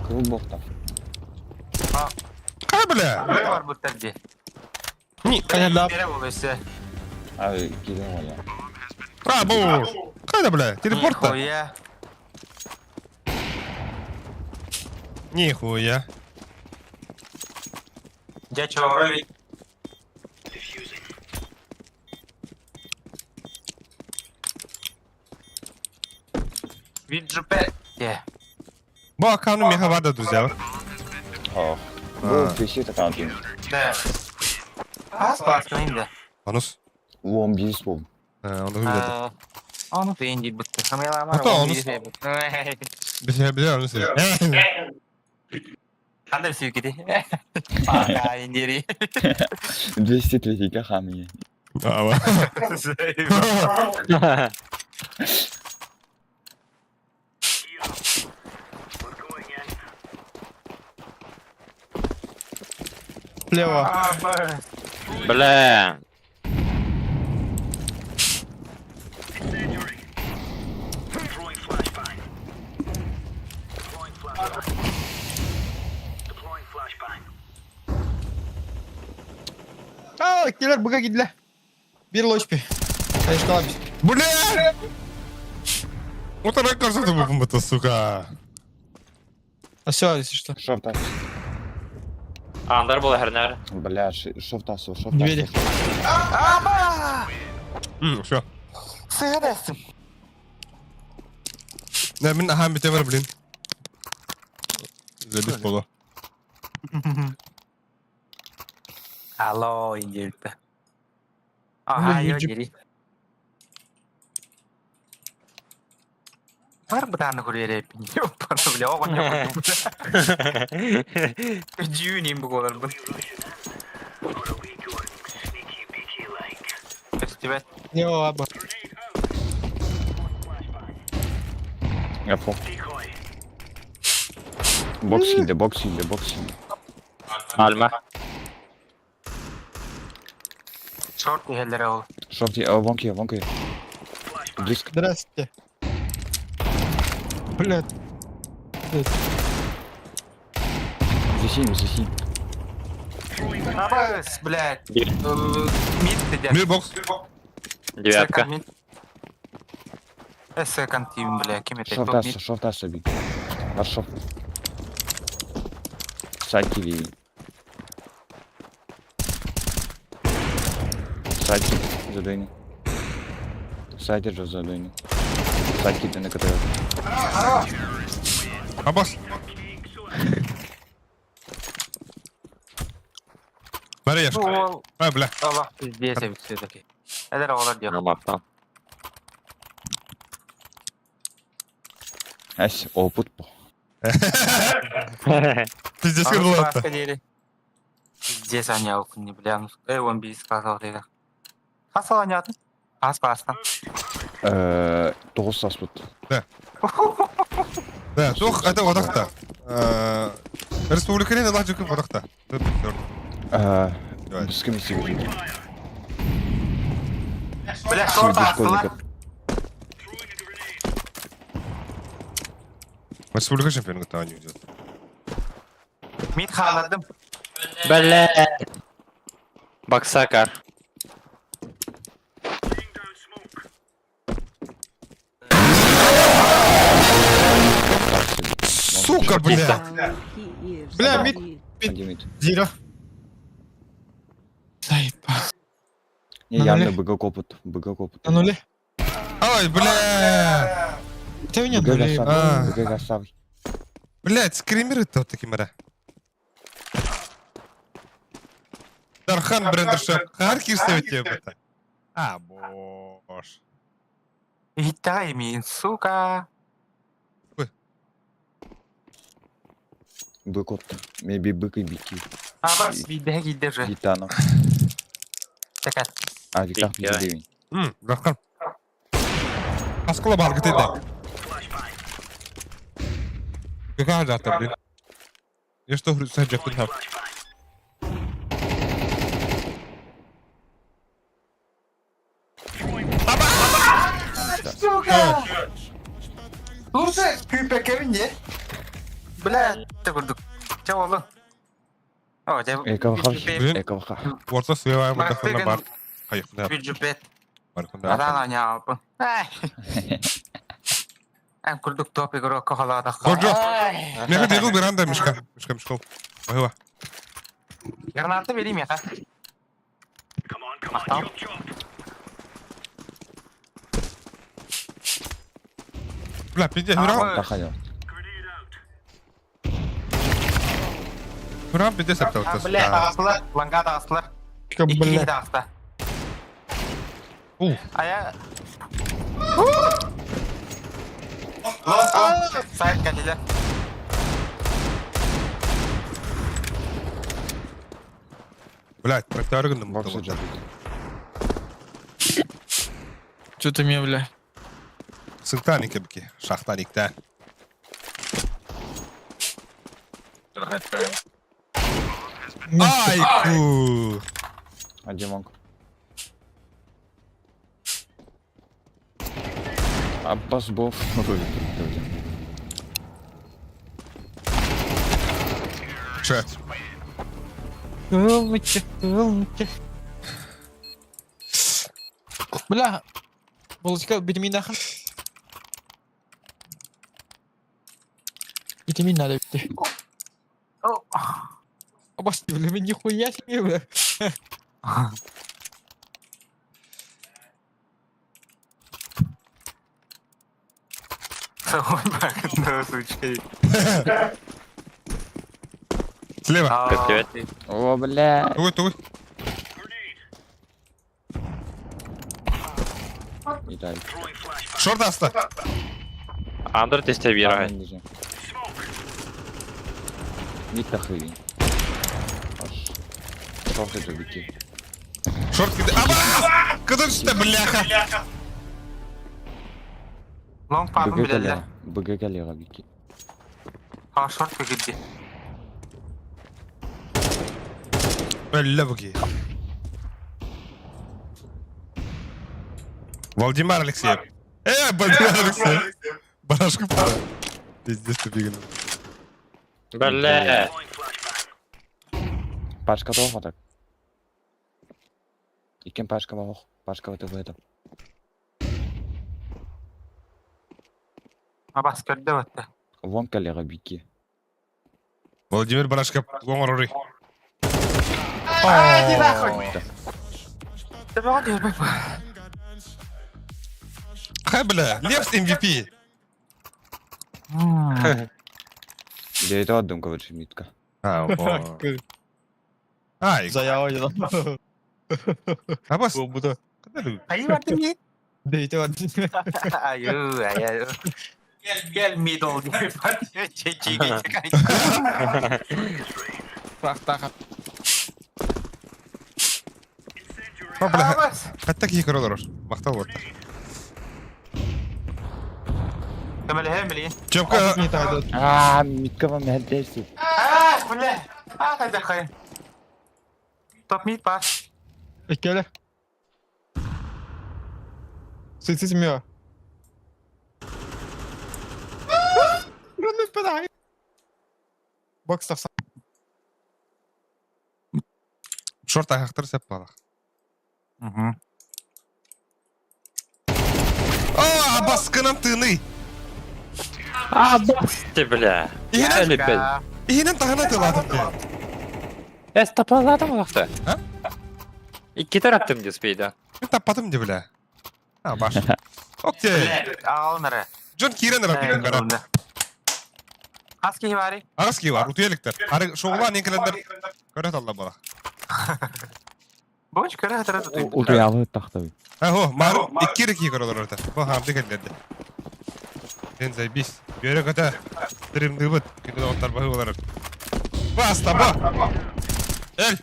Круг бог там. Хай, бля! Бар буттар ди. Не, Конечно, Бере болуйсы. Ай, кидал я. А, бу! Кайда, бля? Телепорт-то? Нихуя. Нихуя. Дьэ чоорой Виджупе. Бу аккаунт меха бада, друзья. Ох. Бу PC аккаунт. Да. Ас баскын да. Анус. 11 бол. Оны биледі. Оны тыйын дейт бітті. Хамайламар. Ата, оны Бile бile onu söyle. Қандай сүйкеде? Пока, индери. 203 хамы. Ава. Слева. Бля. А, киллер быга кидле. Bir лочпи. Конечно, лапись. Бля! Вот она кажется, bu это, сука. А все, если что. Шо в тасу? Андар был хернер. Бля, шо в тасу, шо в Двери. тасу. Все. Сыгадасың. Не, мин аһаан бите бар, блин. Забить поло. Алло, индерді. Ага, Блин, йо, дери. Бар бұданы көрер Бля, оған Жүйін бұл олар бұл. Фестиваль. Слева аба. Я пох. Бокс хилде, бокс хилде, бокс хилде. Альма. Шорт ехелер ол. Шо в те, вон кия, вон кия. Близко. Здравствуйте. Блядь. Засинь, засинь. Абас, блядь. Мид сидят. Мир бокс. Девятка. Секонд тим, бля, кем это? Шо в тасу, шо в тасу би. Ваш шо. Сайт киви. Сайт задойни. Сайт же задойни. Сайт киви на который. Абас. Бары яшка. Ол, Ай, бля. Аллах пиздец, все-таки. Это олар дел. Намақтан. Әс, опыт по. Пиздец кырылатты. Пиздец, они алкыны, бля. Ну, он би сказал, деді. Қасал они атын? Ас бастан. Тоғыз саспыт. Да. Да, тух, это одақта. Республиканы Аллах жүкіп одақта. Біз кім істеп Бля, шорт астылар. Республика чемпионы они идет. Мид халадым. Бля. Баксакар. Сука, бля! Бля, мид. Один мид. Зира. Заебал. Не, На явно нуле. БГ опыт, БГ опыт. На нуле. Ай, бля! Ты меня БГ нуле. А. гасавый, БГ гасавый. Блять, скримеры-то такие мара. Дархан Брендершеп. Харки ставить тебе это. А, боже. Итай мин, сука. Бык опыт. Maybe бык и бики. Абас, биде киде же. Гитано. Такат. А, Виктор Бики. 59. Дархан. Аскола бар где-то. Какая дата, блин? Я что говорю, саджа куда? Сука! Слушай, күйпе не? Бля, ты курдук. Че oldu? О, же. Эковха. Эковха. Орта сыйлайм дахына бар. Хайықна. Бюджет. Бар кында. Адан аня алпын. Эн курдук топ игрокка халаатахха. Горжо. Меха дигл веранда мишка. Мишка мишкол. Бахыва. Граната бери меха. Махтал. Бля, пиздец, Хурам. Тахая. Хурам пиздец аптал. Бля, ағасылар, ланга ағасылар. Икки ағаста. У. Ая. Сайт кәлелер. Блядь, протяргандым. Боксы жабыт. Что ты мне, бля? Сыктан икебки. Шахтан икте. Айку. Один лонг. Аббас бов. Чет. Бля, Володька, битмин нахрен. Витамин надо бити. Абас, бля, нихуя себе, бля. Слева. О, бля. Тугуй, тугуй. Итай. Шорт аста. Андер тесте бирай. Не тахы. Шорт это бики. Шорт киди. Аба! Кыдыр үстэ, бляха. Лонг пабын билелер. БГ галера бики. А, шорт кигди. Бля, буги. Валдимар Алексеев. Валдимар Алексеев. Барашка пара. Пиздец тупиган. Бля. Пашка тоха так. Икен пашка мох. Пашка вот в этом. Абас көрдө батта. Вон галера бики. Владимир Барашка, гоморори. А, иди нахуй. Хай, бля, Левс MVP. Я это отдам, короче, митка. А, о. Ай. Заява дела. Абас. Буду. Айы барды ми? Да это отдам. Аю, аю. Гел, гел мидл деп. Чечиге. Так, так. О, бля. Хатта кихи көрөлөр. Мактал вот. Кемеле, Чөпкө. А, митка вам мәлдәсе. А, бля. А, қайда қай. Топ мид пас. Иккеле. Сыцыз мё. Бокс тахсан. Шорт аяқтар сәп балақ. О, баскынам тыны. А, басты, бля. Ихинен, ихинен тахына тыладым де. Эс тапаладым улакты. А? Икки тараттым де спейда. Мен таппадым де, бля. А, баш. Окей. Алыныры. Джон Кирен рапиден кара. Аски бари. Аски бар, утуеликтер. Ары шоғла некелендер. Көрөт алла бала. Боч көрө хатыра тутуй. Утуялы тахты. Ахо, мар икки рeki көрөлөр орта. Бу хамды келдерди. Сен заебись. Бері көтө. Стримди бут. Күндө оттар бахы болар. Баста, ба. Эл.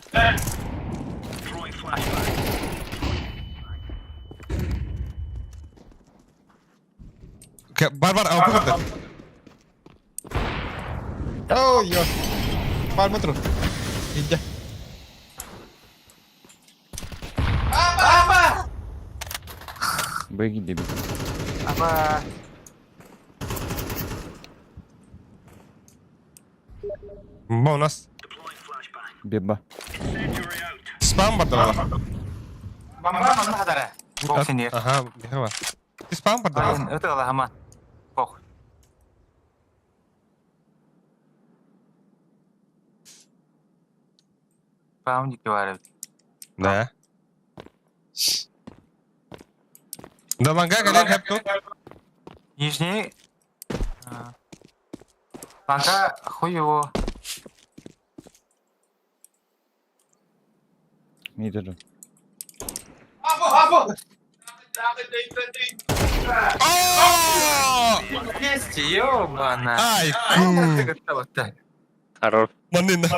Бар бар, алпы көрдө. О, ё. Бар метро. Иди. Аба! Беги деби. Аба. Бу у нас Беба. спам бар да. Мама мама хатара. Боксинер. Ага, михава. Спам бар да. Өтө ала хама. Бок. Спаун дики бар эбит. Да. Да ланга кэлэн хэп тут. Нижний. Ланга хуй его. Мид же. Есть, ёбана. Ай, Хорош. Манына.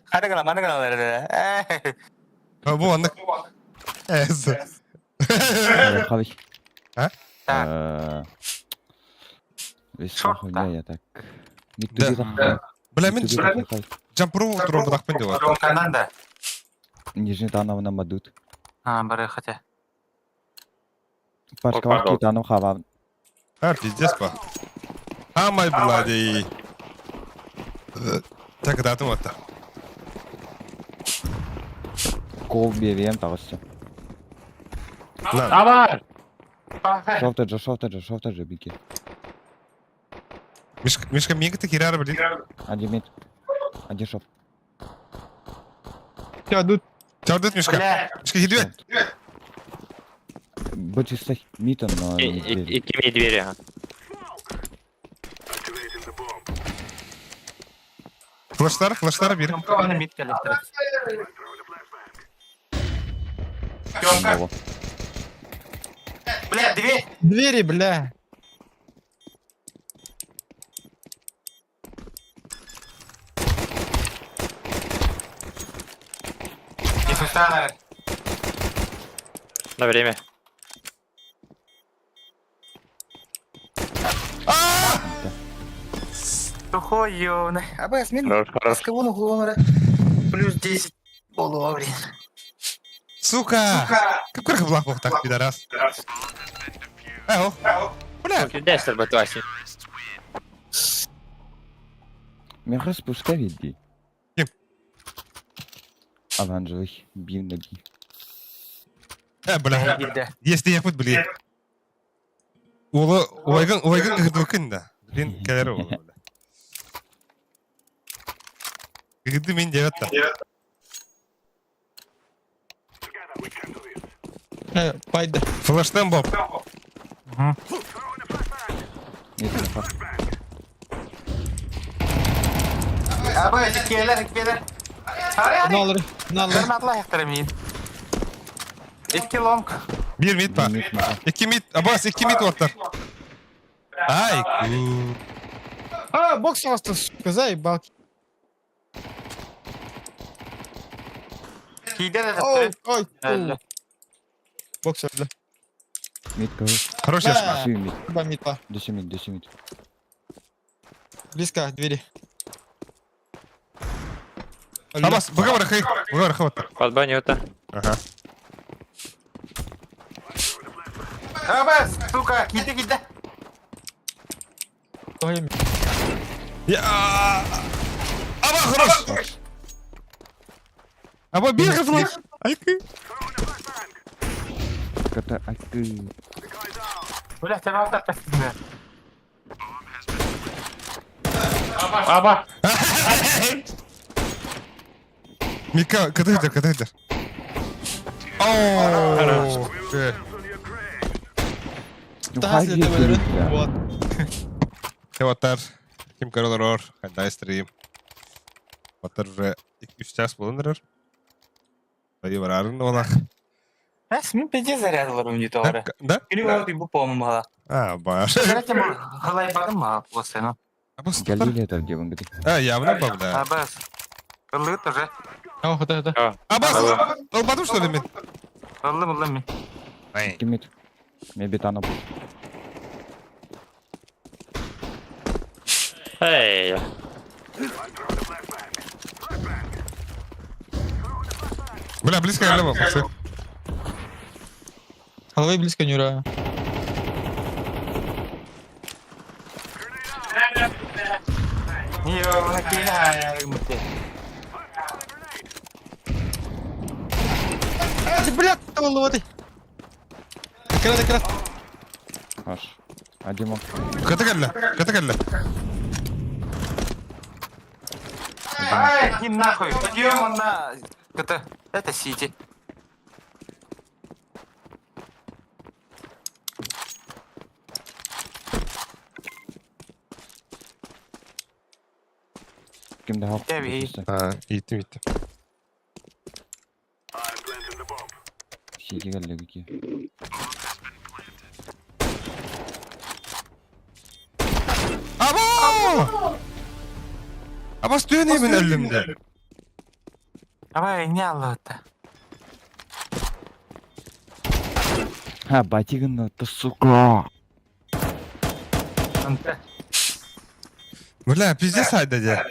Хары гына, маны гына. Бу аннык. Эс. Хавич. А? Весьма хуйня я так. Да. Бля, мен джампру туру бадахпын деп. Кананда. Нижний танов нам адут. А, бары хотя. Пашка танов хава. А, пиздец па. А, май блади. Так, да, вот. Кол бевем тағысы. Давай! Шофта же, шофта же, шофта же, беги. Мишка, Мишка, мига ты херар, блин. Один мид. Один шоф. Чадут. Чадут, Мишка. Мишка, идет. Бочисто митон, но... И двери, ага. Флаштар, флаштар, бир. Бля, дверь! Двери, бля. Не сустана. На время. Сухой, ёбаный. А б, смен. Хорош, хорош. Плюс 10. Полуа, блин. Сука! Как как блах так, пидорас. Эо. Бля. Кидайся, батваси. Меня спускай веди. Ким? Оранжевый, бил ноги. Бля. Если я блин. Ола, ойгын, ойгын кыдвыкын да. Блин, кэлэр ол. Кыгды мен девятта. Пайда. Флештен боб. Аба, келер, келер. Налыр, налыр. Гранатла яқтырым Екі лонг. Bir mid var. İki mid. Abbas iki mid var. Ай, ку. А, бокс просто, сука, заебал. Кейде Ой, ой, Бокс, бля. Мид, короче. Хорош, я. Мид. Два мид, Десять мид, 10 мид. Близко, двери. Аббас, бага барахай. Бага барахай. Под баню-то. Ага. Абас, сука, кейде, кейде. Я. Аба, хорош. Аба, бегай, флеш. Айкы. Кота, айкы. Бля, тебя вот так постигну. Аба! Мика, катайдер, катайдер. Ооо. Вот. Хеватар. Ким көрөлөр, хандай стрим. Батар уже 2 час болонор. Бari барарын олах. Эс, мен пиздец зарядылар у не тоғры. Да? Или вот и бу по-моему А, баш. Зарядьте, халай бардым ма, после, ну. Галилея это где он говорит? А, явно баб, да. Абас. Ылы тоже. О, да, да. Абас, албадым что ли мен? Ылы, ылы мен. Ким мид? Мне бетана будет. Эй! Бля, близко я лево, пацаны. Головы близко не ура. А, ты, блядь, вот ты. Экран, экран. Аш. Один мог. Ката кэллэ, ката кэллэ. Ай, иди нахуй, пойдем он на... Это, это Сити. Ким да Кеви. А, иттим иттим. Сити келлеги. Abo! Абас түйен мен өллүмдө. Давай, не алла-то. Ха, батигын ты сука. Бля, пиздец айда де.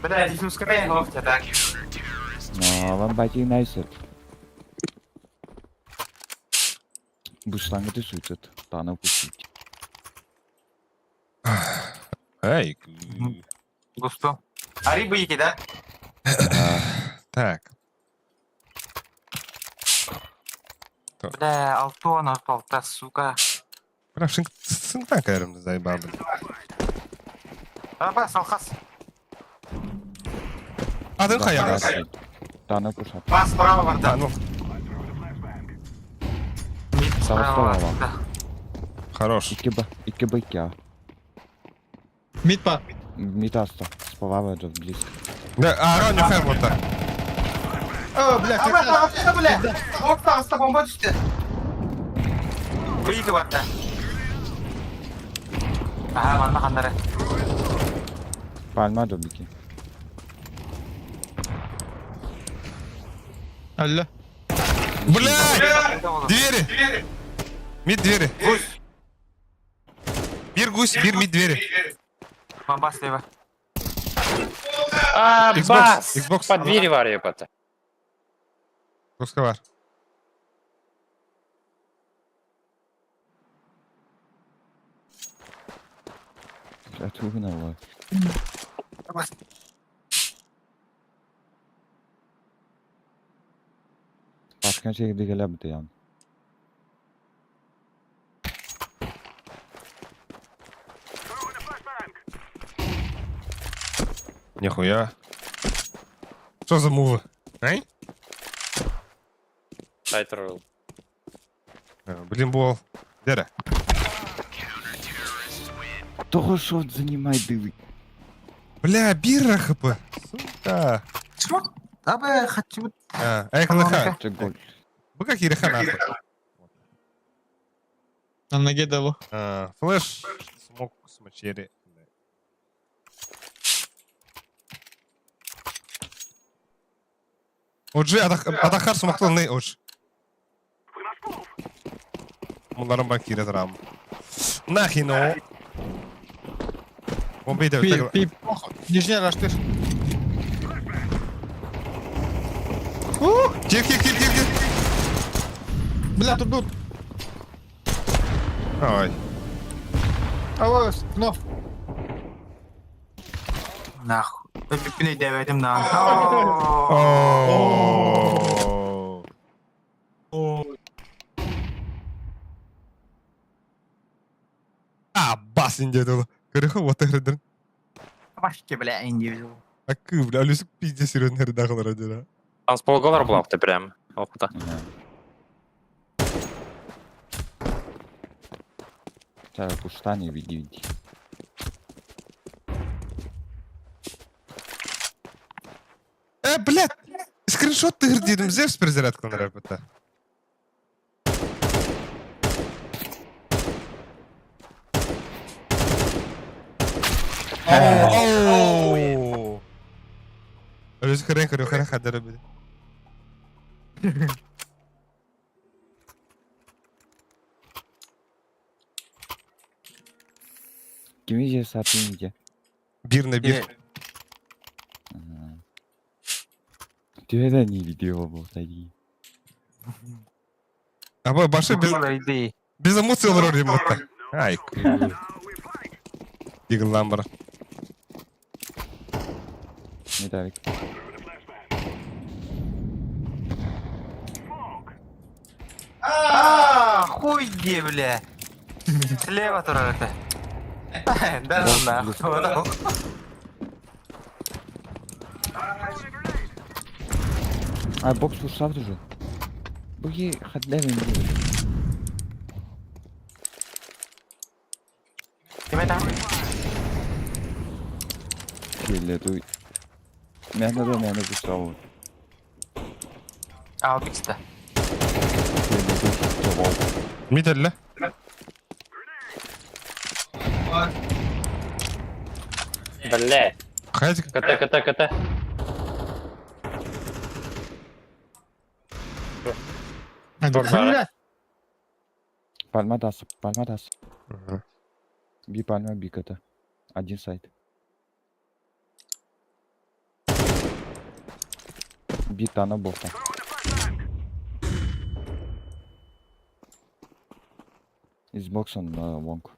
Бля, здесь ускорение локтя, так. Но вам батигын айсет. Бушлаңы түсүтөт. Таны кусит. Эй. Густо. А рыбы еки, да? Так. Бля, Алтон, Алтон, сука. Бля, сынктан кайрымды заебал. Аба, салхас. Адын каяга. Таны кушат. Бас справа варда. Ну. Справа. Хорош. Икки б, икки б, икки а. Мид па. Мид аста. Справа это близко. Да, а, не хэм вот так. О, бля, Аба, аба, бля. Окта, аста бомба түсті. Бейгі барда. Аха, манна қандары. Пальма добики. Алло. Блядь! Двери! Мид двери. Гусь. Бир гусь, бир мид двери. Бомба слева. А, Xbox, бас! Xbox. По двери var епата. Xboxка бар. Бля, тугнала. Başka şekilde gelebildi yani. Нихуя. Что за мувы? Ай? Тайтрол. Блин, бол. Дера. Того шот занимай дывы. Бля, бирра хп. Сука. Чего? Аба, хочу. А, эй, КЛХ. Гол. Вы как Ереха нахуй. На ноге дало. А, Флэш, смог смочери. Оджи, адахар смоктал не оч. Bunların bak yine dram. Нахино. Бомбей Пи, пи, похуй. Нижний раштыр. Кир, кир, кир, кир, кир. Бля, тут тут. Ой. Алло, но. Нахуй. Пиппине девятым на. А, бас инде Көрөхө вот хырдыр. Башки, бля, индивидуал. А кы, бля, алюсик пиздец серьезно дагылар дера. Там с полголар был ты прям. Опыта. Так, уштани видите. Э, блядь! Скриншот ты дедим, Зевс перезарядка на рэпета. Оу! Алюсик хрен хрен хрен хадара били. Kimi же сатın где? Бир на бир. Түйеден не видео был тади. А башы без без эмоций олар ремонтта. Ай. Дигл бар. Не давик. А, хуй где, бля. Слева тоже это. Да, нахуй. А, бокс ушел уже. Буги хаддевин. Ким это? Келе туй. Мэхне да мэхне кустау. А, бикста. Келе туй. Тобол. Мителле. Бля. Хайдик. КТ, КТ, КТ. Бля! Пальма даст, пальма даст. Би пальма, би КТ. Один сайт. Би тана бота. Из бокса на лонг.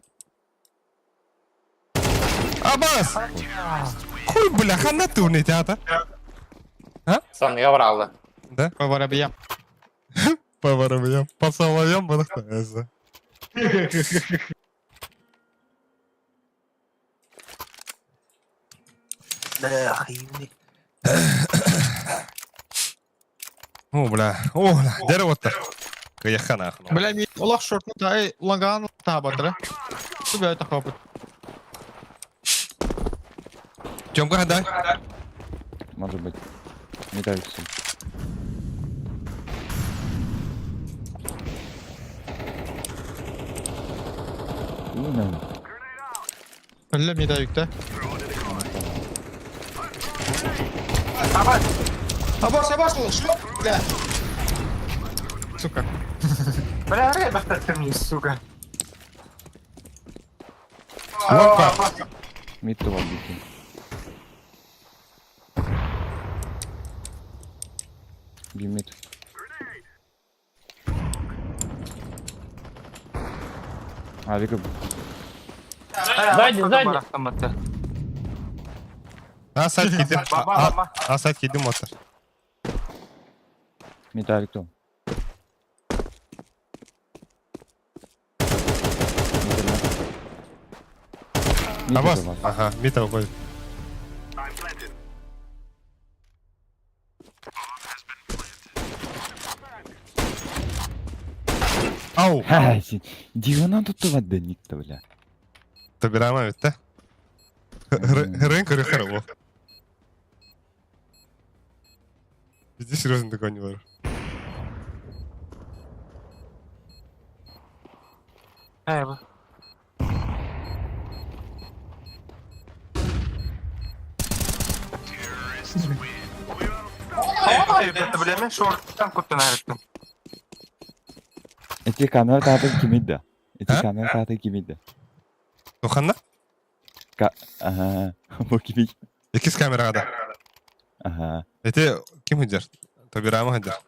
Абас! Хуй, бля, хана ты у театр. Сан, я брал. Да? По воробьям. По воробьям. По соловьям, потому О, бля. О, бля. Дерево то Каяха нахуй. Бля, ми олох шортну та эй лаган та батра. Тубя это хлопот. Тёмка, дай. Может быть. Не давится. Уна. Бля, ми дают, да? Абаш, абаш, шлеп, бля. Сука. Бля, рыба ты сука. Опа. Мид това бити. Би мид. А, вика, Сзади, сзади. А сайт кидим. А сайт кидим мотор. мид авик то. Абас. Ага, мид уходит. Ау! Дивана тут това да никта, бля. Табирама ведь, да? Рынка рыхарво. Иди серьезно такого не варю. Эй, б. Это, бля, мен шорттан көптен айырттым. Эти камера таты кимиди? Эти камера таты кимиди? Туханна? Ага, бу кими? Икис камерага да. Ага. Эти ким хыджар? Тобирама хыджар.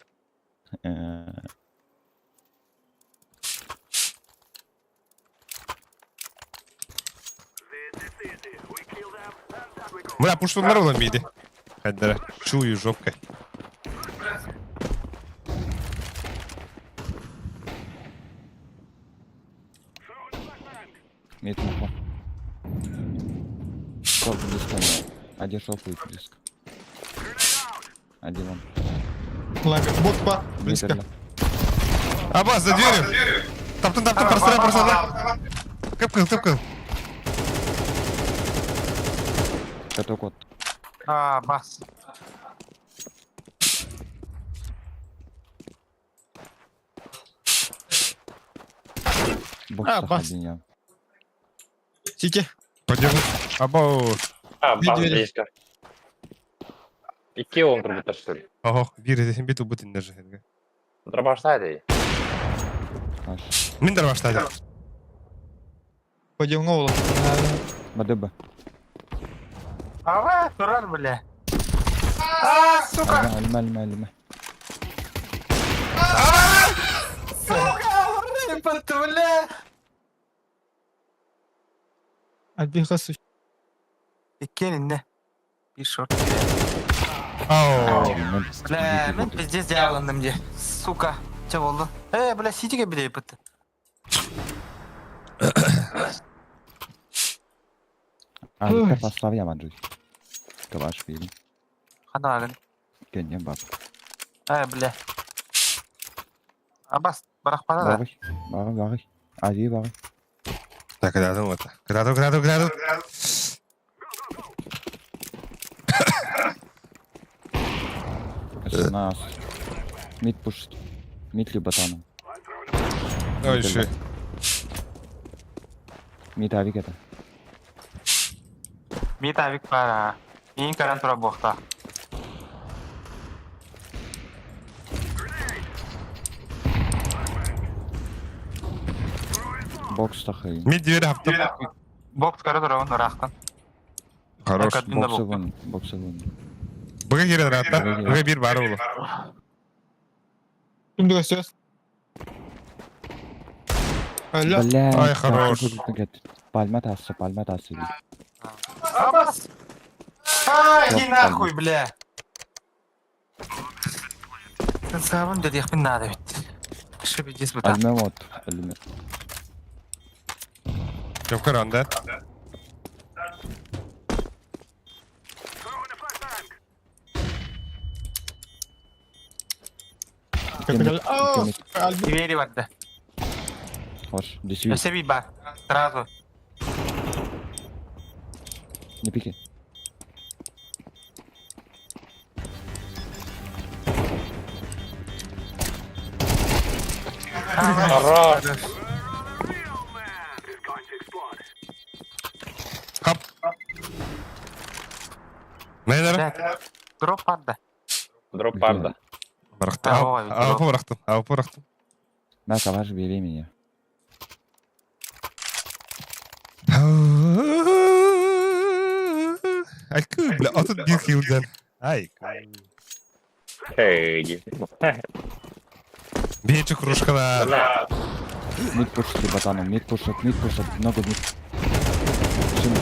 Бля, пуштуннар улан миди. Хайдара, чую жопкой. Мид махо. Шоп близко. Один шоп будет близко. Один он. Лагер. Бот ба. Близко. Абас, за дверью! Таптын, таптын, прострел, прострел. Кып-кыл, кып-кыл. Каток от. А, бас. Бокс А, бас. один я. Сити. Пойдем. Абау. А, бас Двери. близко. Икки он турбута, что ли? Ого, бир бит убытын даже. Дробаштайды. Аш. Мин дарбаштады. Пойдем нового. БДБ. Ава, турар, бля. А, сука! Ага, алма, алма, алма. Сука, рыба, бля! Один хасу. Иккенинне. Bir шорт. Ау. Бля, мен пиздец дьяволным де. Сука. Че болды? Э, бля, ситиге билей бітті. Алика поставь я манжусь. Калаш бери. Ханагын. Кеннем баб. Э, бля. Абас, барахпана да. Багый, багый, багый. Ади багый. Так, кададым вот. Кададым, кададым, кададым. Нас. Мид пушит. Мид либо тану. Ой, еще. Мид авик это. Мид авик баар. Миин көрөн тура буохта. Бокс тахай. Мид двери хаптым. Бокс көрө турабын ыраахтан. Хорош. Боксы вон, боксы вон. Быга кирен рата. Быга бир бар олу. Кимди сөз? Өлө. Бля. Ай, хорош. Пальма тасса, пальма тасса. Абас! Ай, иди нахуй, бля! Сабын дедиэхпин наада эбит. Шибидис быта. Альме вот, альме. Жопкар анда. Двери барда. Хош, десю. Өсө би бар. Сразу. Не пики. Хорош. Хап. Нейдер? Дроп барда. Дроп барда. Барахтым. Алпы барахтым. Алпы барахтым. На, калаш, бери меня. Айкы, бля, отут бир килден. Ай. Эй. Бечі кружкалар. Мид пушит либо тану, мид пушит, мид пушит, много мид. Чем?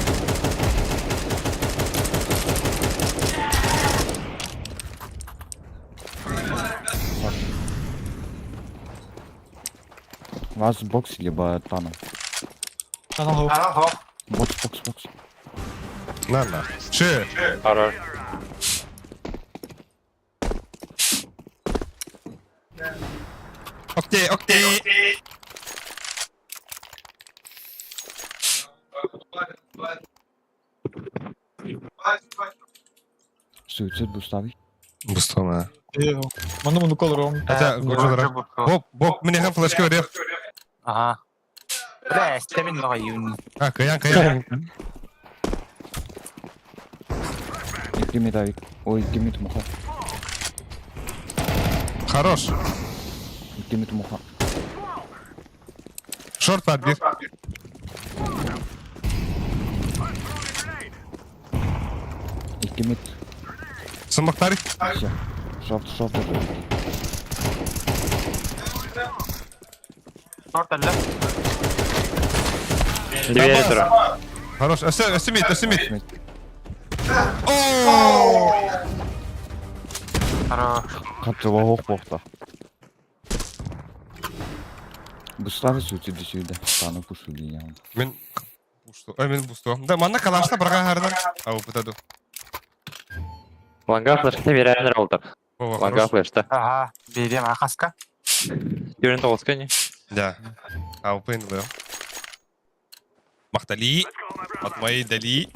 Вас бокс либо тану. Тану хоп. Бокс, бокс, бокс. На, на. Че? Хорош. Окей, окей. Суицид бустави. Бустама. Маны муну колором. Хотя, Годжо, Боб, Боб, мне флешка варил. Ага. Бля, стемин много юн. А, каян, каян. Икки давик. Ой, икки муха. Хорош. Икки муха. Шорт подбир. Икки мид. Сымактары. Все. Шорт, шорт. Шорт әллә. Двери тура. Хорош. Өсө, өсө мид, өсө мид. О! Хорош. Катыва хох бохта. Бустави суицид сюда. Тану пушили я. Мен пушто. Ай, мен бусто. Да, манна калашта барга хардан. Ау, пытаду. Ланга флешка берәнер алды. Ланга флешта. Ага, берем ахаска. Юрин тоғызка не? Да. Ау, пын был. Махтали. От моей дали.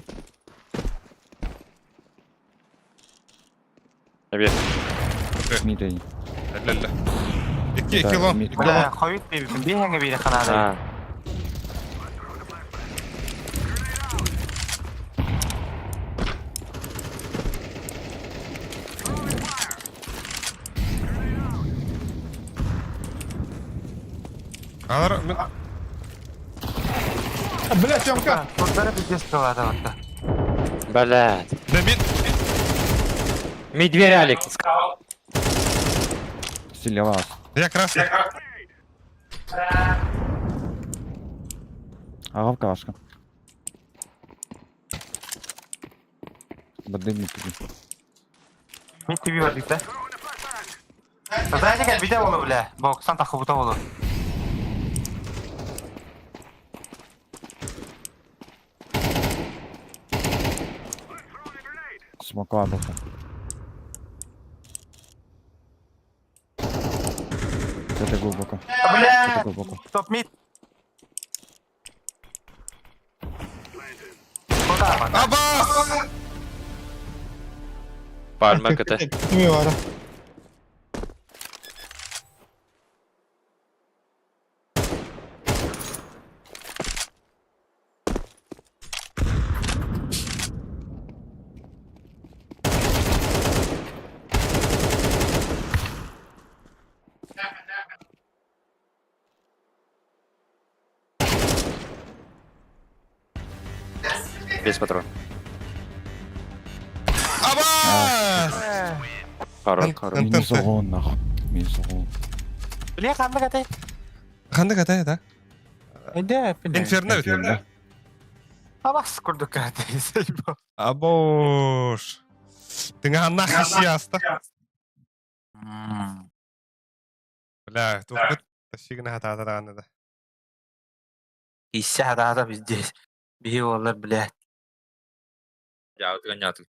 Әбе. Мид Ля-ля. Икки, икки лон. Бля, хойт бейбин. Бейхәңе бейре ханады. Алар, мен... Бля, Тёмка! Kurtlara bir gez kıladı orada. Блядь. Да мид. Мид дверь, Алекс. Стреляла. Я красный. Ага, в калашка. Бады мид тебе. Mid TV var bizde. Zaten gel bir de oğlu bile. Boksan takı bu da oğlu. Смока болса. Это глубоко. Бля! Это глубоко. Топ мид. Абас! Пальма КТ. Кими бар. Без патрон. Абас! Хорош, хорош. Минус он, нахуй. Минус он. Бля, ханна катай. Ханна катай, да? Эде, Инферно бит. Абас курдук катай. Абош. Тыңа хасияста. Бля, тухпыт тащигына хатаатарааны да. Иссе хатаата везде. Биһи олар, блядь. Я гоняты.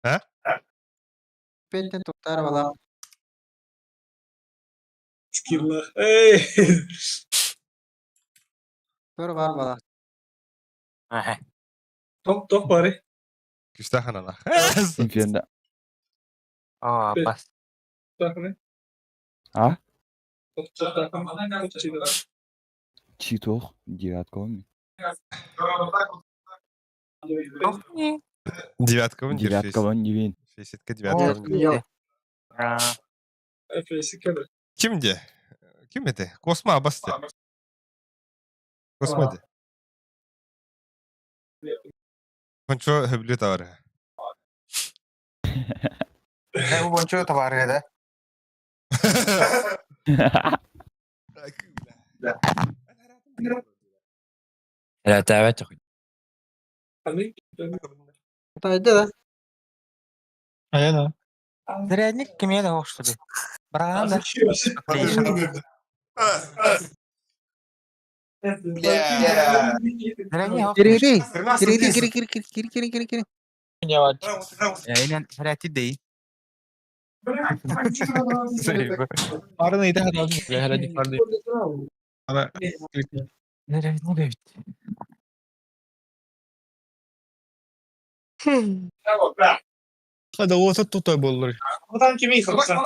А? Пентен туктар бала. Скилла. Эй! Тур бар бала. Топ, топ бары. Күстә ханала. Инферно. О, абас. А? Топ, топ, топ. Читох, девятка он. Девятка вон Девятка вон девин. Фейситка девятка вон. Кимде? Ким это? Косма абасте. Косма де. Кончо хөблү тавары. Э, бу товары, да? Ла тават. Тайды да. Аяна. Зарядник киме да что ли? Браган да. Зарядник. Кири кири кири кири кири кири кири кири. Я зарядник дей. Арны иде хатаатын. Бля, хәрәдик барды. Ана. Зарядник бит. Хада ота тутай болдур. Бұдан кемей хапса.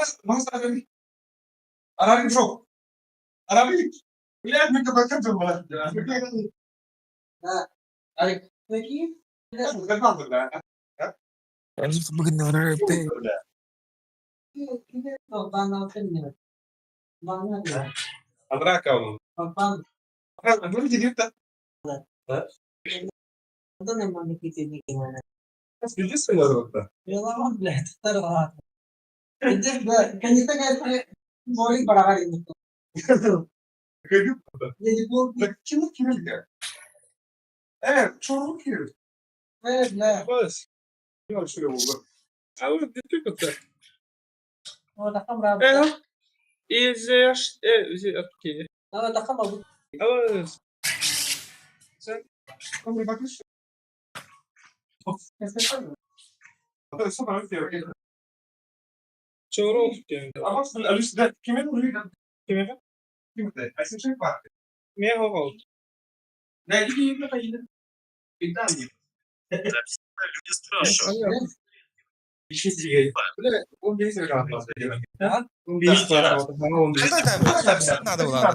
Надо было.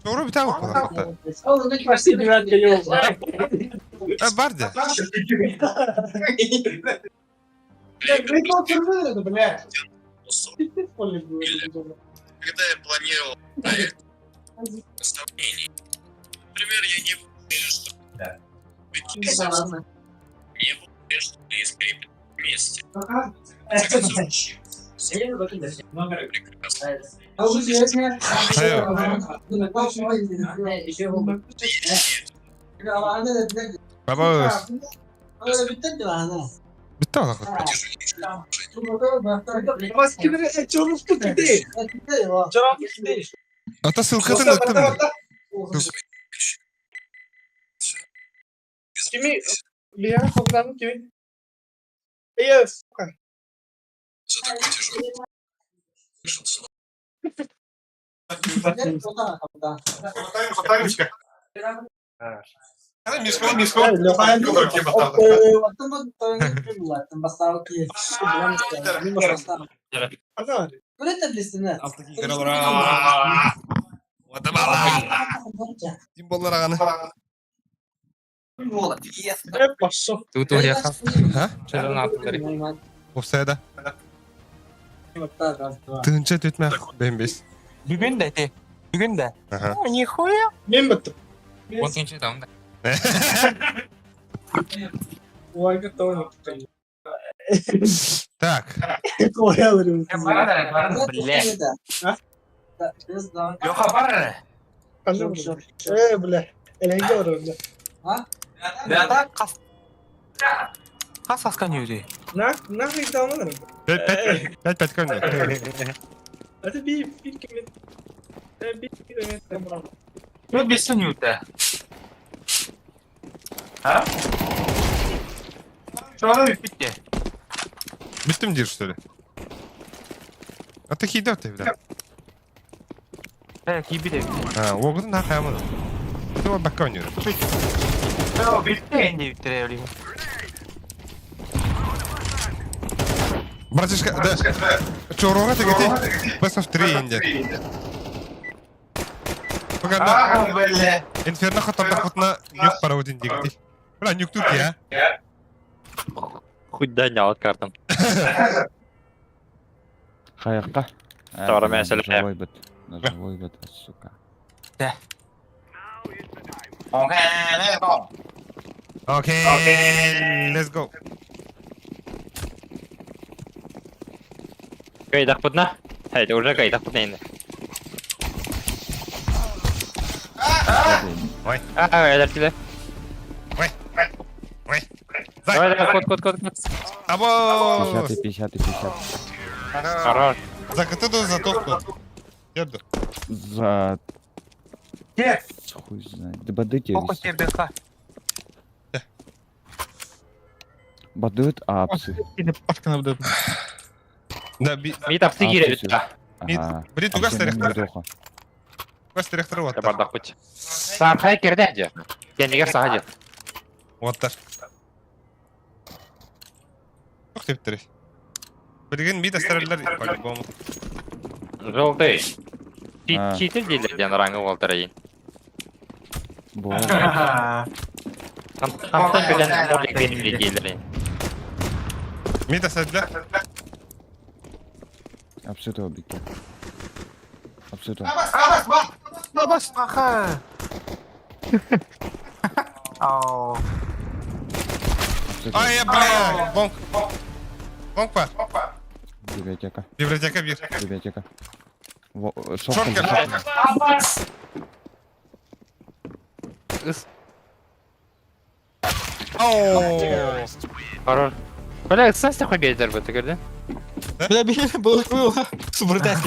Doğru bir tane var. Барды. Когда я планировал проект сомнений, например, я не был уверен, что не был уверен, что они скрепят вместе. В конце концов, прекрасно. Бабас. Бүттэ олох. Ата ссылкатын ыттым. Kimi? Бияға қолданып kimi? Е, сука. Ким боллар ағаны? Тут уехал. А? Офсайда. Тынча түтмә бен бес. Бүгін де, те. Бүгін де. Ага. Нихуя. Мен біттім. Он там да. Ой, готово. Так. Бля. Леха бар. Э, бля. Эленге бар, бля. Да, так, қас. Қас асқан үйде. На, нахуй далмадым. Пять, пять, пять, пять көнне. Это би, би кимин. Би кимин. Ну, бесін үйде. А? Чоға бітті. Бүттім дир, что ли? А ты хидер ты, бля. Э, кибі де. А, оғыды на қаймын. Ты вот бакка ойныр. Бітті енді бітті өлеймін. Братишка, да. Чорога ты где? Best of 3 инде. Пока бля. Инферно хотарда хотна нюк параудин дигди. Бля, нюк тут я. Хоть да не алат картам. Хайыққа. Тора мәселе. Ножевой бит. Ножевой бит, сука. Окей, let's go. Кайдах путна? Хайда, уже кайдах путна енді. Ой. А, элертиле. Ой. Ой. Давай, давай, код, код, код, код. Або! 50, 50, 50. Хорош. За КТ за топку. Керді. За... Де? Хуй знает. Да бадыте. Похуй тебе, ха. Бадыт апсы. Пашка надо. Да, би... Мит апсы кире бит. Мит... Блин, тугас тарихтар. Тугас тарихтар оттар. Бардақ путь. Сархай керде әде. Кенегер саға дед. Оттар. Тоқ деп тұр. Білген мит астаралар по-любому. Желтый. Читер дейлерден рангы болтыр ейін. Қамтан білен молик берімде дейлер. Мит астаралар. Апсы то бикке. Апсы то. Бабас, аха. Ау. Ай, бля, бонг. Бонг па. Библиотека. Библиотека бир. Библиотека. Шорткер. Оу. Хорош. Бля, сен сте қой бер бі түгірді. Бля, был был. Субротаст.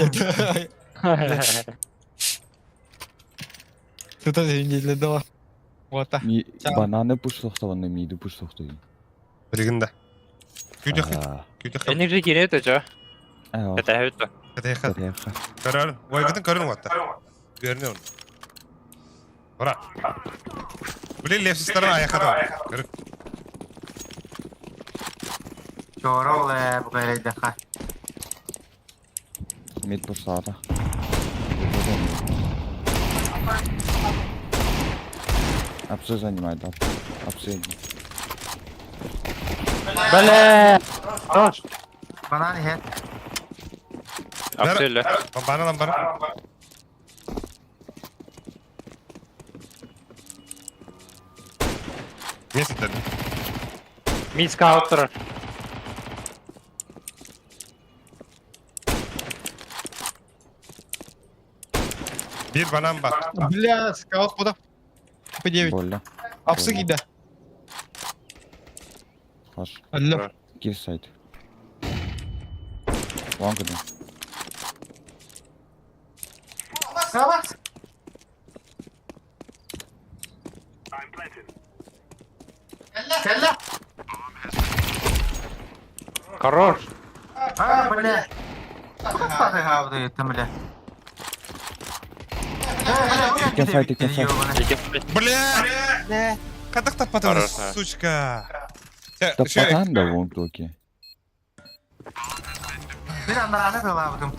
Тут не дала. Вот так. Бананы пуш соқтаванны миді пуш соқтайын. Білгін да. Күйді Күйді Эник же кере өті жо. Кәтә өті. Кәтә Көрін. Ой, кітін көрін уатта. Көрін оны. Ура. Блин, левсистарын аяққа да. Көрін. Чоро оле, бұғайрайды ха. Мид пуш саата. Апсы занимает, апсы. Бля! Хорош. Банан хет. Апсы өлі. Бана lan бана. Мен сеттердім. Мид скаут тұр. Bir банан бар. Бля, скаут куда? По 9. Больно. Апсы кида. Хош. Алло. Кир сайт. Long один. Кэллэ. Хорош. А, бля. Бля. Иккен сайт, иккен сайт. Бля! Кадак таппатым, Хорош. сучка. Да патан да вон токи. Bir anda кылабытым.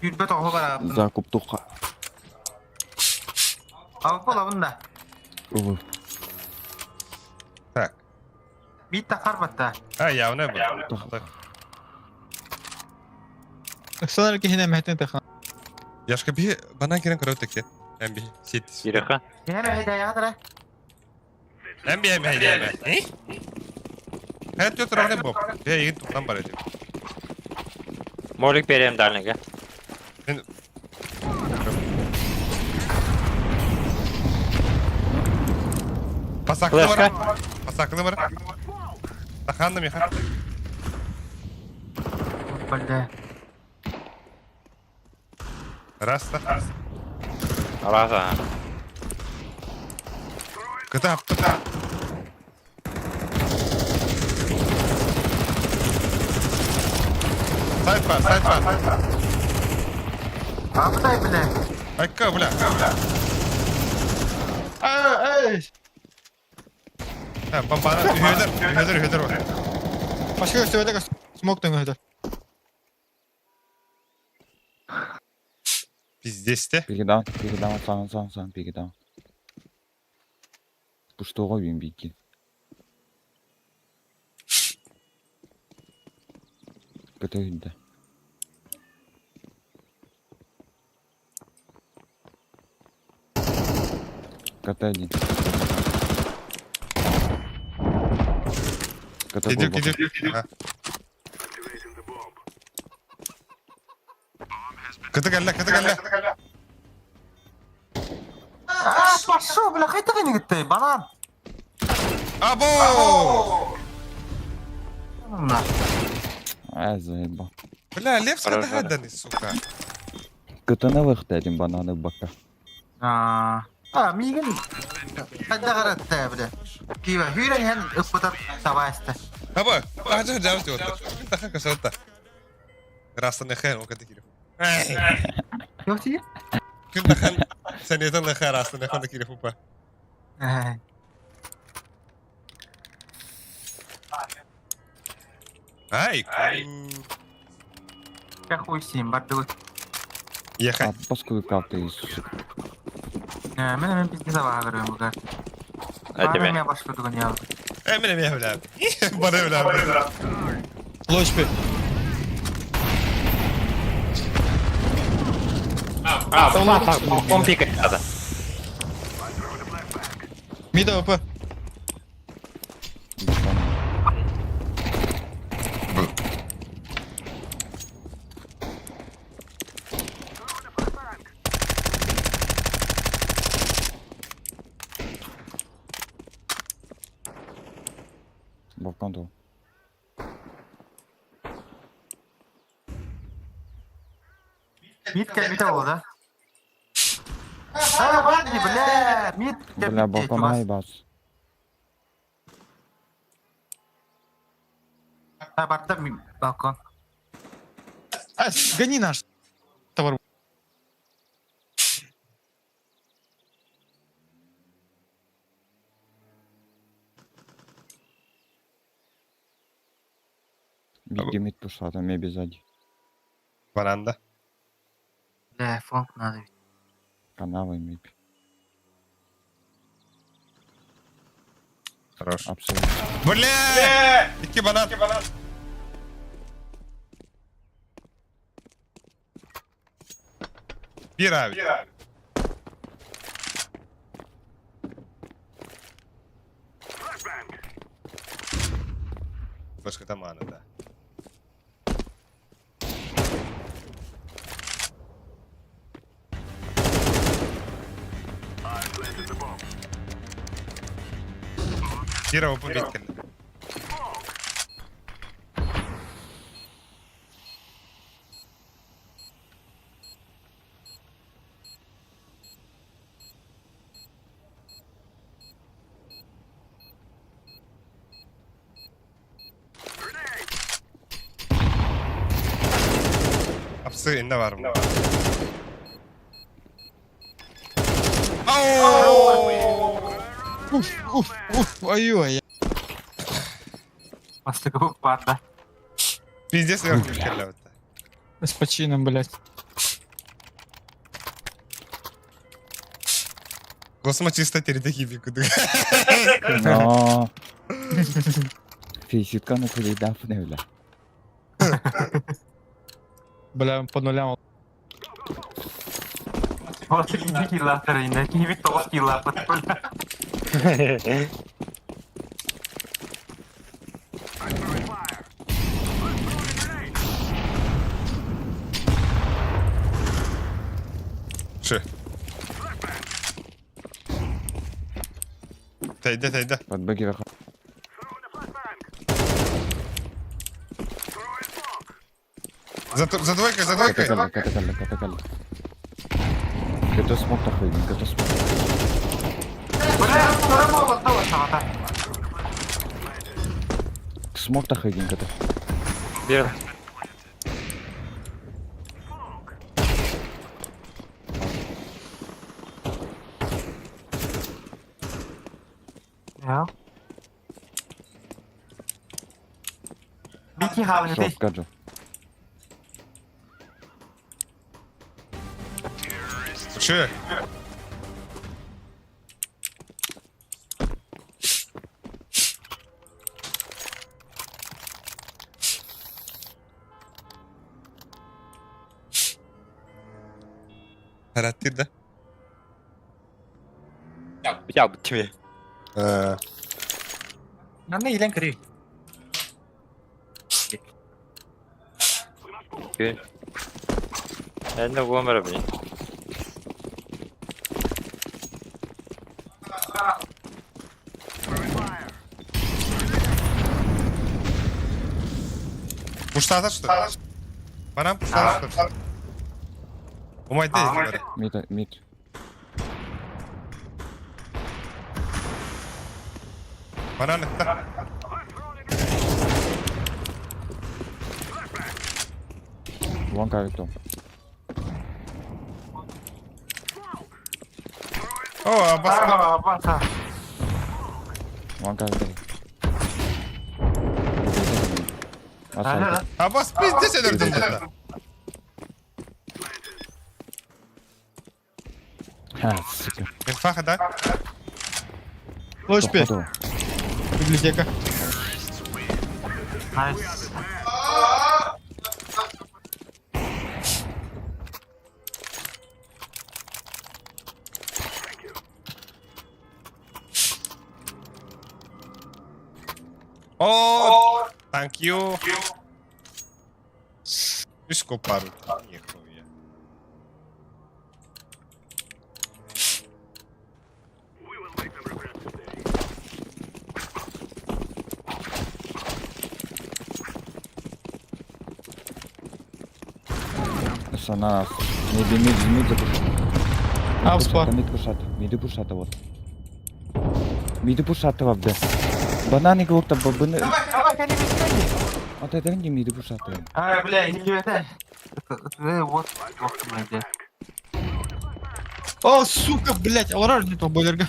Юрбет оҕо барабын. Закуп туха. Алып болабын да. Увы. Так. Бит тахар батта. А, явно был. Так. Санар кихине мехтен тахан. Яшка би банан керен көрөт теке. Эм би сит. Киреха. Кихине мехте ягадыра. Эм би эм би эм би. Хайт өтөр аны боб. Бе егин туктан бар эди. Молик берем дальнийга. Пасакны Флешка. бар. Пасакны бар. Таханны миха. Бля. Раста. Раза. Кыта апты. Сайт бар, сайт бар. Абытай, бля. Айка, бля. Эй! Ha, бомбаны үһөдер, үһөдер, үһөдер бар. Başka gösterede Смок дөңөдө. Пиздец те. Пиги даун, пиги даун, сан, сан, сан, пиги даун. Пуштого бин бики. Көтө КТ один. КТ Кидил, глубоко. кидил. Ага. Кыты кэллэ, кыты кэллэ. А, пошел, бля, хайта не гитте, банан. Або! На. А, заебал. Бля, Левска Хорошо. дагаданы, сука. КТ на выход один бананы в бока. А, а, мигин. Хайда гаратта, бля. Кива, хүрен хэн ыппытат табаста. Аба, ажа жабыс деп отыр. Таха кашалта. Растаны хэн, ол каты кирифу. Yok ти? Күн тахан сәнетен лэхэ растаны хэн кирифу па. Ай, Я хуй с ним, бардылык. Ехать. А, паскуды карты, сука. Мен мен пизде забаға көрөм буга. А тебе? Мен башка туган я. Э, мене меня, бля. Бары, бля. Лочпи. А, он пикает надо. Мид АВП. Балкон дал. Мид кәмит да? А, бадни, бля, мид Бля, балкон айбас. А, барда балкон. А, гони наш товар. Беги мид пушла, там меби сзади. Баранда. Бля, фонк надо. Канавы меби. Хорош. Абсолютно. Бля! Икки банан. Bir abi. Başka zamanında. Кира опа бит кэллэ. Апсы инне бар mı? Уф, уф, уф, ой-ой. Бастакы баар да. Пиздец өр кэллэ. С почином, блядь. Госма чисто терде киби куды. Но. Физиканы кулейдан фневля. Бля, по нулям. Вот икки киллаахтар иннэ. Киһибит тоҕус киллаахпыт. Шы. Тәйдә, тәйдә. Подбеги За, за двойкой, за двойкой. Катакалла, катакалла, катакалла. Кето смок тахуй, кето смок. Бля, второй молот дала саҕата. Смок тахуй, кето. Бер. Я. Бики хаалын Шо, скажу. Шы. Характер, да? Я бы тебе. Манна илэн көрүй. Энне гомер би. Пуштата что ли? Банан пуштата что ли? Умайда езді Мид, мид. Банан это. Вон как то. О, баска. Баса. Вон как то. Абас пиздец өлөрдүм да. Ха, сука. Инфаха, да? Лошпи. Библиотека. Найс. О, thank you. Үс копару. Нихуя. Сана, миди, мид, мид запушат. Авспа. Мид пушат, миди пушата вот. Миди пушата вабде. Бананы говорят, бабыны. Давай, давай, кали бескани. Вот это не миди пушата. А, бля, не это. Это вот, вот, блядь. О, сука, блядь, аларар не то бойлерга.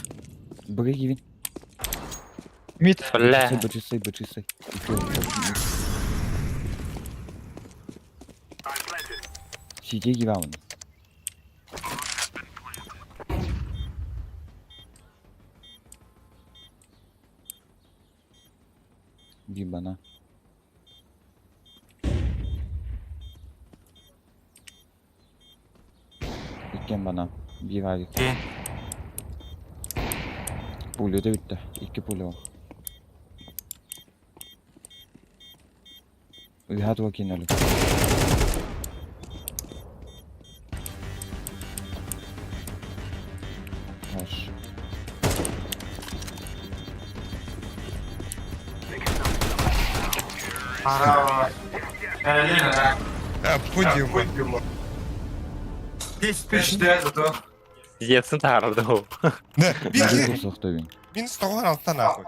Беги, Мид. Бля. Чисай, чисай, чисай. Сиди, гиваун. Гибана. Иккен бана. Bir verdik. Окей. Pulyo da bitti. İki pulyo var. Hadi bakayım öyle. Hoş. Пудима. 10 тысяч да, зато. Пиздецин таһаарда ол. Да, Биир бир сохтобин. минус 96 нахуй.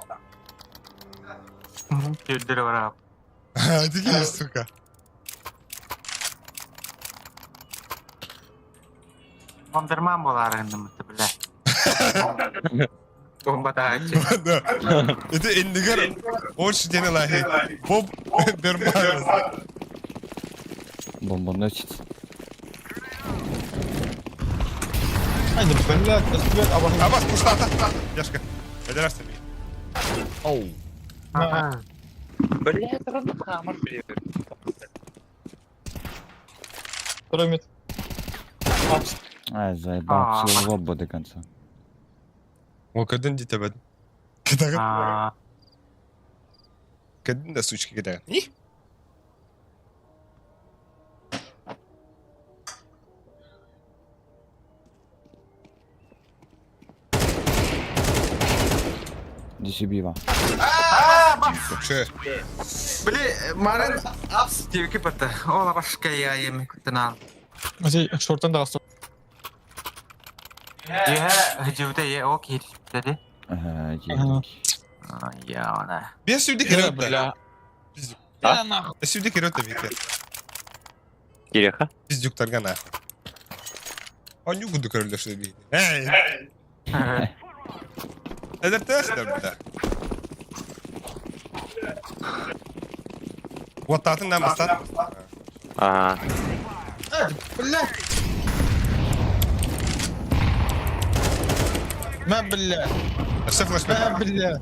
Түрдері бар. Дикий, сука. Бомберман болар енді бля. Бомба тағачы. Да. Это индигер очень день лахи. Боб Берман. Бомбоносец. Ай, блядь, блядь, абас. Абас, пустата. Яшка. Педерасты ми. Оу. Ага. Блядь, хамар привет. Второй мид. Апс. Ай, заебал, все лоббо до конца. О, кадын дите бед. Кадын. Кадын да сучки кадын. И? Десибива. Ше. Бли, Марын апс деп кетті. Ола башка я еме күттін ал. Шорттан да асты. Е, жүвде е, ок деді. Ага, Я она. Бес сүрді керек Бля. Бес сүрді керек та бите. Киреха? Пиздюктарга нахуй. Они буду көрөлөр что бит. Эй. Это тест да. Вот татын нам астат. Ага. Бля. Ма, бля. Все флеш. Ма, бля.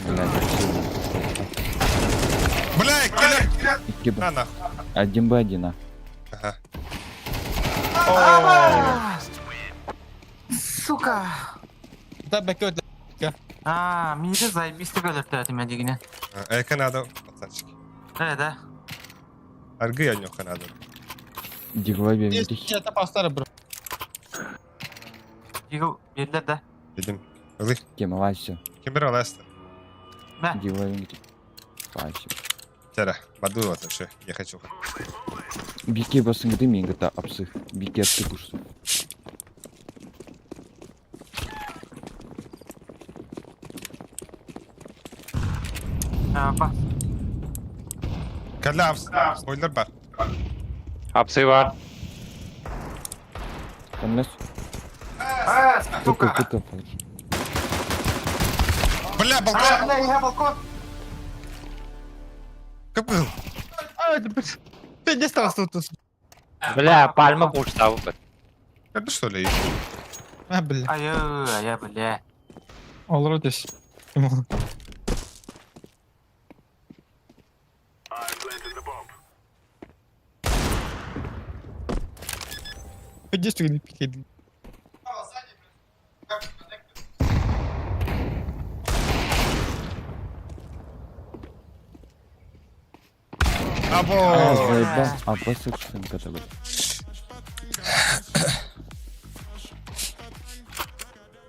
Бля, Бля, киллер. На нахуй. Один Б, один А. Ага. Сука. Да, бәкет. А, миді заебись деп өліп мен дегене. Эка надо, пацанчики. Да, да. Аргы я нюха надо. Дигла Есть, это пастары, бро. Дигл берілер да. Дедим. Ылы. Кем лайся. Кем бер аласты? Да. Дигла бери. Лайся. Тера, баду вот вообще, я хочу. Бике басыңды мен гыта апсых. Бике апсы пушты. Ба. Калапс. Спойлер бар. Апсы бар. Там лес. Сука. Кыта, Бля, балкон. Бля, я балкон. Как был? А, это, блядь. Ты не стал тут. Бля, пальма пушта. Это что ли? А, бля. Ай, ай, бля. Ол здесь. Действуй, пикай. Або. Заебал. А басып гыта.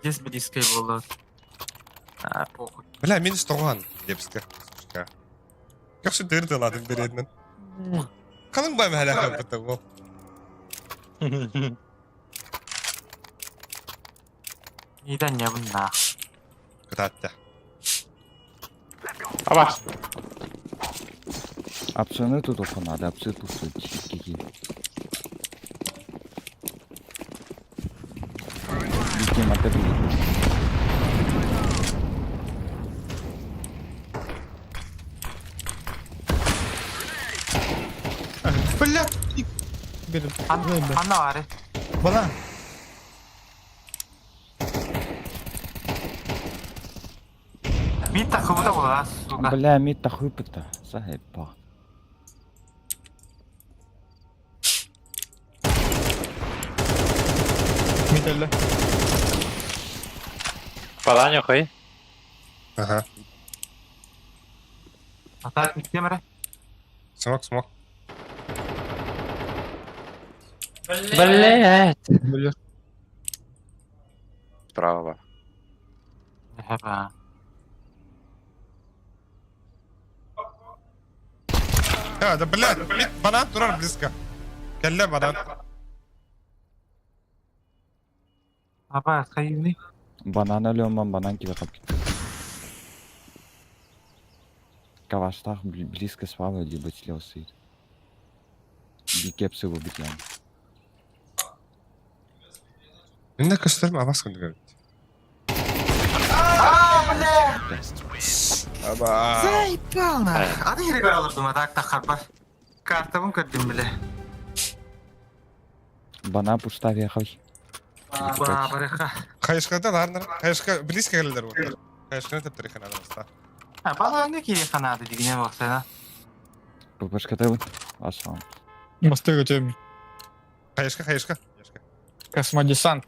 Здесь близко было. А, похуй. Бля, минус тоған депске. Сучка. Как что дырды ладым бередмін. Қалың бай мәлі қапыты ол. Неден не бұнна. Кытатты. Аба. Апсыны тут охо надо, апсы пушты. Кики. Бике мата бике. Бля. Бери. Анна бар. Бана. Мид тақыбы да бола, сука. Бля, мид тахуй пыта. Заебал. Мид әлі. Паланю хай. Ага. Ата кемері. Смок, смок. Блядь. Бля. Справа. Хепа. Да, да, блядь, банан турар близко. Кэллэ банан. Аба, хайыны. Банан өлөммөн банан кире кап Каваштах близко справа либо слева стоит. Бикепсы его бить ян. Инна көстөрүм абас күндүгөр. Аба. Заебал нах. Ады хэрэг олордум а так тахарбар. Картабын көрдүм биле. Банан пушта вехай. Барыха. Хайышкада ларнар. Хайышка близко келдер вот. Хайышканы тептери ханада баста. А баланы кире ханады дигине баксана. ППшка ты Аслан. Мосты өтем. Хайышка, хайышка. Космодесант.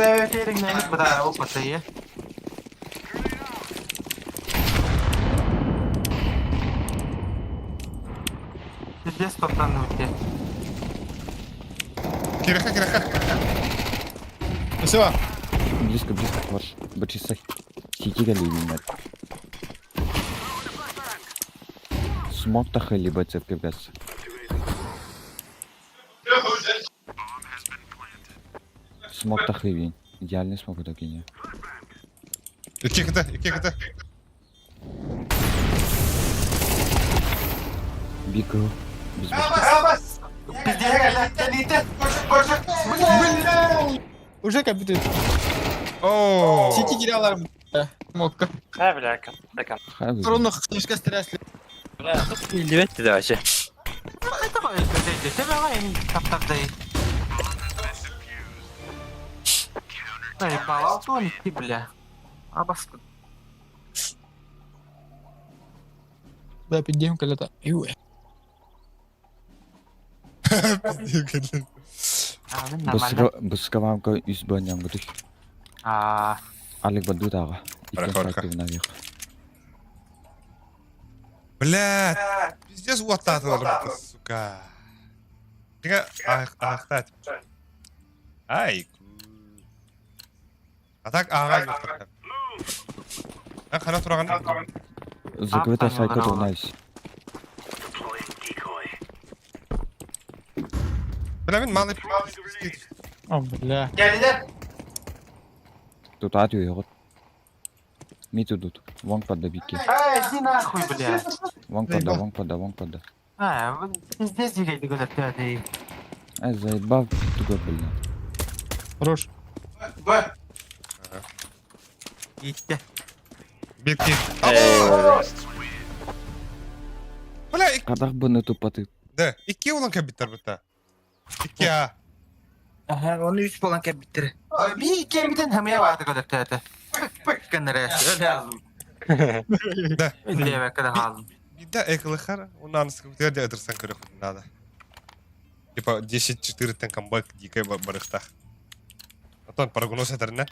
Бэйтериң буда опатайы. Здесь топтан өте. Киреха, киреха. Спасибо. Близко, близко, ваш. Бачисай. Сики гали Смог таха либо цепки газ. Смог тахы Идеальный смог это кине. Икки кыта, икки кыта. Биг Без башки. Уже компьютер. О. Сити кирялар. Мокка. Хай, бля, кам. Ровно хышка стрясли. Илдибетти да вообще. Заебал, бля. Абас. Да, пидем когда-то. Юэ. Бысковамка из баням гудых. А. Алик баду дага. Наверх. Бля, пиздец уаттатылар, сука. Тига ахтат. Ай. А так ага жоқтар. А қана тұраған. Закрытая сайка то найс. Бля, мен малы. О, бля. Geldiler. Тут атью его. Мид идут. Вон под добики. Эй, иди нахуй, бля. Вон пода, вон пода, вон пода. А, пиздец дигәйди гөләп Ай, заебал туго, бля. Хорош. Б. Gitti. Битки. Бля, Кадах бы на тупоты. Да, икки улан кабиттер битта. Икки а. Aha, onu üç falan kebittir. Bir iki biten hemeye vardı гөләп Пык кеннере. Öyle yazdım. Да. Diye kadar aldım. Да, эклыхар, у нас где адресан көрөх надо. Типа 10-4 тен камбэк дикай барыхтах. Антон, прогноз этэрнэ.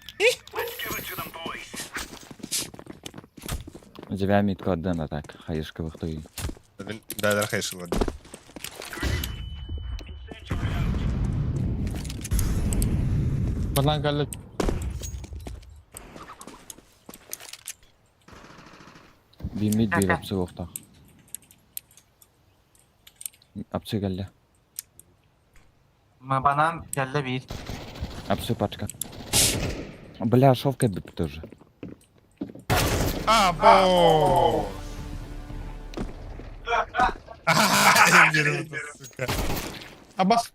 Тебя митка отдана так, хаешка выхты. Да, да, хаешка ладно. Банан галля. Бимит бир апсы оқтақ. Апсы галля. Банан geldi bir. Апсы пачка. Бля, шовка бип тоже. А, бо! Сука. Абас.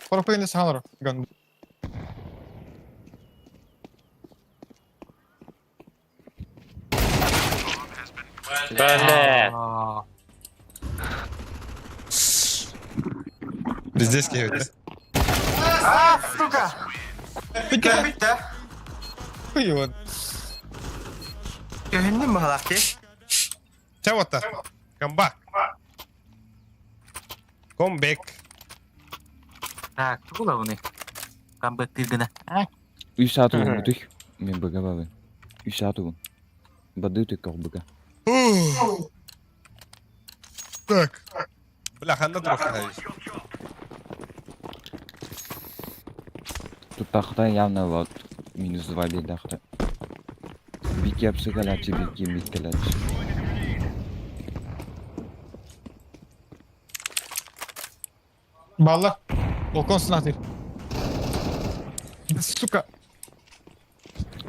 Хорпыны сахалар. Ган. Бля. Пиздец киевит, да? А, сука! Bitti. Bitti. Хуй Göründün mü halak Чего-то? Камбак. Комбек. Так, тугула bunu. Камбэк тиргіне. Үш саат угун бүтүх. Мен быга бабы. Үш саат угун. Бады түк быга. Так. Бля, ханда друг Тут тахта явно вот минус 2 беда. Икки апсы кэлээччи, биир кииммит кэлээччи. Балла. Балкон сынатыр. Сука.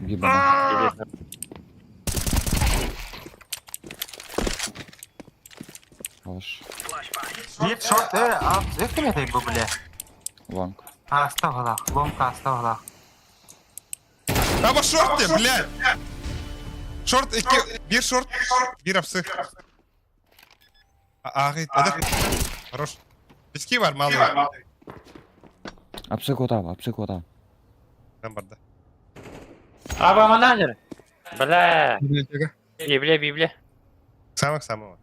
Биир бана. Хорош. Биир шорт, апс, эккин этэй бу, бля. Лонг. Ааста балах, ломка ааста балах. Аба шорт де, блядь! Шорт, икки, биир шорт, биир апсы. Ааҕый, Хорош. Пески бар, малый. Апсы куотаба, апсы куотаба. Там барда. Аба мананер. Бля. Библиотека. Библия, Библия. Самых самого.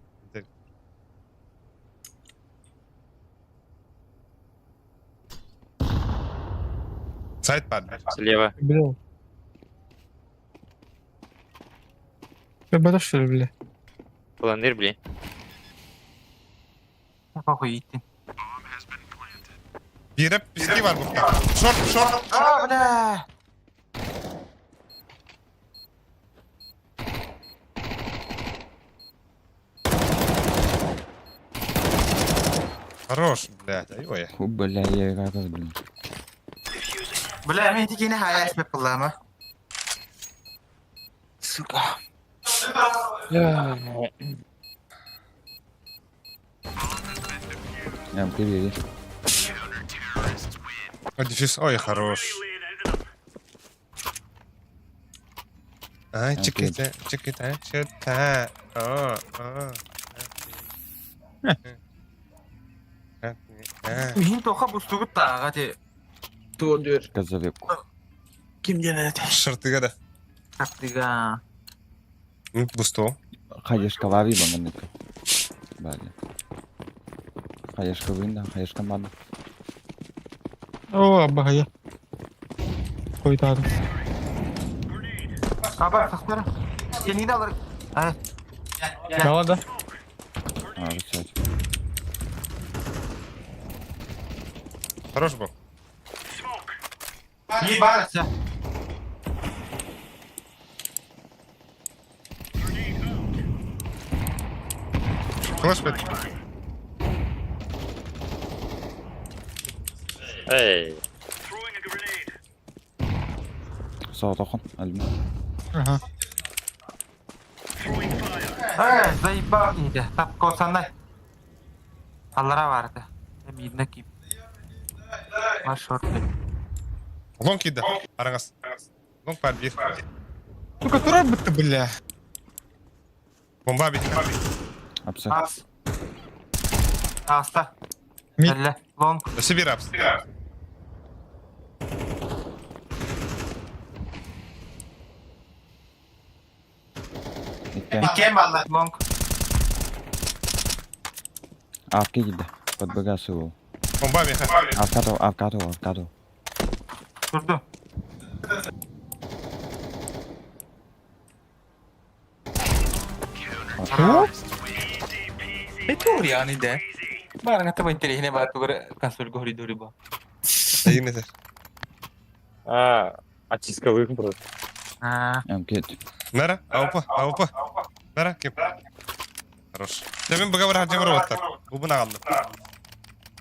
Сайт бар. Слева. Бля. Ты что ли, бля? Планир, блин. Похуй иттин. Биирэ пески бар бухта. Шорт, шорт. А, бля! Хорош, блядь. Ай-ой. Ху, бля, я как блин. Бля, мен тикини хаяс беп буллама. Сука. Ям, ты бери. Ой, дефис. Ой, хорош. Ай, чекита, чекита, чекита. О, о. Мин тоха бустугут тааға те. Туон дүр. Казавепку. Ким диэн этэй? Шартыга да. Тактига. Бусто. Хаешка лави банганыка. Бали. Хаешка вында, хаешка мана. О, аббахая. Қойтадым. Аба, тақтары. Сеніңді алыр. Ай. Дала да. А, рычать. Хорош был. Не барся. Флеш, блядь. Эй. Саатахан, альма. Ага. Эй, заебал дейді. Тап косанай. Аллара барды. Мидна кип. Маш шорт. Лонг кида. Араңас. Лонг бар бир. Сука, тура бітті, бля. Бомба бит. Апсы. Ас. Аста. Мид. Әллә. Лонг. Өсі бир апс. Икке. Иккен балла. Лонг. Авки кида. Подбегасы ол. Бомба меха. Авкато, авкато, авкато. Тұрды. Это да? Барang это интересно, бар тугар консоль говорит дуриба. Айын етер. А, очистка просто. А, Ям, кет. Нара, аупа, аупа. Нара, кеп. Хорош. Мен бұға бір хаджы бір оттар. Губын ағалды.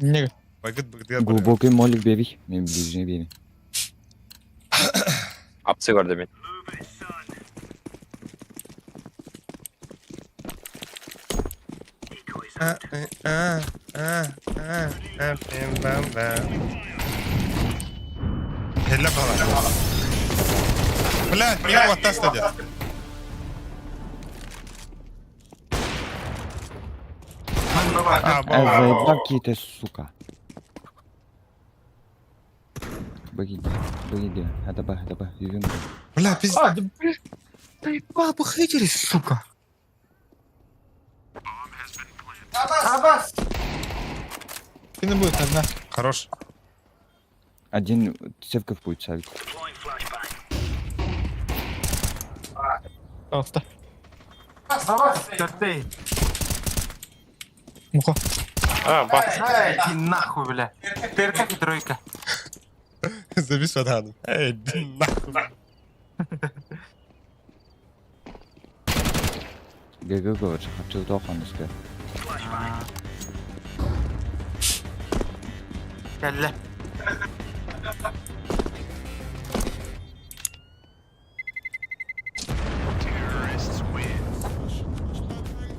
Неге? Байгыт бұгдыгар. Глубокий молик бери. Мен ближний бери. Апсы көрді мен. Хелле бала. Блядь, меня вот та стадия. А, Э, баба. заебал ты, сука. Беги, беги, это б, это б, ювим. Бля, пиздец. А, да, бля. Заебал бы хейтери, сука. Абас. Ты не будет одна. Хорош. Один цевков будет, Савик. Пожалуйста. Абас. Төртей. Муха. А, бах. Эй, иди нахуй, бля. Терка и тройка. Завис от Эй, нахуй. ГГ говоришь, хочу тоханыска. Кэллэ.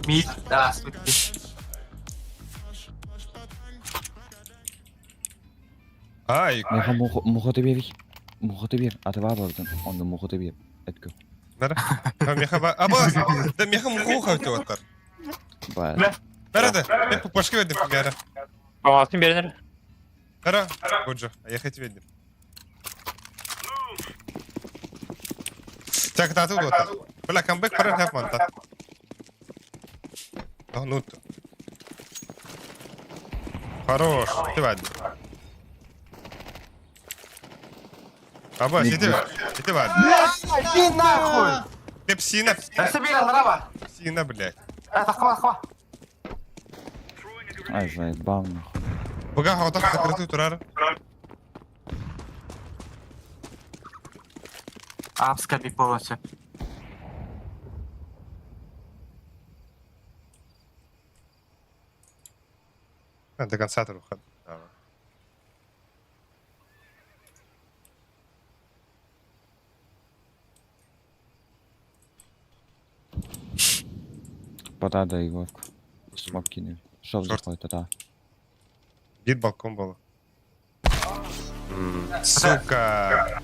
Мид ааспыт Ай. Меха муха тебе Муха тебе, а ты бардын, онда муха тебе. Этко. Нара. Меха ба. Аба, да меха муха хотел Бар. Бара да, мен пупашка бердим кигара. Помалсын беренер. Бара, Годжо, а я хотел бердим. Так, да, тут вот. Бля, камбэк пора хапман та. А, ну то. Хорош, ты вад. Аба, сиди, сиди вад. Блядь, иди нахуй! Ты псина. Псина, ларава. Псина, блядь. Это хва, хва. Ай, заебал нахуй. Бога, вот так закрытую турар. Апска бик полностью. До конца тур Пода да Егорку. Смок кинули. Шов заходит, да. Бит балкон был. Сука.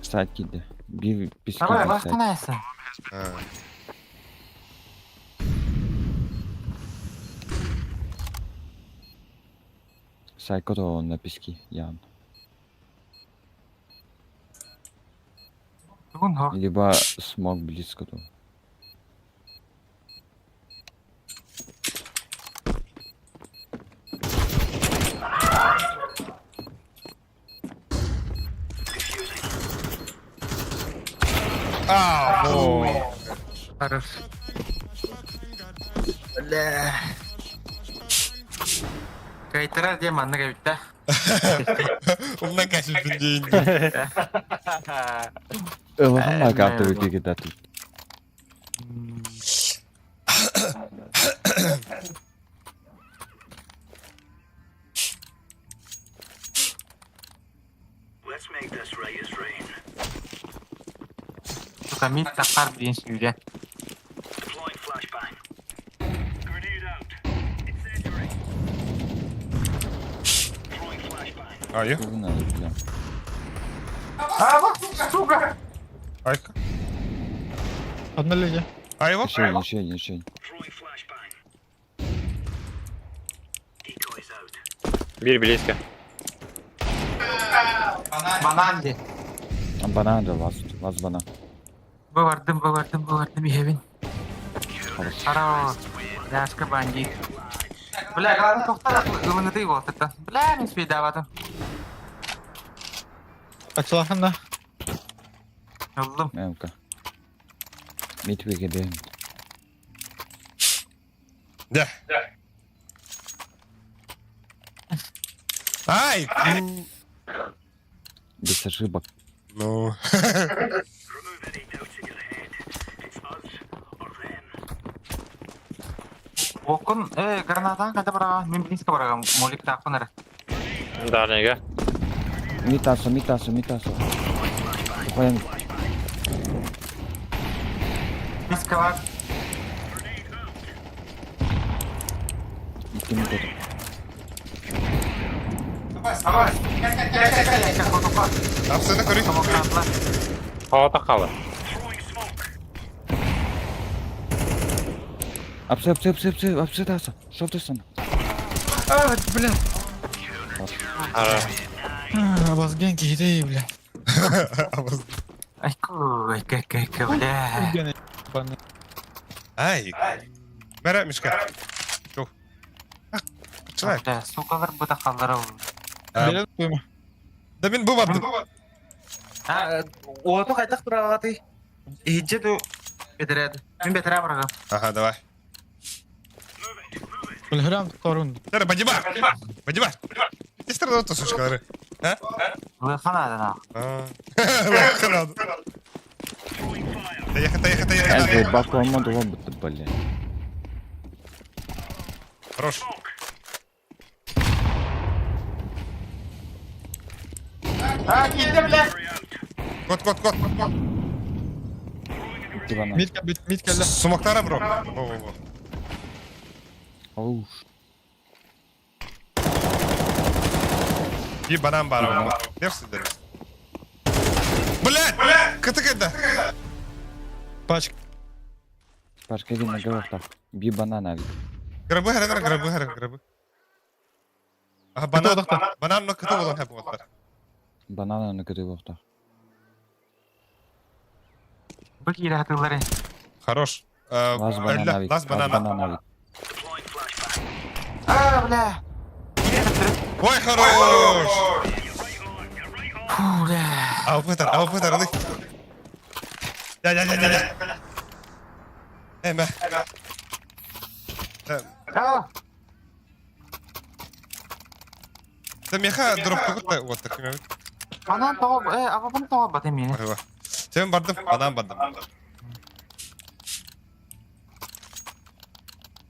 Сайт киди. Би писки. Давай, восстанайся. Сайко то на пески, Ян. Либо смог близко то. А, во. Хорош. Бля. Кайтара дем анны кабитта. Умна кашель день. Ылыхын капты бит даты. Сука, мид тахар диэн сүүрэ. А, я? А, вот, сука! Айка. Одна линия. А его? Еще один, еще один, еще один. Бир близко. Банан ди. Банан да, лаз, лаз банан. Бывардым, бывардым, бывардым, иһэбин. Хорош. Ляшка бандит. Бля, главное тохтар ылыныты болтырта. Бля, мен спейдаватым. Ачылахан да. Ыллым. Мемка. Мит бегедем. Да. Ай! Без ошибок. Ну. Окун, гранатан кайда барага, мен близко барага, молик тақпын әрі. Дальнийга. Митасо, митасо, митасо. Уходим. Близко бар. Икки мит. Давай. Апсына көрей. Хава тақалы. Апсы, апсы, апсы, апсы, апсы таса. Шов ты А, бля. Хорош. Абазген киһи бля. Айку, айка, айка, айка, бля. Ай. Бара, Мишка. Чух. Чылай. Бля, сукалар бұта қалдары ол. Да мен бұл бардым. А, оту қайтақ тұра алаты. Иджи ду бетереді. Мен бетере барағам. Ага, давай. Бля, торун. Бара, бадиба. Бадиба. Ты страдал то, сучкалары. А? Лыханады на. Лыханады. Доехать, доехать, доехать. Эй, баку алмады, бля. Хорош. А, киирдэ, бля! Кот, кот, кот. Икки банан. Мид кэлбит, мид кэллэ. Сумактара, бро. Во-во-во. Оуш. И банан баар. Дев сидер. Блядь! Кытык это! Пачка. Пашка один на головах. Би банан авик. Грабы харагар, грабы харагар, грабы. Ага, банан, банан но кыты болан хэп оттар. Банана на кыты болтах. Бу киирэ хатыллары. Хорош. Лаз банан авик. Лаз банан. Банан авик. А, бля! Ой, хорош! Фу, бля. Алпытар, алпытар, ылы. Я, я, я, я, я. Эмэ. А! Да меха дроп вот так. Банан тоҕо, э, абабын тоҕо бата миэнэ. Сен бардым, банан бардым.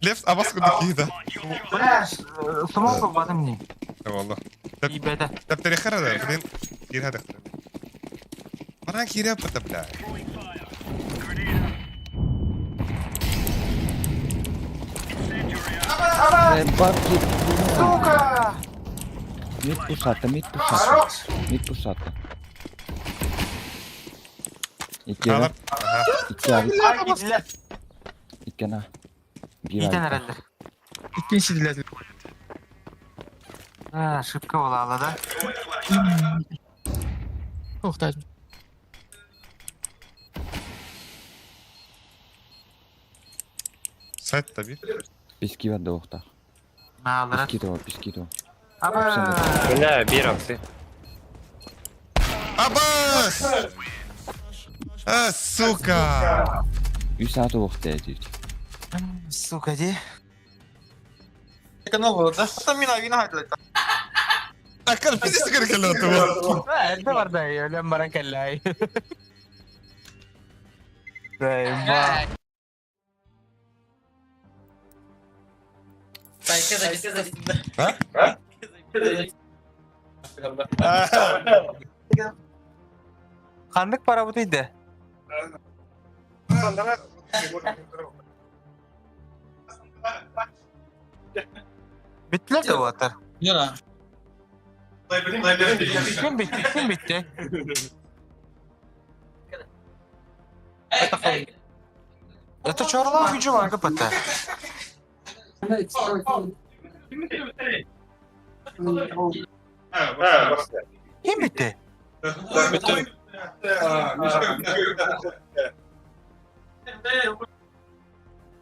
Левс абас курдук киһи да. Бля, смок батым не. Валла. Ибәдә. Дәптәре хара да, блин. Кире хада. Банан кире апта, бля. Бабки. Сука! Мид пушата, мид пушата. Мид пушата. Икки Ага. Икки авик. Икки на. Биир Итен авик. эрэллэр. Икки сидилер. А, ошибка буолаала да. Ох, тай. Сайт таби. Пески варда охтах. Наалара. Пески того, пески того. Аба! Бля, бир апсы. Абас! А, сука! Үс аты охта эдит. Сука, ди. Канал было, да? Там мина вина хайтла. Акар пиздец кыркалар ту. Эрдэ барда, өлөн баран кэллэй. Ба. А? Ханнык пара бутыйды. Биттилер да буолаттар. Яра. Ким битти? Ким битти? Это чорлаах gücü var капата. Ким битти?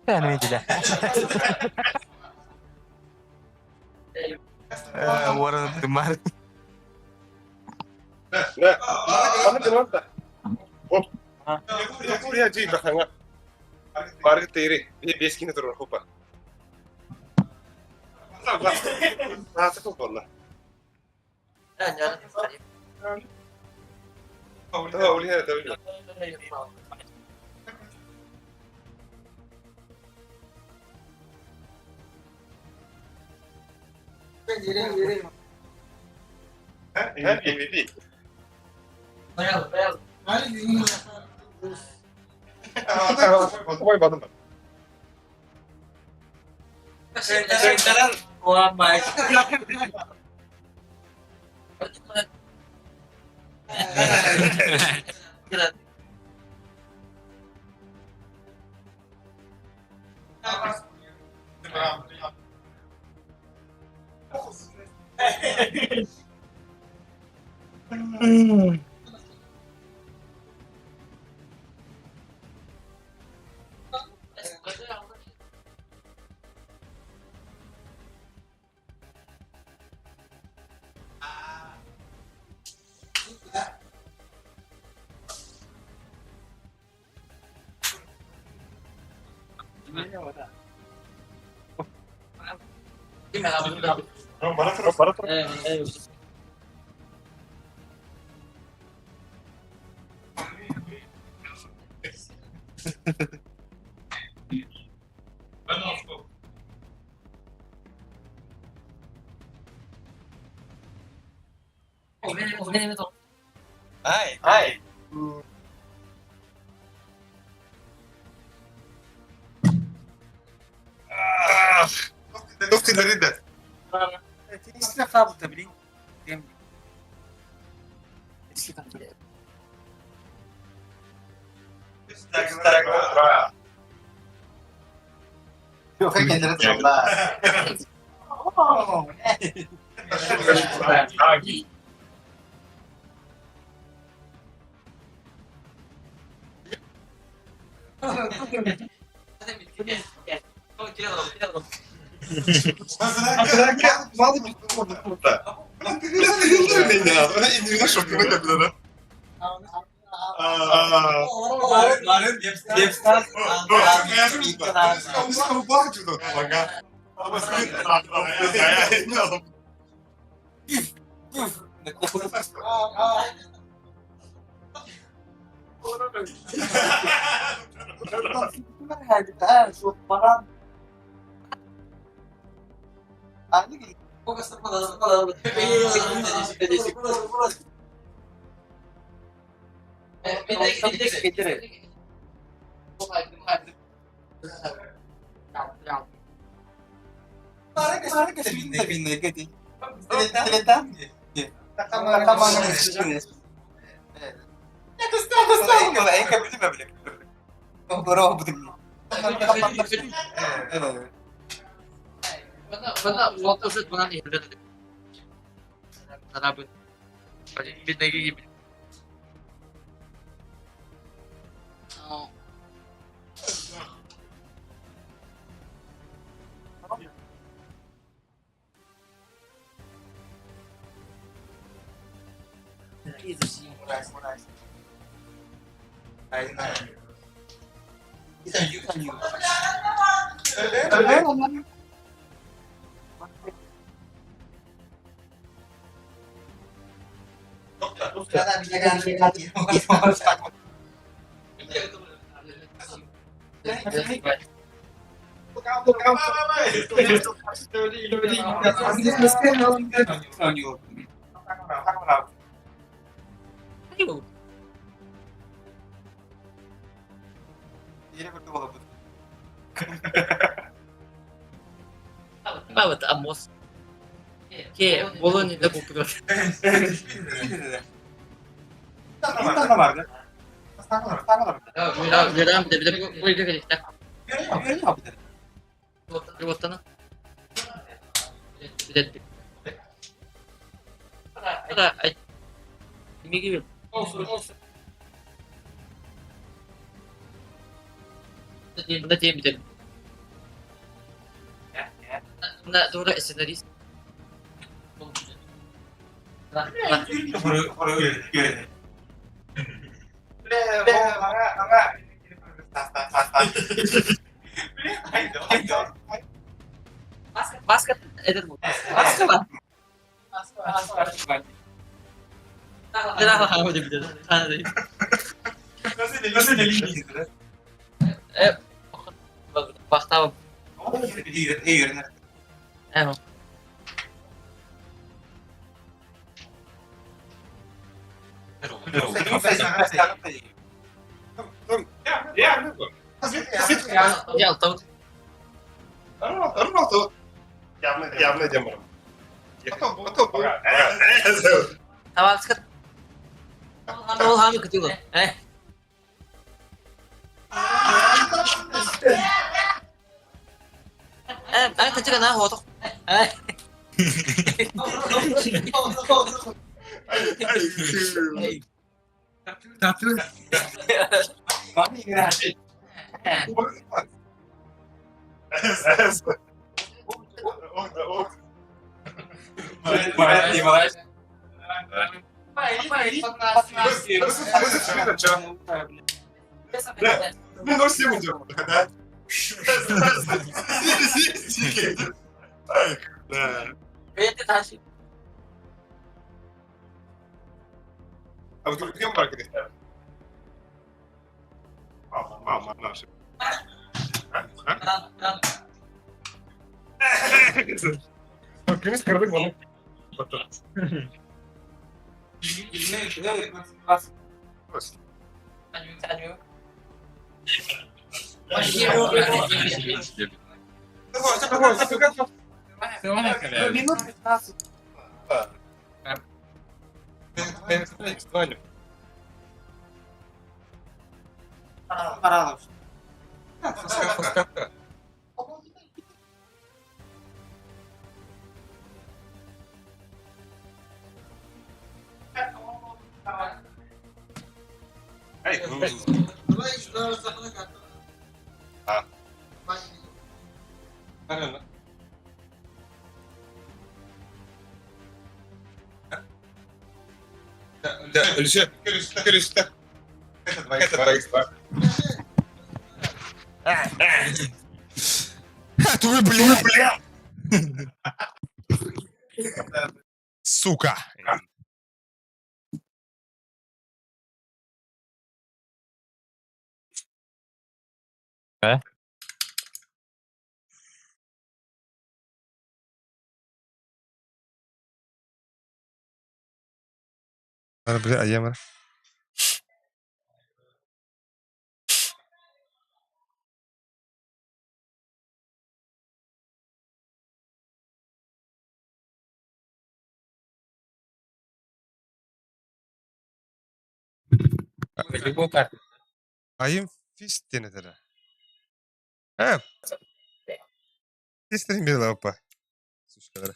Ben видели. Ворон ты мар. Ай. Минут 15. Твой, бля! Сука! Э? Бля, аямар. Айым фистен этэрэ. Э. Фистен бир лапа. Сучкалары.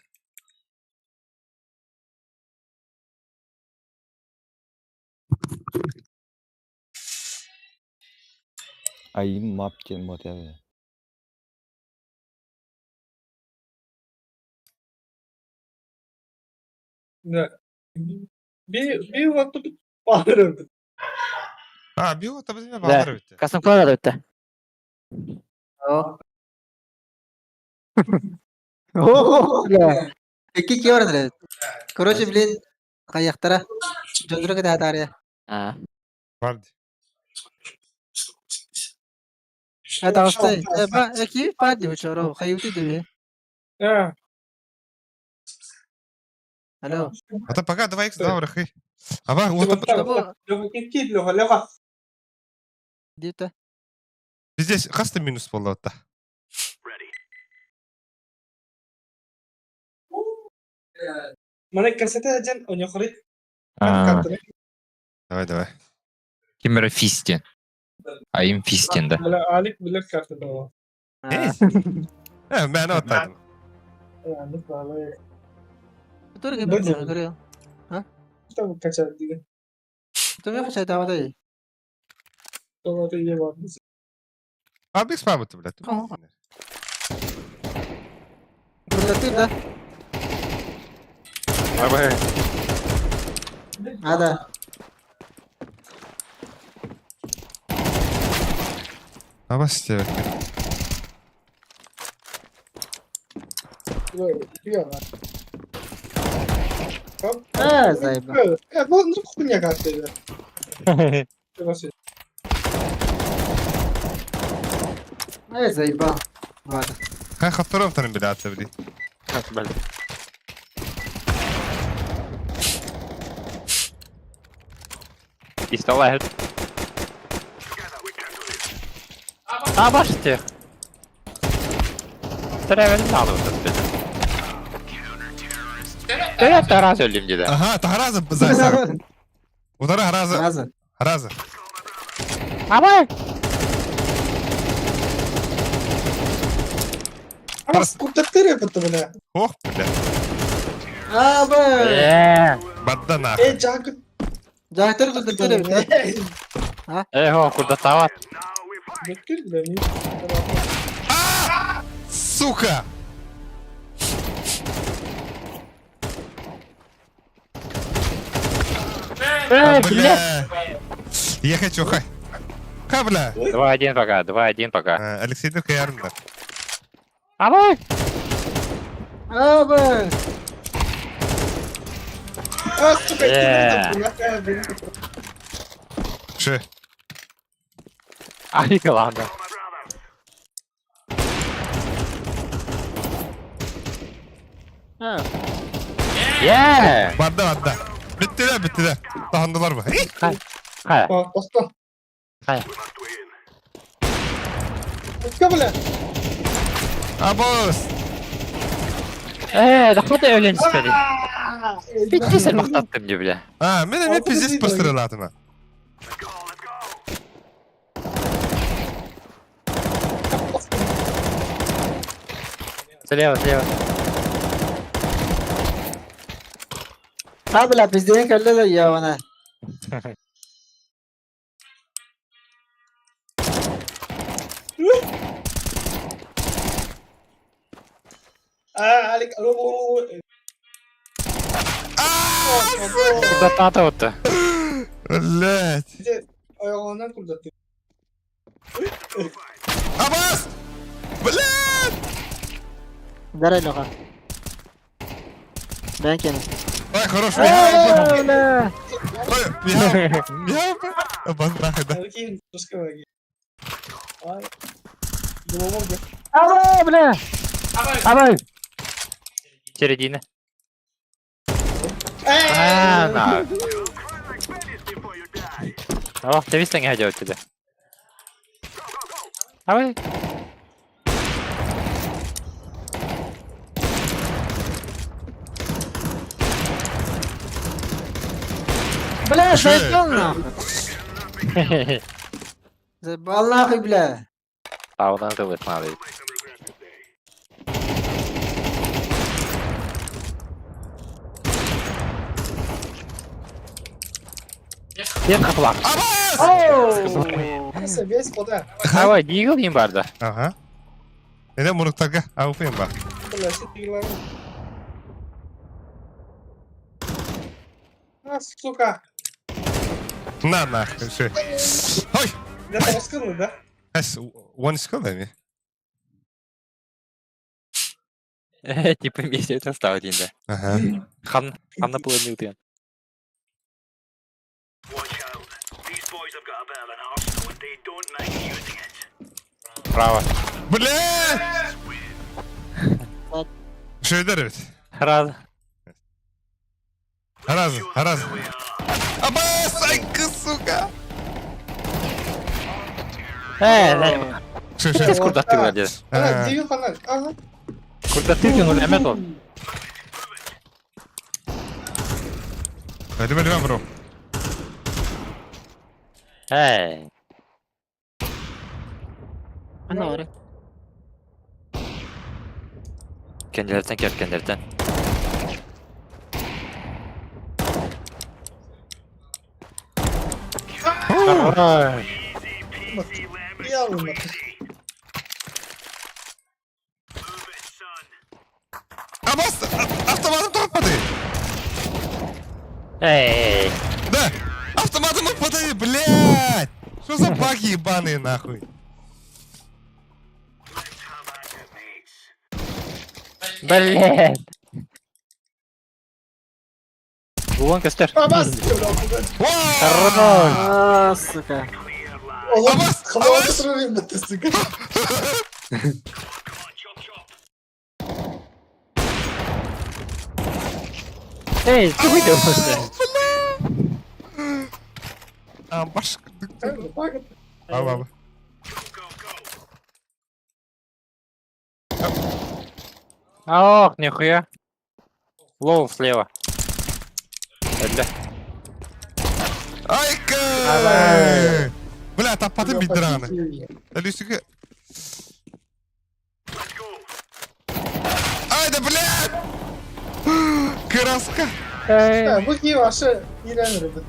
Айым мап диэн буолар. Да. Би вот тут bağırırdı. А, би вот табызыма баалар битте. Касым кылар өттө. Икки ки бар Короче, блин, каяктара. Жондура кете хатария. А. Барды. Это остай. Ба, эки пади учоро, хайути деби. А. Алло. А то пока 2x 2 врахы. А ба, вот Дита. Здесь хаста минус болот-то. Мана кассета ден у него Давай, давай. Кимера Фистин. Айым Фистин, да. Алик билер карта дава. Э, мен оттадым. Турга бир көрөм. А? Что качать деген? Турга качать давай. Давай, я вам. А биг спамы-то, блядь. Ты, да? Давай. А, да. Абас тебе. А, заеба. Ну хуйня как-то. Заебал. Ладно. Хай хатырым тарын биле аты били. Пистолет. А, баште. Треба не надо вот это. Да таразы өлім деді. Ага, таразы зайсар. Удара харазы. Харазы. Харазы. Абай! Бля. Ох, бля. Абай! Бадда нах. Эй, жак. Жактыр курдаттыр бля. А? Эй, хо, курдаттават. Сука! Эй, бля! Я хочу, хай. Ха, бля. 2-1 пока, 2-1 пока. Алексей Дыркаярндар. Абай! Абай! А, сука, Ше. Ай, ладно. Е! Бадда, бадда. Bitti de bitti de. Tahandılar mı? Хайа. Тосто. Хайа. Утка, бля. Абос! Э, да өлөн испеди. Битти сен мактаттым же, бля. А, мен пиздец пострелатыма. Слева, слева. Ha бля, пиздец, кэллэ я А, Алик. Курдаттаата отты. Блять. Ойоҕунан курдатты. Абас! Блять! Дарай, Леха. Бен кene. Ой, хорош, Э, бля. Ой, я, я, Абас, нахуй, да. Окей, пускай. Ай. Думал, где. Абай, бля. Абай. Середина. А, на. О, тебистен хажа өттү. Абай. Бля, заебал нахуй. Заебал нахуй, бля. Таудан кылыт малы. Ден капылак. Абас! Весь куда? Абай, дигл им барды. Ага. Neden муруктарга? Ауфен ба. Бля, ситилар. А, сука. На нахуй, все. Ой! Я там скинул, да? Эс, one skill эми. Типа месяц стал один, да. Ага. Хан, ханна было не утыян. Право. Блять! Шөйдер evet. Раз. Раз, раз. Абас, айкы, сука! Э, Шö, Тез шö. курдаттыгылар деді. Ана, дигил хана. Ага. Курдаттыгын ул эмет ол. Hadi hadi bro. Эй. Ана ора. Кендерден кел, кендерден. Ой. Я умер. Абас, автоматым топпады. Эй. Да, автоматом попадай, блядь! Что за баги ебаные нахуй? Блин. Булан костер. Абас! Хорош. А, сука. Абас! Абас! сука. Эй, ты выйдешь просто. А, башка. Аба, Ох, нихуя. Лоу слева. Бля. Айка! Бля, таппатын бидdir аны. Әлүсігі. Айда, блядь! Краска! Бу ки ваши иленер бит.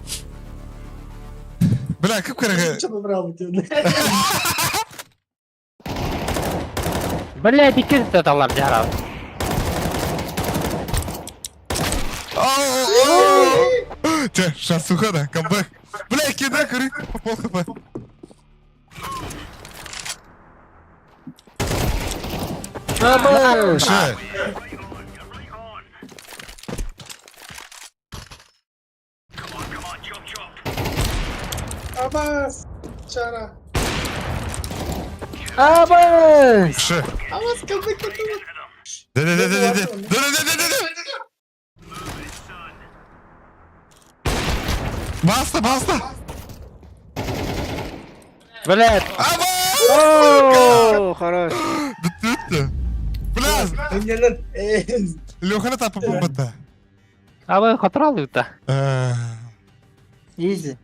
Бля, кып кереге? Что набрал бы тебе? Бля, икки таталар жарал. Че, шансуха да, камбэк. Бля, кидай, куры, по пол хп. Абай! Ше. Абас! Чара. Абай! Ше. Абас, камбэк, камбэк. Да, да, да, да, да, да, да, да, да, да, да. Баста, баста! Блядь! О, хорош. Бүттү. Бля! Леханы тапып бутта. Абы хотрал ыта. Изи.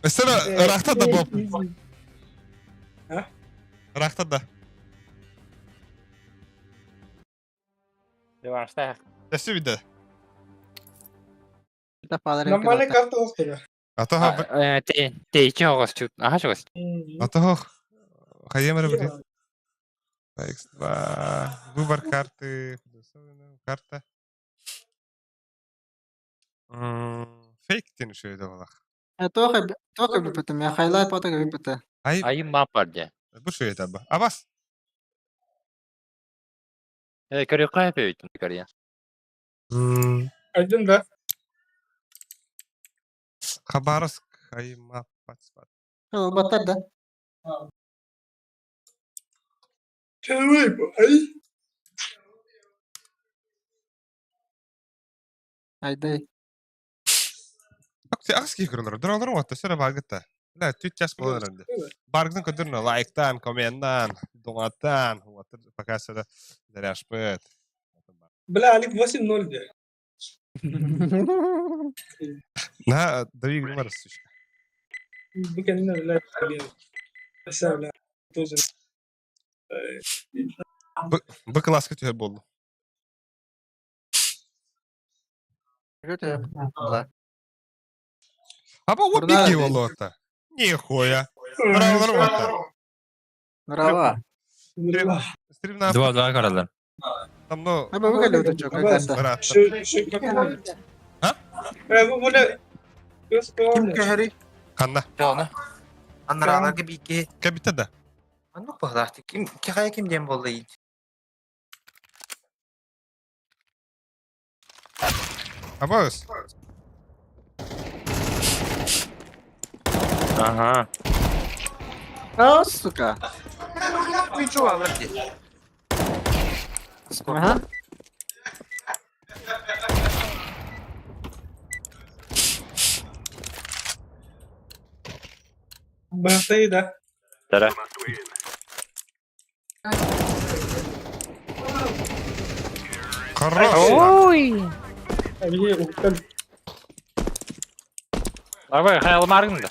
Өстөрө ырахта да боп. Ырахта да. Өссө виде. Нормальная карта острова. Ата Тейчи оҕос чут. Аха чугас. Ата Хайем эрэ билин. X2. Выбор карты. Карта. Фейк диэн үчүгэй да буолах. Тоха тоха биппитим я хайлайт потога биппите. Ай Айым мап бар дьэ. Бу үчүгэй таба. Абас. Э көрүөххэ өйүттүн көрүйэн. Один, да. Хабаровск айым мап пацпат. Батар да. Ай. Айдай. Акс киһи Дуралар уотта сөрө баргытта. Бля, түт час болар энди. Баргытын көдөрнө лайктан, комменттан, донаттан, вот пока сюда заряшпыт. Бля, Алик 8-0, бля. На, дави бар, сучка. Буканина, бля, блин. Бля, бля, тоже. Б класска түһэр болду. Аба вот бики болуотта. Нихуя. Браво, вот. Браво. Стримна. Два-два каралар. Там ну. Аба выгали вот чё, как А? Ханна. Жона. Аннараларга бики. Кабита да. Анну пахлахты. Ким кихая ким дем болды ит. Абаус. Ага. О, сука. Ага. Бахтай, да. Тара. Хорош. Ой. Ами, Абы хаялмаргын да.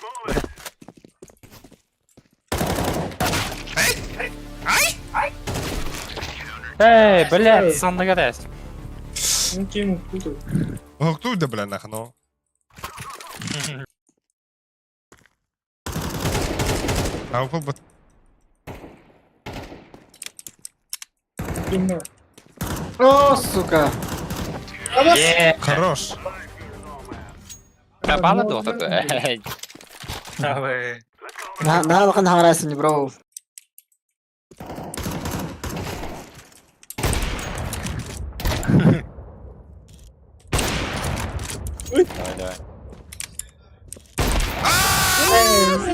Эй, блядь, сонныга дәс. Ким Кто да, бля, нахно? А вот О, сука. Хорош. Кабала дота. Абы. На на алхан харасың, бро. Давай, давай.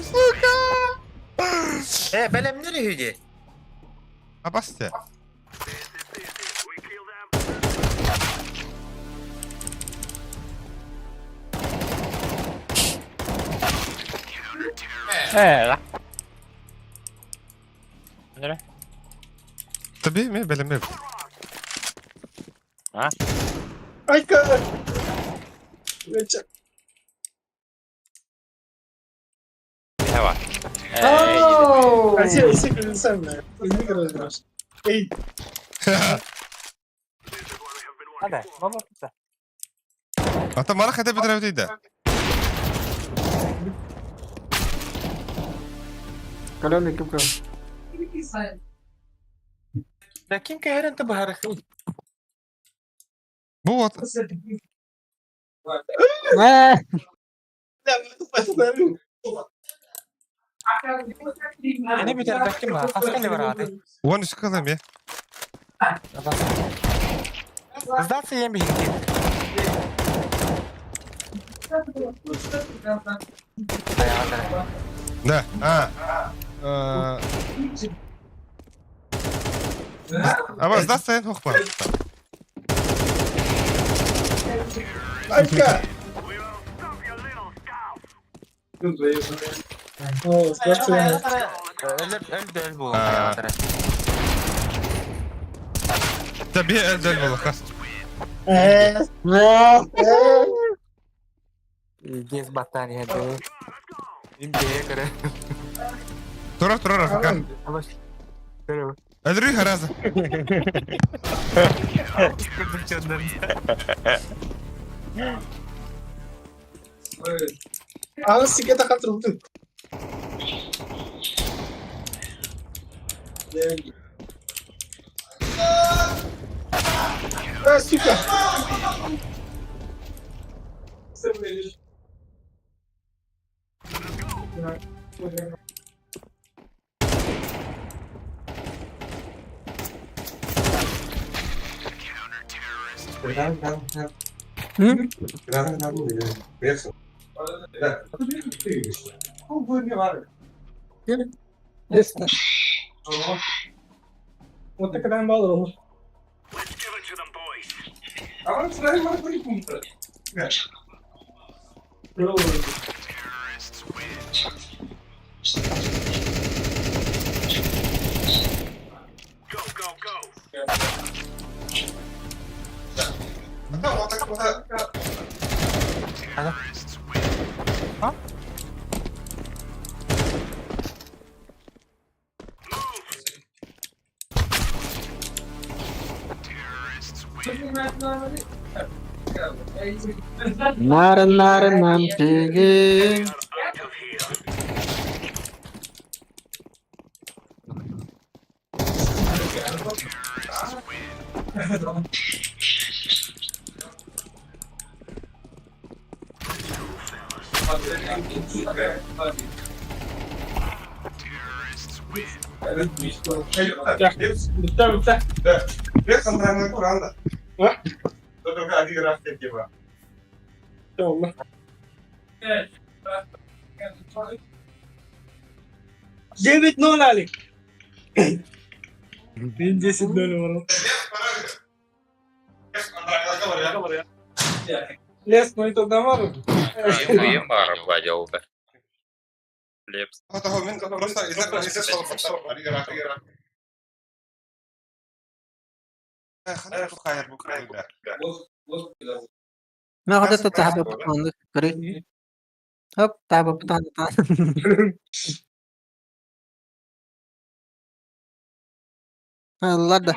Сука! Э, бәлемнер үйде. Абасте. Э, ла. Нere? Tabii mi? Белеме. А? Айка! Давай. А все колеса, бля. Возьми, разбираш. Эй! Hadi, baba tutsa. Ата мара хотя бы да. Калёный ким кал. Да ким кeheren te bahar Бу вот. Э, Ene bir tane kim var? Haskali var hadi. Он искал ме. Сдаться я бихи. Да. А. А вас сдастся я хохпа. Айка! О, здравствуй. Өл буолан. Таби өл буолуха. Дес батария да. Инде көрө. Турар, турар, АФК. Өлрүй хараза. Аны сикете катырылды. А, сука! Лестно. Вот так когда балловал. Нарын нарын нам пиги. Allah. 9-0, Алик. 10-0 var. Лес, ну и тогда var. Им бар бадел да. Лепс. ما غادي تلعب بطانك كري. هوب تلعب بطانك. الله ده.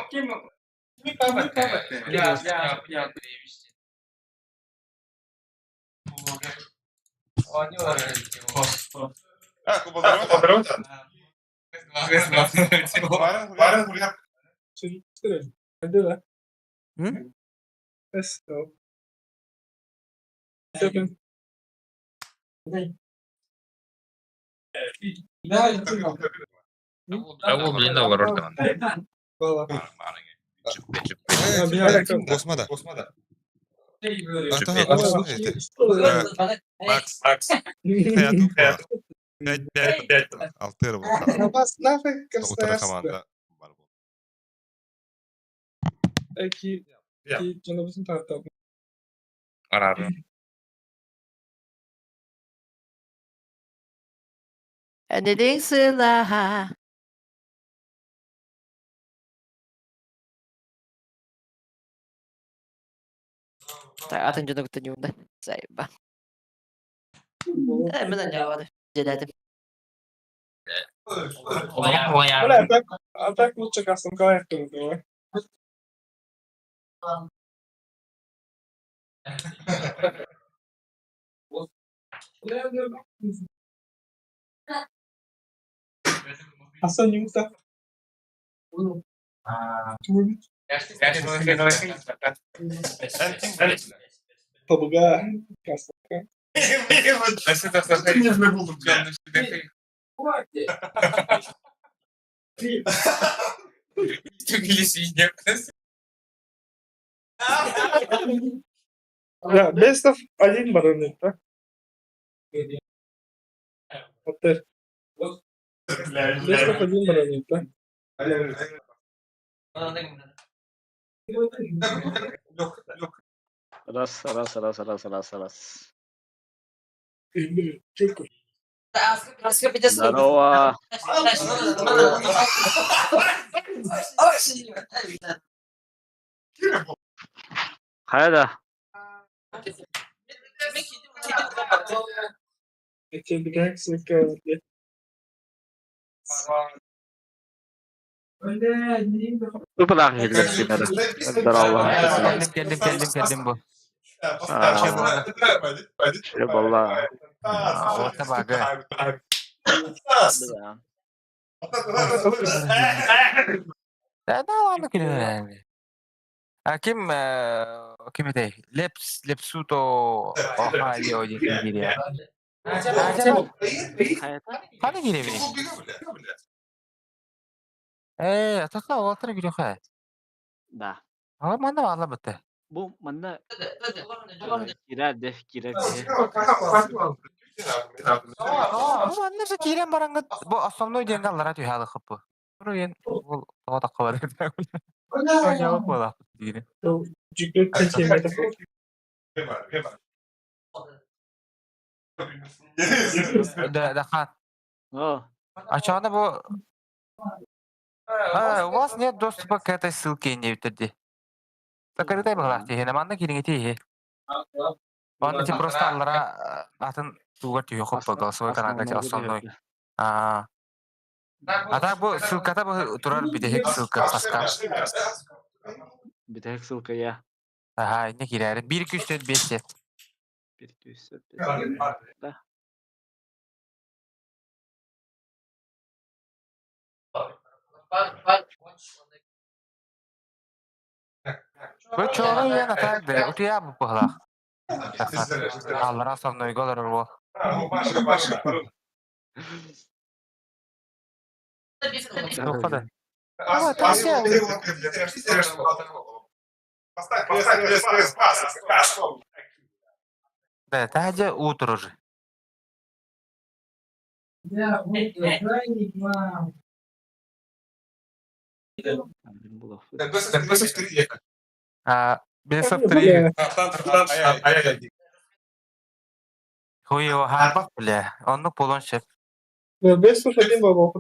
Hı? Ол блин олар ордаман. Космода. Макс. Макс. 5-5. Алтыр был. Вас нафиг Утро команда. Арар. Anything Атын дьону кытта ньуурда. Сайба. Мен анньаабады. Дьэлээтим. Бля, так, а так лучше кастом коллектор. Асан yumurta. Табыга. Да, best of один бар örnek, да? Вот Best of один бар örnek, да? Раз, раз, раз, раз, раз, раз. Çok. Здорово. Хайа да? Ыпылаах иһиллэр симэрэ. Здорово. Кэллим, кэллим, кэллим, кэллим бу. Шре болла. Ота бага. Да, да, ладно, күлүнэн. А ким ким этэй? Лепс, Лепсуто Охайо диэн кириэ. Ханы киирэбиний? Ээ, атака уолаттар күрүөхэ. Да. Ала манна баалла бытты. Бу манна кирэр де кирэр киһи. Бу манна же киирэн бараҥҥыт бу основной диэҥҥэ аллара түһэ алыхып бу. Руен ол тоҕо тахха барар. Оонньообот буолаахпыт диирин. Да, да, хан. А чё бу А, у вас нет доступа к этой ссылке не дии. Закрытай баҕалаах тиһи, манна кириҥити иһи. Онно ти просто аллара атын тугар түһү хоппо голосовой каналга ти основной. А А так бу ссылката бу турар бүтэһик ссылка хаска. Бүтэһик ссылка я. Аха, инне киирээрин. 1 2 3 4 5 7. 1 2 3 4 5. Да. Бу чоҕу үйэн атаак да, утуйа бу быһылаах. Аллара основнойга олорор буол. Туохха да. Да, таһырдьа уу турар. А, бесов три. Хуй его харбах, бля. Оннук буолуон сөп. Бесов один баба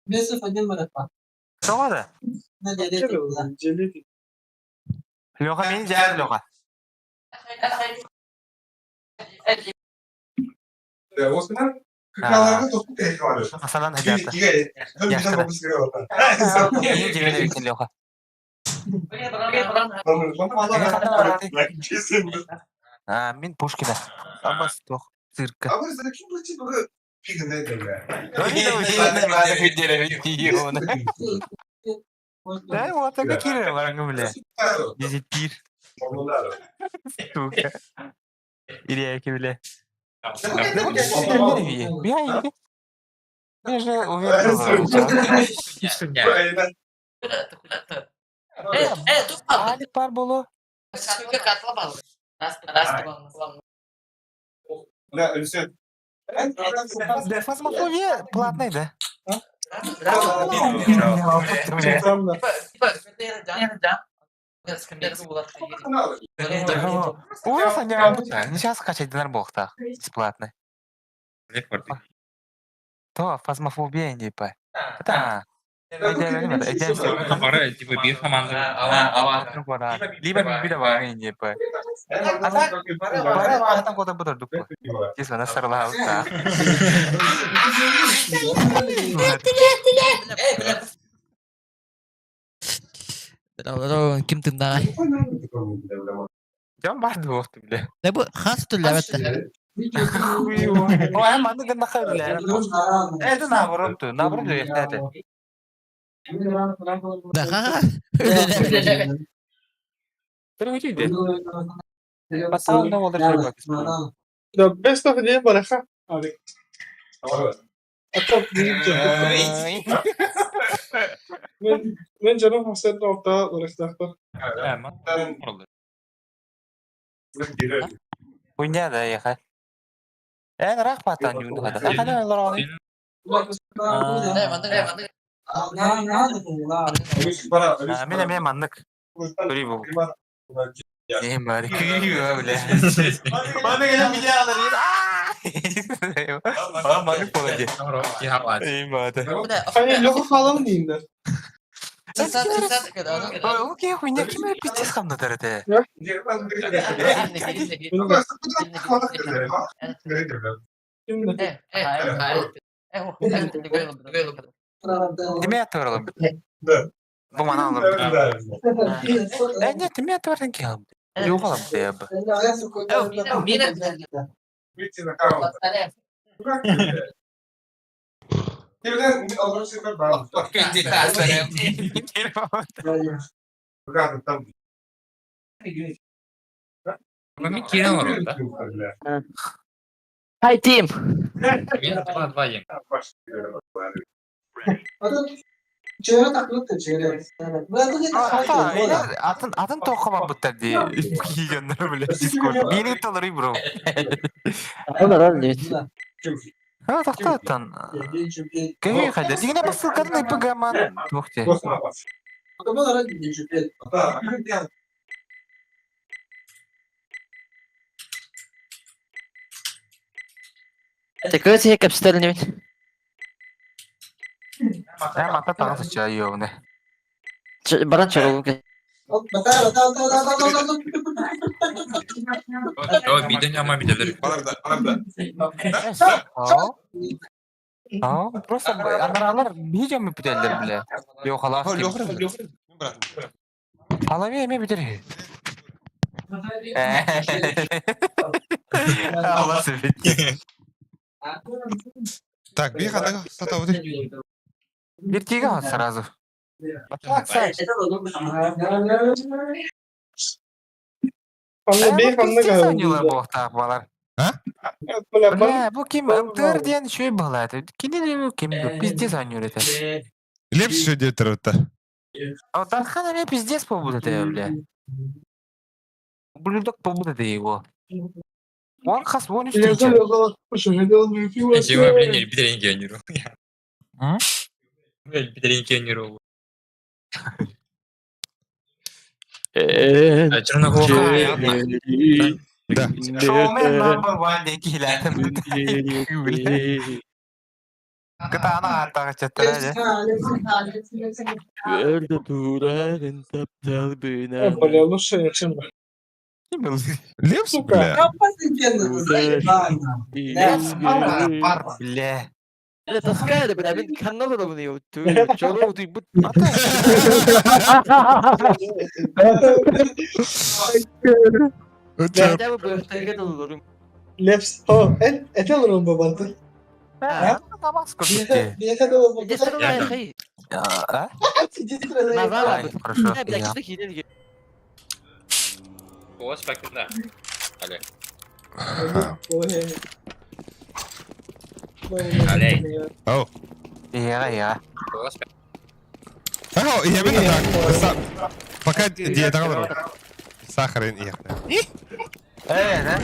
Бесов один братва. Тоҕо да? Леха мин дьээр Леха. Асанан хадьаата. Яхтара. Мин дьиэбин эбиккин Леха. А, мин Пушкина. Амас туох цирка. Да, вот так киирэр бараҥҥа бля. Дезертир. Сука. Ирээки бля. Я же уверен Алик пар болу. Да, фазмофобия платный, да? Ужас, они сейчас скачать динар бохта бесплатный. То, фазмофобия не по. Да. Типа бир команда. Либо бир не по. А так, бары там кода будар дуппа. Здесь она сорла. Ким тымнаҕай? Дьон бар дуохту бля. Да бу хас түллэбэттэ. Ой, манны гыннаха бля. Это наоборот, наоборот это. Да ха. Да best of один бараха. Мен жаным хасетин орта барахтахтар. Хуйня да яха. Эн рах патан юнду хада. Хана лорон. Мен мен маннык. Көрүй бу. Эм бар. Күйүү бля. Маны келе видео алар. Маны пола ди. Они Леха халам деймдер. Окей, хуйня, ким пиздец хамнатар это? Тимэ атырылым. Бу мана алым. Э, нет, тимэ атырылым ки алым. Yok алым деп. Мен кирен олорор да. Hi team. Мен 2-2 ең. Атын атын тоқыма бұттар ди. Кигеннер біле Дискорд. Мені талырый бро. Олар ол нет. А, тоқтаттан. Кәге қайда? Дегене бұл ссылканы ИПГ ман. Тоқте. Такой себе капстер не Ә, мата тағы сыча йоуны. Баран чару. О, биден ама биделер. А, просто анаралар бижем бүтелдер биле. Yok Allah. Алами эме битер. Allah sebet. Так, бей хатага, сата вот. Бир сразу. Анна бей ханна балар. А? Бля, Бля, бу ким МТР диэн шөй балады. Кини ким пиздец анюр это. Лепс еще где-то А Дархан эме пиздец побуд это, бля. Ублюдок побуд это его. Он хас вон Я встреча. Чего, блин, биделин кенеру. Биделин кенеру. Да. Шоумен number one диэн киһилээтим. Кытаана ааттаҕа чаттара дьэ. Бля, лучше, чем... Лепс, бля. Бар, бля. Бля, таская, бля, мен канал да буны. Чору ты бут. Я бы Лепс. О, это лрум бабанты. Табас көрдүк. А? Хорошо. Голос пакында. Але. Ау. Я, я. Голос Ага, я бы так. Пока диета говорю. Сахар и Э, да?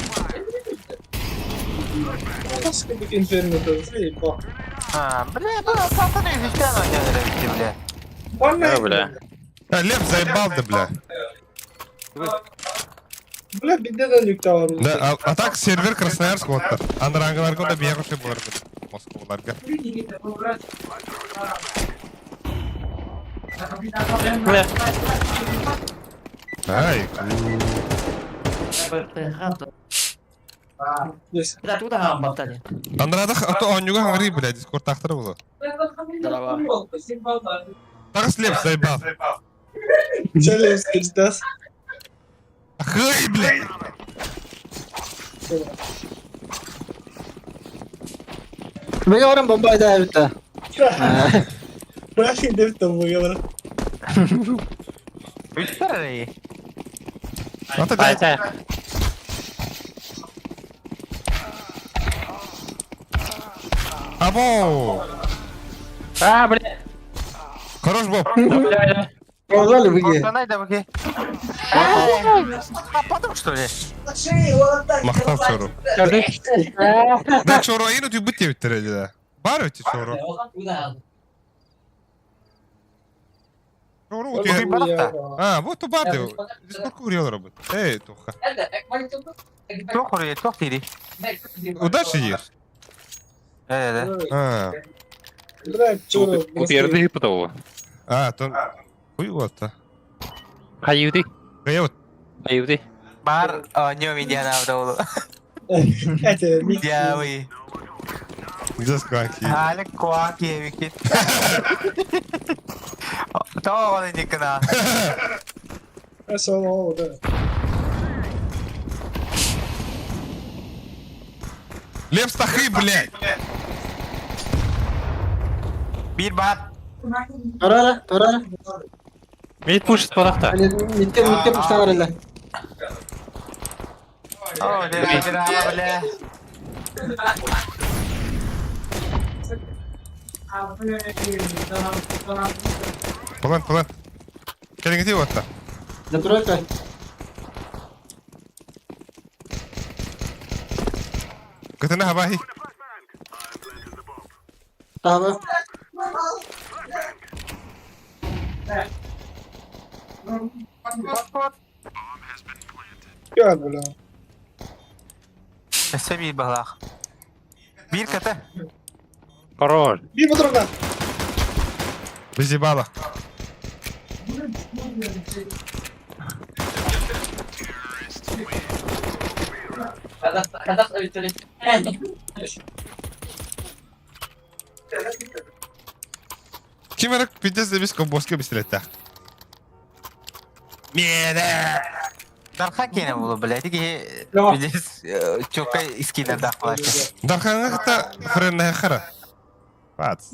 А, бля, бля, сатаны везде бля. Да, бля. А, Лев заебал да, бля. Бля, беда нүкте Да, а, а так сервер Красноярск вот. Андрангыларга да бияр болар. Москваларга. Ай, Андрада а то онюга хаңри, бля, дискорд тахтары было. Тагыс Лев заебал. Че Лепс, ты Хай, бля. Мен орын бомба айда бітті. Бля, деп там говорю. Үттер Ата Або! А, бля. Хорош, Боб. Бомбали выге. А потом что ли? Мақтав чору. Да, чору айын өте бүт деп да. Бар өте чору. Чору өте. А, вот то бар деп. Дискорд курьер работает. Эй, туха. Туох курьер, туох дири. Удачи ешь. Э, А, Утуйарды ыыппыта ол. а, тон... Хуй вот-то. Хайыыты? Хайа вот. Хайыыты? Бар оонньуу медианаабыта ол. Дьявый. Где скваки? Алек куак диэбиккит. Тоҕо оҕону инниккина? Лев Стахы, блядь! Биир баар. Турара, турара. Мид пушит парахта. Митке, митке пуштан арылла. О, бля, бля. План, план. Кэлиҥҥитий уотта. Да турарка. Кытына хабахи. Таба. Өссө биир баһылаах. Биир ката. Король. Безебала. Ким эрэ пиздец дебис комбоска бистилеттэх. Миэнэ! Дархан киэнэ буолу, блядь. Ити киһи пиздец чуоккай искиинэрдээх буолааччы. Дархаҥҥа кытта френнаһа хара. Пац.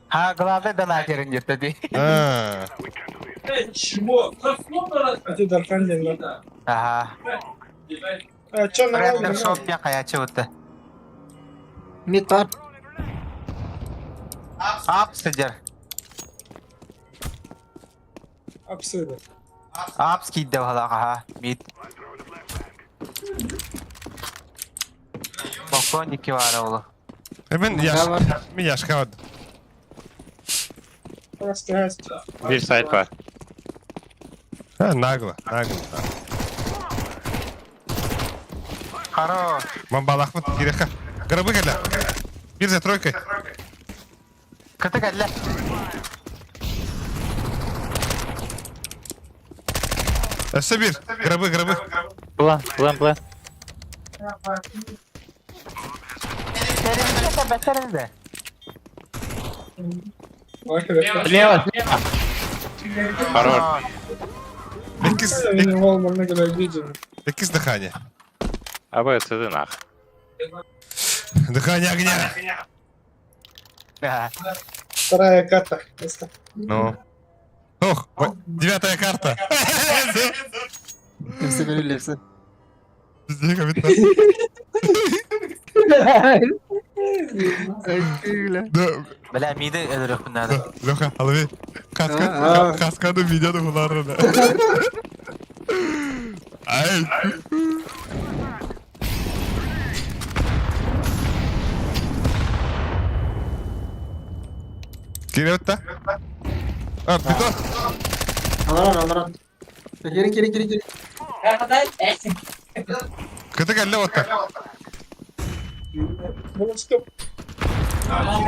Ха, главное донатерин диэтэ дии. А, Аха. Рендер шоп диэн хайааччы бутта. Мит бар. Ап сыдьар. Апс киирдэ баһылаах, аха. Мид. Балкон икки баара олу. Мен яш, мен яшка вот. Бир сайт бар. А, нагло, нагло. Хорош. Мамбалахмат киреха. Гробы кэлэ. Бир за тройкой. Кыты кэллэ. Өссө бир. Гробы, гробы. План, план, план. Бэтэринде. Слева, слева. Хорош. Иккис, иккис дыхание. А Б, С, Д, нах. Дыхание огня. Вторая карта. Ну. Ох, девятая карта. Лепсы, бери, лепсы. Пиздец, капитан. Да, Бля, миды өлөрөхпүн надо. Леха, лови. Каска, А. каскаду видео буларына. Ай. Кирилл-то? А, питон. Аларан, аларан. Кири, кири, кири, кири. Кыты кэллэ вот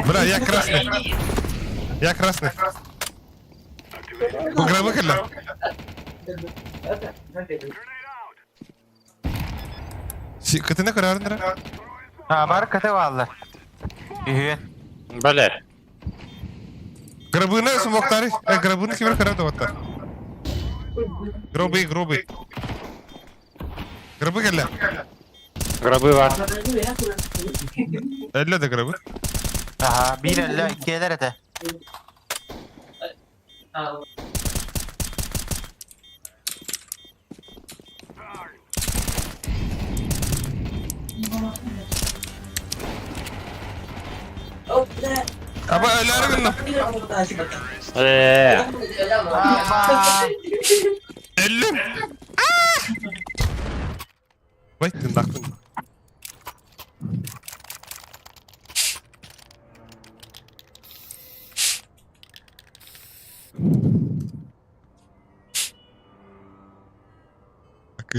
Бля, я красный. Я красный. Бу гробы кэллэ. Кытына көрөрүн А, бар кыты бааллар. Үһүөн. Бля. Гробыны смоктары. Э, гробыны кимер көрөдө вот Гробы, гробы. Гробы кэллэ. Гробы бар. Элле да гробы. Аха, биир өллө, иккиэлэр этэ. Аба өлөөрү гынным. Э. Ама. Өллүм. Вай, тындакпын.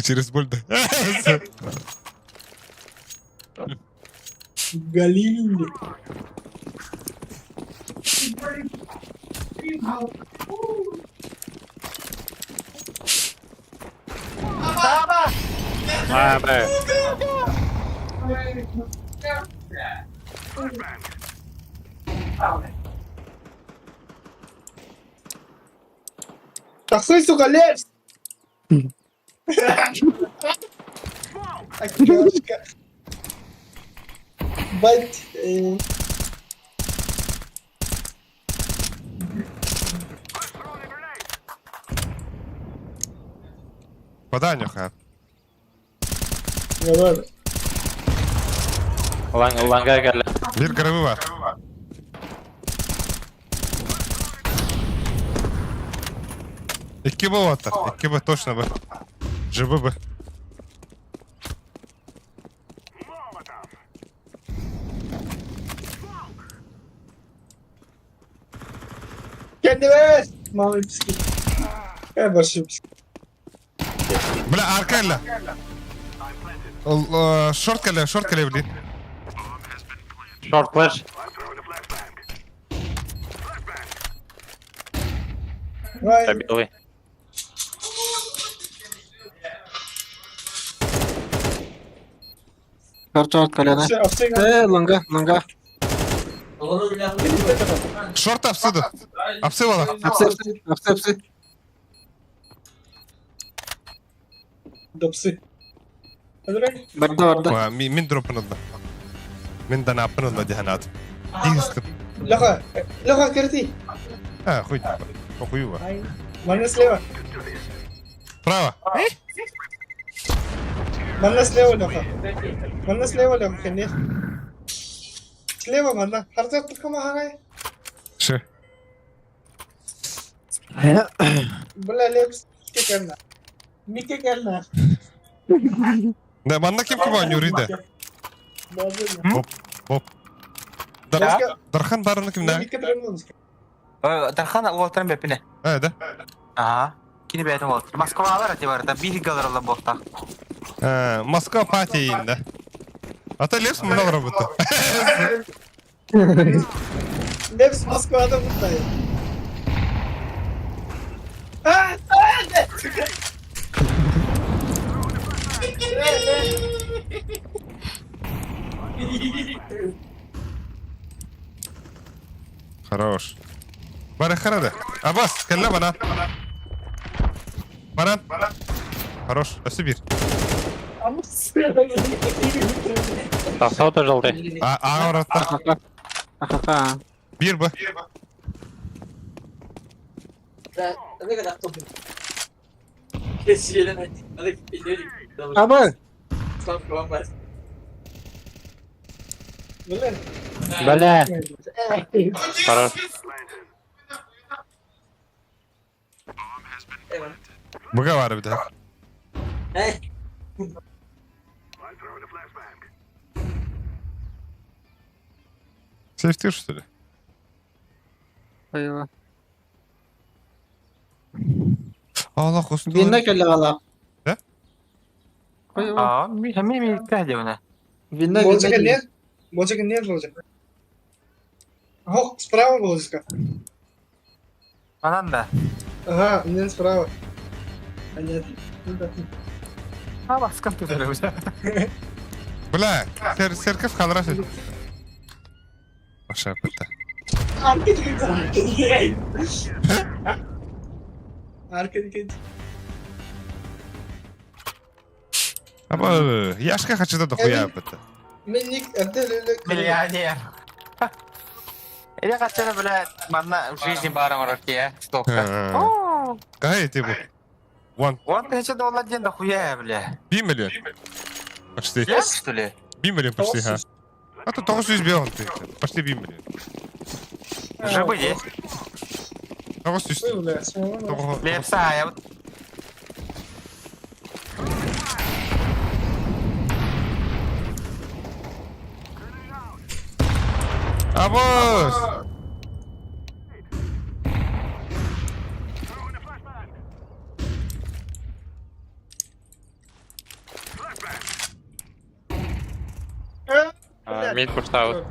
Через боль, да. Галиль. А, бля. Таксуй, сука, лезь! Окошко. Бать. Подай нюха. Давай. Ланга кэллэ. Биир грабы бар. Икки бу уоттар. Икки бу точно бу. Жыбы бу. Kendime! Малый писки. Я большой писки. Бля, арка кэллэ. Шорт кэллэ, шорт кэллэ, блин. Шорт флеш. Давай. Белый. Шорт шорт коляна. Все, овцы. Лонга, лонга. Шорт апсыды. Апсы бала. Апсы, апсы, апсы, апсы. Да псы. Поздравляю. Барда, барда. Мин дропын ылла. Мин данапын ылла диханат. Дигистим. Леха, Леха, керти. А, хуй. Похуево. Манна слева. Право. Манна слева, Леха. Манна слева, Леха, конечно. Слева, манна. Харзак только махагай. Ше. Бля, лепс. Мике кэллэ. Мике кэллэ. Да, манна ким ким оонньууруй да? Боп, боп. Дархан барыны кимнээх? Мике тренировка. Дархан уолтарын бэппинэ. Ээ, да? Аха. Кини бэйэтин уолтар. Москвалар эти барыта биир галаралла буолтах. Э, Москва пати да. А то Лепс много работал. Лепс Москвада бутает. А, а, да. Хорош. Бара харада. Абас, кэллэ бана. Баран. Хорош. Өссө биир. Тахса желтый. А, а, оротта. Ахаха. Биир бу. Абы! Блин. Бля. Хорош. Буга бар бит. Сейфтир, что ли? Айва. Аллах olsun. Винна кэллэ бала. Да? Айва. Аа, ми ми ми кэдевне. Винна, Болжика винна. нет. Болжика нет, Болжика. Ох, справа Болжика. Манан да. Ага, нет, справа. А нет. Ну да. А бас компьютер уже. Бля, церковь халраш. Аша бітті. Аркадий. Аба, Яшка хочу да дохуя бітті. Мен ник Миллионер. Или хотя бы, блядь, манна в жизни баром руке, столько. Кай ты бу? One. Он $1000 день дохуя, бля. 1 миллион. Почти. Я, что ли? 1 миллион почти, ха. А то 900 бил ты. Почти 1 миллион. Жабы есть. 900. Лепса, я вот... Абос! Мид пуштаабыт.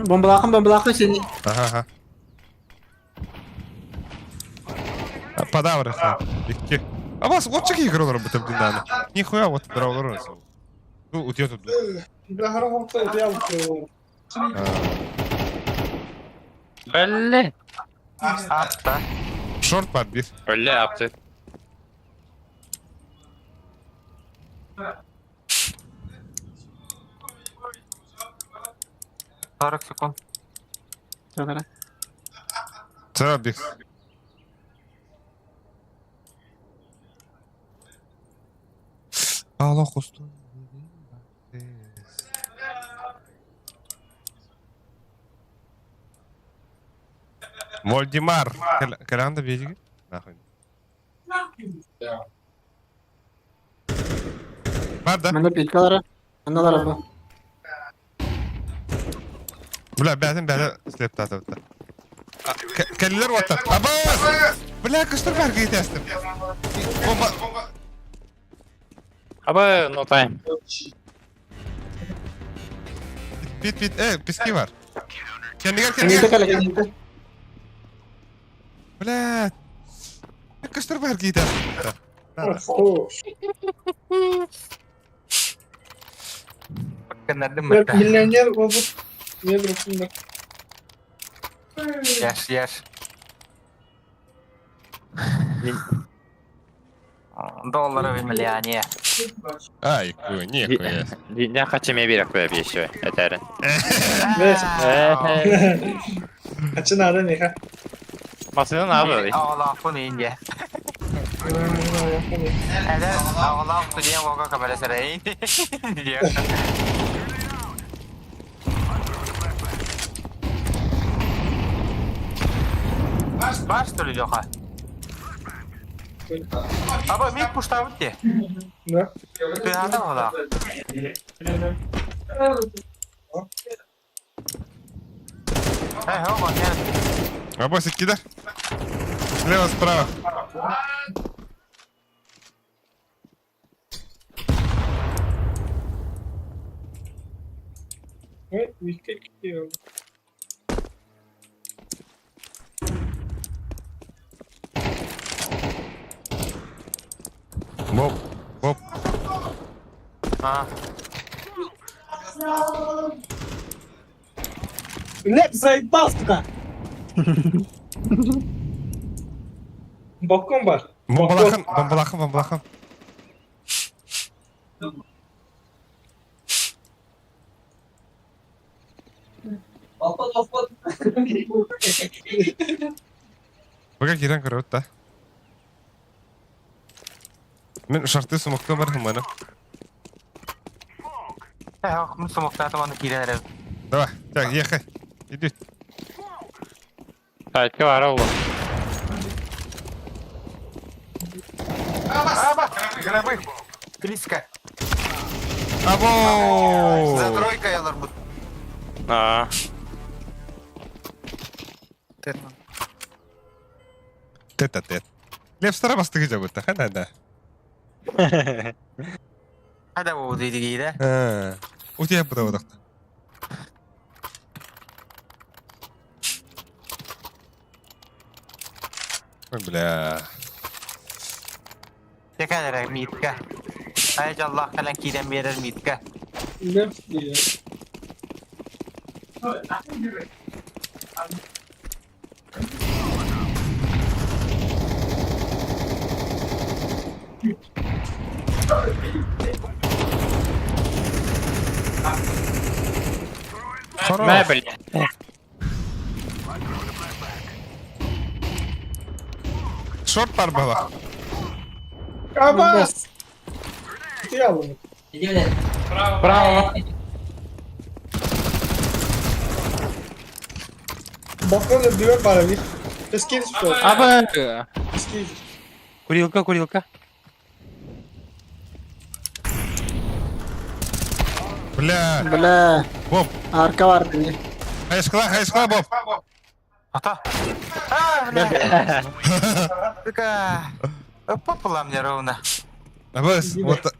Бомбалаахын бомбалаахын сини. Ага, ага. Подавры Икки. А вас вот чеки игру работает, блин, да. Нихуя вот браво Ну, у тебя тут. Бля. Апта. Шорт подбит. Бля, апты. 40 секунд. Царабик. Аллах устун. Вольдемар. Кэланда бедиги? Нахуй. Бар да? Манна пикалара. Манналара бу. Бля, бәтин бәті слеп татыпты. Кәлілер оттар. Абас! Бля, кыштыр бар кейтестім. Бомба. Аба, no time. Бит, бит, пески бар. Кәндігер, Кеңете кәндігер. кэлэ кеңете. Бля. Кыштыр бар кейтестім. Миллионер болуп не билсин. Яш, яш. Долларовый миллионер. Ай, хуй, нехуя. Не хочу мне берег хуя еще. Это Ачынары неха. Масына надо. Ağlaqın indi. Ədə ağlaq deyən voqa kamera sərəyin. Бар что ли, Леха? Аба, мид пуштабыт де. Да. Ты адам ола. Эй, хоба, нет. Абасик кидар. Слева, справа. Боп, боп. А. Леп заебал, сука! Балкон бар. Бомбалахан, бомбалахан, бомбалахан. Бага кирен көрөт да. Мен шарты сумокто бар хыманы. Эй, хок, мы сумоктатым аны кирен. Давай, так, ехай. Иди. Айтка бар оğlum. Аба, гробы. Близко. Або! За тройкой алар бут. А. Тет-а-тет. Лев стара бастыгы жабытта, хана да. Hadi bu dedi giydi. Утия буда бодакта. Ой, бля. Tekrar mitka. Ay Allah falan kiden verir mitka. Лев diye. Мә, бля. Шорт бар бала. Абас! Ялым. Браво. Балкон дүбөр бар бир. Эски Аба. Эски. Курилка, курилка. Бля. Бля. Боб. Арка бар дии. Хайшкла, хайшкла, Боб. Ата! А, бля! Сука! Попала мне ровно. Абыс, вот...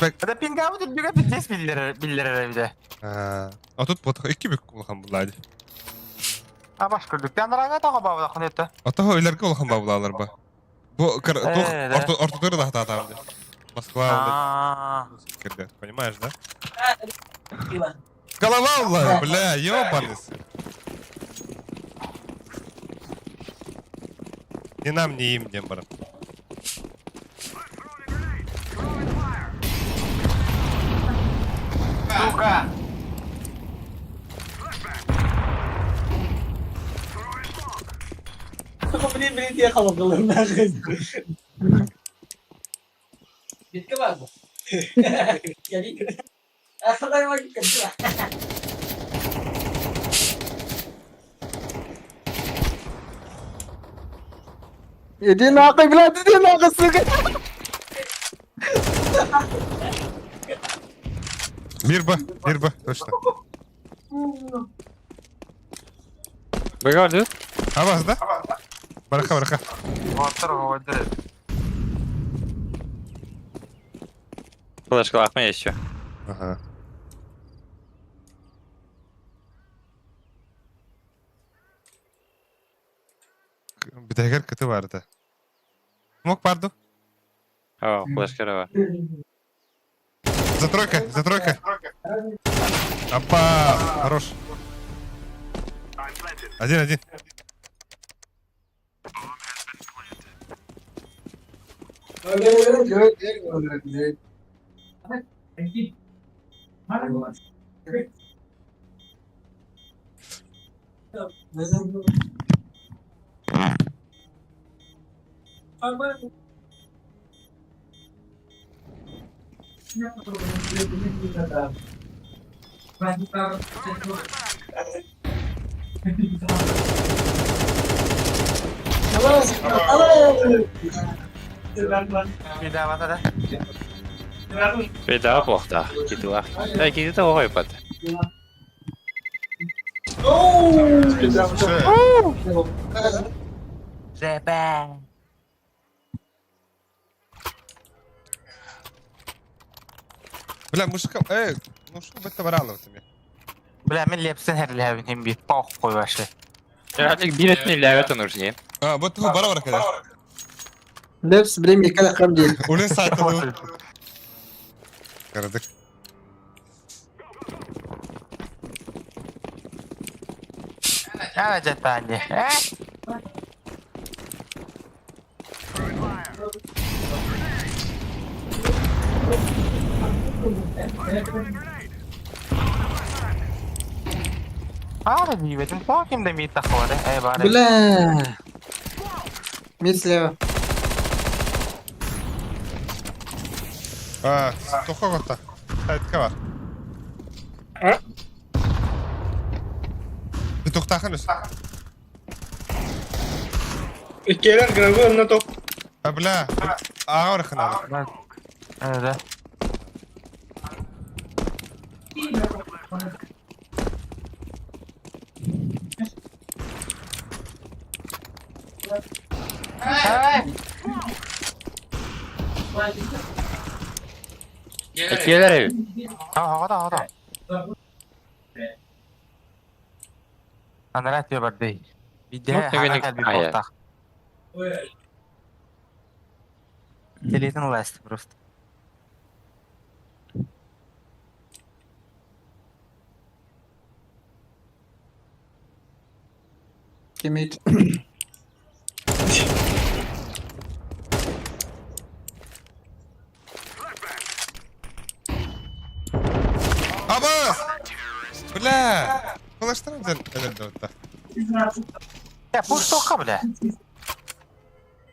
Это пингабы дүрдүгэ пиздец биллэрэр биллэрэр эбитэ. А тут вот икки бүк улахан буллаады. А баш көрдүк. Анарага тоҕо баабылахын өттө. Ото өлөргө улахан баабылаалар ба. Бу туох ортотугар да хатаатаам дии. Москва кирде, понимаешь, да? Голова улла, бля, ёбаный. Ни нам, ни им диэн баран. Сука! Блин, блин, я халабыл нахуй. Иди нахуй, блядь, иди нахуй, сука! Бир ба, бир ба, точно. Быгар Абас, да? Бараха, бараха. Уоттар оҕойдор. Флешкалаах мен еще. Ага. Бүтэһигэр кыты баарда. Мог барду? О, флешка За тройка, за тройка. Опа, хорош. Один, один. Видавата да? Беда буохтаах, китилаах. Э, китите оҕойбат. Жэбэ. Бля, мужика, эй, ну что бы это барало тебе? Бля, мен лепсен херлэбин хим бит похуй вообще. Биир өттүн илээбэт нужнее. А, вот ты бара бара кэлэр. Лепс, время када хамдин. Үлэн сайтын. Кырадык. Ана жаттаани. Э? Аара диибэтин тоҕо ким да миит таххыбата э баар Бля. Мид слева. А, тоха готта. Сайтка бар. Битухтахан өс. Иккиэлэр грабы онно топ. А, бля, аҕа барахын Э да. Иккиэлэр эбит. Аҕа аҕа. Анараа түө бардый. Бидде Ну, хара төгүнүк кэлбит айа. буолтах. Телетин ласт просто. Кимит. Абас! Бля! Флештан ден эле Э, пуш тоққа, бля.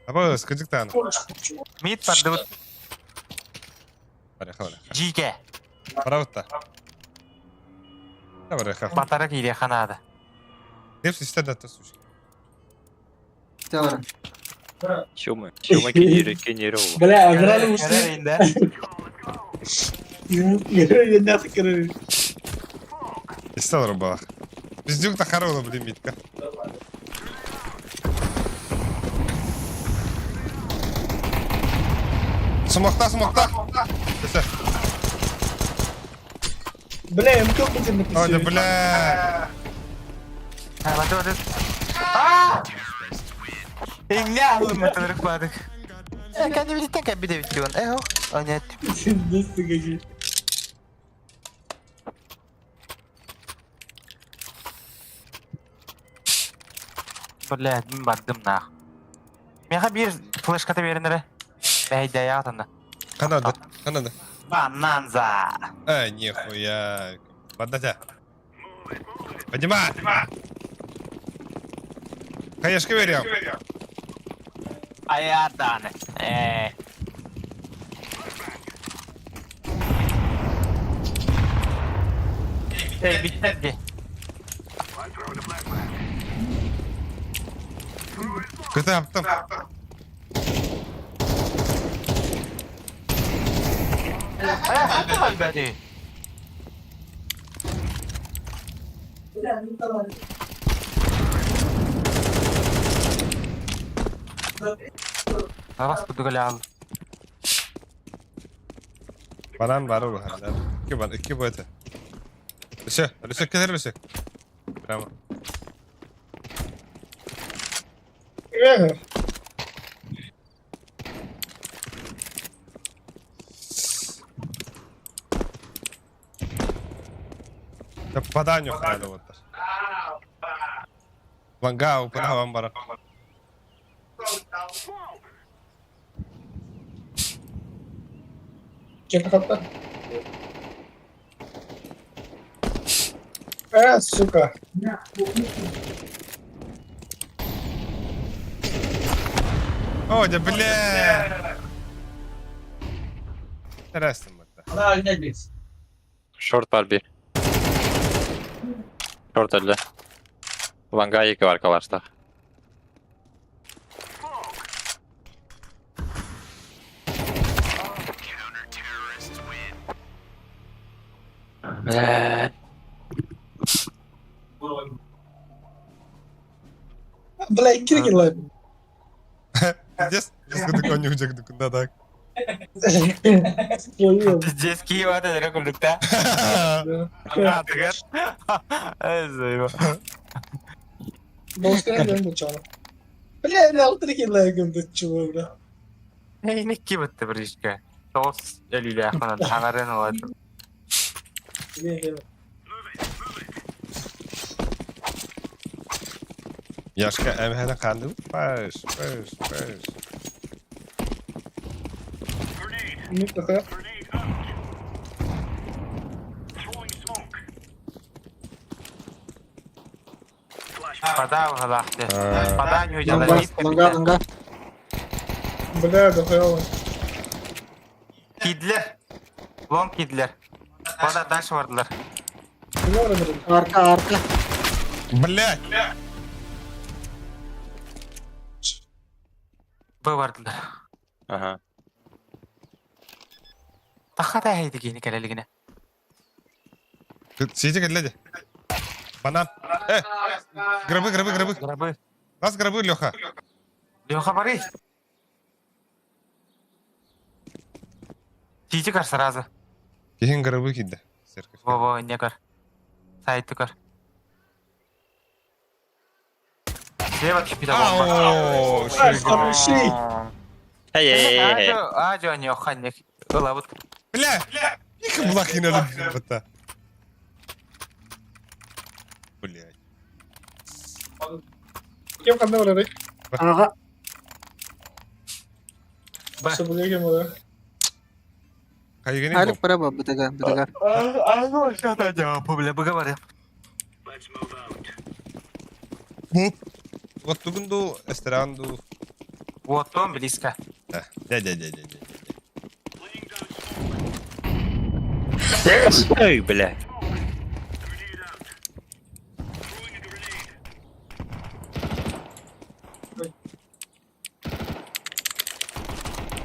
Абас, кыдыктан. Мид бардыбыт Бараха, бараха. жиге. Барабытта. Бараха. Батара киире ханаада. Деп систем да суши. Телора. Чумы. Чумы кенери кенери ол. Бля, играли ушли. Инде. Истел рубалах. Пиздюк та харова, блин, митка. Смокта, смокта. Өсө. Бля, МК будем Ой, да бля. Бады бады. Иҥнэ алыммытын бадык. Кэннибититтэн кэлбит эбит диэн. Э, о, нет. Бля, мин бардым нах. Миэхэ биир флешката биэрин эрэ. Бэйдэйэ атана. Канада, Канада. Бананза! Эй, нихуя. Поддатя. Поднимай! Конечно, верим. Айаатааны. Ээ. Эй, бүттэр дии. Кытаптым. Айаатааны. Бас курдук эле ал. Банан бар улахан. Икки бар, икки бу это. Өсө, өсө кэлэр өсө. Прямо. Попаданию надо вот. Ванга, упана бара. Э, сука. О, да бля. Интересно это. Short var bir. Short öldü. Langa 2 var kalaşta. Бля, икки килла. Здесь? Здесь коню да так. Пиздец, Киева, это курдукта. Бля, алты килла көмдөт чего, бля. Эй, бытты бір ишке. Тоғыз өлүлэ ахманан хаңарын олады. Яшка эмхена канды. Паш, паш, паш. Пада ухалахты. Пада не Лонга, лонга, лонга. Бля, да хуёво. Кидлер. Лонг кидлер. Пада дальше бардылар. Арка, арка. Блядь! Б бардылар. Ага. Тахата хайды кини кэлэлигинэ. Сидите, глядя. Банан. Гробы, гробы, гробы. Гробы. Нас гробы, Леха. Леха, бары. Тиити кар сразу. Кихин гробы киді. Во-во, не кар. Сайты кар. Слева кипит бомба. Хороший. Эй, эй, эй, эй. Ажо, не оханник. Ылабыт. Бля! Их блахи надо бата. Блядь. Кем ханна барары? Ага. Соболеге мора. Хайгани Алик пара бытыга, бытыга. Ажо, что-то делал, бля, поговорим. Вот. Вот тугунду, эстеранду. Вот он близко. Да, да, да, да, да. Эй, бля.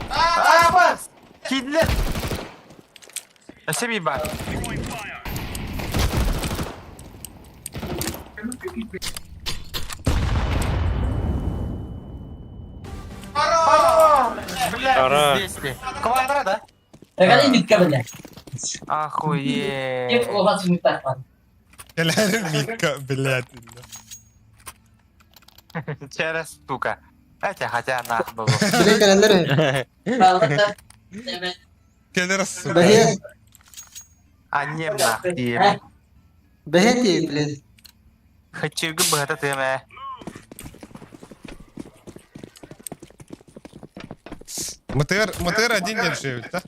Абас! Кидлер! Спасибо, ебать. Бля, Ара. здесь ты. Квадра, да? Охуеть. Кэлэр Мика, блядь. Через, сука. Хотя, хотя, нах было. Бля, кэлэллэр. Кэлэр, сука. Бэһиэ. А не нах, тиэм. Бэһиэ тиий, блядь. Хачыргы быһата тыам ээ. МТР, МТР один держит, да?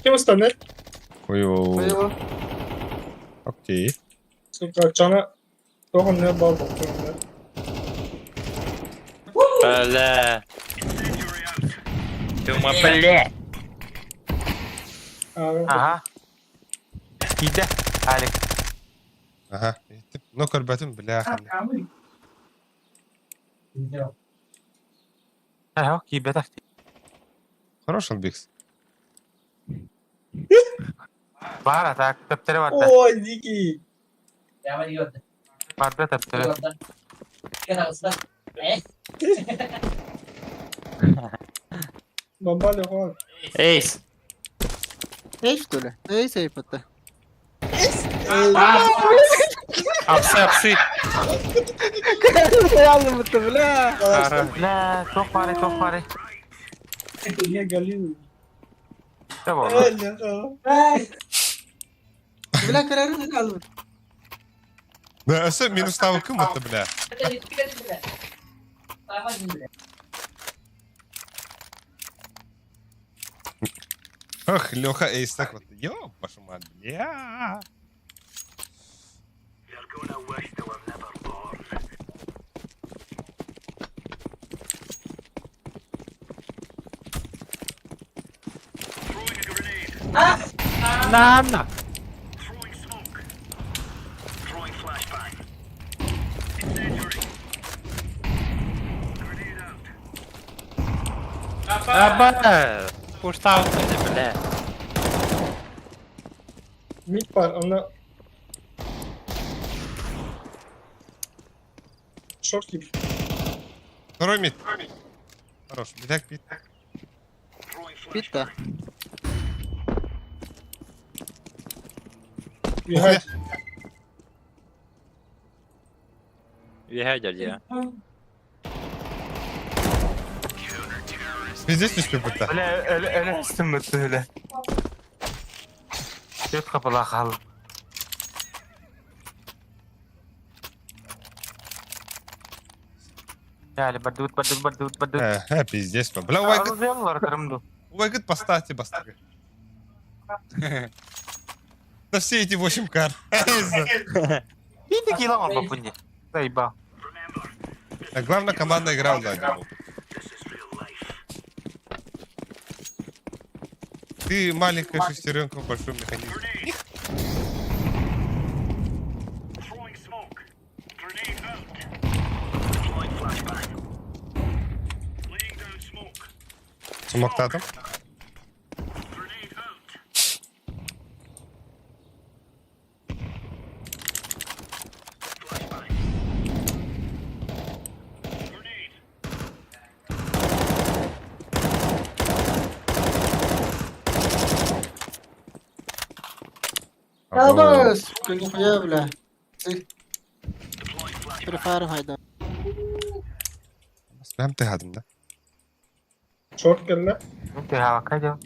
Kim ıstanır? Хуёво. Хуёво. Окей. Сука, чана. Тоҕо не бар бохтон. Бля. Тюма, бля. Ага. Иди, Алик. Ага. Ну, көрбөтүм, бля. Ага, киибэтэх. Хорош он, Бикс. Бар, а так, төптөрү барда. Ой, дикий. Барда төптөрү. Бомба Леха. Эйс. Эй, что ли? Эй, сейп это. Апсы, апсы. Реально будто, бля. Ара. Бля, туох баарый, туох баарый. Я галил. Дэ буолла. Леха. Бля, көрөрүн реально. Да, өссө минус кым это, бля. Ох, Леха Эйс так вот. Ёб вашу мать, бля. На, на. Аба! Пуштаутся, бля. Mid var ona. Short gibi. Второй мид. Хорош, битак бит. Бит да. Behind. Үөһэ дьэ. Пиздец не спит, Бля, өлө өлө үстүм өттү Сөт қапыла қал. Яли, бардут, бардут, бардут, бардут. Э, пиздец, бля, убайгыт, Алар кырымду. убайгыт поставьте, бастыгы. На все эти 8 карт. Иди кило он бапуни. Заебал. А главное, команда играла за один. Ты маленькая шестеренка в большом механизме. Смоктатом. Албас, нихуя, бля. Префар хайда. Бэм тыгадым да. Short geldi. Ты хава кайдё.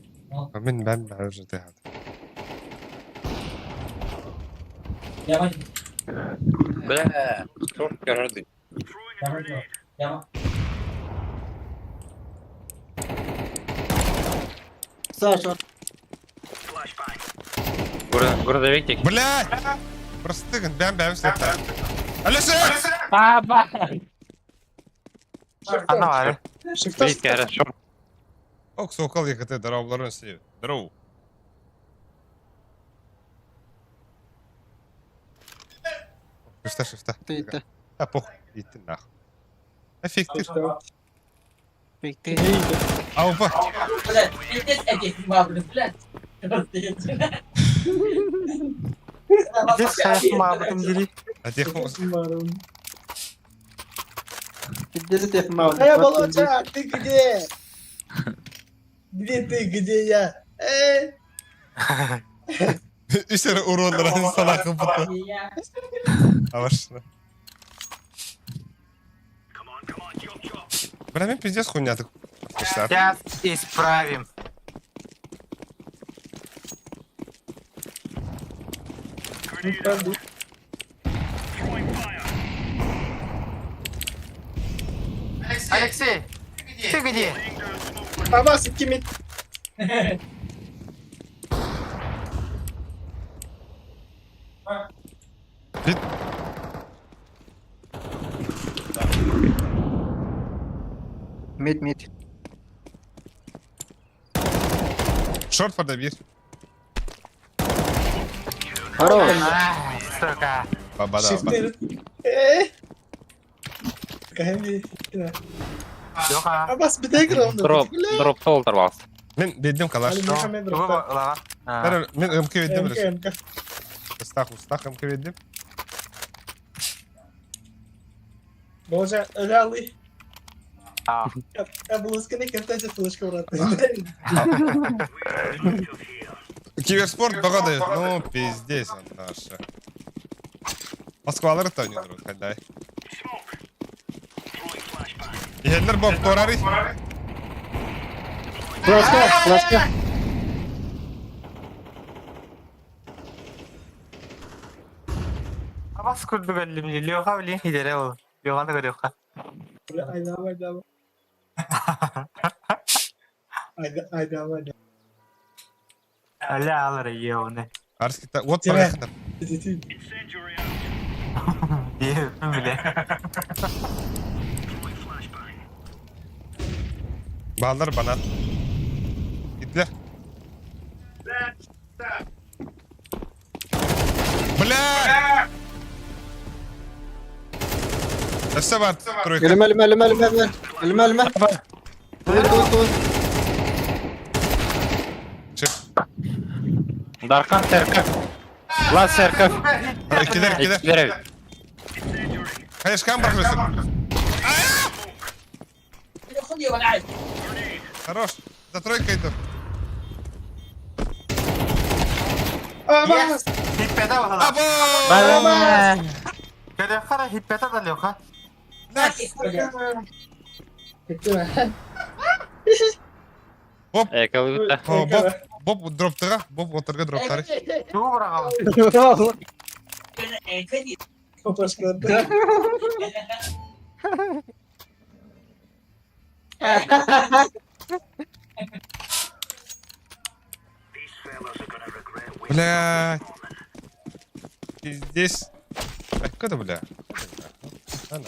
Мин бэм бэр тыгадым. Бля. Шорт көрөрдү. Саша. Грузовик тек. Блядь! Простыгын, бэм бэм слета. Алеша! Аба! Ана бар. Shift'e Бит кәрі шорт. Ок, сокол ЕКТ, здорово, себе. Здорово. Шифта, шифта. Ты это. А похуй, иди нахуй. Эффектив. Алпа. А тех Э, Володя, ты где? Где ты, где я? Эй! Үс эрэ уруоннаран салаахын бутта. Авашна. Бля, мен пиздец хуйня так. Сейчас исправим. Алексей, ты где? Абас, кимит. Mid mid. Шорт подобир. Хорош. А, сука. Баба да. Шифтер. Эй! Кәһәми. Леха. Абас, битә Дроп, дроп толтырбас. Мен беддим калаш. Мен МК веддим. МК, МК. Устах, устах МК веддим. Боже, Ралы. Я был сканы картача флешка брат. Киберспорт богатый. Ну, пиздец он наша. Москвалар то не друг, дай. Ехенлер боб торари. Флешка, флешка. Абас күрдүк әллим, Леха блин хидере ол. Леханы көрөккө. Айда, айда. Айда, айда, айда. Аля алар ебаны. Арскита, вот парахнар. Биле. Балдар банан. Итлер. Бля! Өссө бар тройка. Элеме, элеме, элеме, элеме, элеме, элеме. Туй, туй, туй. Дархан церковь. Ла церковь. Иккилер, иккилер. Иккилер. Конечно, бархлысың. Хорош. За тройкой иду. Абас! Хиппете бахала. Абас! Көрөккө хиппете да Леха. Боп. Экалыта. Боп, боп дроптыга, боп отырга дроптары. Туу барагам. Блядь. Здесь. А куда, бля? Она.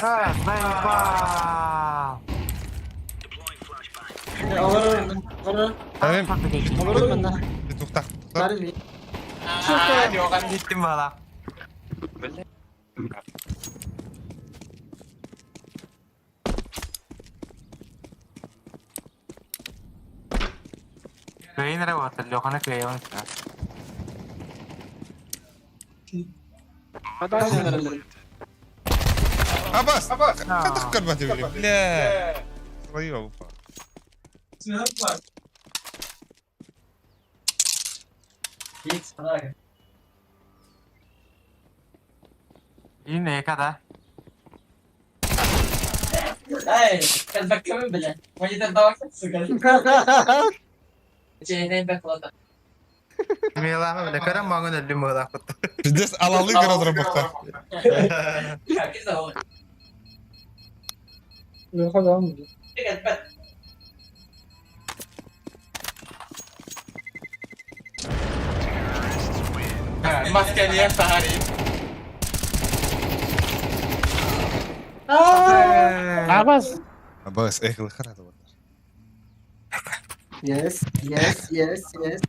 А, заебал. Тарим. Алырым мен. Тухтах. Тарим. Лехан хиттим бала. Кыйын работа, Леханы кыйын. Абас! Абас! Кадах карбати, бля. Свою упал. Yine kada. Эй, бля. Милама бля, көрөм маңын өлдүм бала. Пиздец, алалы разработка. Леха да. Маскалия сахари. Абас. Абас, эх, лыхара да Yes, yes, yes, yes.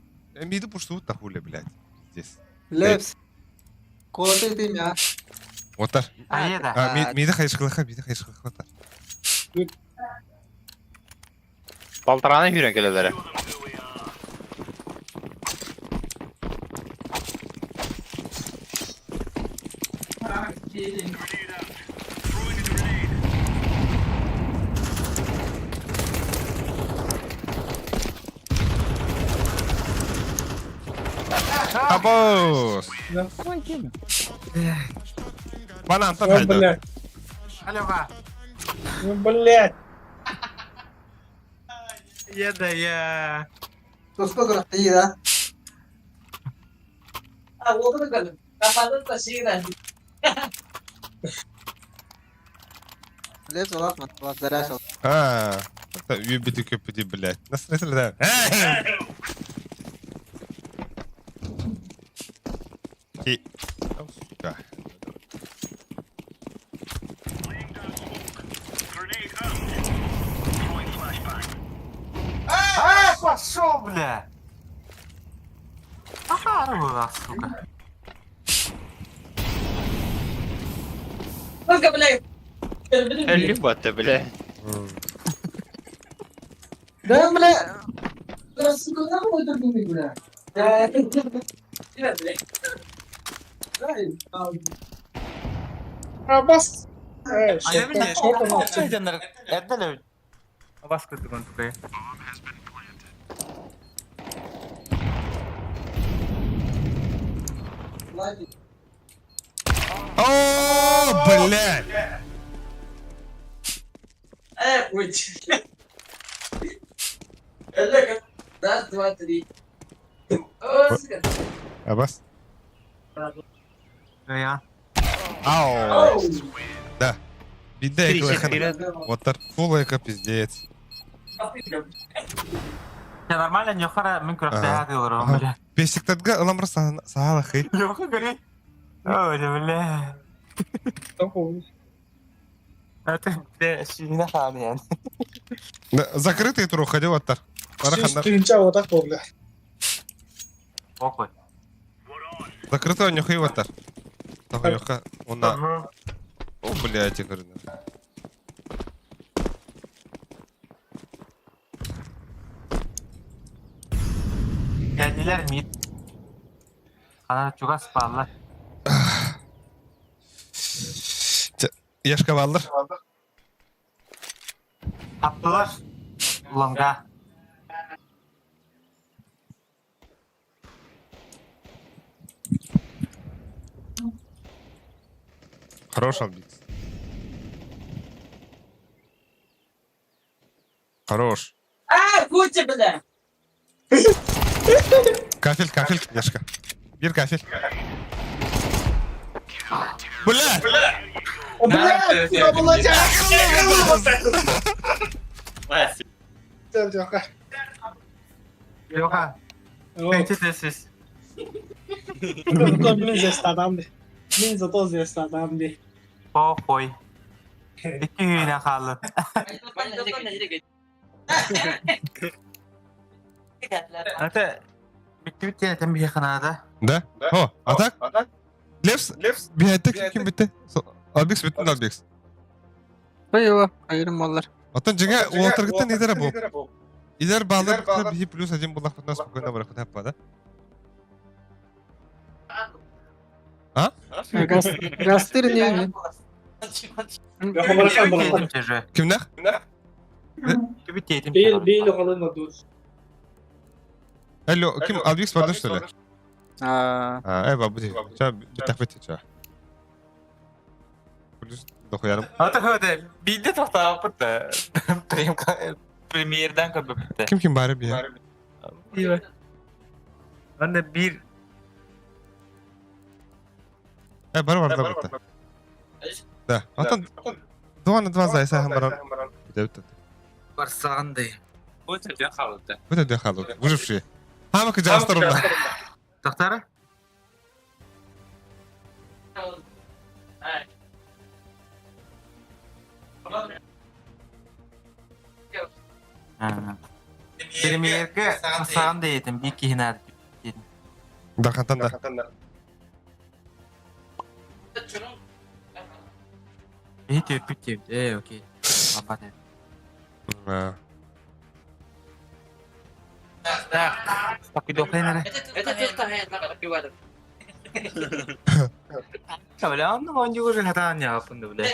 Миду пушту тахуля, блядь. Здесь. Лепс. Коты ты мя. Отар. Айда. А, миди хайышкылаха, миди хайышкылаха отар. Балтараны хүрен келелері. Абос! Банантан Ну, хайда. блядь. Алло. Ну, блядь. Я да я. Туспа күрэхтэһии да. Лес улахан заряд. А, это юбиди көпүди, блядь. Насрать да. Ки. О, сука. А, пошел, бля. Ага, была, сука. Әлі батты, бля. Да, бля. А, бас. Э, А я меня что там? Это ли? Вас кытыгын тупые. О, блядь! Раз, два, три. Абас? Я. Ау! Да. Биде Отар. Фул эко пиздец. Я нормально, не хара, мен күрәктә хатылар, бля. Бесиктатга ыламыр саала хый. Леха, гори. Ой, бля. Это, бля, шина хан, Закрытый тур уходил оттар. Барахандар. Тыгынча вот так, бля. Похуй. Закрытый нюхай оттар. Тахуёха. Она. О, блядь, я говорю. Geldiler mid. Ana чугас баллар. Яшка баллар. Attılar. Longa. Хорош Албикс. Хорош. А, куча, бля! Кафель, кафель, Яшка. Бир кафель. Бля! О, блядь, куда была тебя? Леха. Эти Мен зестадам ди. Мен зато зестадам ди. Похуй. İki güne kaldı. Это bitti bitti zaten bir kanada. Да? О, а так? Левс? Биһэттек ким битте? Албикс бүттүн Албикс. Быйыл айырым болар. Оттон жиңе уолтаргыттан идер бу. Идер баллар бихи плюс один буллах кутна спокойно барах кутаппа, да? А? Гастыр не? Кимнах? Bitti Бейл бейл оғалын дур. Алло, ким Албикс барды что ли? А, А, э, бабу ди. Ча, биттах бит ча. Плюс дохуярым. Ата хөдө билде токтап битти. Премьерден köpü bitti. Ким ким бары бия? Ben de bir Э, бары бар да битте. Да. Атын два на два зайса хам баран. Битте. барсағындай. Өте ден қалды. Битте де халу. Выжившие. Хамак жастырымда. Тоқтары? Премьерге барсағындай едім, bir кихинар. Дархантан да. Киһи түөрпүт диэбит. Ээ, окей. Лаппат ээ. Покидохлен эрэ. Бля, онно оонньууга уже хатаан ньааппын да, бля.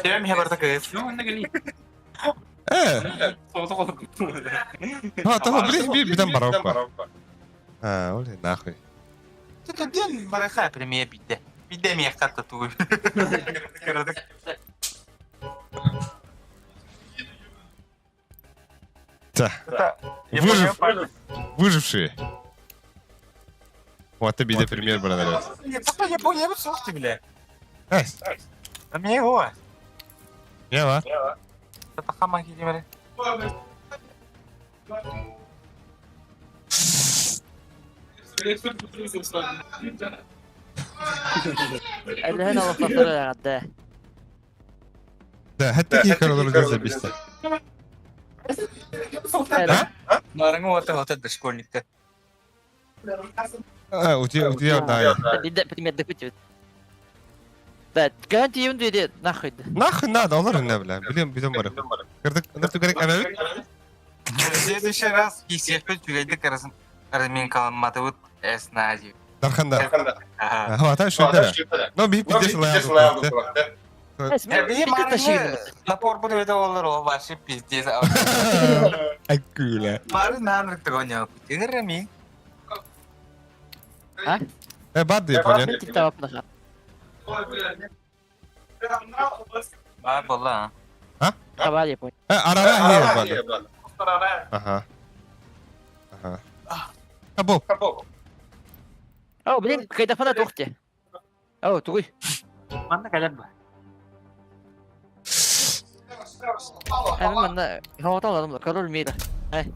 Чем я барта кыыс? Э. А, того, блин, би битен бараппа. А, ол нахуй. Диэн бараха премия бидде. Бидде миэхэ татуу. Да. Выжив... Выжившие. Вот ты биде премьер баранар. Я понял, что бля. Эс. А мне его. Не ва. Это хама кидимери. Эллэһэн олохтоохтору эҕэрдэ. Да, хатта кии королор записать. Нарыңы ота ота дошкольникта. А, у тебя, у тебя, да. Биде примерно күтүбүт. Да, гарантия диде нахуй. Нахуй надо, олар не бля. Билем, билем бар. Кырдык, ындыр керек әбәбит? В следующий раз кисеппит үчүгэйдик арысын разминкаламматыбыт эс нади. Дарханда. Ага, шөйдәрә. Но би пиздец лая. Напор бу өтө олар о вообще пиздец. Акула. Бары нанрык гонял. Тиграми. А? Э, бад Япония. Бар болла. А? Бар Япония. Э, арара хе бар. Ага. Ага. Або. О, блин, кайдафана тухте. О, тугуй. Манна калер ба. Эми манна хаваталадым король мира. Эй.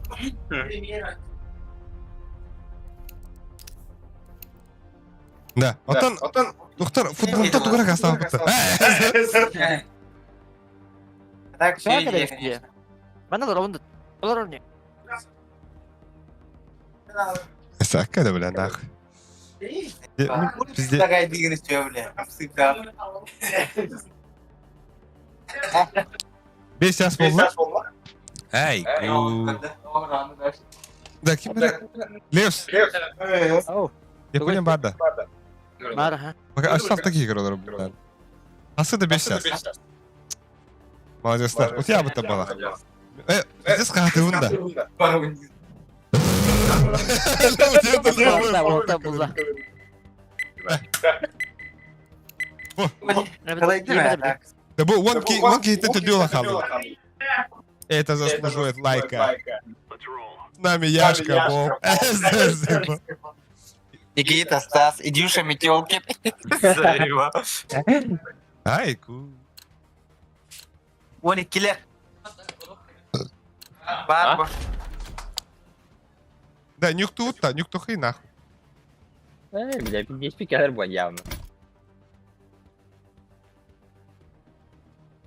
Да. Отон, доктор, футболта тугара кастан бутта. Так, все. Манна лоронду. Олорон. Сакка да бля нахуй. Пизде. Такая дигнес бля. Всегда. 5 час болды. Эй, Да, ким Левс. Япония бар да. Бар, ха. Пока аш салта кигер олар блин. Асы да 5 час. Молодецтар. У тебя бы бала. Э, здесь катыбын да. Да бу one key, one key это дело халу. Это заслуживает лайка. С нами Яшка, Боб. Никита, Стас, Идюша, Метелки. Ай, ку. Оли, киллер. Бар, Да, нюк тут, та, нюк тухи нахуй. Эй, бля, пиздец, пикер был явно.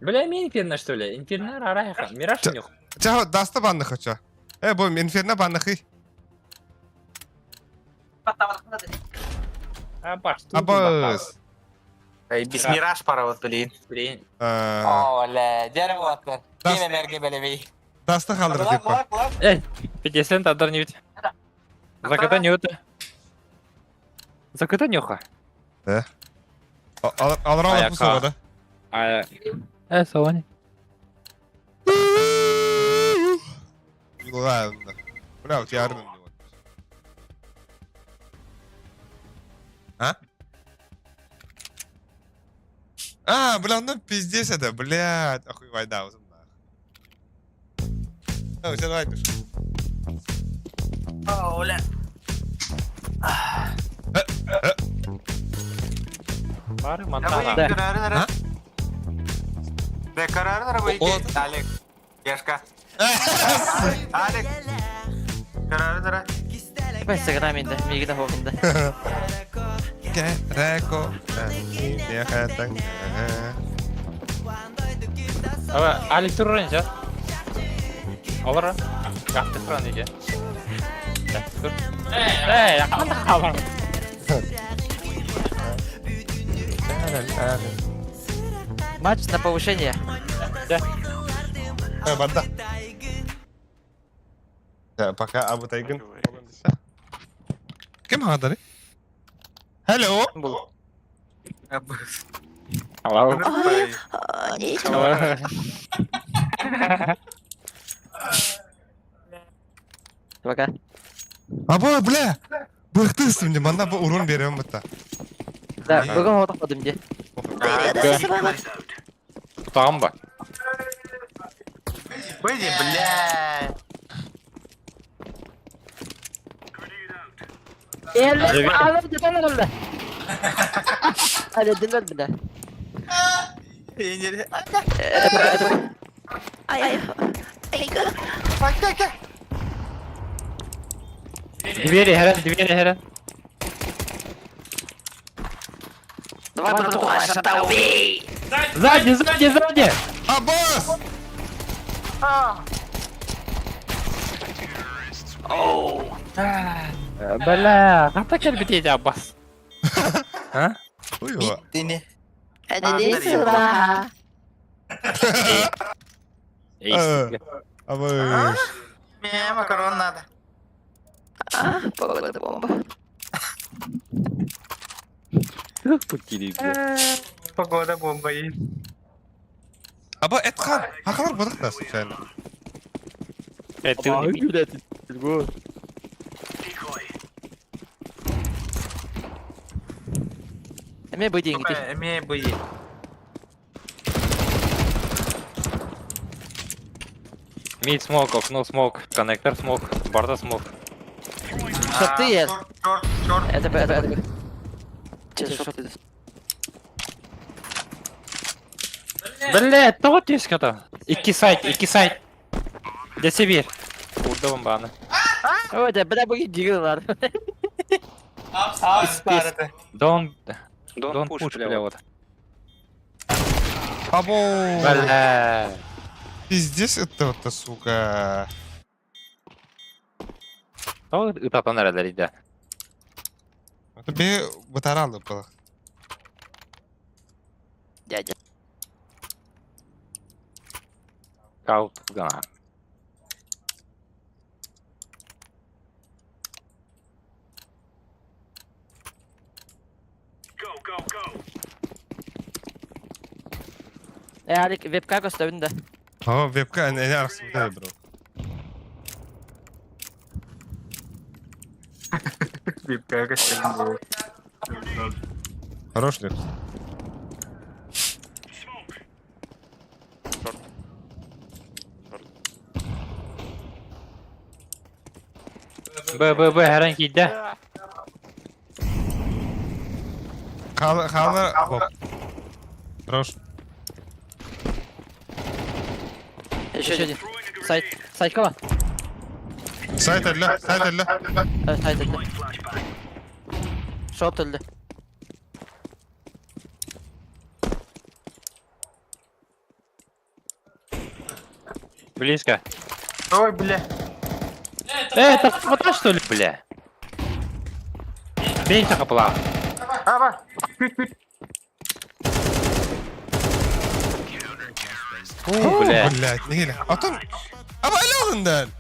Бля, ми инферно, что ли? Инферно, рарайха. Мираж нюх. Ча, даста банны хочу. Э, бу инферно банны А, баш, Абыз. Эй, без мираж пора вот, блин. Блин. О, ля, дерево оттар. Кем энергия белебей. Даста халдыр типа. Эй, 50 адар не ведь. Заката нюта. Заката нюха. Да. Алыр алыр bu soğuda. А, э, сони. Ладно. Бля, вот я А? А, бля, ну пиздец это, блядь. Охуевай, да, вот Ну, все, давай, пишу. Оля. Бары Монтана. Да. Да, карары Алек. Яшка. Алек. Карары Инстаграм инде, мигде хогында. Реко. Ава, Алек туррын сейчас. Олар. Гахты туран иде. Эй, якында калар. эрэллээҕин. Матч на повышение. Да. Барда. Пока абытайгын. Ким хаадары? Hello. Hello. Пока. Аба, бля! Быктыстым де, манна бу урон берем бутта. Да, бүгін отақпадым де. Тутағым ба? Выйди, бля. Двери, хәрән, двери, хәрән. Давай, братуха, убей! Сзади, сзади, сзади! Аббас! Бля, қата келбітейді Аббас. А? Ой, Эй, Абы. Мне макарон надо. Погода бомба. Погода бомба есть. Аба Этхан, хакалар бодох случайно. Это Эме бы деньги. Эме бы. Мид смок, окно смок, коннектор смок, барда смок. Что ты ешь? Черт, черт. Это, это, это. Че, что ты? Бля, тоҕо түската. Икки сайт, икки сайт. Десе бир. Урда бомбаны. Ой, да, бля, буги дигалар. Don't don't push, бля, вот. Або. Бля. Пиздец это вот, сука. Тоҕо ытатан эрэлэр идэ. Это бе бытаралы было. Дядя. Каут гана. Алик, вебка көстөбүн да. О, вебка, не арасында бро. Вебка көстөбүн. Хорош ли? Б, Б, Б, хэрэн киирдэ. Хала, хала, хоп. Хорош. Еще один. Сайт. Сайт кого? Сайт әллә, сайт әллә. Сайт әллә. Шот әллә. Близко. Ой, бля. Это вода что ли, бля? Бейте капла. Аба. Чуть-чуть. Фу, бля. Блядь, не геле. Атон. Аба әллә алындан.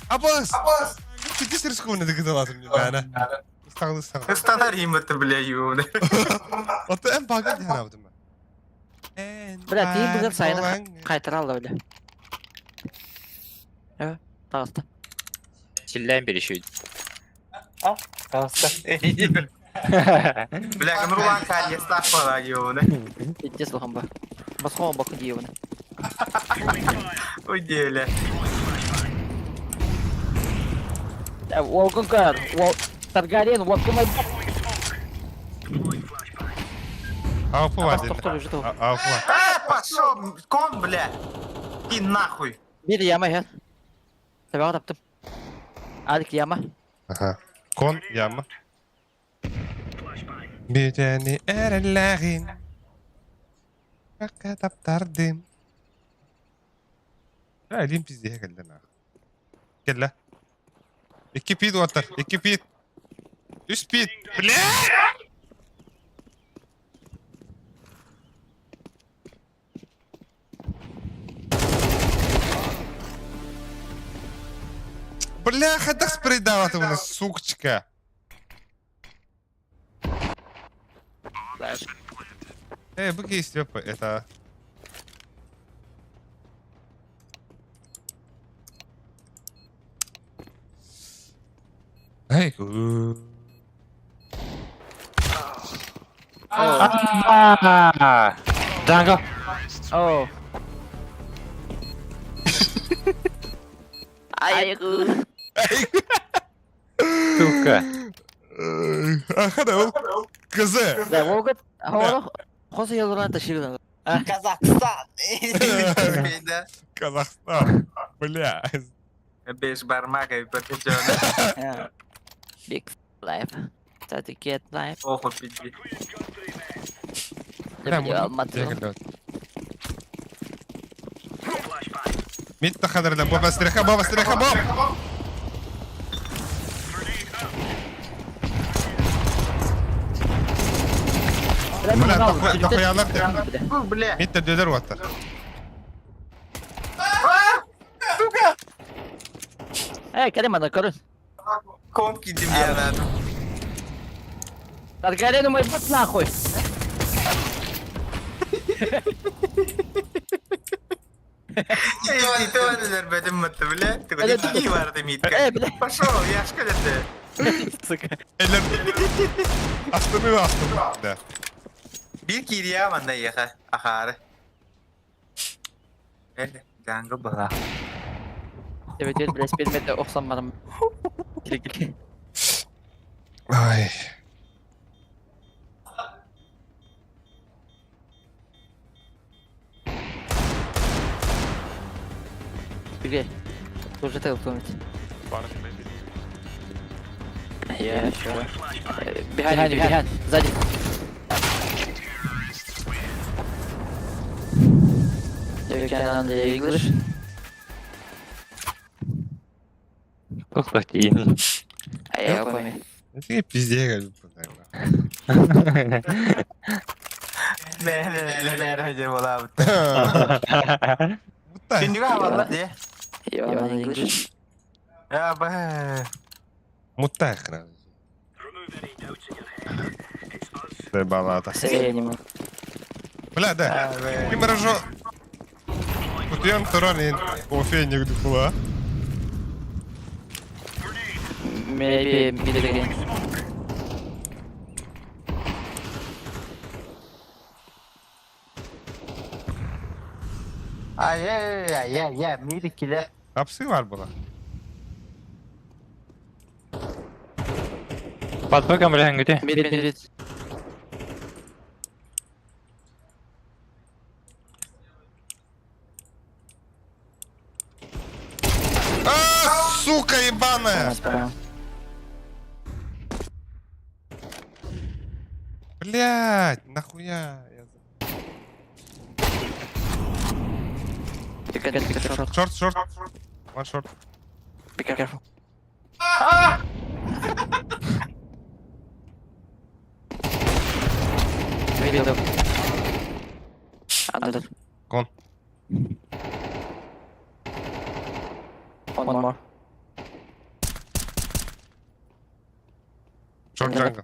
Абас. Абас. Пиздец рискованно догадалась мне, да, Стал, стал. Станарим это, бля, ёбаный. Ото эм багын дияр абдым. Бля, ты бүгін сайына қайтара алды, бля. Э, тағысты. Силлән берешүй. Бля, Нурлан Карья, стахпала, ёбаный. Пиздец лохан ба. Басқоған бақы дейуіне. Ой, бля. Уолкон кар, Таргариен, уолкон май... Ауфу Абас вадин. тоқтор уже того. Ауфу. А, пошел, кон, бля. И нахуй. Bir яма хер. Табаға таптым. Алик яма. Ага. Кон яма. Бүтәни эрелләгин. Кака таптардым. Әлим пиздеге келді на. Келді. Екі пит отыр, екі пит. Үш пит. Бля! Бля, хайдах спрейдаабатыбына, сукчка. Э, бу киһи Степа, это... Эй, Данго. Оо. Айгу. Сука. Аха да, ол КЗ. Да, могут. Хос ялуран ташиган. Казахстан. Казахстан. Бля. Без бармака и папичона. Big life. Try to get life. Оху пизди. Бля, Алматы. Митта хадырда, боба стреха, боба стреха, боб! Бля, дохуялар Бля. Митта дөдөр уаттар. Сука! Эй, кэлин мана көрүн. Комп кидим я надо. Таргарену мой бот нахуй. Эй, ты бэтим матты, бля. Ты куда барды митка? Пошел, я школе Сука. Элер. Астыны астыны. Да. Бир кирия манна еха. Ахары. Эле, жангы бала. Evet evet блядь, предмети охсан Ай. Бегай. Уже ты автомат. Я sure. Behind you, behind. Сзади. You can on the English. Тух тиин. А я помню. Это пиздец. Күндүгө аваллар де. You on English. Я ба. Муттай хрен. Балата. Я не могу. Бля, да. Ким хорошо. Кутуян туран кофе не гдула. Maybe mid again. Ай ай ай ай ай мири киле. Апсы var була. Подбегом бля, где? Mid, mid, mid. А, сука ебаная! Блять, нахуя? Short. Short, short. One short. Be careful. Maybe low. Under. Gone. One more. Short jungle.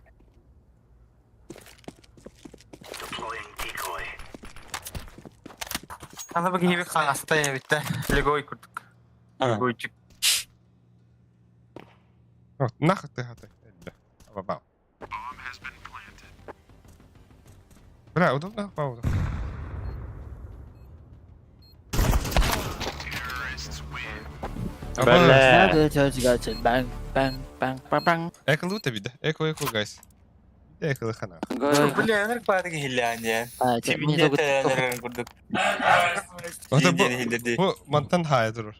Ана бу киһи хаҥаста эбиттэ. Легой курдук. Легойчик. Нахуй ты хаты. Бабау. Бля, удобно пауза. Бля. Bang, bang, bang, bang, bang. Эко лута биде. Эко, эко, guys. Эко хана. Бля, энер баары киһилээн диэн. Мне Тибинде курдук. Ото бу бу мантан хая турur.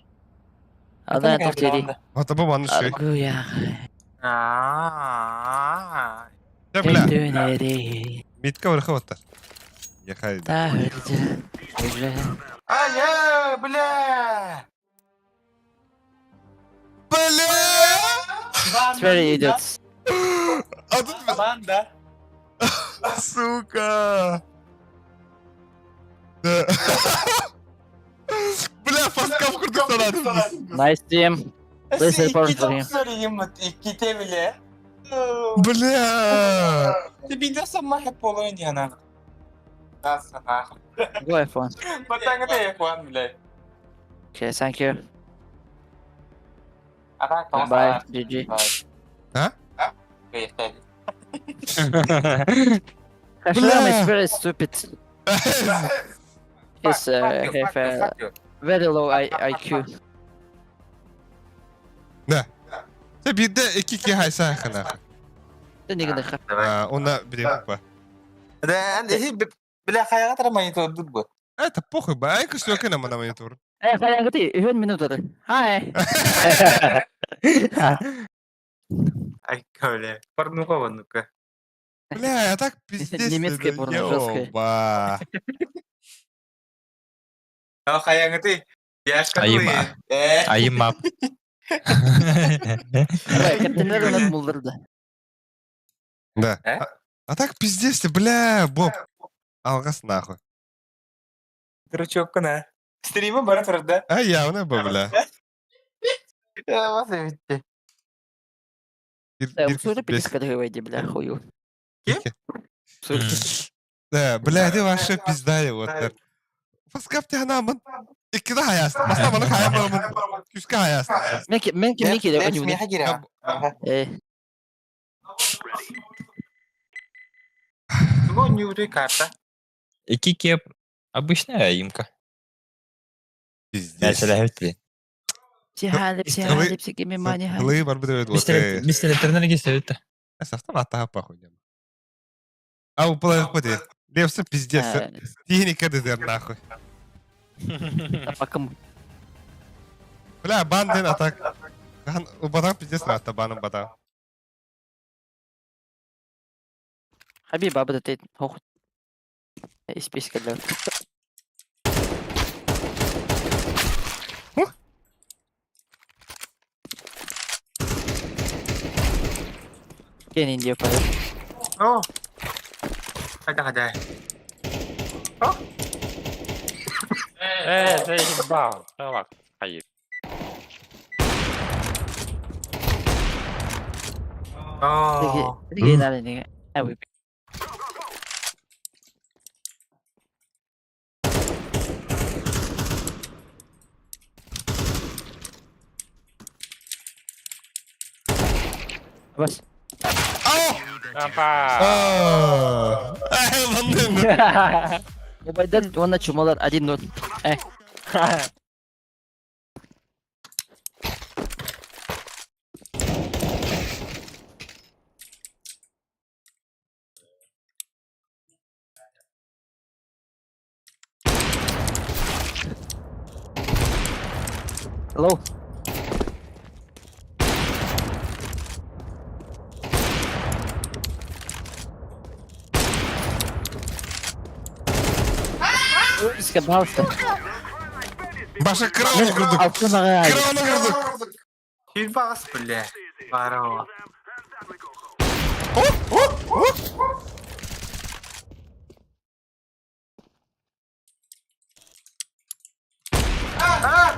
Ада тоқтери. Ото бу манны шүй. Аргуя. Аа. Да бля. Митка вырхы оттар. Ехай. Ай, ай, бля. Бля! Теперь идет. А тут Банда. Сука! Да. Бля, фаскап курдук санадым. Nice team. Please report for him. Икките бile. Бля! Ты видел сама полонина? Да, сама. Go F1. Батаҥа F1 бile. Okay, thank you. А так, Bye, GG. А? Hashram is very stupid. He's have a very low IQ. Да. Тэ биирдэ икки хайса ханах. Онна билиэхпэ. Да, бля, хайаҕа тара монитордур бу. Это похуй, ба, ай көстүөкэ на мана монитор. Э, хайаҕыты үһүн минутары. Hi. Ай, бля, порнуха вонука. Бля, я так пиздец. Немецкое порно жесткое. Ёба. А хайаҕыты Яшка Айыма. Айыма. Кэптенер онон булдырды. Да. А так пиздец, бля, Боб. Алгас нахуй. Дурачок на. Стрима бара турар да? А явно бы, бля. Вас видите. Усуры пиздец, бля, хую. Да, бля, ты вообще пизда его. Фаскап ты ханамын. Икки да хаяст. Баста маны хаябамын. Күскә хаяст. Менки, менки, менки, Э. Тугу нюры карта. Икки кеп обычная аимка. Пиздец. Психали, психали, психи, мани. Хлы бар бит Мистер интернет гесебит. Сахтан атаха похуй. А у пути. Левса пиздец. Техника дезер нахуй. Апакым. Бля, банден атак. Убатан пиздец рата баным бата. Хабиб абы да хох. Испискалер. Кен Индия пай. О. Хайда хайда. Э, заебал. Давай. Хайып. О. Диге дали диге. Аби. Бас. Апа. Ай, мандын. Убайдан уонна чумалар 1-0. Э. Hello. Пожалуйста. Баша крауну курдук. Крауну курдук. Хилбагас бля. Барова. А,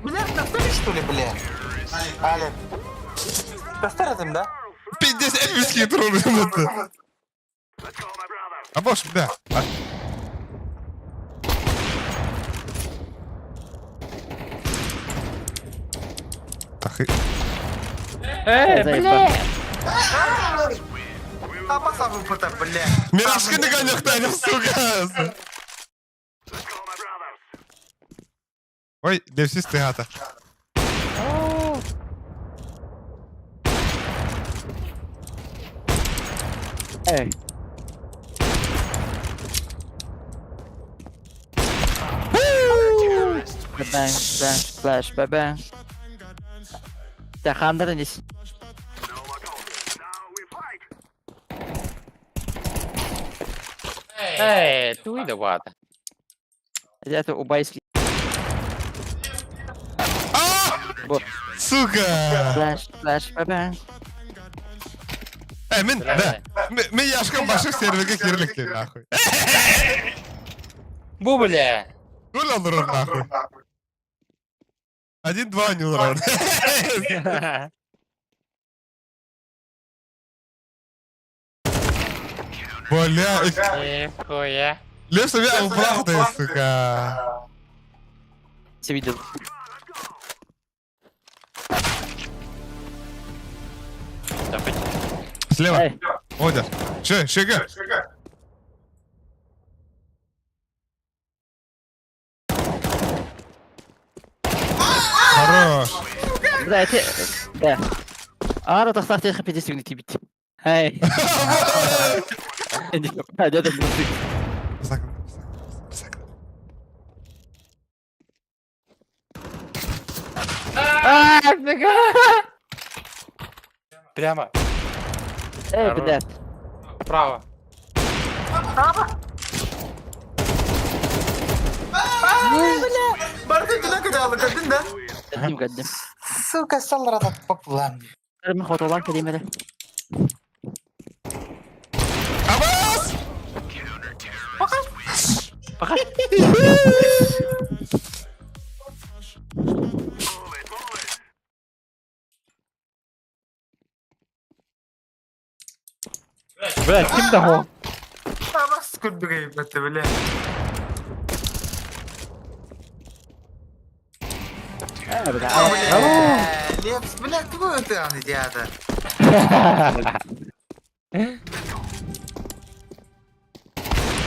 бля, достали что ли, бля? Ален. Достали там, да? Пиздец, эпические трубы. А бош, бля. Тахы. Э, бля. Абаса выпыта, бля. Мирашка не конёхтанил, сука. Ой, левсис ты гата. Эй. Bang, bang, flash, bang, bang. Тахандырнись. Э, туй да вата. Это убайский. Сука! Флэш, флэш, bang, bang. Э, мин, да. Мин яшкам башык серверге кирликти, нахуй. Бу бля. Гул алырым, нахуй. Один-два не урон. Бля, Нихуя. Лев себе управдает, сука. Все видел. Слева. Одер. Че, шега. Хорош. Да, это... Да. Ара тахтах тех 50 тибит. Эй. Да, да, А, бега! Прямо. Эй, блядь. Право. Барды түнэ кыдаалы көрдүн да? قدم قدم. Сука, салларата популан. من خطوات كريمة ده. Абас! Бля, ким да хо? Абас көрдүк эйбэтте бля. Лепс, бля, тугу өтө диада.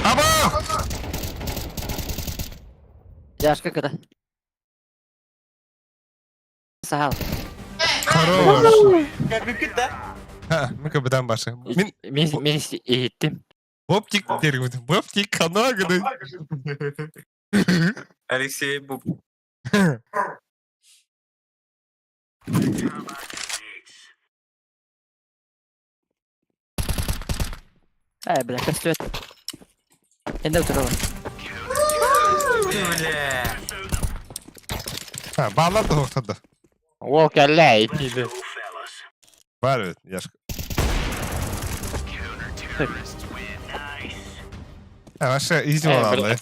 Аба! Яшка когда. Сахал. Хорош. Көрбүккүт да? Ха, мы капитан башы. Мин Мен мен иттим. Боптик дергүт. Боптик канагы. Алексей Буб. Эй, бля, костюм. Энде утыралы. Бля. Ха, баллар да тоқтады. Ол кәллә итиде. Бар яшка. Ha, вообще изи Э, алды.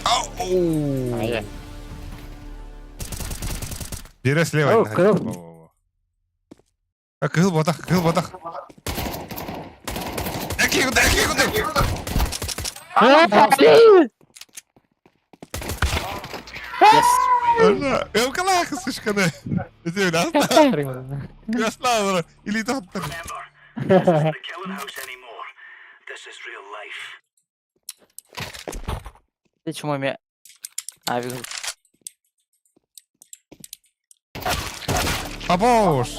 Ау! Бері слева. О, кыл. А, кыл ботах, кыл ботах. Әке куды, әке куды. Yes. Өвкала сышканы. Өтеуін асла. Асла, или таттыр. Ты чмо ме. А, вижу. Абош.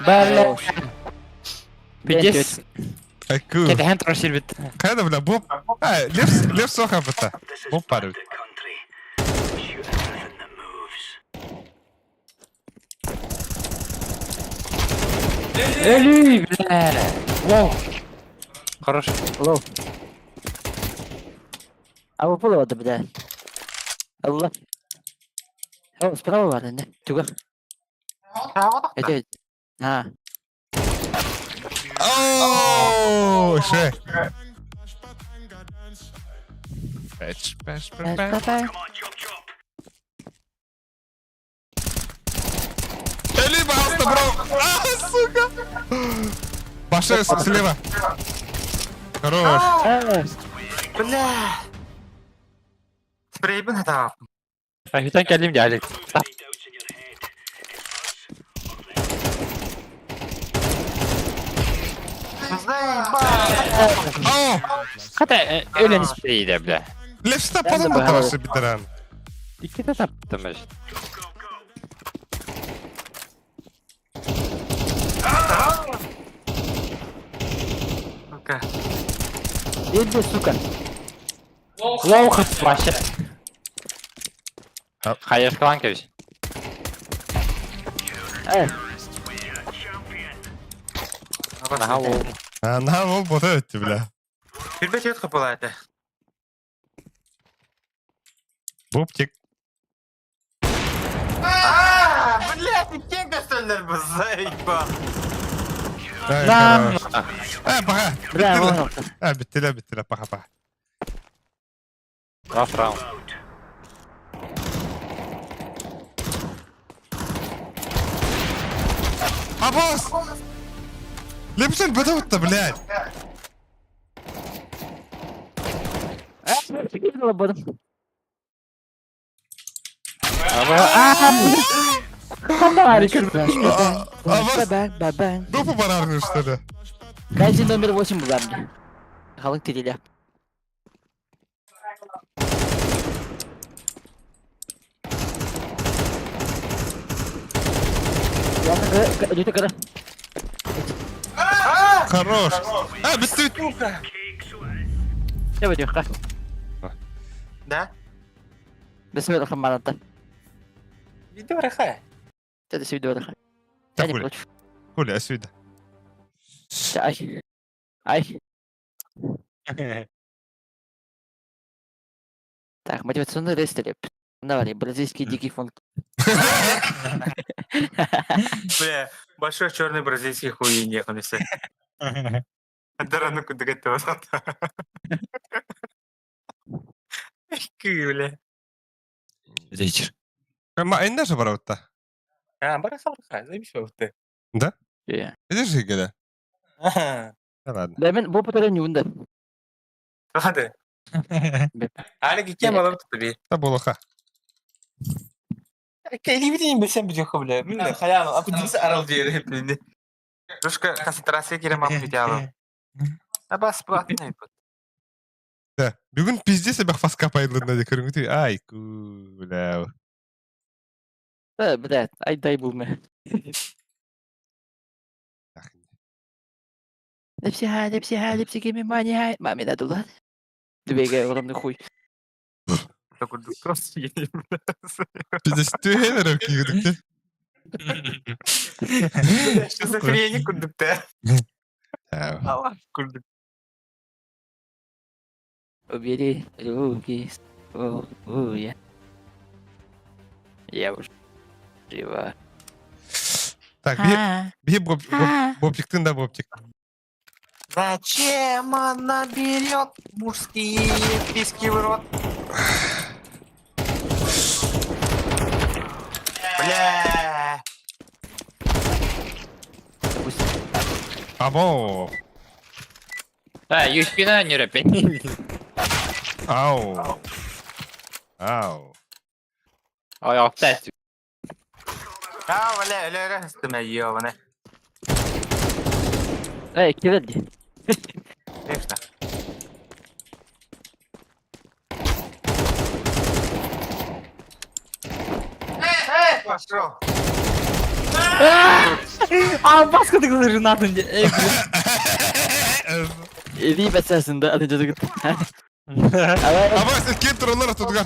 Бля. Пиздец. Әкү. Кәтәһән турар сирбит. Қайда, бля, боп. А, лев, лев соха быта. Боп бар. Эли, бля. Воу. Хорош. Лоу. А вы половода, бля. Allah. О, справа бар, не? Туга. Это. А. Оу, ше. Пэч, пэч, пэч, пэч. Эли, пожалуйста, бро. А, сука. Башы слева. Хорош. Бля. Спрейбин хата. Ахитан кәлим ди Алекс. Ау! Хата өлен спрейде, бля. Левста потом башы битеран. Икките таптымыш. Сука. Иди, сука. Лоу хып башы. Хайыр кылан кебиш. Эй. Наха ол. А, на ол бота өтті, бля. Хүрбет өт капылайды. Боптик. А, бля, ты кем көстөлөр? Өлөр бызайба. Эй, хорош. Э, пока. Браво. А, биттиле, биттиле, пока, пока. Last round. Абос! Лепсен бөтө блядь. Абас! Дупу барарны, что ли? Кайзен номер 8 была мне. Халык тириле. Хорош. А, бітті. Я бөтүөххэ. Да? Бисмиллах рахман Видео рахай. Це десь відео рахай. Я не Хули. против. Хули, а сюда. Ай. Ай. Так, мотивационный рестлер. Давай, бразильский дикий фонд. Бля, большой черный бразильский хуй не все. Дарану куда это Бля. Вечер. Ма, инна же барабытта. А, бараха бараха, заебись ты. Да? Yeah. Видишь, Игоря? Да ладно. Да, мен бу потом не унда. Ладно. Али кем алып туби. Да булаха. Кәйлибидин билсем бит бля. Мин хаял, апдис арал диер хепнинде. Рушка концентрация кирем ап бит алып. А бас платный бит. Да. Бүгін пиздец себе фаска пайдаланды деп көріңді. Ай, ку, бля. Да, блядь, ай дай был ме. Лепси хай, лепси хай, лепси give me money хай. Маме да дула. Двигай, огромный хуй. Пиздец, түйелер күйгідікті. Шизофреник курдукта. Алла курдук. Убери руки. О, о, я. Я уж жива. Так, би бобчиктын да бобчик. Зачем она берет мужские писки в рот? Бля. Або. А, юспина не рэпи. Ау. Ау. Ой, опять. А, бля, бля, бля, стыма ёбаная. Эй, кирилл. Конечно. Пошел. А, баска ты женат. Иди бәсәсен да, аны жазып. Абас, кем туралар тутган.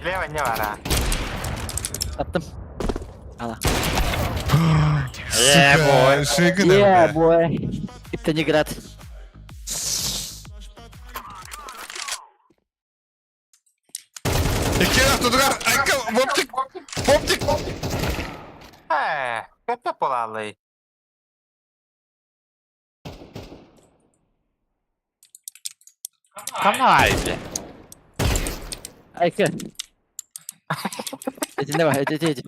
Лево не вара. Аттым. Ала. Yeah, boy. Шигін. Yeah, boy. Иптениград. Иккен тутган. Айка, бобчик. Бобчик. Көпе болалы. Канай, бля. Айка. Иди давай, иди, иди, иди.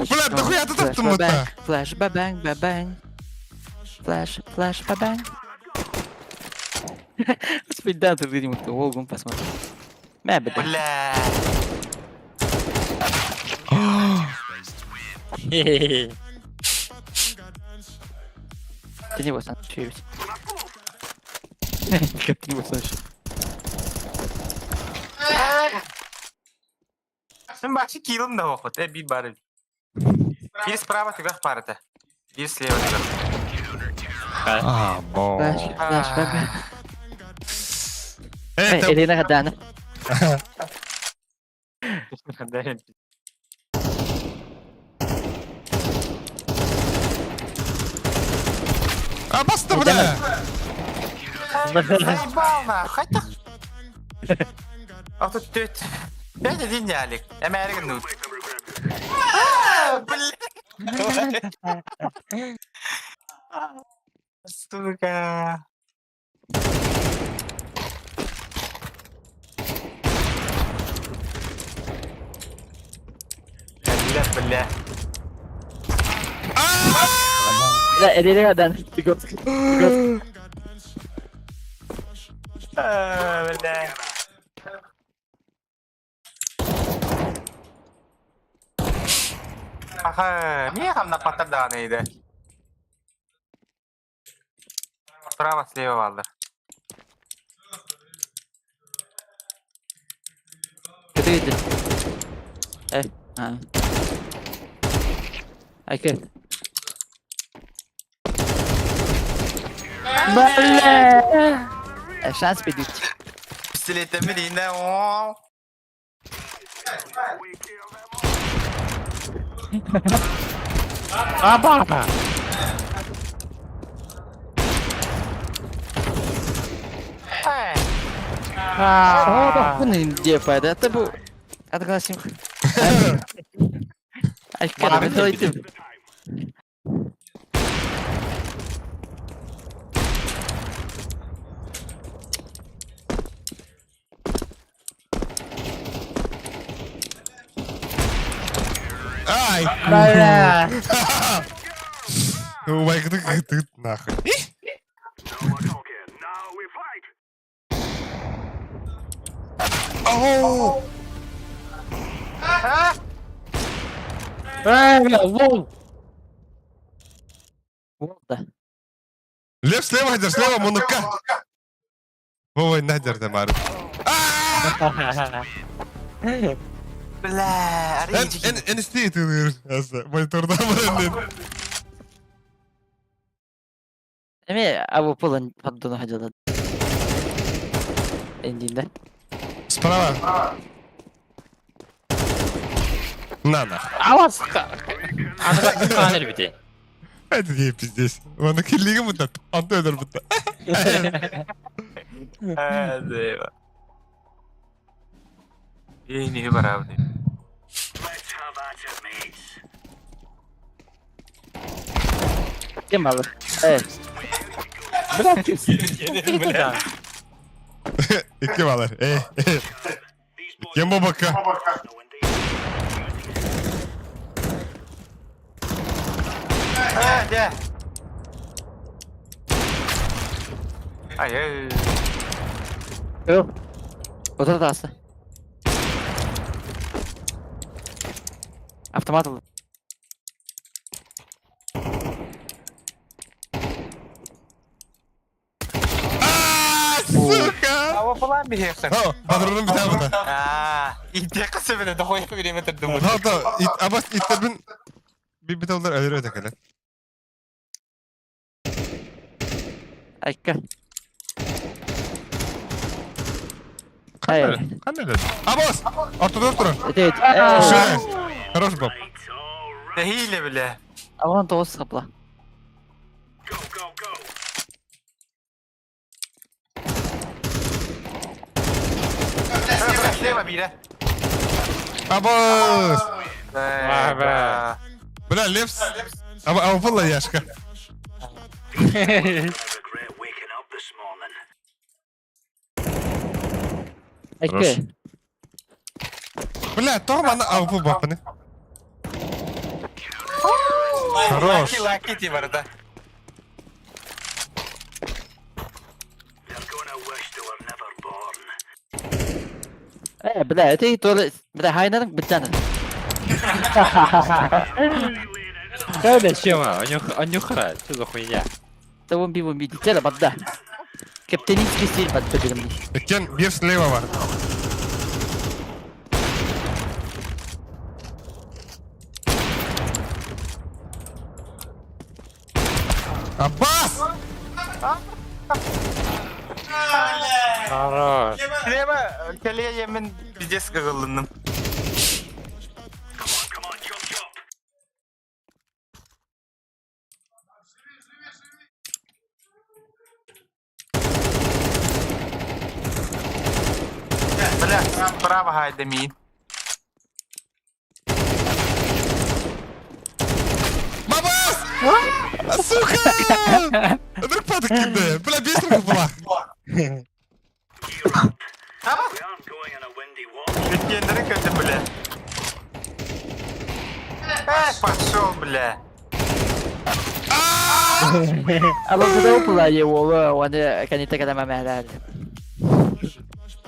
Бля, дохуя ты таптың бұта? Флэш, бабang, бабang. Флэш, флэш, бабang. Господи, да, ты видимо, ты Волгу посмотри. Мя, бля. Бля. Ты не вот, ведь. Как ты не вот, Sen бакшы килым да оқыт, э, bir бары. Bir справа түгәх барыты. Bir слева түгәх. А, бо. Флэш, флэш, бабang. Это... Элина Гадана. А баста, бля! Заебал нахуй. Хотя. А тут теть. 5-1 Алик. Американ нут. Блядь. Сука. Бля, бля. Бля, эрерeden. Бля. Аха, не хамна паттар даҕаны иде. Справа, слева баллар. Kötü gitti. Eh. Ha. Ayke. Бля! Шанс бедить. Пистолетами дейін о. Абаба! Эй, Bu ne diye fayda? Hatta bu Arkadaşım. Ayke, ben de Ай! Бля! Убайгыды кытыт нахуй. Оу! Эй, бля, лол! Болды. Лев слева, Хайдар, слева, мунукка. Вова, Надер, да, Мару. Бля, Эн, NST ты Мониторда баран. Эме абу полон поддону хажалады. Эндинде. Справа. На нахуй. Авас! Аны бите. Это не пиздец. Вон киллиги будто. Анты öder будто. Э, И не барабны. Кем алыр? Э. Бля, İki balar. Ey. Кем бабака? Э, де. Ай, ай. Yok. Otur da aslı. Автомат алды. А, сука! А вот бихерсің. О, патронum bir tane burada. А, иде қысы біле, дохуя время тұрдым. Да, да, it, абас itlerin bir bir tane ölür ötekele. Айка. Эй. Каннелер. Абас! Ortada durun. Evet. Шесть. Хорош баб. Нехиле, бля. Аван тоғыз қапла. Слева, бире. Абас! Бля. Бля, Левс. Аба, аба, была яшка. Айка. Бля, тоғым ана абы бапыны. Хорош. Лаки, лаки, ти барда. Э, бля, это толы, бля, хайнаның бітжаны. Да, чем? Анюхара, что за хуйня? Это он би он би тело бадда. Каптенинский стиль бадда дедим. Кен bir слева var. Аббас! Хорош. Слева, келе емен пиздец кығылыным. Бля, справа хайда миин. Бабас! Сука! Вдруг падок кидаю. Бля, быстро была. Бүткендері көтті, бля. Эй, пошел, бля. Алла пула его, он каните когда мама дали.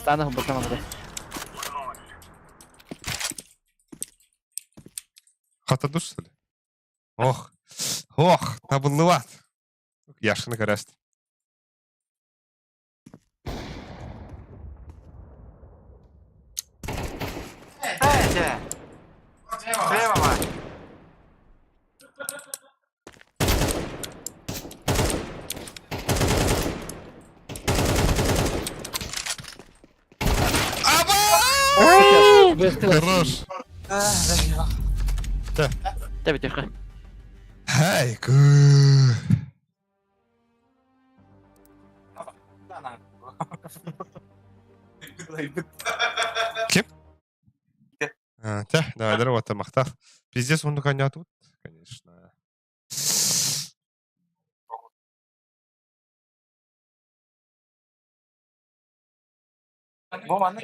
Стану бутам бля. Хата душ, что ли? Ох, ох, табыллыбат. Яшканы көрөст. Эй, де. Слева, мать. Хорош. Тебе тихо. Эй, ку. Ким? А, Тя, давай, здорово, там Махтав. Пиздец, он коня тут, конечно. Бу манна